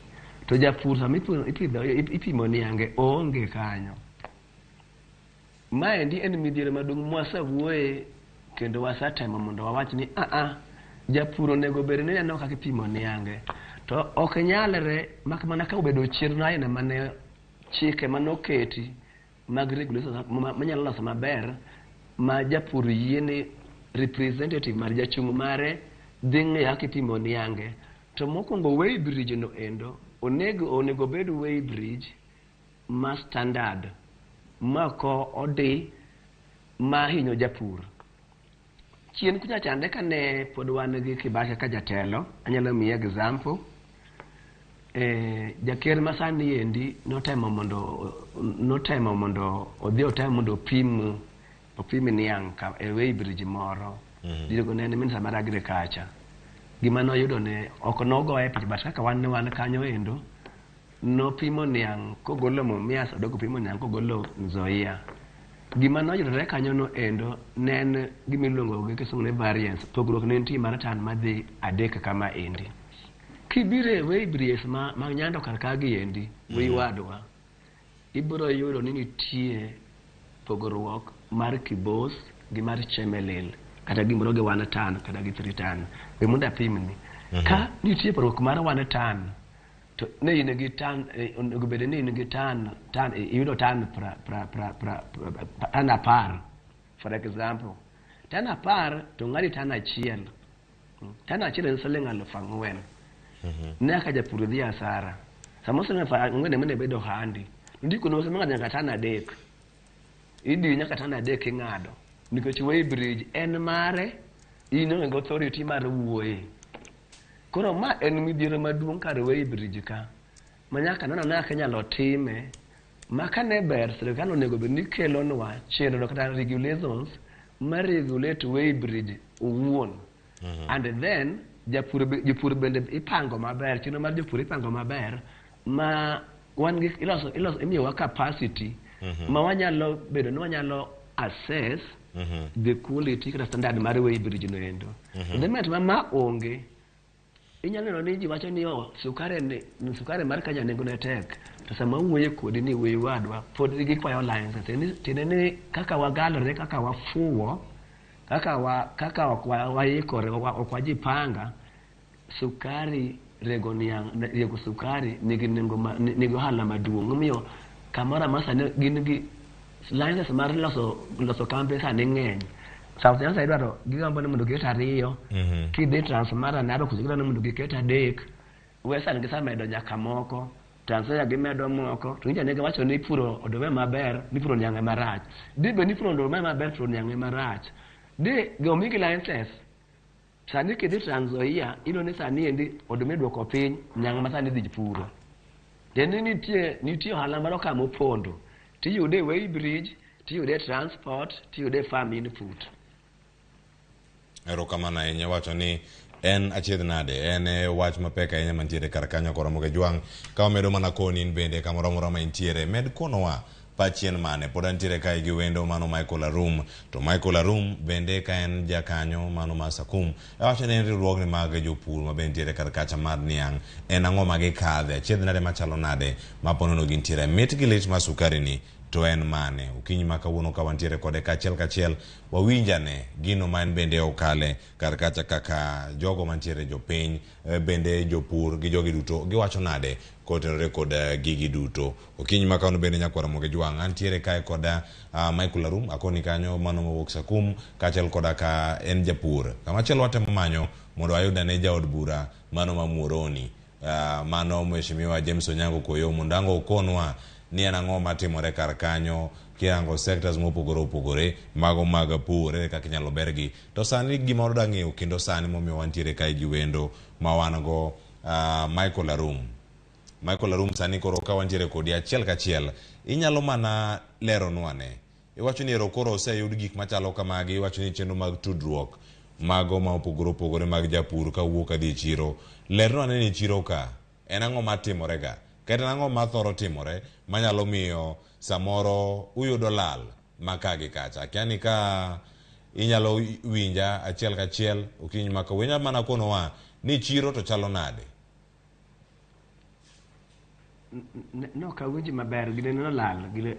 To japur sama ipidho ipimo niange oonge kanyo. Maendi en midhiero maduong' mwasewuoye kendo wasetemo mondo wawach ni a japur onego bed ni neno kaka ipimo niange. To ok nyalre mak mana ka obedo chenro aina mane chike manoketi mag regulations manyalo loso maber ma japur yie ni representative mar jachung' mare dhi ng'iyo kaka ipimo niange. To mokwongo weighbridge no endo onego obed weighbridge ma standard ma ko odi ma hinyo japur. Chien kucha chande kane pod wan gi Kibaki kaka jatelo, anyalo miyi example. Jaker masani endi notemo mondo odhi otem mondo opim niang' ka e weighbridge moro. Diego ne en minister mar agriculture. Gima noyudo ne ok nogoye picha but kaka wan ne wan kanyo endo nopimo niang' kogolo Mumias odok opimo niang' kogolo Nzoia. Gima noyudore kanyo no endo ne en gima iluongo gi kisungu ni variance, pogruok ne nitie mar tan madhi 3 kama endi. Kibiro e weighbridges ma Nyando kar ka gi endi, wuoyi wadwa, ibiro yudo ni nitie pogruok mar Kibos gi mar Chemelil kata gimoro gi 1 ton kata gi 3 ton. We mondo apimni. Ka nitie pogruok mar 1 ton to ne in gi tan onego bed ni in gi tan iyudo tan tan 10 for example. Tan 10 to ng'adi tan 1. Tan 1 en siling 4,000. Ne ka japur dhi asara. Sama siling 4,000 ema ne bedo handi. Ndiko no ng'ado nyaka tan 3. Idhi nyaka tan 3 ing'ado. Nikech weighbridge en mare, in onge gi authority mar wuoye. Koro ma en midhiero maduong' kar weighbridge ka. Ma nyaka nono na kaka inyalo time. Ma kane ber sirkal onego bed ni kelonwa chenro kata regulations ma regulate weighbridge owuon. And then jopur bende ipango maber, chenro mar jopur ipango maber ma wan gi iloso imiyowa capacity ma wanyalo bedo ni wanyalo assess the quality kata standard mar weighbridge no endo. The moment ma onge inyalo neno ni ji wacho ni sukari mar Kenya nengo ne tek. To sama wuoye kodi ni wuoyi wadwa pod gikwayo license. Tiende ni kaka wagalore, kaka wafuwo, kaka ok waikore, ok wajipanga, sukari rego niang' rego sukari nigi nengo ma, nigi ohala maduong'. Omiyo kamoro amora sani gin gi license mar loso loso kambe sani ng'eny. South Nyanza idwaro gigombo ni mondo giket ariyo. Kidhi Transmara Narok gidwaro ni mondo giket adek. Western gisemedo nyaka moko. Trans Nzoia gimedo moko. To nyicha ne giwacho ni puro oduma ema ber, ni puro niang' ema rach. Dhi bed ni puro oduma ema ber, puro niang' ema rach. Dhi omigi license. Sani kidhi Trans Nzoia, iyudo ni sani endi oduma iduoko piny, niang' ma sani idhi puro. Tiende ni nitie nitie ohala moro ka mopondo. Tiyude e weigh bridge, tiyude e transport, tiyude e farm input. Erokamano ahinya iwacho ni en achiedh nade en e wach mapek ahinya mantiere kar kanyo Koromogi Jwang' ka wamedo mana koni in bende kamoro amora ma intiere med konowa pachi en mane pod antiere kae gi wendo mano Michael Arum to Michael Arum bende ka en jakanyo mano mar Sakum awacho ni en riwruogni mag jopur ma bende nitiere kar kacha mar niang' en ang'o ma gikadhe achiedh nade machalo nade ma ponono gintiere mit gi lit mar sukari ni to en mane okinyi ma kawuono ka wantiere kode kachiel kachiel wawinj ane gino ma en bende okale kar kacha kaka jogo mantiere jopiny bende jopur gi jogi duto giwacho nade kotenore kod gigi duto okinyi ma kawuono bende nyakwar Ramogi Jwang' antiere kae koda Michael Arum akoni kanyo mano mowuok Sakum kaachiel koda ka en japur kamachielo watemo manyo mondo wayud ane jaod bura mano ma Muhoroni mano Mheshimiwa James Onyango Koyo mondo ang' okonwa ni en ang'o matimore kar kanyo kirango sectors mopogore opogore mago mag pur ere kaka inyalo bergi to sani gima wadwa ng'eyo kendo sani momiyo wantiere kae gi wendo ma wan go Michael Arum Michael Arum sani koro ka wantiere kodi achiel kachiel inyalo mana leronwa ne iwacho ni ero koro oseyud gik machalo kamagi iwacho ni chenro mag tudruok mago ma opogore opogore mag japur kawuok kadhi e chiro lernwa ane ni chiro ka en ang'o matimore ga kata en ang'o mathoro timore manyalo miyo samoro uyudo lal ma ka gi kacha akia ni ka inyalo winja achiel kachiel okinyi ma kawuono inyalo mana konowa ni chiro to chalo nade No ok awinji maber gine nolal gine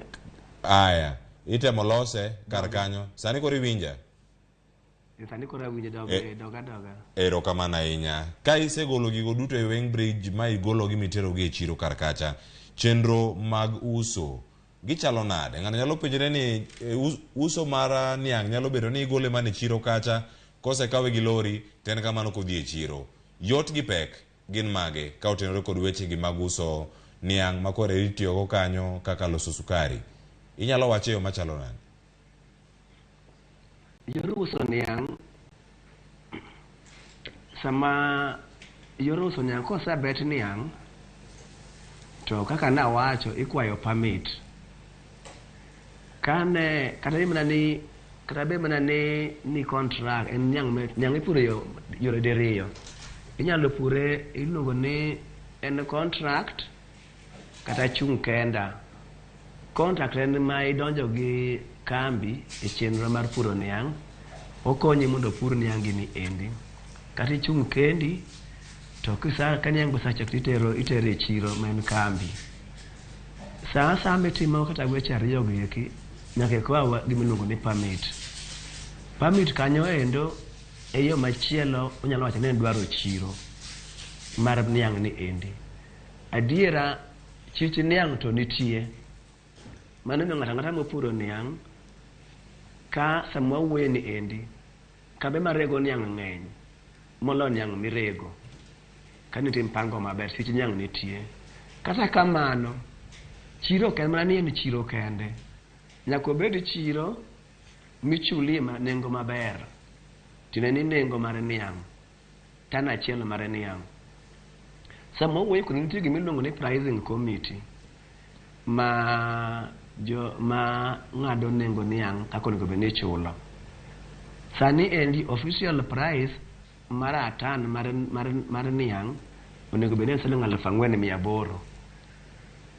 aya itemo lose kar kanyo sani koro iwinja sani koro awinjo dog doga doga. Erokamano ahinya. Ka isegolo gigo duto e Weng Bridge ma igologi miterogi e chiro kar kacha, chenro mag uso gichalo nade? Ng'ato nyalo penjore ni uso mar niang' nyalo bedo ni igole mana e chiro kacha, kosekawe gi lori to en kamano kodhi e chiro. Yot gi pek gin mage ka otenore kod weche gi mag uso niang' ma koro itiyogo kanyo kaka loso sukari? Inyalo wache e yo machalo nade? Yor uso niang' sama yor uso niang' kosebet niang' to kaka nawacho ikwayo permit. Kane kata bed mana ni kata bed mana ni ni contract en niang' niang' ipuro yo yore diriyo. Inyalo pure iluongo ni en contract kata chung' kenda. Contract en ma idonjo gi kambi e chenro mar puro niang', okonyi mondo opur niangi ni endi. Kata ichung' kendi, to kisa ka niang' osechiek to itero e chiro ma en kambi. Sa asaya mitimo kata weche ariyo gi eki, nyaka ikwa gima iluongo ni permit. Permit kanyo endo e yo machielo onyalo wacho ni en dwaro chiro mar niang' ni endi. Adiera chich niang' to nitie. Mano omiyo ng'ato ang'ata mopuro niang' ka sama wawuoye ni endi, kambe marego niang' ng'eny moloyo niang' mirego. Ka nitie mpango maber, chich niang' nitie. Kata kamano, chiro ok en mana ni en chiro kende. Nyaka obed chiro michulie nengo maber. Tiende ni nengo mar niang', tan achiel mar niang'. Sama wawuoyo kodi nitie gima iluongo ni pricing committee ma jo ma ng'ado nengo niang' kaka onego bed ni ichulo. Sani endi official price mar a tan mar, mar, mar niang' onego bed ni en siling 4,800.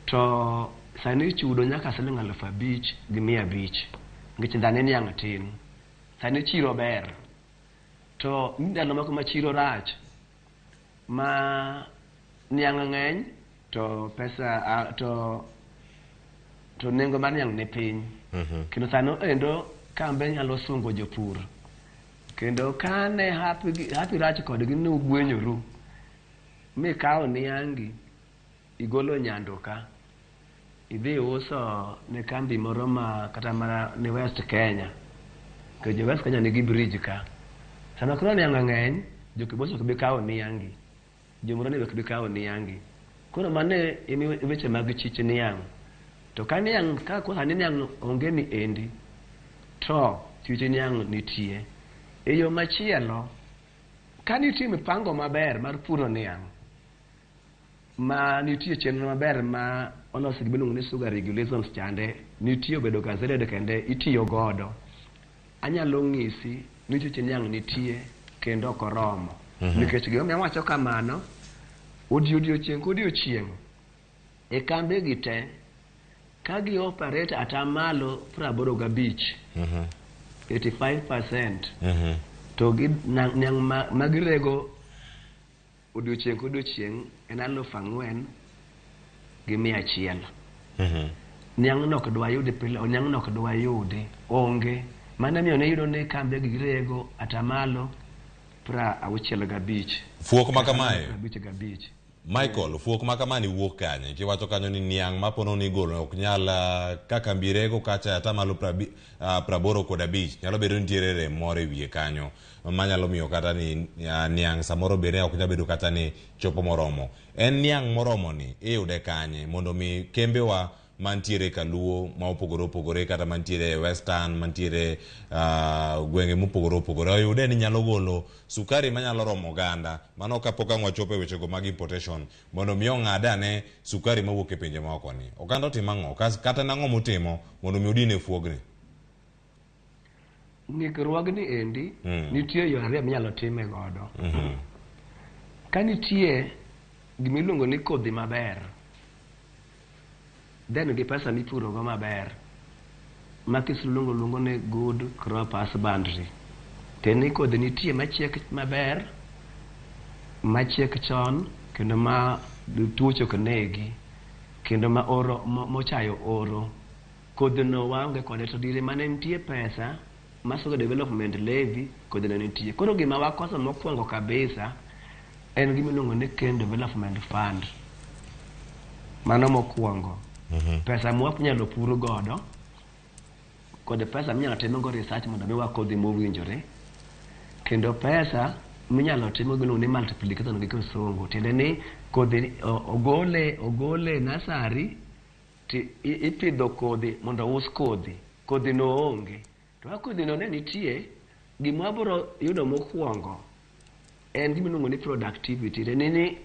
To sani ichudo nyaka siling 5,500 nikech ndane niang' tin. Sani chiro ber. To ndalo moko ma chiro rach ma niang' ng'eny to pesa to nengo mar niang' ni piny. Kendo sano endo kambe nyalo sungo jopur. Kendo kane hapi rach kodgi ni ugwenyoru mikawo niangi igolo Nyando ka idhi uso ne kambi moro ma kata mana ni West Kenya, to jo West Kenya nigi bridge ka. Sama koro niang' ng'eny, jo Kibos ok bi kawo niangi, jo Murani ok bi kawo niangi. Koro mano e weche mag chich niang'. To ka niang' ka koro sani niang' onge ni endi, to chich niang' nitie. E yo machielo, ka nitie mipango maber mar puro niang', ma nitie chenro maber ma olos gi miluongo ni sugar regulations chande, nitie obedo gazetted kende itiyo godo. Anyalo ng'isi ni chich niang' nitie kendo ok oromo. Nikech gimomiyo awacho kamano, odiechieng' kodiechieng' e kambe gi te ka gi operate atamalo 85, 85%, to gi niang' ma girego odiechieng' kodiechieng' en 4,100. Niang' no ok dwa yudi pile, niang' no ok dwa yudi, onge. Mano miyo ne iyudo ni kambe gi girego atamalo 65. Fuok ma kamae. 55. Michael, fuok ma kamani wuok kanye? Kiwacho kanyo ni niang' mapono ni igolo ok nyal ka kambi rego kacha atamalo 85, nyalo bedo nitiere rem moro e wiye kanyo manyalo miyo kata ni niang' samoro bende ok nyal bedo kata ni chopo moromo. En niang' moromo ni iyude kanye mondo mi kembewa mantiere Kaluo ma opogore opogore kata mantiere Western, mantiere gwenge mopogore opogore oyude ni nyalo golo sukari manyalo romo oganda? Mano kapok ang' wachopo e wechego mag importation mondo mi ong'ad ane sukari mawuok e pinje maoko ni. Oganda otimo ang'o? Kata nang'o motimo mondo mi odine fuogni? Ng'ikruogni endi nitie yo ariyo minyalo time godo. Ka nitie gimiluongo ni kodhi maber, then gi pesa mipuro go maber, ma kisungu luongo ni good crop husbandry. Tiende ni kodhi nitie machiek maber, machiek chon, kendo ma tuoche ok negi, kendo ma oro mochayo oro. Kodhi no waonge kode, to dire mane nitie pesa ma Sugar Development Levy, kodhi no nitie. Koro gima wakoso mokwongo kabisa en gima iluongo ni Cane Development Fund. Mano mokwongo. Pesa mwanyalo pur godo, kod pesa minyalo timogo research mondo miwa kodhi mowinjore, kendo pesa minyalo timo giluongo ni multiplication gi kisungu. Tiende ni kodhi ogole nursery to ipidho kodhi mondo us kodhi. Kodhi no onge. To ka kodhi no ne nitie, gima wabiro yudo mokwongo en gima iluongo ni productivity. Tiende ni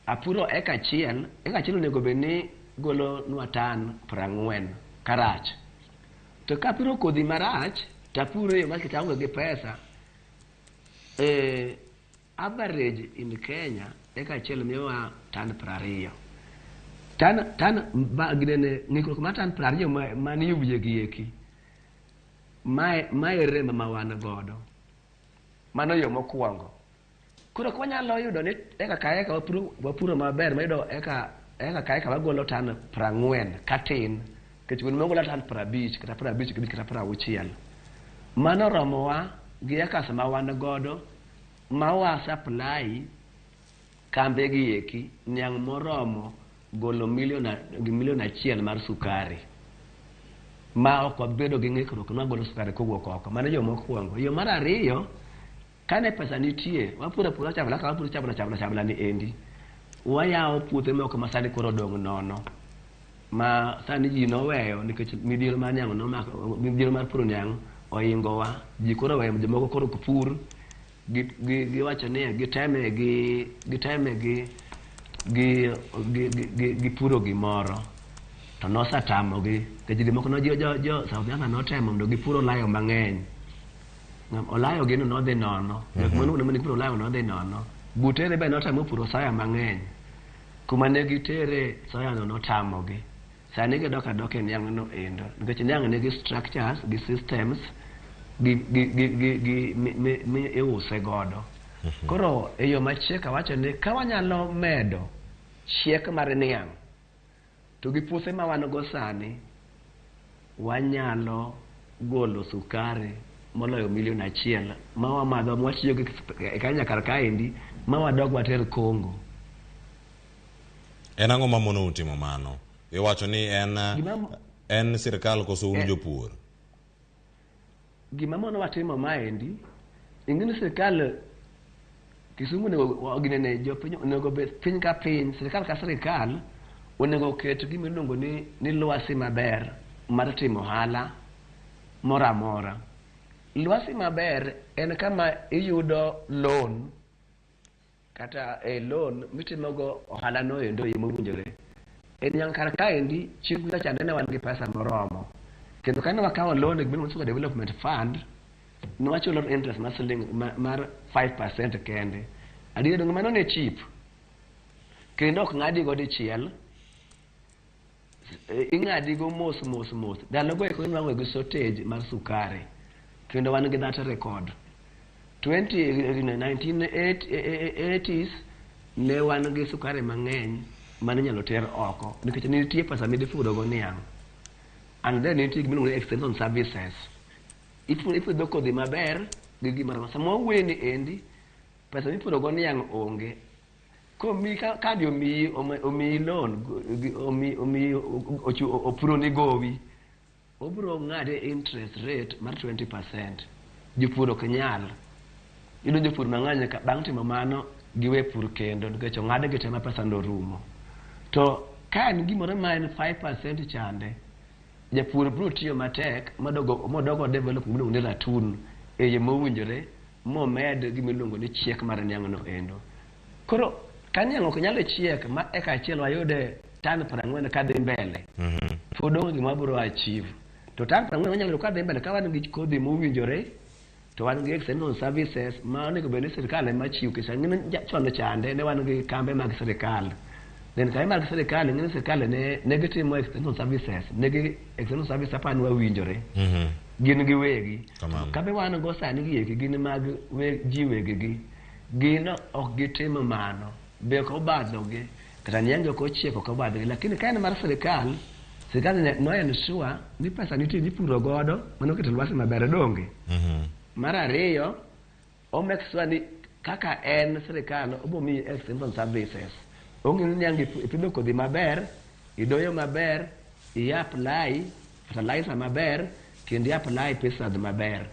apuro eka achiel, eka achiel onego bed ni golo nwa tan 40 karach. To ka apuro kodhi marach, to apuro e yo mar aonge gi pesa, average in Kenya eka achiel miyowa tan 20. Tan ba ginene ng'ikruok mar tan 20 manie wiye gi eki. Mae rem ma wan godo. Mano yo mokwongo. Koro kwanyalo yudo ni eka ka eka wapuro maber mayudo eka ka eka wagolo tan 40 katin, nikech gweng' magolo tan 50 kata 55 kata 60. Mano romowa gi acres ma wan godo ma wa supply kambe gi eki niang' moromo golo milion 1 mar sukari. Ma ok wabedo gi ng'ikruok ma golo sukari kowuok oko. Mano yo mokwongo. Yo mar ariyo, kane pesa nitie, wapuro apura chabla ka wapuro chabla ni endi. Wayawo puothe moko ma sani koro odong' nono. Ma sani ji noweyo nikech midhiero mar niang' nomako, midhiero mar puro niang' ohingowa. Ji koro oweyo, jomoko koro ok pur. Giwacho ni giteme gi puro gimoro. To nosatamogi. Nikech jomoko no jo South Africa notemo mondo gipur olayo mang'eny. Olayo gino nodhi nono. Jok mane gipuro olayo nodhi nono. Butere be notemo puro soya mang'eny. Kuma ne gitere soya no notamogi. Sani gidok adoka e niang' no endo. Nikech niang' nigi structures, gi systems, gi iuse godo. Koro e yo machiek awacho ni ka wanyalo medo chiek mar niang' to gi puothe ma wan go sani, wanyalo golo sukari moloyo milion 1 ma wamadho mwatiyo go e Kenya kar kaendi ma wadog water Congo. En ang'o mamonou timo mano? Iwacho ni en sirkal koso un jopur? Gima mono watimo maendi, ing'e ni sirkal Kisumu onego ginene jopiny onego bed piny ka piny, sirkal ka sirkal onego oket gima iluongo ni lwasi maber mar timo ohala moro amora. Lwasi maber en kama iyudo loan kata loan mitimogo ohala no endo e mowinjore. En yang kar kaendi chik chande ne wan gi pesa moromo. Kendo kane wakawo loan e gima iluongo ni Development Fund, ne wachulo interest mar siling mar 5% kende. Adier donge mano ne cheap. Kendo ok ng'adi go dichiel. Ing'adi go mos mos mos. Ndalogo eko inwang'o gi shortage mar sukari. Kendo wan gi that record. 1980s ne wan gi sukari mang'eny mane inyalo ter oko nikech ne nitie pesa midhi go niang'. And then nitie gima iluongo ni extension services. Ipidho kodhi maber gi gimoro. Sama wawuoye ni endi, pesa mipuro go niang' onge. Komiyi kadi omiyi loan, omiyi opuro ni gowi, obiro ng'ade interest rate mar 20%. Jopur ok nyal. Iyudo jopur mang'eny bang' timo mano giwe pur kendo nikech ong'adgi te ma pesa no orumo. To ka en gimoro ma en 5% chande, japur biro tiyo matek modogo develop gimiluongo ni ratun e yo mowinjore momed gimiluongo ni chiek mar niang' no endo. Koro ka niang' ok nyal chiek ma eka achiel wayude tan 40 kadhi mbele, pod onge gima wabiro achieve. To tan 40 wanyalo yudo kadhi mbele ka wan gi kodhi mowinjore to wan gi extension services ma onego bed ni sirkal ema chiwo nikech ang'e chon chande ne wan gi kambe mag sirkal. Then kambe mag sirkal ing'e ni sirkal ne gitimo extension services, ne gi extension service apani wawinjore. Gin giwegi. Kambe wan go sani gi eki gin mag ji weggi. Gin ok gitim mano. Be ok obadhogi. Kata niang' ok ochiek ok obadhogi. Lakini ka en mar sirkal, sirkal no ensure ni pesa nitie mipuro godo mano keto lwasi maber donge. Mar ariyo, o make sure ni kaka en sirkal obo miyi extension services. Ong'e ni niang' ipidho kodhi maber, idoyo maber, i apply fertilizer maber, kendo i apply pesticide maber.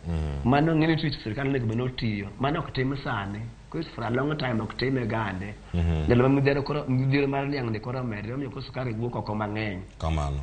Mano ng'e ni tich sirkal onego bed ni otiyo. Mano ok tim sani. Koro for a long time ok time gande. Ndalo ma midhiero koro midhiero mar niang' ni koro omedre omiyo koro sukari wuok oko mang'eny. Kamano.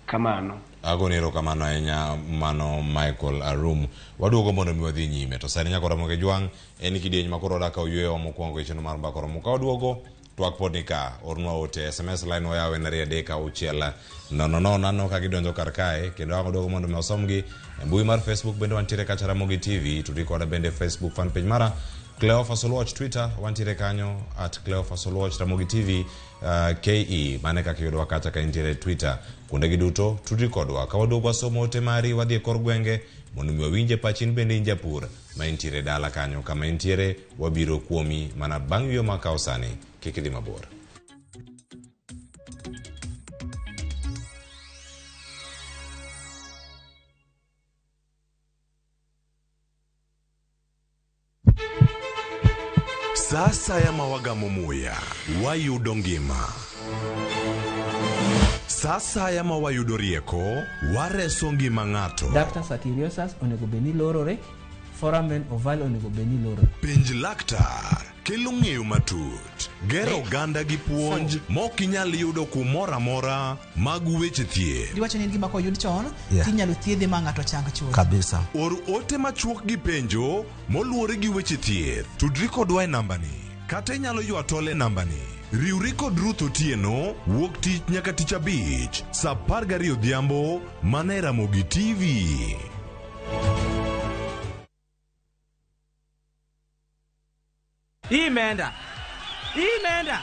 Kamano. Agoni erokamano ahinya mano Michael Arum. Waduogo mondo mi wadhi nyime. To sani nyaka Ramogi Jwang' en kidieny ma koro wadaka oyweyo mokwongo e chenro mar Mbaka Oromo. Ka waduogo twak pod ni ka, ornwa ote SMS line wayawo en 2 3 6 0 0 aneno ka gidonjo kar kae kendo ang' waduogo mondo mi wasomgi e mbui mar Facebook bende wantiere kacha Ramogi TV tudi koda bende Facebook fan page mara Cleophas Oluoch Twitter wantiere kanyo at Cleophas Oluoch Ramogi TV KE mane kaka iyudowa kacha ka intiere Twitter kuondegi duto tudri kodwa ka waduogo wasomo ote mari wadhi e kor gwenge mondo mi wawinje pachi in bende in japur ma intiere dala kanyo kama intiere wabiro kuomi mana bang' yueyo makawo sani kik idhi mabor. Sa asaya ma wagamo muya, wayudo ngima. Sa asaya ma wayudo rieko, wareso ngima ng'ato. Ductus arteriosus onego bed ni lorore, foramen ovale onego bed ni lorore. Penj laktar kelo ng'eyo matut, gero oganda gi puonj mok inyal yudo kumoro amora mag weche thieth. Giwacho ni en gima koyud chon tinyalo thiedhe ma ng'ato chang chuth. Kabisa. Or ote machuok gi penjo moluwore gi weche thieth. Tudri kodwa e nambani kata inyalo ywa tol e nambani. Riwri kod Ruth Otieno wuok tich nyaka tich abich saa 12 odhiambo mana e Ramogi TV. Hii imeenda, hii imeenda,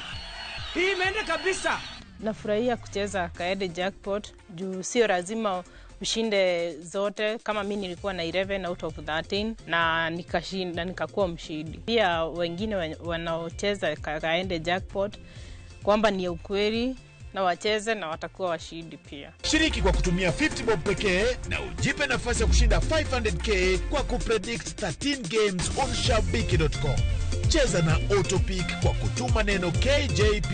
hii imeenda kabisa. Nafurahia kucheza Kaede Jackpot juu sio lazima ushinde zote. Kama mi nilikuwa na 11 out of 13 na nikashinda, nikakuwa mshindi. Pia wengine wanaocheza Kaende Jackpot kwamba ni ukweli na wacheze na watakuwa washindi pia. Shiriki kwa kutumia 50 bob pekee na ujipe nafasi ya kushinda 500k kwa kupredict 13 games on shabiki.com. Cheza na Autopick kwa kutuma neno KJP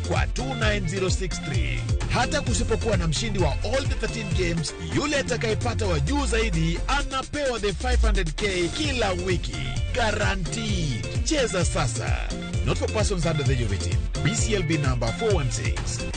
kwa 29063. Hata kusipokuwa na mshindi wa all the 13 games, yule atakayepata wa juu zaidi anapewa the 500k kila wiki. Guaranteed. Cheza sasa. Not for persons under the age of 18. BCLB number 416.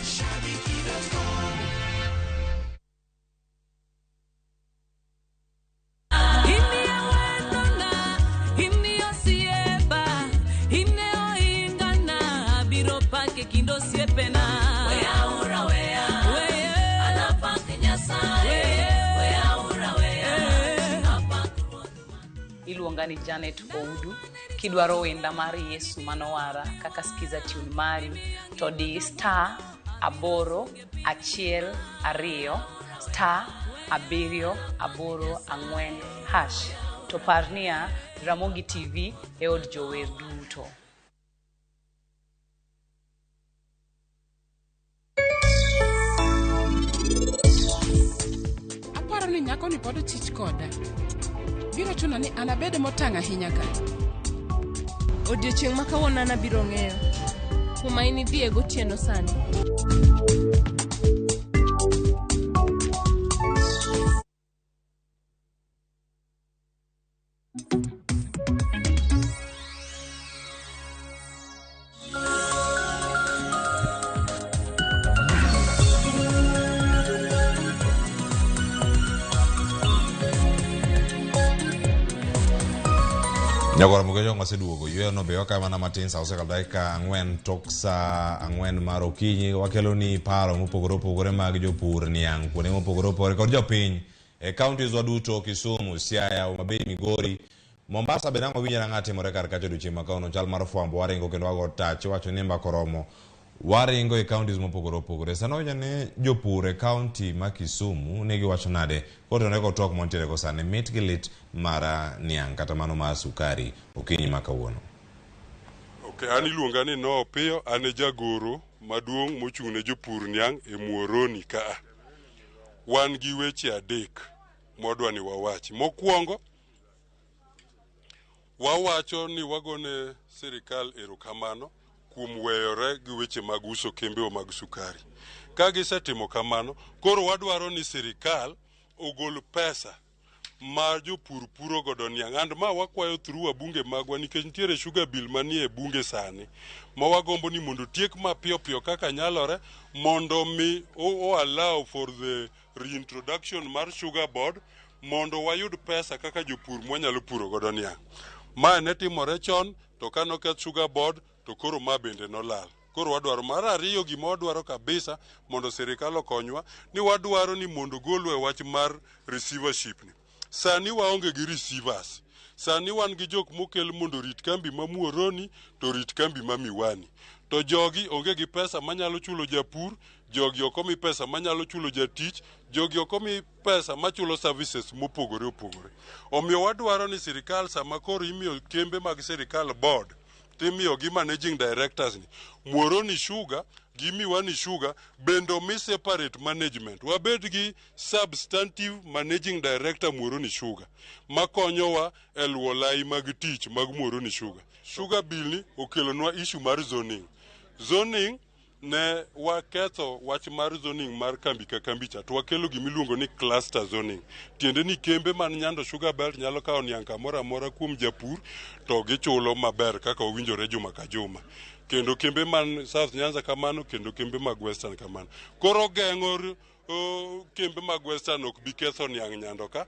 Iluonga ni Janet Oudu kidwaro wenda mar Yesu manowara kaka skiza tune mari to di star 8 1 2 star 7 8 4 hash to parnia Ramogi TV e od jower duto. Aparo ni nyako ni pod ochich koda. Biro chuno ni an abed motang' ahinya ka. Odiochieng' ma kawuono an abiro ng'eyo kuma in idhiye gotieno sani. Nyakora Mugejo waseduogo yweyo no be wakayo mana matin sa osekalo dakika 4 tok saa 4 mar okinyi. Wakelo ni paro mopogore opogore mag jopur niang' kuonde mopogore opogore kod jopiny e counties wa duto, Kisumu, Siaya, Homa Bay, Migori, Mombasa. Be nang'o winjo nang'a timore kar kacha odiochieng' ma kawuono? Chal mar fwambo waringo kendo wago tach iwacho ni mbaka oromo waringo e counties mopogore opogore. Sano winjo ni jopur e county ma Kisumu ne giwacho nade kotenore kod twak mantiere go sani, mit gi lit mar niang' kata mano mar sukari okinyi ma kawuono. Okay, an iluonga ni Noah Opiyo, an e jagoro maduong' mochung' ne jopur niang' e Muhoroni kaa. Wan gi weche adek mwadwa ni wawachi. Mokwongo, wawacho ni wagone sirikal erokamano kuom weyore gi weche mag uso kembe mag sukari. Ka gisetimo kamano, koro wadwaro ni sirikal ogol pesa ma jopur puro godo niang'. And ma wakwayo through wabunge magwa nikech nitiere sugar bill manie bunge sani ma wagombo ni mondo tiek mapiyo piyo kaka nyalore mondo mi o allow for the reintroduction mar sugar board mondo wayud pesa kaka jopur mwanyalo puro godo niang'. Ma ne timore chon to kanoketh sugar board to koro ma bende nolal. Koro wadwaro mar ariyo, gima wadwaro kabisa mondo sirikal okonywa ni wadwaro ni mondo golwa e wach mar receivership ni. Sani waonge gi receivers. Sani wan gi jok mokel mondo orit kambi ma Muhoroni to rit kambi ma Miwani. To jogi onge gi pesa manyalo chulo japur, jogi ok omi pesa manyalo chulo jatich, jogi ok omi pesa machulo services mopogore opogore. Omiyo wadwaro ni sirikal sama koro imiyo kembe mag sirikal board timiyo gi managing directors ni Muhoroni Sugar gi Miwani Sugar bende omi separate management. Wabed gi substantive managing director Muhoroni Sugar makonyowa e luwo lai mag tich mag Muhoroni Sugar. Sugar bill ni okelonwa issue mar zoning. Zoning ne waketho wach mar zoning mar kambi ka kambi cha to wakelo gimiluongo ni cluster zoning. Tiende ni kembe man Nyando Sugar Belt nyalo kawo niang' kamoro amora kuom japur to gichulo maber kaka owinjore juma ka juma. Kendo kembe man South Nyanza kamano, kendo kembe mag Western kamano. Koro geng'o kembe mag Western ok bi ketho niang' Nyando ka.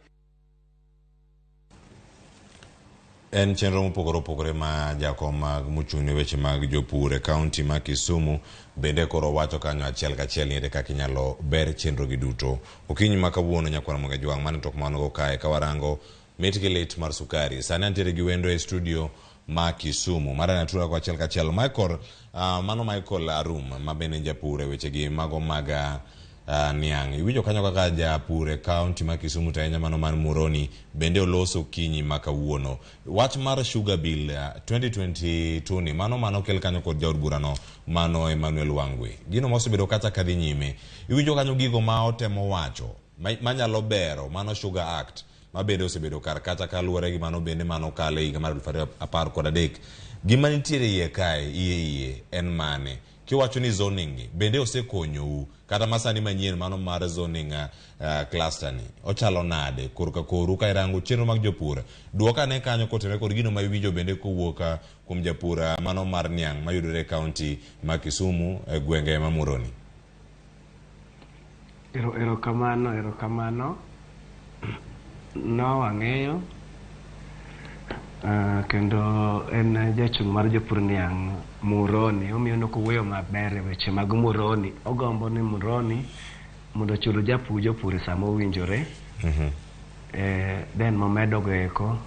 En chenro mopogore opogore ma jakom mag mochung' ne weche mag jopur e kaunti ma Kisumu bende koro wacho kanyo achiel kachiel ni ere kaka inyalo ber chenro gi duto. Okinyi ma kawuono nyakwar Ramogi Ajwang' mane tok mano go kae ka warango mit gi lit mar sukari. Sani antiere gi wendo e studio ma Kisumu mara natura go achiel kachiel Michael, mano Michael Arum ma bende japur e weche gi mago mag niang'. Iwinjo kanyo kaka japur e kaunti ma Kisumu to ahinya mano mar Muhoroni bende oloso okinyi ma kawuono. Wach mar sugar bill 2022 ni mano kel kanyo kod jaod burano mano Emmanuel Wangwe. Gino mosebedo kata kadhi nyime. Iwinjo kanyo gigo ma otemo wacho manyalo bero mano Sugar Act ma bende osebedo kar kacha kaluwore gi mano bende mano kale higa mar 2013. Gima nitiere iye kae, iye en mane? Kiwacho ni zoning ni, bende osekonyou kata masani manyien mano mar zoning cluster ni ochalo nade korka koru ka irango chenro mag jopur? Duok ane kanyo kotenore kod gino ma iwinjo bende kowuok kuom japur mano mar niang' mayudore e kaunti ma Kisumu e gwenge ma Muhoroni. Erokamano. No wang'eyo kendo en jachung' mar jopur niang' Muhoroni, omiyo nokowuoyo maber e weche mag Muhoroni. Ogombo ni Muhoroni mondo ochul jopur e sama owinjore. Then momedo go eko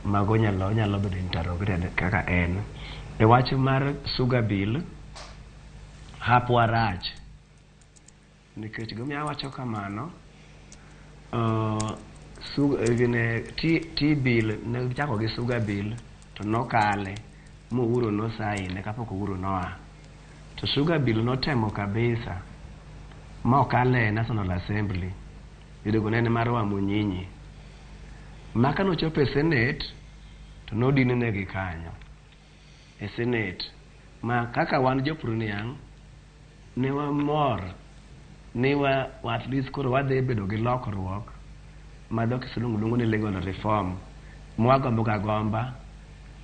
mago nyalo bedo interrogated kaka en. E wach mar sugar bill, hapwa rach. Nikech gimomiyo awacho kamano, T-bill ne gichako gi sugar bill to nokale ma Uhuru nosaine kapok Uhuru noa. To sugar bill notemo kabisa ma okale e National Assembly. Yudogo ne en mar Wamunyinyi. Ma kanochopo e Senate to nodin negi kanyo. E Senate. Ma kaka wan jopur niang' ne wamor ni wa at least koro wadhi bedo gi lokruok ma dho kisungu luongo ni legal reform mwagombo ga gomba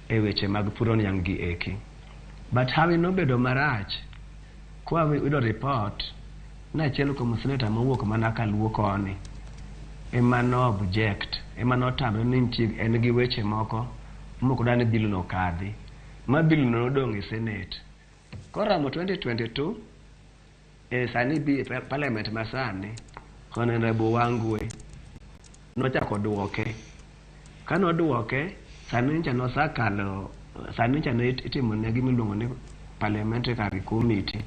e weche mag puro niang' gi eki. But hawi nobedo marach kwa yudo report ni achiel kuom senator mowuok mana kaluo koni ema no object, ema notamre ni nitie en gi weche moko mok odwa ni bill no kadhi. Ma bill no nodong' e Senate. Koromo 2022 e sani bi parliament masani Honorable Wangwe nochako duoke. Kanoduoke, sani ncha nosakalo, sani ncha ne itimo ne gima iluongo ni parliamentary committee.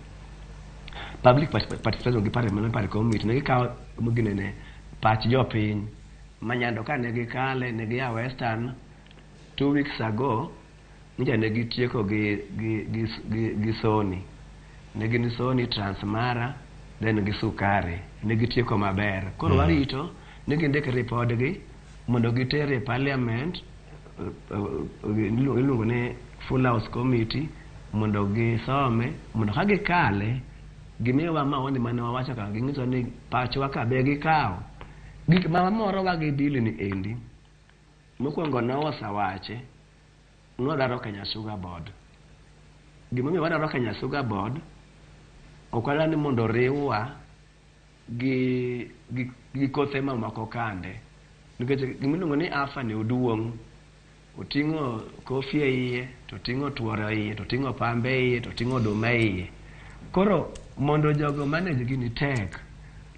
Public participation gi parliamentary committee ne gikawo ginene pach jopiny. Manyando ka ne gikale ne gia Western 2 weeks ago ncha ne gitieko gi Sony. Ne gin Sony, Transmara, then gi Sukari. Ne gitieko maber. Koro warito ni gindik report gi mondo giter e parliament, iluongo ni full house committee, mondo gisome, mondo ka gikale gimiyowa maoni mane wawacho ka ging'iso ni pachwa ka be gikawo. Gik ma morowa gi bill ni endi, mokwongo nowasawache, nwadwaro Kenya Sugar Board. Gimomiyo wadwaro Kenya Sugar Board, ok wadwar ni mondo riwwa gi kothe mamoko kande. Nikech gimiluongo ni AFA ni oduong'. Oting'o kofi e iye, to oting'o tuoro e iye, to oting'o pambe e iye, to oting'o oduma e iye. Koro mondo jogo manage gini tek.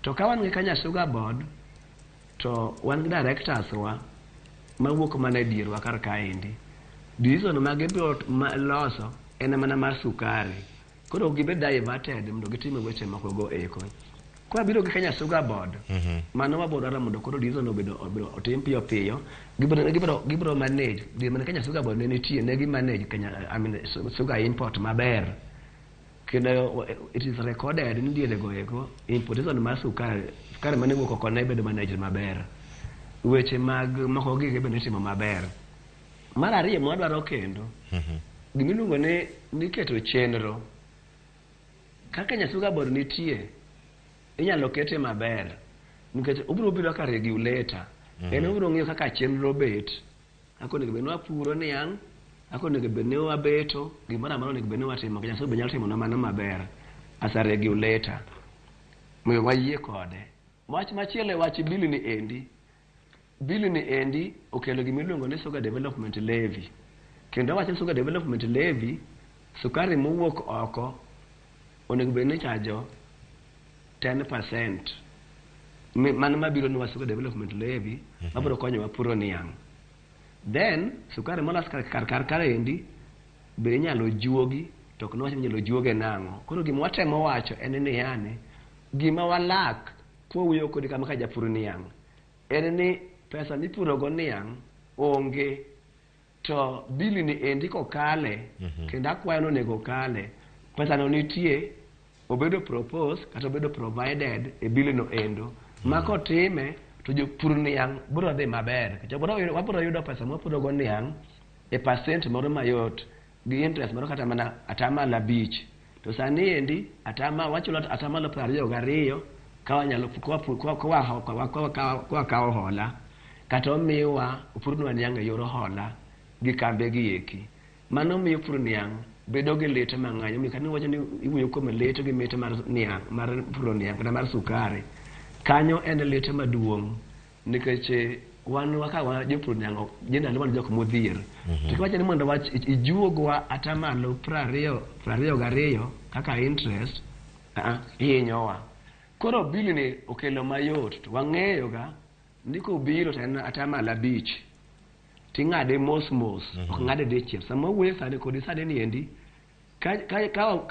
To ka wan gi Kenya Sugar Board, to wan gi directors wa mawuok mana e dierwa kar kaendi. Decision ma gibiro loso en mana mar sukari. Koro ok gibed diverted mondo gitim weche moko go eko. Kwa biro gi Kenya Sugar Board, mano wabiro dwaro mondo koro decision obedo otim piyo piyo. Gibiro manage. Di mana Kenya Sugar Board ne nitie, ne gi manage Kenya, I mean, sugar import maber. Kendo it is recorded ni diere go eko importation mar sukari mane wuok oko ne bedo managed maber. Weche mag moko gi bende itimo maber. Mar ariyo mwadwaro kendo, gimiluongo ni keto chenro. Kaka Kenya Sugar Board nitie, inyalo kete maber. Nikech obiro biro kaka regulator. En obiro ng'iyo kaka chenro bet. Kaka onego bed ni wapuro niang', kaka onego bed ni wabeto, gimoro amora onego bed ni watimo. Kenya Sugar Board nyalo timo mano maber as a regulator. Omiyo wayie kode. Wach machielo e wach bill ni endi. Bill ni endi okelo gima iluongo ni Sugar Development Levy. Kendo wacho ni Sugar Development Levy, sukari mowuok oko onego bed ni ichajo 10%. Mano mabiro nwa Sugar Development Levy, mabiro konyowa puro niang'. Then, sukari molos kar endi, be inyalo juogi, to ok niwach ni inyalo juoge nang'o. Koro gima watemo wacho en ni yani, gima walak kwawuoyo kodi kama ka japur niang', en ni pesa mipuro go niang' onge, to bill ni endi kokale, kendo akwayo ni onego okale, pesa no nitie, obedo propose kata obedo provided e bill no endo. Ma kotime to jopur niang' biro dhi maber. Wabiro yudo pesa mwapuro go niang' e percent moro mayot. gi interest moro kata mana 5%. To sani endi wachulo 22% ka wanyalo kwa kawo hola kata omiwa opurnwa niang' e yor hola gi kambe gi eki. Mano miyo pur niang' bedo gi lit mang'eny. Omiyo kane iwacho ni iwuoyo kuom lit gi mit mar niang' mar puro niang' kata mar sukari, kanyo en lit maduong' nikech wan kaka wan jopur niang' generally wan jok modhier. To kiwacho ni mondo ijuogwa 22% kaka interest, ihinyowa. Koro bill ni okelo mayot to wang'eyo ga ni kobiro to en 5% ting'ade mos mos, ok ng'ade dichiel. Sama wawuoyo sani kodi sani ni endi ka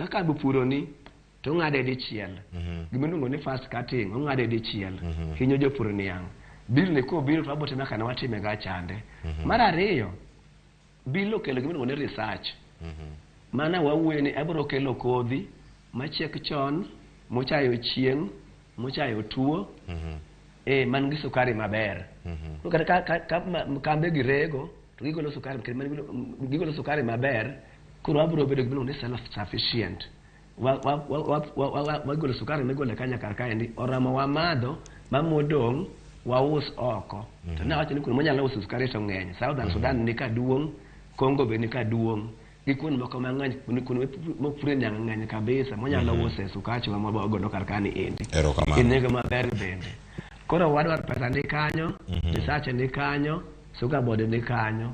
kambi opuroni to ong'ade dichiel. Gima iluongo ni fast cutting, ong'ade dichiel. Hinyo jopur niang'. Bill ni kobiro to wabotime kaka ne watime ga chande. Mar ariyo, bill okelo gima iluongo ni research. Mana wawuoyo ni abiro kelo kodhi machiek chon, mochayo chieng', mochayo tuo, man gi sukari maber. Kata ka kambe gi rego to gigolo sukari, gigolo sukari maber, koro wabiro bedo gi gima iluongo ni self sufficient. Wagolo sukari migolo kanya kar kaendi oromo wamadho ma modong' waus oko. To nawacho ni kuonde mwanyalo uso sukari to ng'eny. Southern Sudan ni kaduong', Congo be ni kaduong', gi kuonde moko mang'eny, kuonde mopure niang' ng'eny kabisa mwanyalo use sukachwa mwagolo kar kani endi. Erokamano. E nengo maber bende. Koro wadwaro pesa ni kanyo, research ni kanyo, sugar board ni kanyo.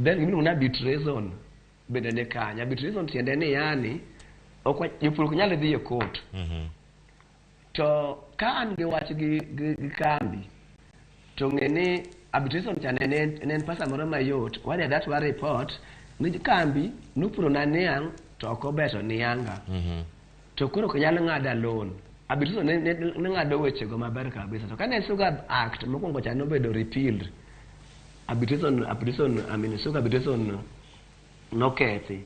Then gima iluongo ni arbitration bende ni kanyo. Arbitration tiende ni yani jopur ok nyal dhi e court. To ka an gi wach gi kambi to ng'e ni arbitration cha ne en pesa moro mayot. Wadhi adhi wa report ni kambi nopuro na niang' to ok obeto nianga. To koro ok nyal ng'ada loan. Arbitration ne ng'ado wechego maber kabisa. To kane Sugar Act mokwongo cha nobedo repealed, arbitration, I mean sugar arbitration nokethi.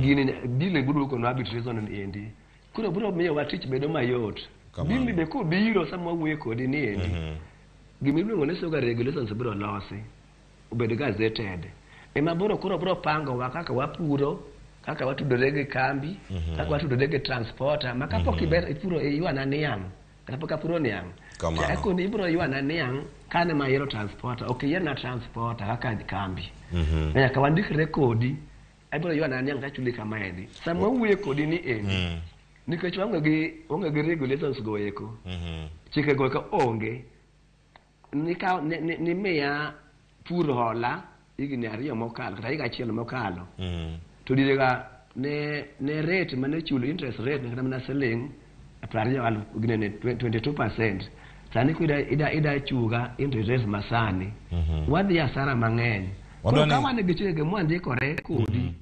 Gini bill biro duoko arbitration endi. Koro biro miyo wa tich bedo mayot. Bill be kobiro sama wawuoyo kodi ni endi. Gima iluongo ni sugar regulations biro losi, obed gazetted. Ema biro koro biro pango wa kaka wapuro, kaka watudore gi kambi, kaka watudore gi transporter. Ma kapok ipuro iywana niang', kata pok apuro niang', to akoni ibiro ywana niang' kane ma ayiero transporter, ok iyierna transporter kaka kambi. Nyaka wandikre kodi, abiro ywana niang' tachuli kamaendi. Sama wawuoyo kodi ni endi, nikech waonge gi regulations go eko, chike go eko onge. Ni miya pur hola higni 2 mokalo kata higa 1 mokalo. To direga ne rate mane chulo interest rate ne kata mana siling 22%. Sani kuida ida chuga interest rate masani. Wadhi hasara mang'eny. Koro ka wan gi chike mwandikore kodi,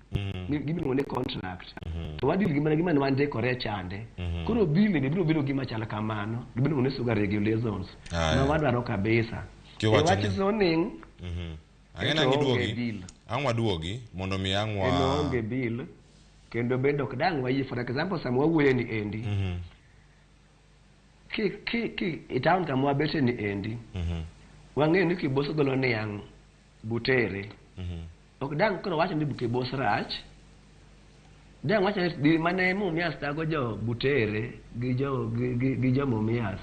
gimiluongo ni contract. To wadhi gi mana gima ne wandikore chande. Koro bill ni biro bedo gima chal kamano. Gima iluongo ni sugar regulations. Ma wadwaro kabisa. Wach zoning. Ang'e giduogi. Ang' waduogi mondo mi ang' wa onge bill kendo bende ok dang' wayie. For example, sama wawuoyo ni endi, ki e town kama wabete ni endi, wang'eyo ni Kibos golo niang' Butere. Ok dang' koro wacho ni Kibos rach. Dang' wacho ni mane Mumias tago jo Butere gi jo Mumias.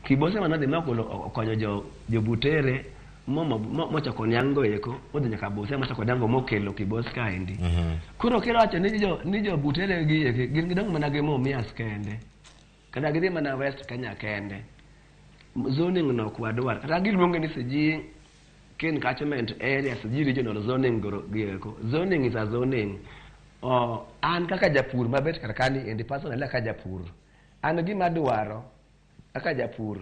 Kibos ema nodhi ma okonyo jo Butere mochako niang' go eko odhi nyaka Busia mochako dango mokelo Kibos kaendi. Koro kiro wacho ni jo Butere gi eki gin gidong' mana gi Mumias kende. Kata gidhi mana West Kenya kende. Zoning no ok wadwar. Kata giluonge ni siji Ken catchment area, siji regional zoning gi eko. Zoning is a zoning. An kaka japur mabet kar kani endi personally kaka japur. An gima dwaro kaka japur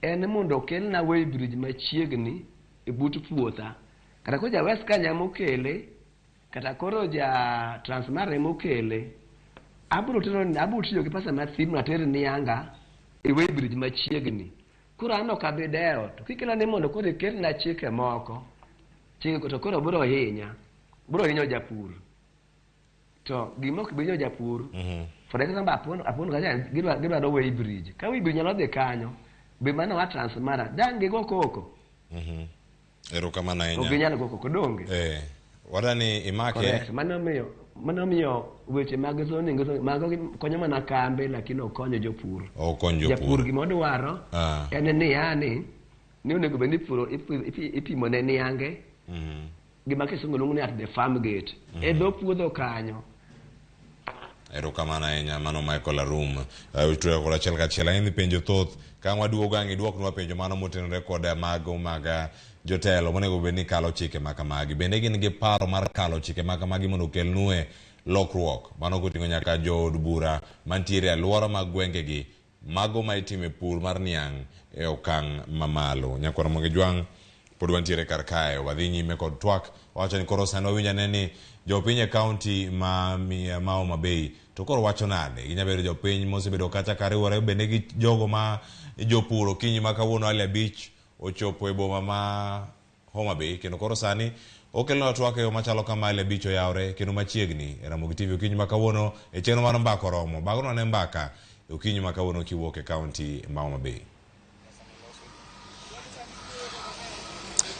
en mondo okelna weighbridge machiegni e but puotha. Kata koro ja West Kenya mokele, kata koro ja Transmara mokele, abiro tiyo gi pesa mathin mater nianga e weighbridge machiegni. Koro an ok abi dewo. To kikelo ni mondo koro ikelna chike moko, chike to koro biro hinya. Biro hinyo japur. To gima ok bi hinyo japur, for example, apono kacha gidwaro weighbridge. Ka weighbridge nyalo dhi kanyo, be mano wa Transmara, dang' gigo koko. Erokamano ahinya. Ok ginyal go koko donge. Wadani imake. Correct. Mano miyo weche mag zoning mago konyo mana kambe, lakini ok konyo jopur. Ok konyo jopur. Japur gima odwaro en ni yani ni onego bed ni puro ipimo ne niange gima kisungu luongo ni at the farm gate, e dho puodho kanyo. Erokamano ahinya, mano Michael Arum. Tuyo kod achiel kachiel ahinya penjo thoth ka waduogo ang' iduoknwa penjo mano motenore kod mago mag jotelo monego bed ni kalo chike ma kamagi. Bende gin gi paro mar kalo chike ma kamagi mondo okelnue lokruok mano koting'o nyaka jood bura mantiere e alwora mag gwengegi mago ma itime pur mar niang' e okang' mamalo. Nyakwar Ramogi Jwang' pod wantiere kar kae, wadhi nyime kod twak. Wawacho ni koro sani wawinjo ane ni jopiny e kaunti ma Homa Bay to koro wacho nade? Ginya bedo jopiny mosebedo kacha ka riwore bende gi jogo ma jopur okinyi ma kawuono hali 5 ochopo e boma ma Homa Bay, kendo koro sani okelonwa twak e yo machalo kama hali 5 oyawre kendo machiegni e Ramogi TV okinyi ma kawuono e chenro mar Mbaka Oromo. Bagonwa ne mbaka okinyi ma kawuono kiwuok e kaunti ma Homa Bay.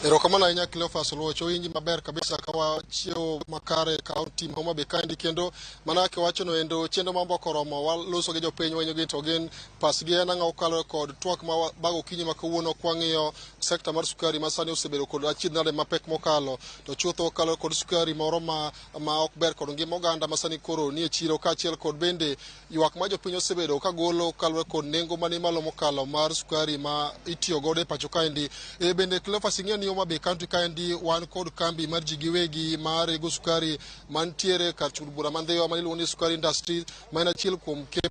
Erokamano ahinya Cleophas Oluoch, owinji maber kabisa ka wachiewo makare kaunti ma Homa Bay kaendi, kendo mana kaka iwachono endo chenro mar Mbaka Oromo waloso gi jopiny wanyo gi to gin pasgi en ang'o kalure kod twak ma bago okinyi ma kawuono kwang'iyo sekta mar sukari ma sani osebedo kod achiedh nade mapek mokalo, to chutho kalure kod sukari moro ma ok ber kod ngima oganda ma sani koro nie chiro, kaachiel kod bende ywak ma jopiny osebedo kagolo kalure kod nengo mani malo mokalo mar sukari ma itiyo godo e pacho kaendi. Bende Cleophas ing'eyo ni Homa Bay County kaendi wan kod kambi mar ji giwegi mar rego sukari mantiere kar chul bura ma Ndhiwa ma iluongo ni Sukari Industries, ma en achiel kuom kembe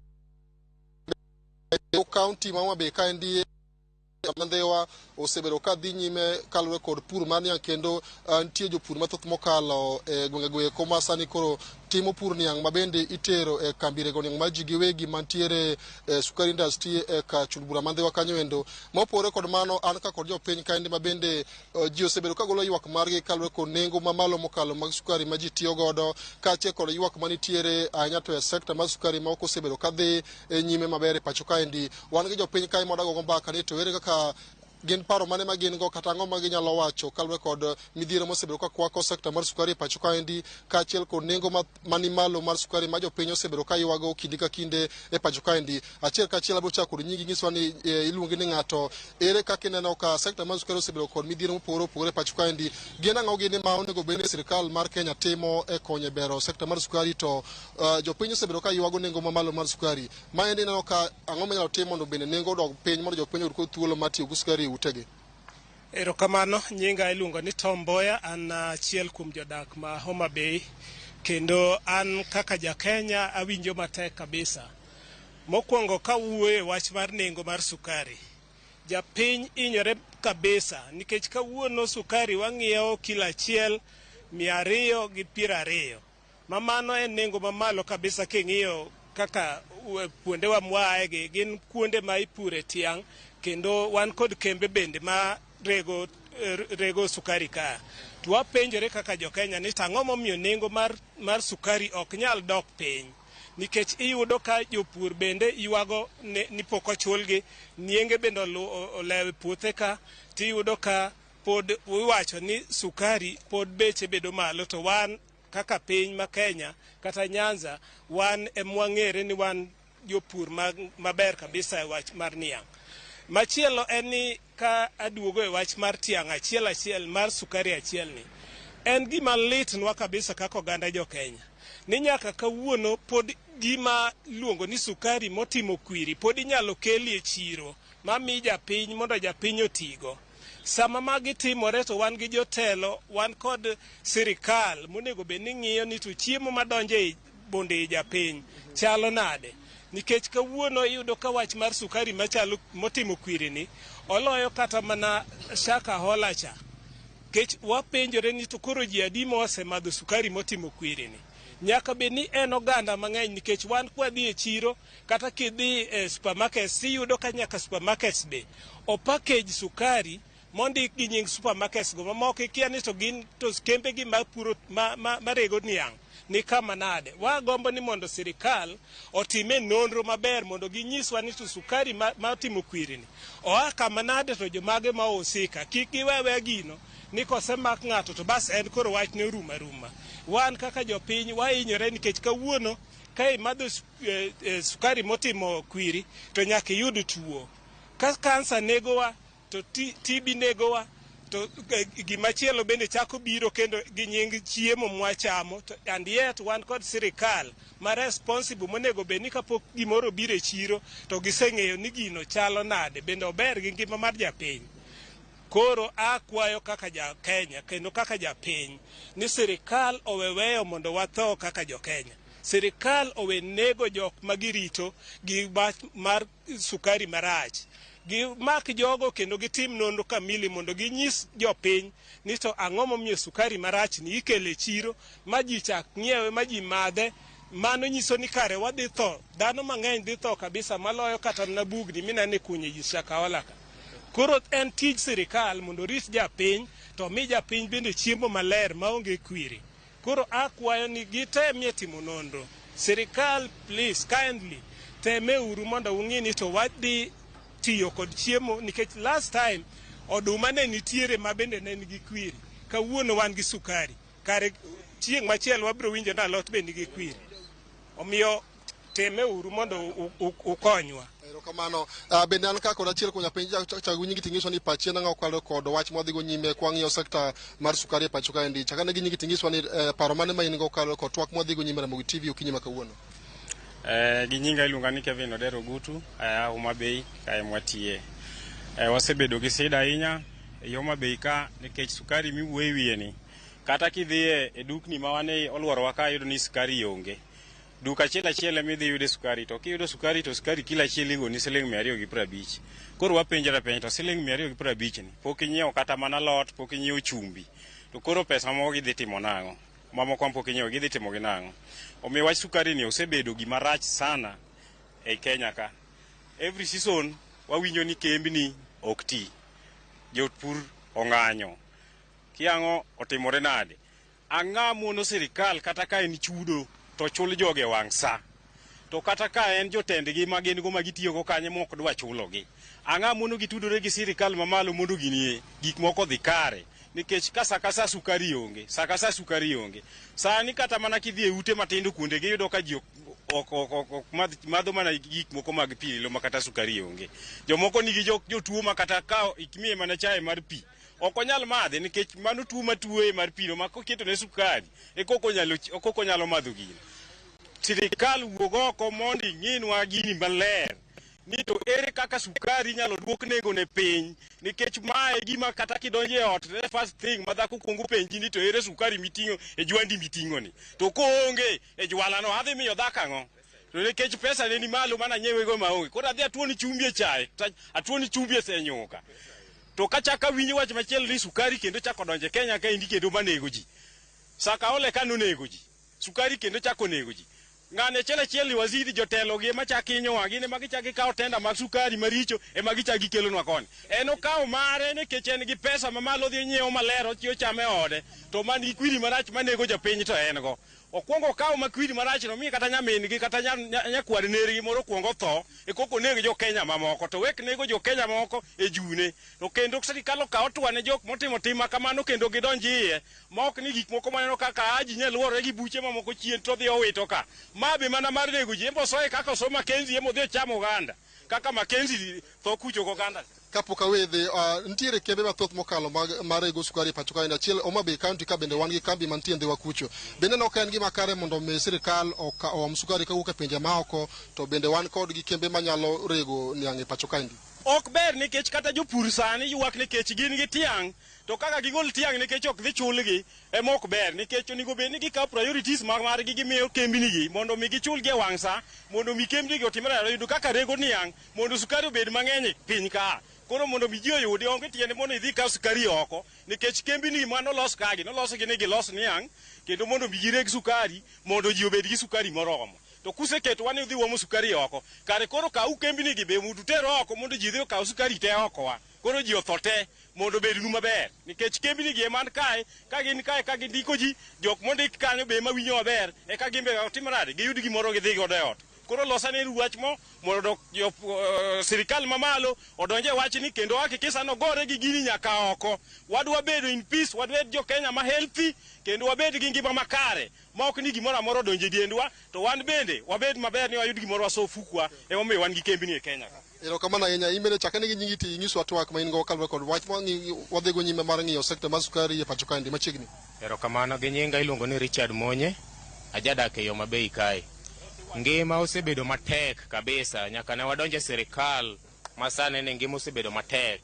kaunti ma Homa Bay kaendi ma Ndhiwa osebedo ka dhi nyime kaluwore kod pur mar niang', kendo nitie jopur mathoth mokalo e gwenge eko ma sani koro timo pur niang' ma bende itero e kambi rego niang' mar ji giwegi mantiere e Sukari Industry e kar chul bura ma Ndhiwa kanyo endo. Mopogore kod mano, an ka kod jopiny kaendi ma bende ji osebedo ka golo ywak margi kaluwore kod nengo mamalo mokalo mag sukari ma ji tiyo godo, kaachiel kod ywak manitiere ahinya to e sekta mar sukari ma ok osebedo ka dhi nyime maber e pacho kaendi. Wan gi jopiny kae ma wadago go mbaka ni to ere kaka gin paro mane ma gin go kata ang'o ma ginyalo wacho kaluwore kod midhiero mosebedo ka kwako sekta mar sukari e pacho kaendi, kaachiel kod nengo mani malo mar sukari ma jopiny osebedo ka ywago kinde ka kinde e pacho kaendi. Achiel kachiel abiro chako kod nyingi, nyiswa ni iluongi ni ng'ato, ere kaka ineno ka sekta mar sukari osebedo kod midhiero mopogore opogore e pacho kaendi, gin ang'o gini ma onego bed ni sirikal mar Kenya timo e konyo e bero sekta mar sukari, to jopiny osebedo ka ywago nengo mamalo mar sukari. Maendi ineno ka ang'o minyalo tim mondo bende nengo odog piny mondo jopiny oyud kod thuolo mar tiyo gi sukari e utegi? Erokamano, nyinga iluongo ni Tom Mboya, an achiel kuom jodak ma Homa Bay, kendo an kaka ja Kenya awinjo matek kabisa. Mokwongo kawuoyo e wach mar nengo mar sukari, japiny hinyore kabisa nikech kawuono sukari wang'iewo kilo achiel 220, ma mano en nengo mamalo kabisa king'iyo kaka kuondewa mwaaye gin kuonde ma ipure tiang', kendo wan kod kembe bende ma rego sukari ka. To wapenjore kaka jo Kenya ni tang'o momiyo nengo mar sukari ok nyal dok piny, nikech iyudo ka jopur bende ywago ni pok ochulgi, nienge bende olewo e puothe ka, tiyudo ka pod iwacho ni sukari pod beche bedo malo, to wan kaka piny ma Kenya kata Nyanza wan emwang'ere ni wan jopur maber kabisa e wach mar niang'. Machielo en ni ka aduogo e wach mar tiang' achiel achiel mar sukari achiel ni, en gima litnwa kabisa kaka oganda jo Kenya ni nyaka kawuono pod gima luongo ni sukari motimo kwiri pod inyalo keli e chiro mami japiny mondo japiny otigo. Sama magi timore to wan gi jotelo, wan kod sirikal monego bed ni ng'iyo ni to chiemo madonjo e bonde japiny chalo nade, nikech kawuono iyudo ka wach mar sukari machalo motimo kwiri ni oloyo kata mana shaka hola cha, kech wapenjore ni to koro ji adi mosemadho sukari motimo kwiri ni. Nyaka bed ni en oganda mang'eny, nikech wan kwadhi e chiro kata kidhi e supermarkets iyudo ka nyaka supermarkets be opackage sukari mondik gi nying supermarkets go mamoko ikia ni to gin to kembe gi mapuro marego niang' ni kama nade. Wagombo ni mondo sirikal otime nonro maber mondo ginyiswa ni to sukari ma otimo kwiri ni oa kama nade to jomage ma osika, kik giwewe gino ni kosemak ng'ato to bas en koro wach ne orumo aruma. Wan kaka jopiny wahinyore nikech kawuono ka imadho sukari motimo kwiri to nyaka iyud tuo. Ka kansa negowa to TB negowa, to gimachielo bende chako biro kendo gi nying chiemo mwachamo. To and yet wan kod sirikal ma responsible monego bed ni kapok gimoro obiro e chiro to giseng'eyo ni gino chalo nade, bende ober gi ngima mar japiny. Koro akwayo kaka ja Kenya kendo kaka japiny ni sirikal oweweyo mondo watho kaka jo Kenya. Sirikal owe nego jok magirito gi wach mar sukari marach. Gimak jogo kendo gitim nonro kamili mondo ginyis jopiny ni to ang'o momiyo sukari marach ni ikelo e chiro ma ji chak ng'iewe ma ji madhe. Mano nyiso ni kare wadhi tho, dhano mang'eny dhi tho kabisa maloyo kata mana bugni mineno e kunyo ji Shakahola ka. Koro en tij sirikal mondo orit japiny to mi japiny bende chiemo maler maonge kwiri. Koro akwayo ni gitemie timo nonro. Sirikal, please, kindly, temeuru mondo ung'i ni to wadhi tiyo kod chiemo, nikech last time oduma ne nitiere ma bende ne nigi kwiri. Kawuono wan gi sukari. Kare chieng' machielo wabiro winjo ni alot be nigi kwiri. Omiyo temeuru mondo ukonywa. Erokamano. Bende an ka kod achiel kuom japenj chagu nyingi ting'iso ni pachi en ang'o kokalo kod wach mwadhigo nyime kwang'iyo sekta mar sukari e pacho kaendi. Chakane gi nyingi ting'iswa ni paro mane ma in go kokalo kod twak mwadhigo nyime Ramogi TV okinyi ma kawuono. Gi nyinga iluonga ni Kevin Odero Ogutu, aya Homa Bay kae mwatiye. Wasebedo gi sida ahinya e Homa Bay ka nikech sukari miwuoye wiye ni kata kidhiye e dukni ma wan e olworowa ka iyudo ni sukari onge. Duka achiel achiel ema idhi yude sukari, to kiyudo sukari to sukari kilo achiel igoni siling 250. Koro wapenjore penj to siling 250 ni pok inyiewo kata mana alot, pok inyiewo chumbi. To koro pesa moko gidhi timo nang'o? Mamoko pok inyiewo gidhi timo gi nang'o? Omiyo wach sukari ni osebedo gima rach sana e Kenya ka. Every season wawinjo ni kembni ok ti. Jopur ong'anyo. Kiang'o otimore nade? Ang'a mono sirikal kata ka en chudo to chul joge wang' sa. To kata ka en jotendgi ma gin go ma gitiyogo kanyo mok dwa chulogi. Ang'a mono gitudore gi sirikal mamalo mondo ginie gik moko odhi kare. Nikech ka sa ka sa sukari onge, sa ka sa sukari onge. Sani kata mana kidhi e ute matindo kuonde giyudo ka ji ok madho mana gik moko mag pi lilo ma kata sukari onge. Jomoko nigi jotuo ma kata ka imiye mana chae mar pi ok onyal madhe nikech mano tuo matuoye mar pi no ma koketo ne sukari e koko onyalo madho gino. Sirikal wuog oko mondo ing'inwa gini maler ni to ere kaka sukari inyalo duok nengo ne piny, nikech mae gima kata kidonjo e ot the first thing ma dhako kuongo penji ni to ere sukari miting'o e jwandi miting'o ni, to koonge e jwalano adhi miyo dhako ang'o? To nikech pesa ne ni malo mana nyiewe go maonge, koro adhi atuoni chumbi e chae, atuoni chumbi e nyuka. To kachako awinjo wach machielo ni sukari kendo chako donjo e Kenya kaendi kendo manego ji. Sakaole ka nonego ji, sukari kendo chako nego ji. Ng'ane achiel achiel ni waziri jotelo gi ema chak hinyowa, gin ema gichak gikawo tenda mag sukari maricho ema gichak gikelonwa koni. En okawo mare nikech en gi pesa mamalo odhi onyiewo maler ochiwo chame e ode, to man gi kwiri marach manego jopiny to en go. Okwongo okawo ma kwiri marach no mi kata nyamin gi kata nyakwar nergi moro okwongo tho e koko oneg jo Kenya mamoko, to wek nego jo Kenya mamoko e june. To kendo sirikal okaw otwa ne jok motimo tim ma kamano kendo gidonj iye, ma ok ni gik moko maneno kaka Haji nyal luorore gi buche mamoko chien to odhi owito ka. Ma be mana mar nego ji, embo osoye kaka oso Mackenzie emo odhi ochamo oganda. Kaka Mackenzie tho kucho goganda. Kapok awedhe, nitiere kembe mathoth mokalo mar rego sukari e pacho kaendi. Achiel Homa Bay County ka bende wan gi kambi mantie Ndhiwa kucho. Bende neno ka en gima kare mondo mi sirikal oom sukari kawuok e pinje maoko, to bende wan kod gi kembe manyalo rego niang' e pacho kaendi. Ok ber nikech kata jopur sani ywak nikech gin gi tiang', to kaka gigol tiang' nikech ok dhi chulgi ema ok ber, nikech onego bed ni gikawo priorities mag margi gimiyo kembni gi mondo mi gichulgi e wang' sa, mondo mi kembni gi otimre oyud kaka rego niang' mondo sukari obed mang'eny e piny ka. Koro mondo mi ji oyudi onge tiende mondo idhi ikaw sukari oko, nikech kembni manolos kagi nolosgi ni gilos niang' kendo mondo mi gireg sukari mondo ji obed gi sukari moromo. To kuseketo ni udhi uomo sukari oko, kare koro kaw kembni gi be uter oko mondo ji dhi okaw sukari te oko wa. Koro ji otho te mondo obednu maber, nikech kembni gi ema kae, ka gin kae ka gindiko ji, jok mondik kanyo be ema winjo maber, eka gin be otim nade, giyud gimoro gidhi godo e ot. Koro losane wach mo mondo jo sirikal mamalo odonje wachni kendo hakikisha nogore gi gini nyaka oko. Wadwa bedo in peace, wadwa jo Kenya ma healthy kendo wabed gi ngima makare ma ok ni gimoro amora odonje dendwa, to wan bende wabed maber ni wayud gimoro waso fukwa. Emomiyo wan gi kembni e Kenya ka. Erokamano ahinya. In bende chakne gi nyingi to inyiswa twak ma in go kaluwore kod wach ma wadhigo nyime mar ng'iyo sekta mar sukari e pacho kaendi machiegni. Erokamano, gi nyinga iluongo ni Richard Monye, ajadak e Homa Bay kae. Ngima osebedo matek kabisa nyaka ne wadonje sirikal masani ni ngima osebedo matek.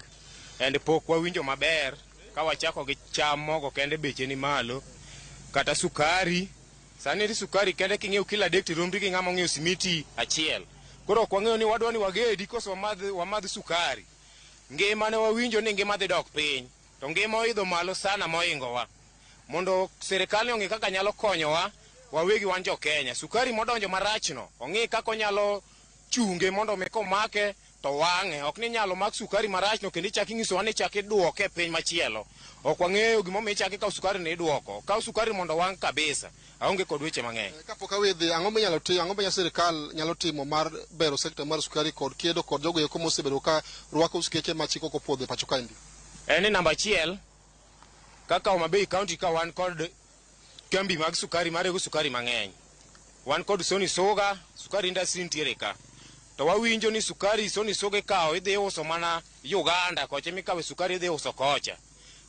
And pok wawinjo maber ka wachako gi cham mogo kende beche ni malo, kata sukari. Sani ri sukari kende king'iewo kilo 3 to romri gi ng'ama ong'iewo simiti 1. Koro ok wang'eyo ni wadwa ni wagedi koso wamadh sukari. Ngima ne wawinjo ni ngima dhi dok piny, to ngima oidho malo sana mohingowa. Mondo sirikal ni ong'i kaka nyalo konyowa wawegi wan jo Kenya. Sukari modonjo marachno ong'i kaka onyalo chunge mondo mi komake to wang'e. Ok ni nyalo mak sukari marachno kendo ichak inyisowa ni ichak iduoke e piny machielo. Ok wang'eyo gimomiyo ichak ikawo sukari ni iduoko. Kaw sukari mondo wang' kabisa. Aonge kod weche mang'eny. Kapok awedhi, ang'o minyalo timo, ang'o ma sirikal nyalo timo mar bero sekta mar sukari kod kedo kod jogo eko mosebedo ka rwako skeche ma chik ok opuodho e pacho kaendi? En ni namba 1, kaka Homa Bay County ka wan kod kambi mag sukari marego sukari mang'eny. Wan kod Sony Sugar, sukari industry nitiere ka. To wawinjo ni sukari Sony Sugar ikawo idhi uso mana Uganda kocha mikawe sukari idhi uso kocha.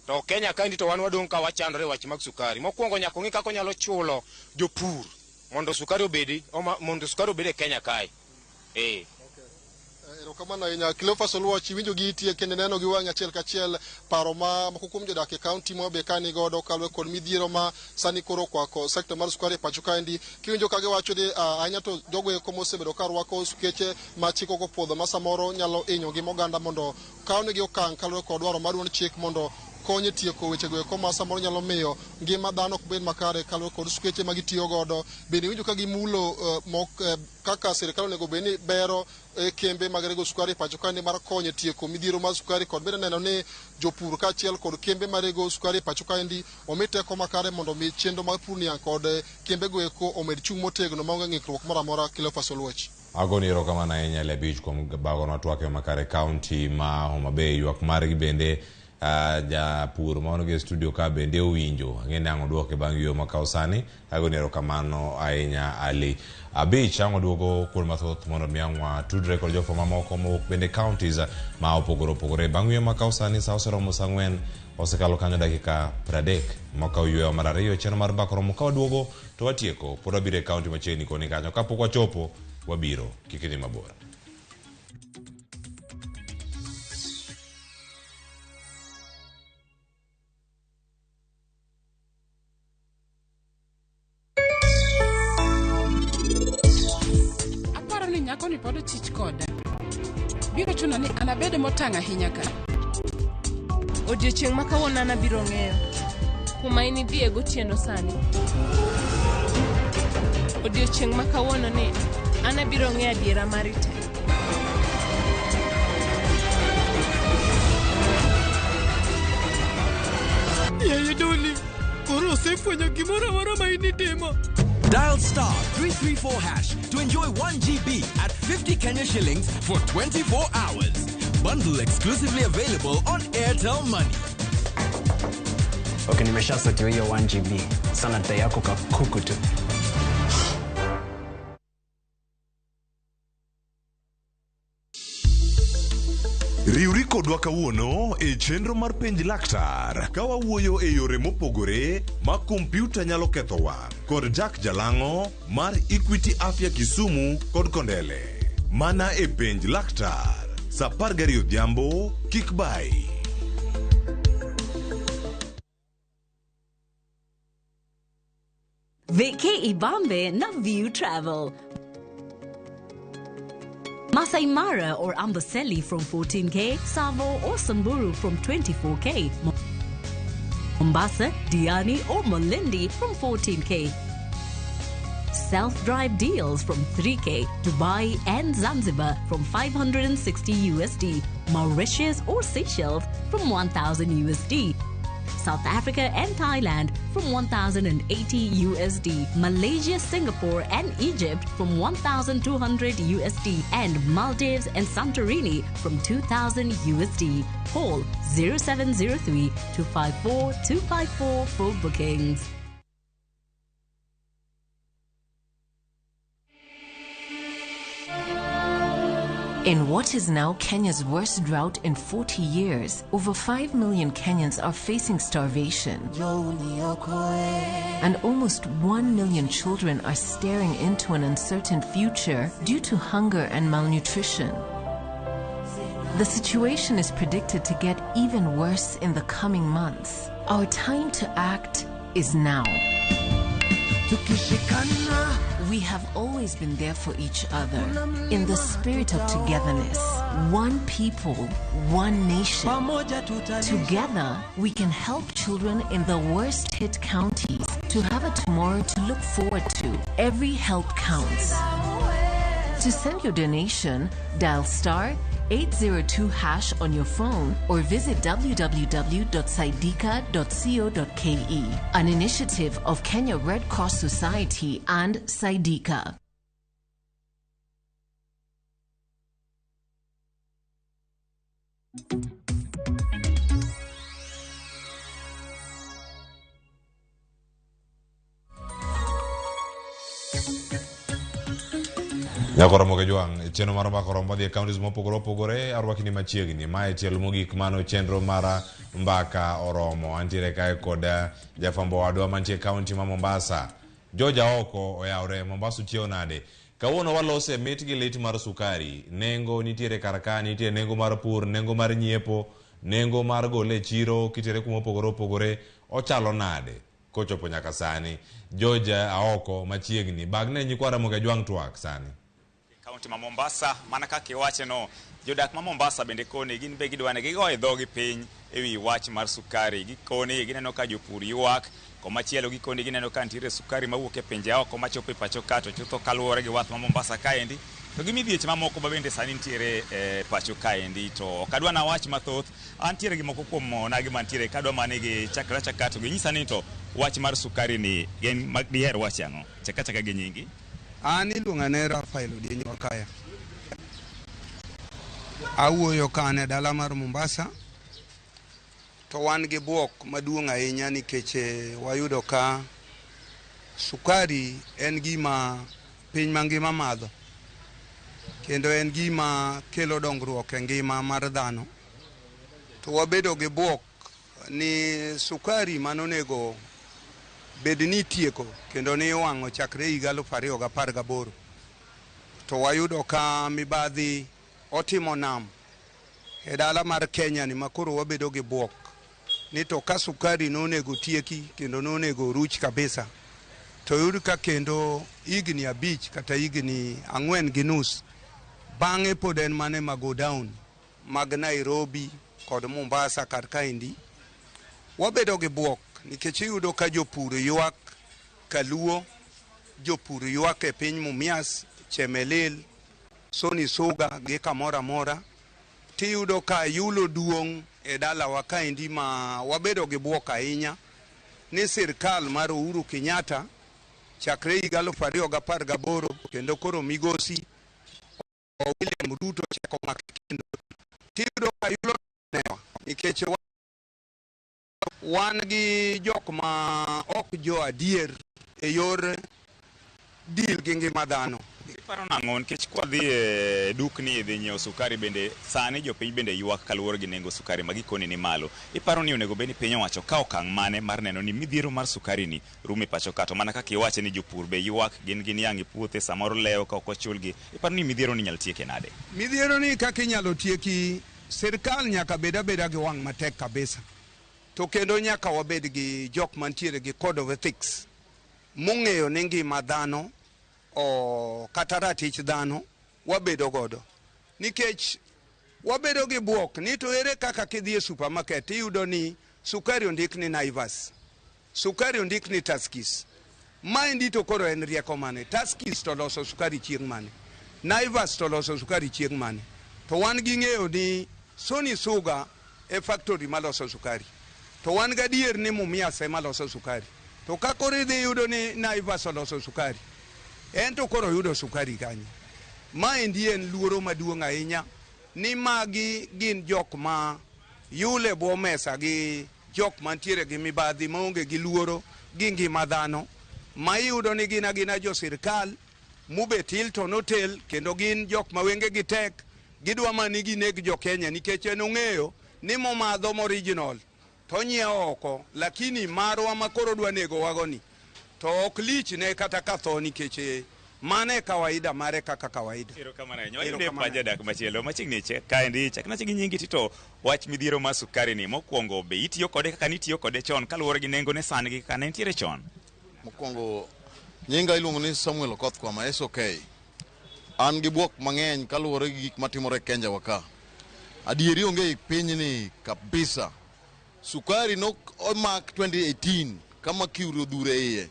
To Kenya kaendi to wan wadong' ka wachandore wach mag sukari. Mokwongo nyaka ong'i kaka onyalo chulo jopur mondo sukari obedi, mondo sukari obed e Kenya kae. Erokamano ahinya. Cleophas Oluoch, iwinjo gi iti kendo neno gi wang'i achiel kachiel paro ma moko kuom jodak e kaunti ma Homa Bay ka ni godo kaluwore kod midhiero ma sani koro okwako sekta mar sukari e pacho kaendi. Kiwinjo ka giwacho ni ahinya to jogo eko mosebedo ka rwako skeche ma chik ok opuodho ma samoro nyalo hinyo ngima oganda mondo kawnegi okang' kaluwore kod dwaro mar duond chik mondo konye tieko wechego eko ma samoro nyalo miyo ngima dhano ok bed makare kaluwore kod skeche ma gitiyo godo. Bende iwinjo ka gimulo kaka sirikal onego bed ni bero kembe mag rego sukari e pacho kaendi mar konyo tieko midhiero mar sukari kod bende neno ni jopur kaachiel kod kembe marego sukari e pacho kaendi omi teko makare mondo mi chenro mar pur niang' kod kembego eko omed chung' motegno maonge ng'ikruok moro amora. Cleophas Oluoch. Agoni erokamano ahinya Le Beach kuom bagonwa twak e makare kaunti ma Homa Bay. Ywak margi bende japur ma wan go e studio ka bende owinjo. Ang'e ni ang' oduoke bang' yueyo makawo sani. Agoni erokamano ahinya Ali Abich. Ang' oduogo kuonde mathoth mondo mi ang' watudre kod jofwambo mamoko mowuok bende counties ma opogore opogore. Bang' yueyo makawo sani, sa oseromo sa 4 osekalo kanyo dakika 30 makawo yueyo mar 2 chenro mar mbaka romo. Ka waduogo to watieko, pod wabiro e county machiegni koni kanyo. Kapok wachopo, wabiro, kik idhi mabor. Aparo ni nyako ni pod ochich koda. Biro chuno ni an abed motang' ahinya ka. Odiochieng' ma kawuono an abiro ng'eyo. Kuma in idhiye gotieno sani. Odiochieng' ma kawuono ni an abiro ng'eyo adiera mari te. Yeye Doli, koro osefwenyo gimoro amora ma in itimo. Dial star 334# to enjoy 1 GB at 50 Kenya shillings for 24 hours. Bundle exclusively available on Airtel Money. Okay, nimeshasotiwa hiyo 1 GB. Sana dai yako kakuku tu. Riwri kodwa kawuono e chenro mar Penj Laktar ka wawuoyo e yore mopogore ma kompyuta nyalo ketho wang' kod Jack Jalang'o mar Equity Afya Kisumu kod Kondele. Mana e Penj Laktar sa 12 odhiambo, kik bai. Vacay Ibambe na View Travel. Masai Mara or Amboseli from 14K, Tsavo or Samburu from 24K, Mombasa, Diani or Malindi from 14K. Self-drive deals from 3K, Dubai and Zanzibar from 560 USD, Mauritius or Seychelles from 1,000 USD. South Africa and Thailand from 1,080 USD, Malaysia, Singapore and Egypt from 1,200 USD, and Maldives and Santorini from 2,000 USD. Call 0703 254 254 for bookings. In what is now Kenya's worst drought in 40 years, over 5 million Kenyans are facing starvation. And almost 1 million children are staring into an uncertain future due to hunger and malnutrition. The situation is predicted to get even worse in the coming months. Our time to act is now. We have always been there for each other in the spirit of togetherness. One people, one nation. Together, we can help children in the worst hit counties to have a tomorrow to look forward to. Every help counts. To send your donation, dial star 802 hash on your phone or visit www.saidika.co.ke. An initiative of Kenya Red Cross Society and Saidika. Nyakoromo ke jwang' chenro mar Mbaka Oromo dhi e counties mopogore opogore arwakni machiegni. Mae tielo mogik mano chenro mar Mbaka Oromo. Antiere kae kod jafwambo wadwa mantie e county ma Mombasa. George Aoko oyawre Mombasa uchiewo nade? Kawuono walose mit gi lit mar sukari. Nengo nitiere kar ka, nitie nengo mar pur, nengo mar nyiepo, nengo mar gole e chiro kitere kuma opogore opogore. Ochalo nade kochopo nyaka sani? George Aoko machiegni. Bagne nyikwa Ramogi Ajwang' twak sani. Kaunti ma Mombasa, mana kaka iwache no, jodak ma Mombasa bende koni gin be gidwa ni gigo e dhogi piny ewi wach mar sukari. Gikoni gineno ka jopur ywak, komachielo gikoni gineno ka nitiere sukari mawuok e pinje oko machopo e pacho ka, to chutho kaluwore gi wath ma Mombasa kaendi, to gi midhieche mamoko ma bende sani nitiere e pacho kaendi. To ok adwa nawach mathoth, antiere gi moko kuom onagi mantiere kadwa mane gi chakre achaka to ginyisa ni to wach mar sukari ni gin diher wache ang'o? Chak achaka gi nyingi. An iluonga ni Rafael Odieny Wakaya. Awuoyo ka an e dala mar Mombasa, to wan gi buok maduong' ahinya nikech wayudo ka sukari en gima piny mangima madho, kendo en gima kelo dongruok e ngima mar dhano. To wabedo gi buok ni sukari manonego bed ni itieko kendo ni iwang'o chakre higa 2018, to wayudo ka mibadhi otimo nam e dala mar Kenya ni makoro wabedo gi buok ni to ka sukari nonego tieki kendo nonego ruch kabisa, to yud ka kendo higni 5 kata higni 4.5 bang'e pod en mane mago down mag Nairobi kod Mombasa kar kaendi. Wabedo gi buok nikech iyudo ka jopur ywak Kaluo, jopur ywak e piny Mumias, Chemelil, Soni Suga gi kamoro amora, tiyudo ka yulo duong' e dalawa kaendi ma wabedo gi buok ahinya ni sirkal mar Uhuru Kenyatta chakre higa 2018 kendo koro migosi William Ruto chako mak kendo, tiyudo ka yulo newa nikech wan gi jok ma ok jo adier e yor deal gi ngima dhano. Iparo nang'o nikech kwadhi e dukni dhi nyiewo sukari bende sani jopiny bende ywak kaluwore gi nengo sukari ma gikoni ni malo. Iparo ni onego bed ni piny owacho ka okang' mane mar neno ni midhiero mar sukari ni rumo e pacho ka, to mana kaka iwache ni jopur be ywak, gin gi niang' e puothe samoro lewo ka ok ochulgi. Iparo ni midhiero ni inyalo tieke nade? Midhiero ni kaka inyalo tieki, sirkal nyaka bed abeda gi wang' matek kabisa. To kendo nyaka wabed gi jok mantiere gi code of ethics mong'eyo ni ngima dhano o kata ratich dhano wabedo godo. Nikech wabedo gi buok ni to ere kaka kidhi e supermarket iyudo ni sukari ondik ni Naivas, sukari ondik ni Tuskys. Maendi to koro en rieko mane? Tuskys to loso sukari chieng' mane? Naivas to loso sukari chieng' mane? To wan gi ng'eyo ni Soni Suga e factory maloso sukari. To wan gadier ni Mumias ema loso sukari. To ka koro idhi yudo ni Naivas oloso sukari, en to koro oyudo sukari kanye? Maendi en luoro maduong' ahinya ni magi gin jok ma yule bwo mesa gi jok mantiere gi mibadhi maonge gi luoro gi ngima dhano, ma iyudo ni gin agina jo sirkal mobet Hilton Hotel, kendo gin jok ma wengegi tek, gidwa mana ni gineg jo Kenya nikech en ong'eyo ni momadho original to onyiewo oko, lakini marwa ma koro dwa nego ni to ok lich ne kata ka tho, nikech mano e kawaida mare kaka kawaida. Erokamano ahinya. Wayude pach jadak machielo machiegni che kaendi chakna gi nyingi tito wach midhiero mar sukari ni mokwongo be itiyo kode kaka nitiyo kode chon kaluwore gi nengo ne sani gi kaka ne nitiere chon. Mokwongo nyinga iluongo ni Samuel Okoth Kwama, SOK. An gi bwok mang'eny kaluwore gi gik matimore e Kenya wa ka. Adieri onge e pinyni kabisa. Sukari nok omak 2018 kama kiuri odhuro e iye.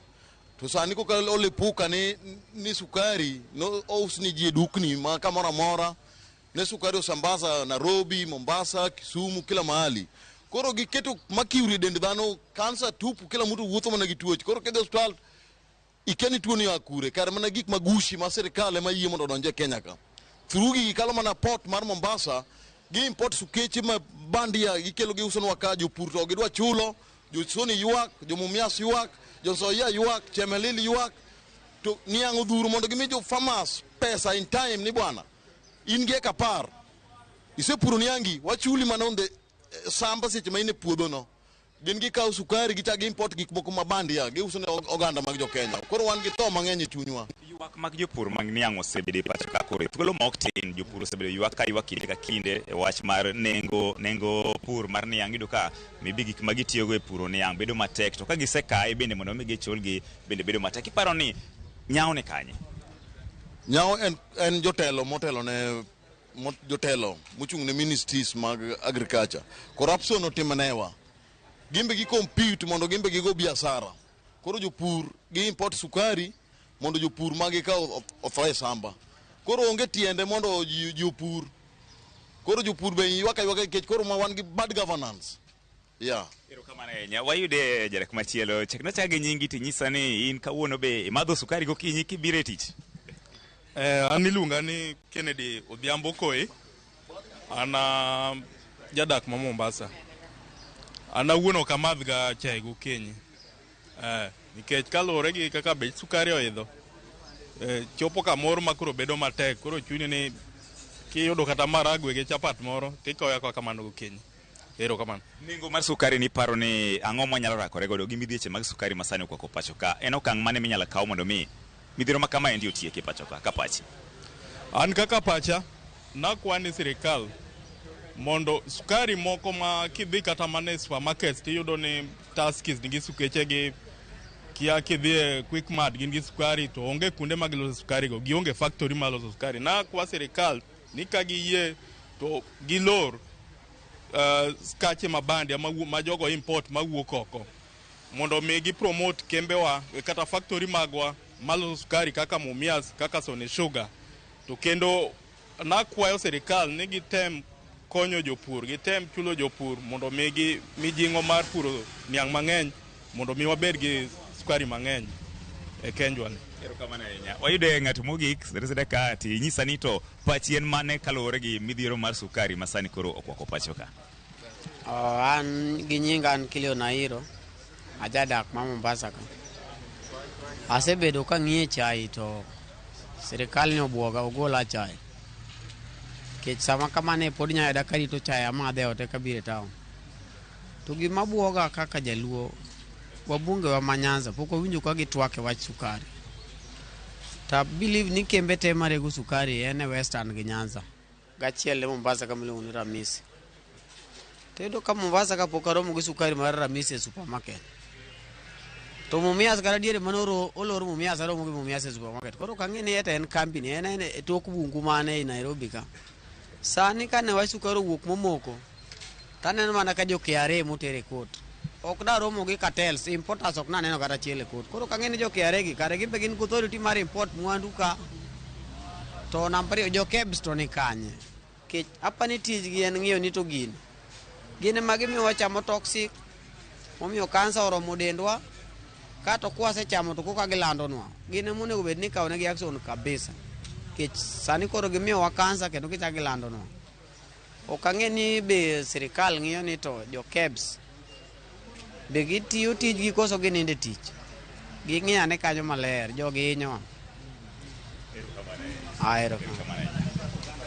To sani koka olipuka ni sukari no ous ni ji e dukni ma kamoro amora. Ne sukari osambaza Nairobi, Mombasa, Kisumu, kila mahali. Koro giketo mercury e dend dhano, kansa tupu, kila mtu wuotho mana gi tuoche. Koro kidhi osiptal ikia ni tuo ni oa kure, kar mana gik magushi ma sirikal ema yie mondo odonj e Kenya ka. Through gigi kalo mana port mar Mombasa, gi import sukeche ma bandia gikelo giusonwa ka, jopur to gidwa chulo, jo Sony ywak, jo Mumias ywak, jo Nzoia ywak, Chemelil ywak, to niang' odhuro mondo gimi jo farmers pesa in time ni bwana. In gi eka 10, isepuro niangi, wachuli mana on the samba seche ma in e puodho no. Gin gikawo sukari gichak gi-import gik moko ma bandia giuso ne oganda mag jo Kenya. Koro wan gi tho mang'eny e chunywa. Ywak mag jopur mag niang' osebedo e pacho ka koro e thuolo ma ok tin jopur osebedo ywak ka ywak kinde ka kinde e wach mar nengo pur mar niang'. Iyudo ka maybe gik ma gitiyogo e puro niang' bedo matek, to ka gisekaye bende mondo mi gichulgi bende bedo matek. Iparo ni nyawo ni kanye? Nyawo en jotelo motelo ne jotelo mochung' ne ministries mag agriculture. Corruption otimnewa. Gimbe gi compete mondo gimbe gigo biashara. Koro jopur gi import sukari mondo jopur magi ka otho e samba. Koro onge tiende mondo ji opur. Koro jopur be ywak aywaka nikech koro ma wan gi bad governance. Yeah. Erokamano ahinya. Wayude jadak machielo. Chakna chak gi nyingi tinyisa ni in kawuono be imadho sukari gokinyi kibiro e tich. An iluonga ni Kennedy Odhiambo Koi. An jadak ma Mombasa. An awuon ok amadh ga chai gokinyi. Nikech kaluwore gi kaka bech sukari oidho, chopo kamoro ma koro bedo matek, koro chuni ni kiyudo kata maragwe gi chapat moro tikawe akawa kamano gokinyi. Erokamano. Nengo mar sukari ni paro ni ang'o mwanyalo rakore godo gi midhieche mag sukari ma sani okwako pacho ka? En okang' mane minyalo kaw mondo mi midhiero ma kama endi otieki e pacho ka ka pachi? An kaka pacha, nakwa ni sirikal mondo sukari moko ma kidhi kata mana e supermarket tiyudo ni Tuskys nigi sukeche gi, kia kidhi e Quickmart gin gi sukari, to onge kuonde ma giloso sukari go, gionge factory mar loso sukari. Nakwa sirikal ni ka giyie to gilor skache mabandia ma jogo import mawuok oko mondo mi gi promote kembewa kata factory magwa maloso sukari kaka Mumias, kaka Sony Sugar. To kendo nakwayo sirikal ni gitem konyo jopur, gitem chulo jopur mondo migi mijing'o mar puro niang' mang'eny mondo mi wabed gi sukari mang'eny e Kenjwa ni. Erokamano ahinya. Wayude ng'at mogik sida ka tinyisa ni to pachi en mane kaluwore gi midhiero mar sukari ma sani koro okwako pacho ka? An gi nyinga an Kilio Nairo, ajadak ma Mombasa ka. Asebedo kang'iye chai to sirikal ni obwoga ogola chai. Nikech sama kamane pod inyalo yuda karito chai amadhe e ot eka abiro e town. To gima bwoga kaka jaluo, wabunge wa ma Nyanza pok wawinjo ka gitwak e wach sukari. To believe ni kembe te marego sukari en e Western gi Nyanza. Gachiel e Mombasa kama iluongo ni Ramisi. To iyudo ka Mombasa ka pok aromo gi sukari mar Ramisi e supermarket. To Mumias kata diere mane olor Mumias aromo gi Mumias e supermarket. Koro ok ang'e ni eta en kambi ni en e tok bungu mane ei Nairobi ka. Sani kane wach sukari owuok momoko, taneno mana ka jo KRA moter e court. Ok daromo gi cartels, importers ok naneno kata achiel e court. Koro ok ang'e ni jo KRA gi kare gin be gin gi authority mar import mwandu ka. To namba ariyo, jo KEBS to ni kanye? Nikech apa ni tijgi en ng'iyo ni to gini. Gin ema gimiyo wachamo toxic, Momiyo kansa oromo dendwa kato kwasechamo to koka gilandonwa. Gin ema onego bed ni ikawo negi action kabisa. Nikech sani koro gimiyowa kansa kendo gichako gilandonwa. Ok ang'e ni be sirikal ng'iyo ni to jo KEBS be gitiyo tijgi koso ginindo e tich. Ging'i ane kanyo maler, jogi hinyowa. Ahero.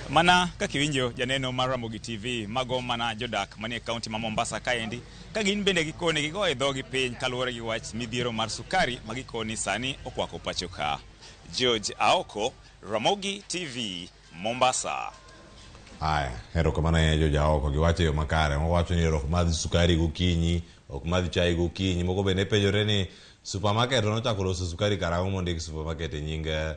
Mana kaka iwinjo janeno mar Ramogi TV, mago mana jodak manie kaunti ma Mombasa kaendi, ka gin bende gikoni gigoyo dhogi piny kaluwore gi wach midhiero mar sukari ma gikoni sani okwako pacho ka. George Aoko, Ramogi TV, Mombasa. Haya, erokamano ahinya George Aoko, giwacho e yo makare. Moko wacho ni ok madh sukari gokinyi, ok madh chai gokinyi. Moko bende penjore ni supermarket nochako loso sukari karang'o mondik supermarket e nying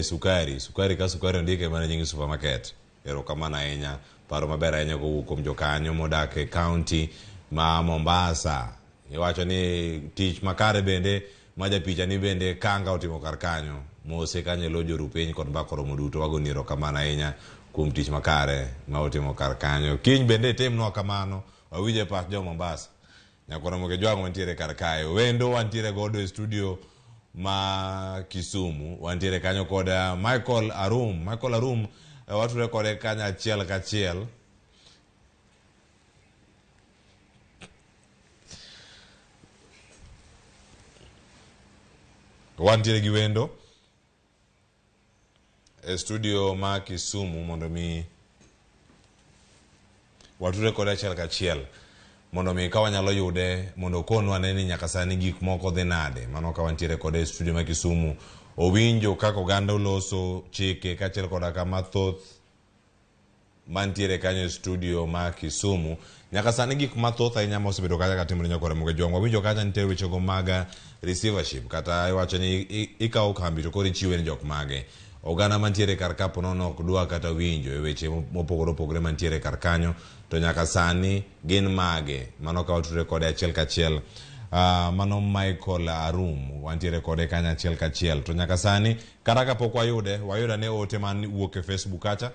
sukari. Sukari ka sukari ondike mana nying supermarket. Erokamano ahinya, paro maber ahinya kowuok kuom jokanyo modak e kaunti ma Mombasa. Iwacho ni tich makare bende ma japicha ni bende kanga otimo kar kanyo. Mose kanyo e lo jorupiny kod mbaka oromo duto. Wagoni erokamano ahinya kuom tich makare ma otimo kar kanyo. Kiny bende itimnwa kamano, wawinje pach jo Mombasa. Nyakoro Mokejwang' wantiere kar kae. Wendo wantiere godo e studio ma Kisumu. Wantiere kanyo kod Michael Arum. Michael Arum watudore kode kanyo achiel kachiel. Wantiere gi wendo e studio ma Kisumu mondo mi watudre kode achiel kachiel mondo mi ka wanyalo yude mondo okonwa ane ni nyaka sani gik moko dhi nade. Mano ka wantiere kode e studio ma Kisumu, owinjo kaka oganda oloso chike kaachiel koda kama thoth mantiere kanyo e studio ma Kisumu. Nyaka sani gik mathoth ahinya mosebedo kacha katimore nyakore Mokejwang'. Wawinjo kacha nitie wechego mag receivership kata iwacho ni ikawo kambi to koro ichiwe ne jok mage. Oganda mantiere kar ka ponono ok dwa kata winjo e weche mopogore opogore mantiere kar kanyo to nyaka sani gin mage. Mano ka watudore kode achiel kachiel. Mano Michael Arum wantiere kode kanyo achiel kachiel. To nyaka sani kata kapok wayude, wayudo ane ote man wuok e Facebook kacha.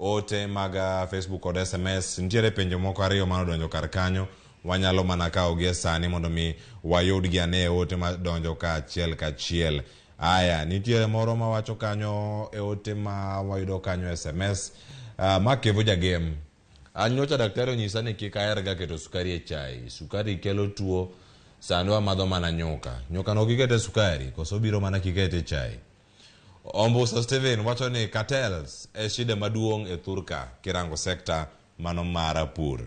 Ote mag Facebook kod SMS nitiere penjo moko ariyo manodonjo kar kanyo wanyalo mana kawo gi e sani mondo mi wayudgi ane e ote madonjo ka achiel kachiel. Aya, nitiere moro mawacho kanyo e ote ma wayudo kanyo SMS. Ma Kevo Jagem. An nyocha daktari onyisa ni kik aherga keto sukari e chai. Sukari kelo tuo, sani wamadho mana nyuka. Nyuka no kikete sukari, koso biro mana kikete e chai. Ombusa Steven wacho ni cartels e shida maduong' e thurka kirango sekta mano mar pur.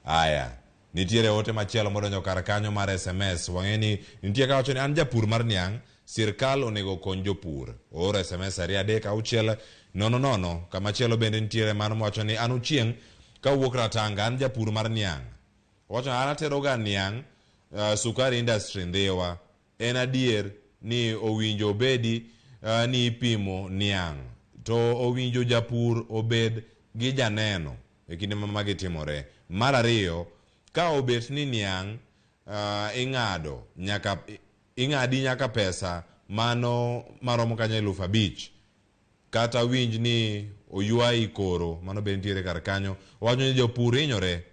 Aya, nitiere ote machielo modonjo kar kanyo mar SMS. Wang'e ni nitie kawacho ni an japur mar niang', sirkal onego okony jopur. Ooro SMS 2 3 6 0 0. Kamachielo bende nitiere mano mawacho ni an Ochieng' kawuok Ratanga, an japur mar niang'. Owacho ni an ateroga niang' sukari industry Ndhiwa. En adier ni owinjo obedi ni ipimo niang' to owinjo japur obed gi janeno e kinde ma magi timore. Mar ariyo, ka obet ni niang' ing'ado nyaka ing'adi nyaka pesa mano maromo kanyo 5,000 kata winj ni oywayi koro, mano be nitiere kar kanyo. Owacho ni jopur hinyore,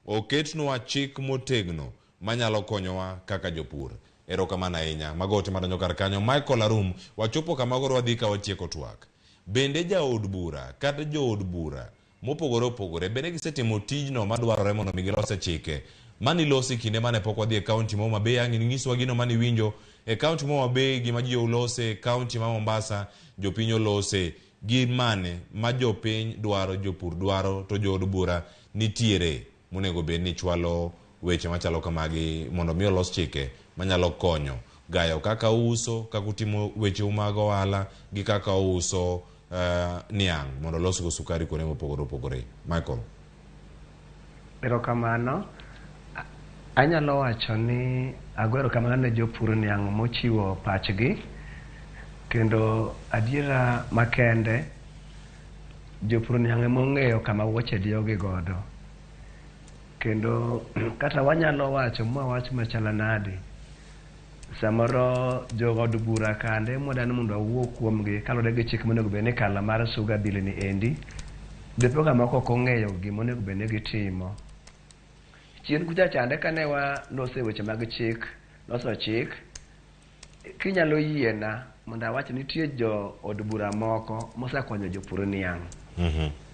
oketnwa chik motegno manyalo konyowa kaka jopur. Erokamano ahinya. Mago ote madonjo kar kanyo. Michael Arum, wachopo kama koro wadhi ka watieko twak. Bende jaod bura kata jood bura mopogore opogore bende gisetimo tijno madwarore mondo mi gilose chike mani losi kinde mane pok wadhi e kaunti ma Homa Bay. Ang' inyiswa gino mane iwinjo e kaunti ma Homa Bay, gima ji olose e kaunti ma Mombasa, jopiny olose gi mane ma jopiny dwaro, jopur dwaro, to jood bura nitiere monego bed ni chwalo weche machalo kamagi mondo mi olos chike manyalo konyo gayo kaka uso, kaka utimo wecheu mag ohala gi kaka uso niang' mondo olosgo sukari kuonde mopogore opogore. Michael. Erokamano. Anyalo wacho ni ago erokamano ne jopur niang' mochiwo pachgi, kendo adiera makende jopur niang' ema ong'eyo kama wuoche diyogi godo. Kendo kata wanyalo wacho mwawach machalo nadi, samoro jood bura kande mwadani mondo wawuo kuomgi kaluwore gi chik monego bed ni kala mar sugar bill ni endi, dipo ka moko ok ong'eyo gima onego bed ni gitimo. Chien kucha chande kane waloso e weche mag chik, loso chik, kinyalo yiena mondo awach nitie jo od bura moko mosekonyo jopur niang'.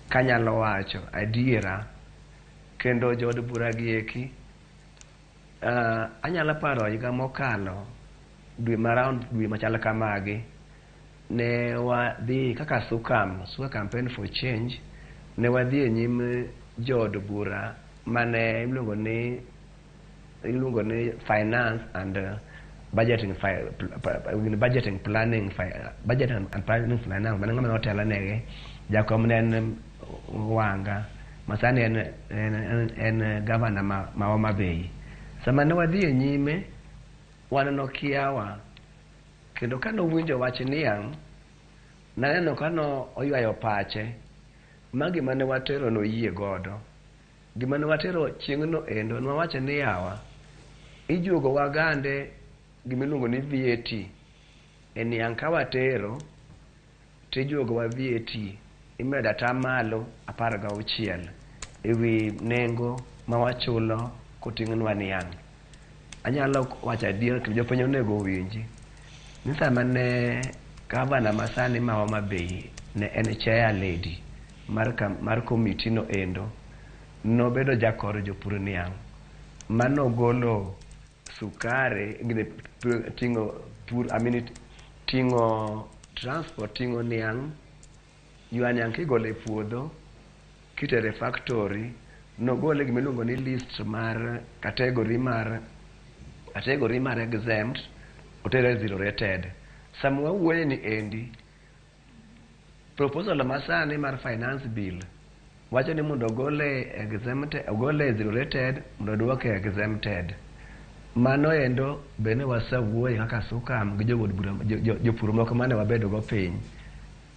Kanyalo wacho adiera, kendo jo od bura gi eki, anyalo paro higa mokalo dwe ma round dwe machal kamagi, ne wadhi kaka Sukam, Suka Campaign for Change, ne wadhi e nyim jood bura mane iluongo ni Finance and Budgeting, budgeting planning, budget and planning finance, mane ng'ama notelo negi, jakom ne en Wanga, masani en gavana ma Homa Bay. Sama ne wadhi e nyime, waneno kiawa, kendo kane owinjo wach niang', naneno kano oywayo pache, ma gima ne watero noyie godo. Gima ne watero chieng'no endo, ne wawacho ni yawa, ijuogo wagande gimiluongo ni VAT. E niang' ka watero, tijuogo wa VAT, imedo atamalo 16 ewi nengo ma wachulo koting'nwa niang'. Anyalo wacho adier kendo jopiny onego owinji ni sama ne gavana masani ma Homa Bay ne en chair lady mar komiti no endo, nobedo jakor jopur niang' manogolo sukari, ting'o pur, I mean, ting'o transport, ting'o niang', ywa niang' kigolo e puodho kitere factory, nogole gimiluongo ni list mar category mar exempt, otere zero rated. Sama wawuoye ni endi, proposal masani mar finance bill wacho ni mondo ogole exempted, ogole zero rated mondo duoke exempted. Mano endo bende wasewuoye kaka Sukam gi jood bura, jopur moko mane wabedo go piny,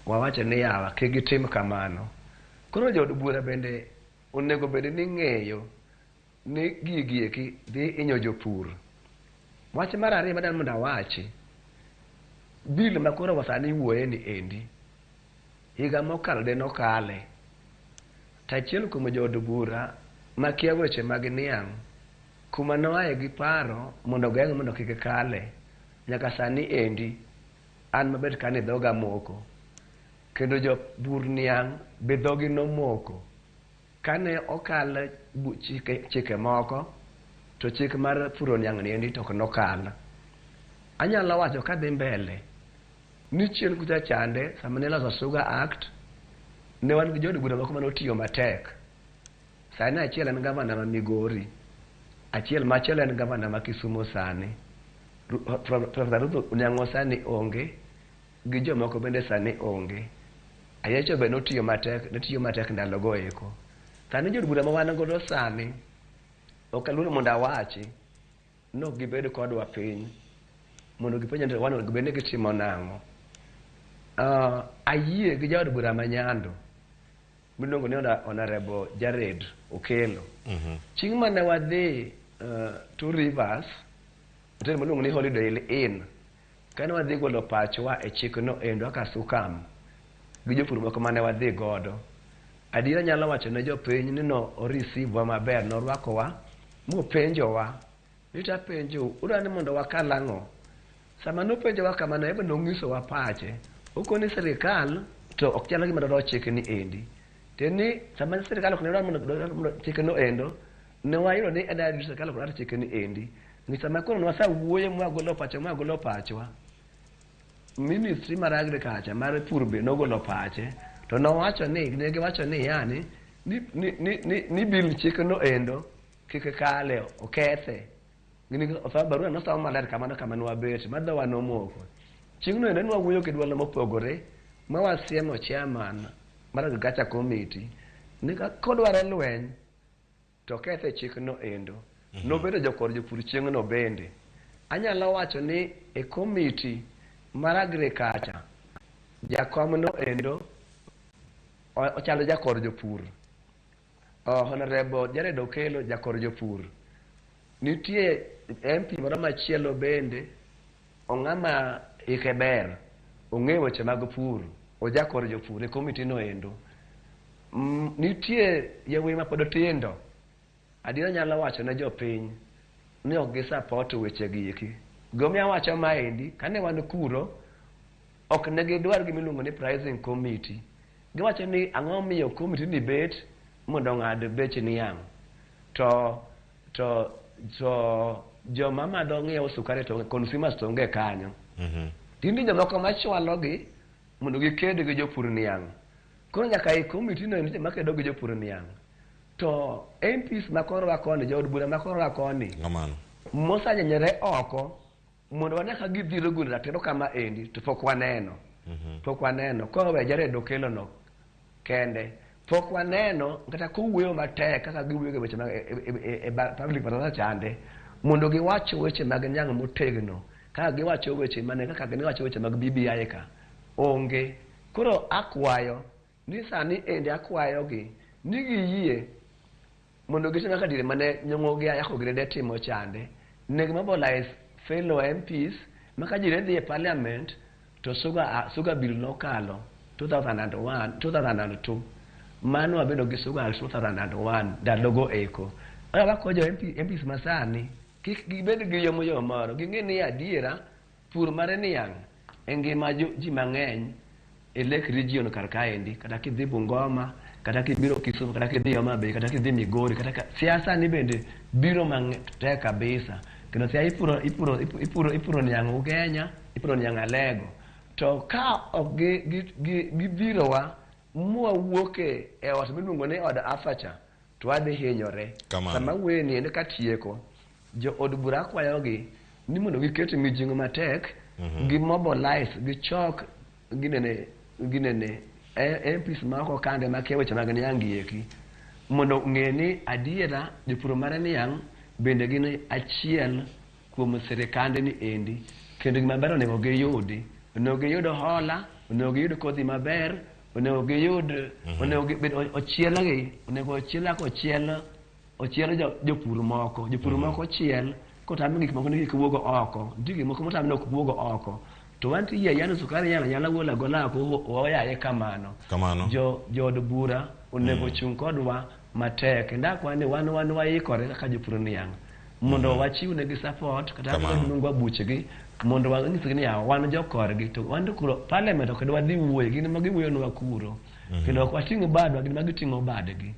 wawacho ni yawa kik gitim kamano. Koro jood bura bende onego bed ni ng'eyo ni gigi eki dhi hinyo jopur. Wach mar ariyo madwaro mondo awachi, bill ma koro sani iwuoye ni endi, higa mokalo de nokale. To achiel kuom jood bura makia weche mag niang', kuma noaye gi paro mondo ogeng' mondo kik kale, nyaka sani endi an mabet kane dhoga moko, kendo jopur niang' be dhogi nomoko. Kane okal chike moko, to chik mar puro niang' ni endi to ok nokal. Anyalo wacho kadhi mbele ni chien kucha chande sama ne iloso Sugar Act, ne wan gi jood bura moko mane otiyo matek. Sani achiel en gavana ma Migori, achiel machielo en gavana ma Kisumu sani. Professor Ruth Onyango sani onge, gi jomoko bende sani onge. Ayecho be notiyo matek, notiyo matek ndalogo eko. Sani jood bura ma wan godo sani, ok aluoro mondo awachi, nok gibed kodwa piny, mondo gipenj ni wan onego bed ni gitimo nang'o. Ayie gi jaod bura ma Nyando miluongo ni Honorable Jared Okello. Chieng' mane wadhi Two Rivers, hotel miluongo ni Holiday Inn, kane wadhi golo pachwa e chikno endo kaka Sukam gi jopur moko mane wadhi godo, adiera nyalo wacho ne jopiny ni no oreceive wa maber, norwakowa mopenjowa ni tapenjo udwa ni mondo wakal ang'o. Sama nopenjowa kamano, ebe nong'isowa pache. Okoni sirikal to ok chal gima dwaro chik ni endi. Tiende ni sama sirikal ok ne dwar mondo chik no endo, ne wayudo ni en adier sirikal ok dwar chik ni endi. Nikech sama koro nwasewuoyo mwagolo pachwa, ministry mar agriculture mar pur be nogolo pache, to nowacho ni ne giwacho ni yani ni bill chik no endo kik kale okethe. Gini barua nosom maler kamano kama nwabet ma dhowa nomoko. Chieng'no endo nwawuoyo gi duol mopogore ma wasiemo chairman mar agriculture committee ni kodwaro lweny to okethe chikno endo. Nobedo jokor jopur chieng'no bende. Anyalo wacho ni e committee mar agriculture jakom no endo ochalo jakor jopur. Honorable Jared Okello jakor jopur. Nitie MP moro machielo bende ong'ama ike ber, ong'eyo weche mag pur, ojakor jopur e komiti no endo. Nitie yawuoyi mapod tindo. Adiera nyalo wacho ne jopiny ni ok gisupport weche gi eki. Gimomiyo awacho maendi, kane wan kuro, ok ne gidwar gima iluongo ni pricing committee. Giwacho ni ang'o miyo committee ni bet mondo ong'ad bech niang'. To to to joma madho ng'iewo sukari to consumers to onge kanyo. Tinde jomoko machwalogi mondo giked gi jopur niang'. Koro nyaka e committee no nitie makedo gi jopur niang'. To MPs ma korwa koni, jood bura ma korwa koni, Kamano. mosenyenyore oko mondo wane ka gidhiro golo ratiro kama endi to pok waneno. Pok waneno. Kowe Jared Okello no kende. Pok waneno kata kowuoyo matek kaka giwuoyo e weche mag e public baraza chande mondo giwach weche mag niang' motegno kaka giwacho weche mane kaka giwacho weche mag BBI ka onge. Koro akwayo ni sani endi akwayogi ni giyie mondo gitim kaka diere mane Nyong'o gi Ayako gi ne timo chande. Ne mobilize fellow MPs ma ka ji ne dhi e parliament to sugar bill nokalo 2001 2002 mano wabedo gi sugar 2001 ndalogo eko. Koro wakwayo jo MPs masani kik gibed gi yom moro ging'e ni adiera pur mar niang' e ngima ji mang'eny e Lake Region kar kaendi kata kidhi Bungoma kata kibiro Kisumu kata kidhi Homa Bay kata kidhi Migori kata ka, siasa ni bende biro matek kabisa kendo siasa ipuro ipuro ipuro ipuro niang' Ugenya ipuro niang' Alego to ka ok gidhirowa mwawuok e ot miluongo ni od Afacha to wadhi hinyore. Sama wuoyo ni endi katieko jo od bura akwayogi ni mondo giket mijing'o matek gi mobilize gichok ginene ginene MPs ma oko kande makia weche mag niang' gi eki mondo ong'e ni adiera jopur mar niang' bende gin achiel kuom sirikande ni endi kendo gima ber onego giyudi onego giyud hola onego giyud kodhi maber onego giyud onego gibed ochielgi onego ochiel kaka ochiel ochiel jopur moko jopur moko ochiel kotam gik moko ni kik wuog oko nitie gik moko motam ni ok wuog oko to wan tiyie yani sukari nyalo nyala golo agola oko oyaye kamano. Kamano. Jo jood bura onego chung' kodwa matek kendo akwa ni wan waikore kaka jopur niang' mondo wachiw negi support kata kaka giluongo buchgi mondo wanyisgi ni wan jokorgi to wan to kuro parliament ok dwa dhi wuoyo gin ema giwuoyonwa kuro kendo ok wating' badwa gin ema giting'o badgi.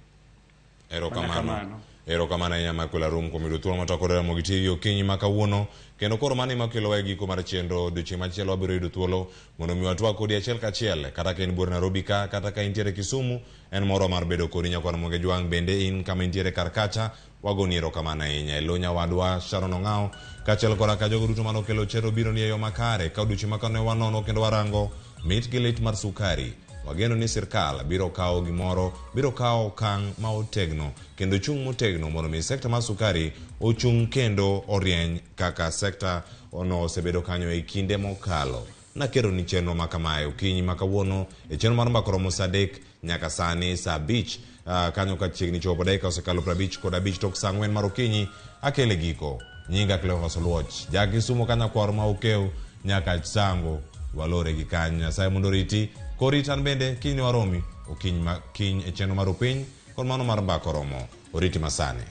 Erokamano. Erokamano ahinya Michael Arum kuom yudo thuolo matwak kod Ramogi TV okinyi ma kawuono. Kendo koro mano ema kelowa e giko mar chenro. Odiochieng' machielo wabiro yudo thuolo mondo mi watwak kodi achiel kachiel. Kata ka in buore Nairobi ka, kata ka intiere Kisumu, en morwa mar bedo kodi nyakwar Ramogi Jwang'. Bende in kama intiere kar kacha, wagoni erokamano ahinya. E lo nyawadwa Sharon Ong'ao, kaachiel koda ka jogo duto manokelo chenro biro ni e yo makare. Ka odiochieng' ma kawuono ne wanono kendo warango mit gi lit mar sukari. Wageno ni sirkal biro kawo gimoro, biro kawo okang' ma otegno kendo chung' motegno mondo mi sekta mar sukari ochung' kendo orieny kaka sekta ono osebedo kanyo e kinde mokalo. Nakero ni chenro ma kamae okinyi ma kawuono e chenro mar mbaka romo saa 3 nyaka sani saa 5 kanyo ka chiegni chopo dakika osekalo 55 tok saa 4 mar okinyi akele giko. Nyinga Cleophas Oluoch, ja Kisumu kanyakwar ma okew nyaka Sango walore gi kanyo. Nyasaye mondo oriti korit an bende kiny ne waromi okinyi ma kiny e chenro mar opiny kod mano mar mbaka oromo oriti masani.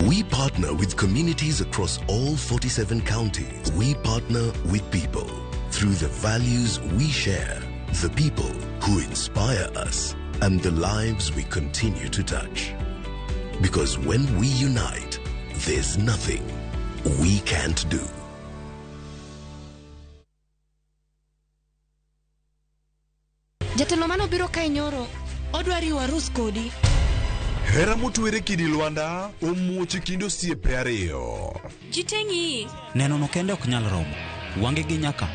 We partner with communities across all 47 counties. We partner with people through the values we share, the people who inspire us. And the lives we continue to touch. Because when we unite, there's nothing we can't do. Jatelo manobiro kae nyoro, odwa riwo arus kodi. Hera motwere kidi lwanda omuoch e kind osiepe ariyo. Ji te ng'iyi. Neno no kende ok nyal romo. Wange gi nyaka.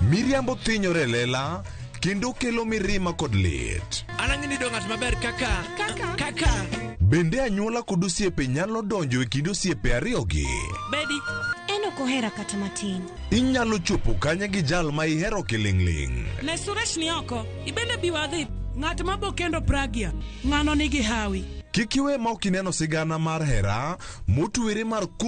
Miriambo thinyore e lela kendo kelo mirima kod lit. An ang'e ni ng'at maber kaka kaka kaka. Bende anyuola kod osiepe nyalo donjo e kind osiepe ariyogi. Bedi. En ok ohera kata matin. Inyalo chopo kanye gi jal ma ihero kiling'ling'. Ne Suresh ni oko. Ibende bi wadhi. Ng'at ma bo kendo Pragya. Ng'ano nigi hawi. Kik iwe ma ok ineno sigana mar hera motwere mar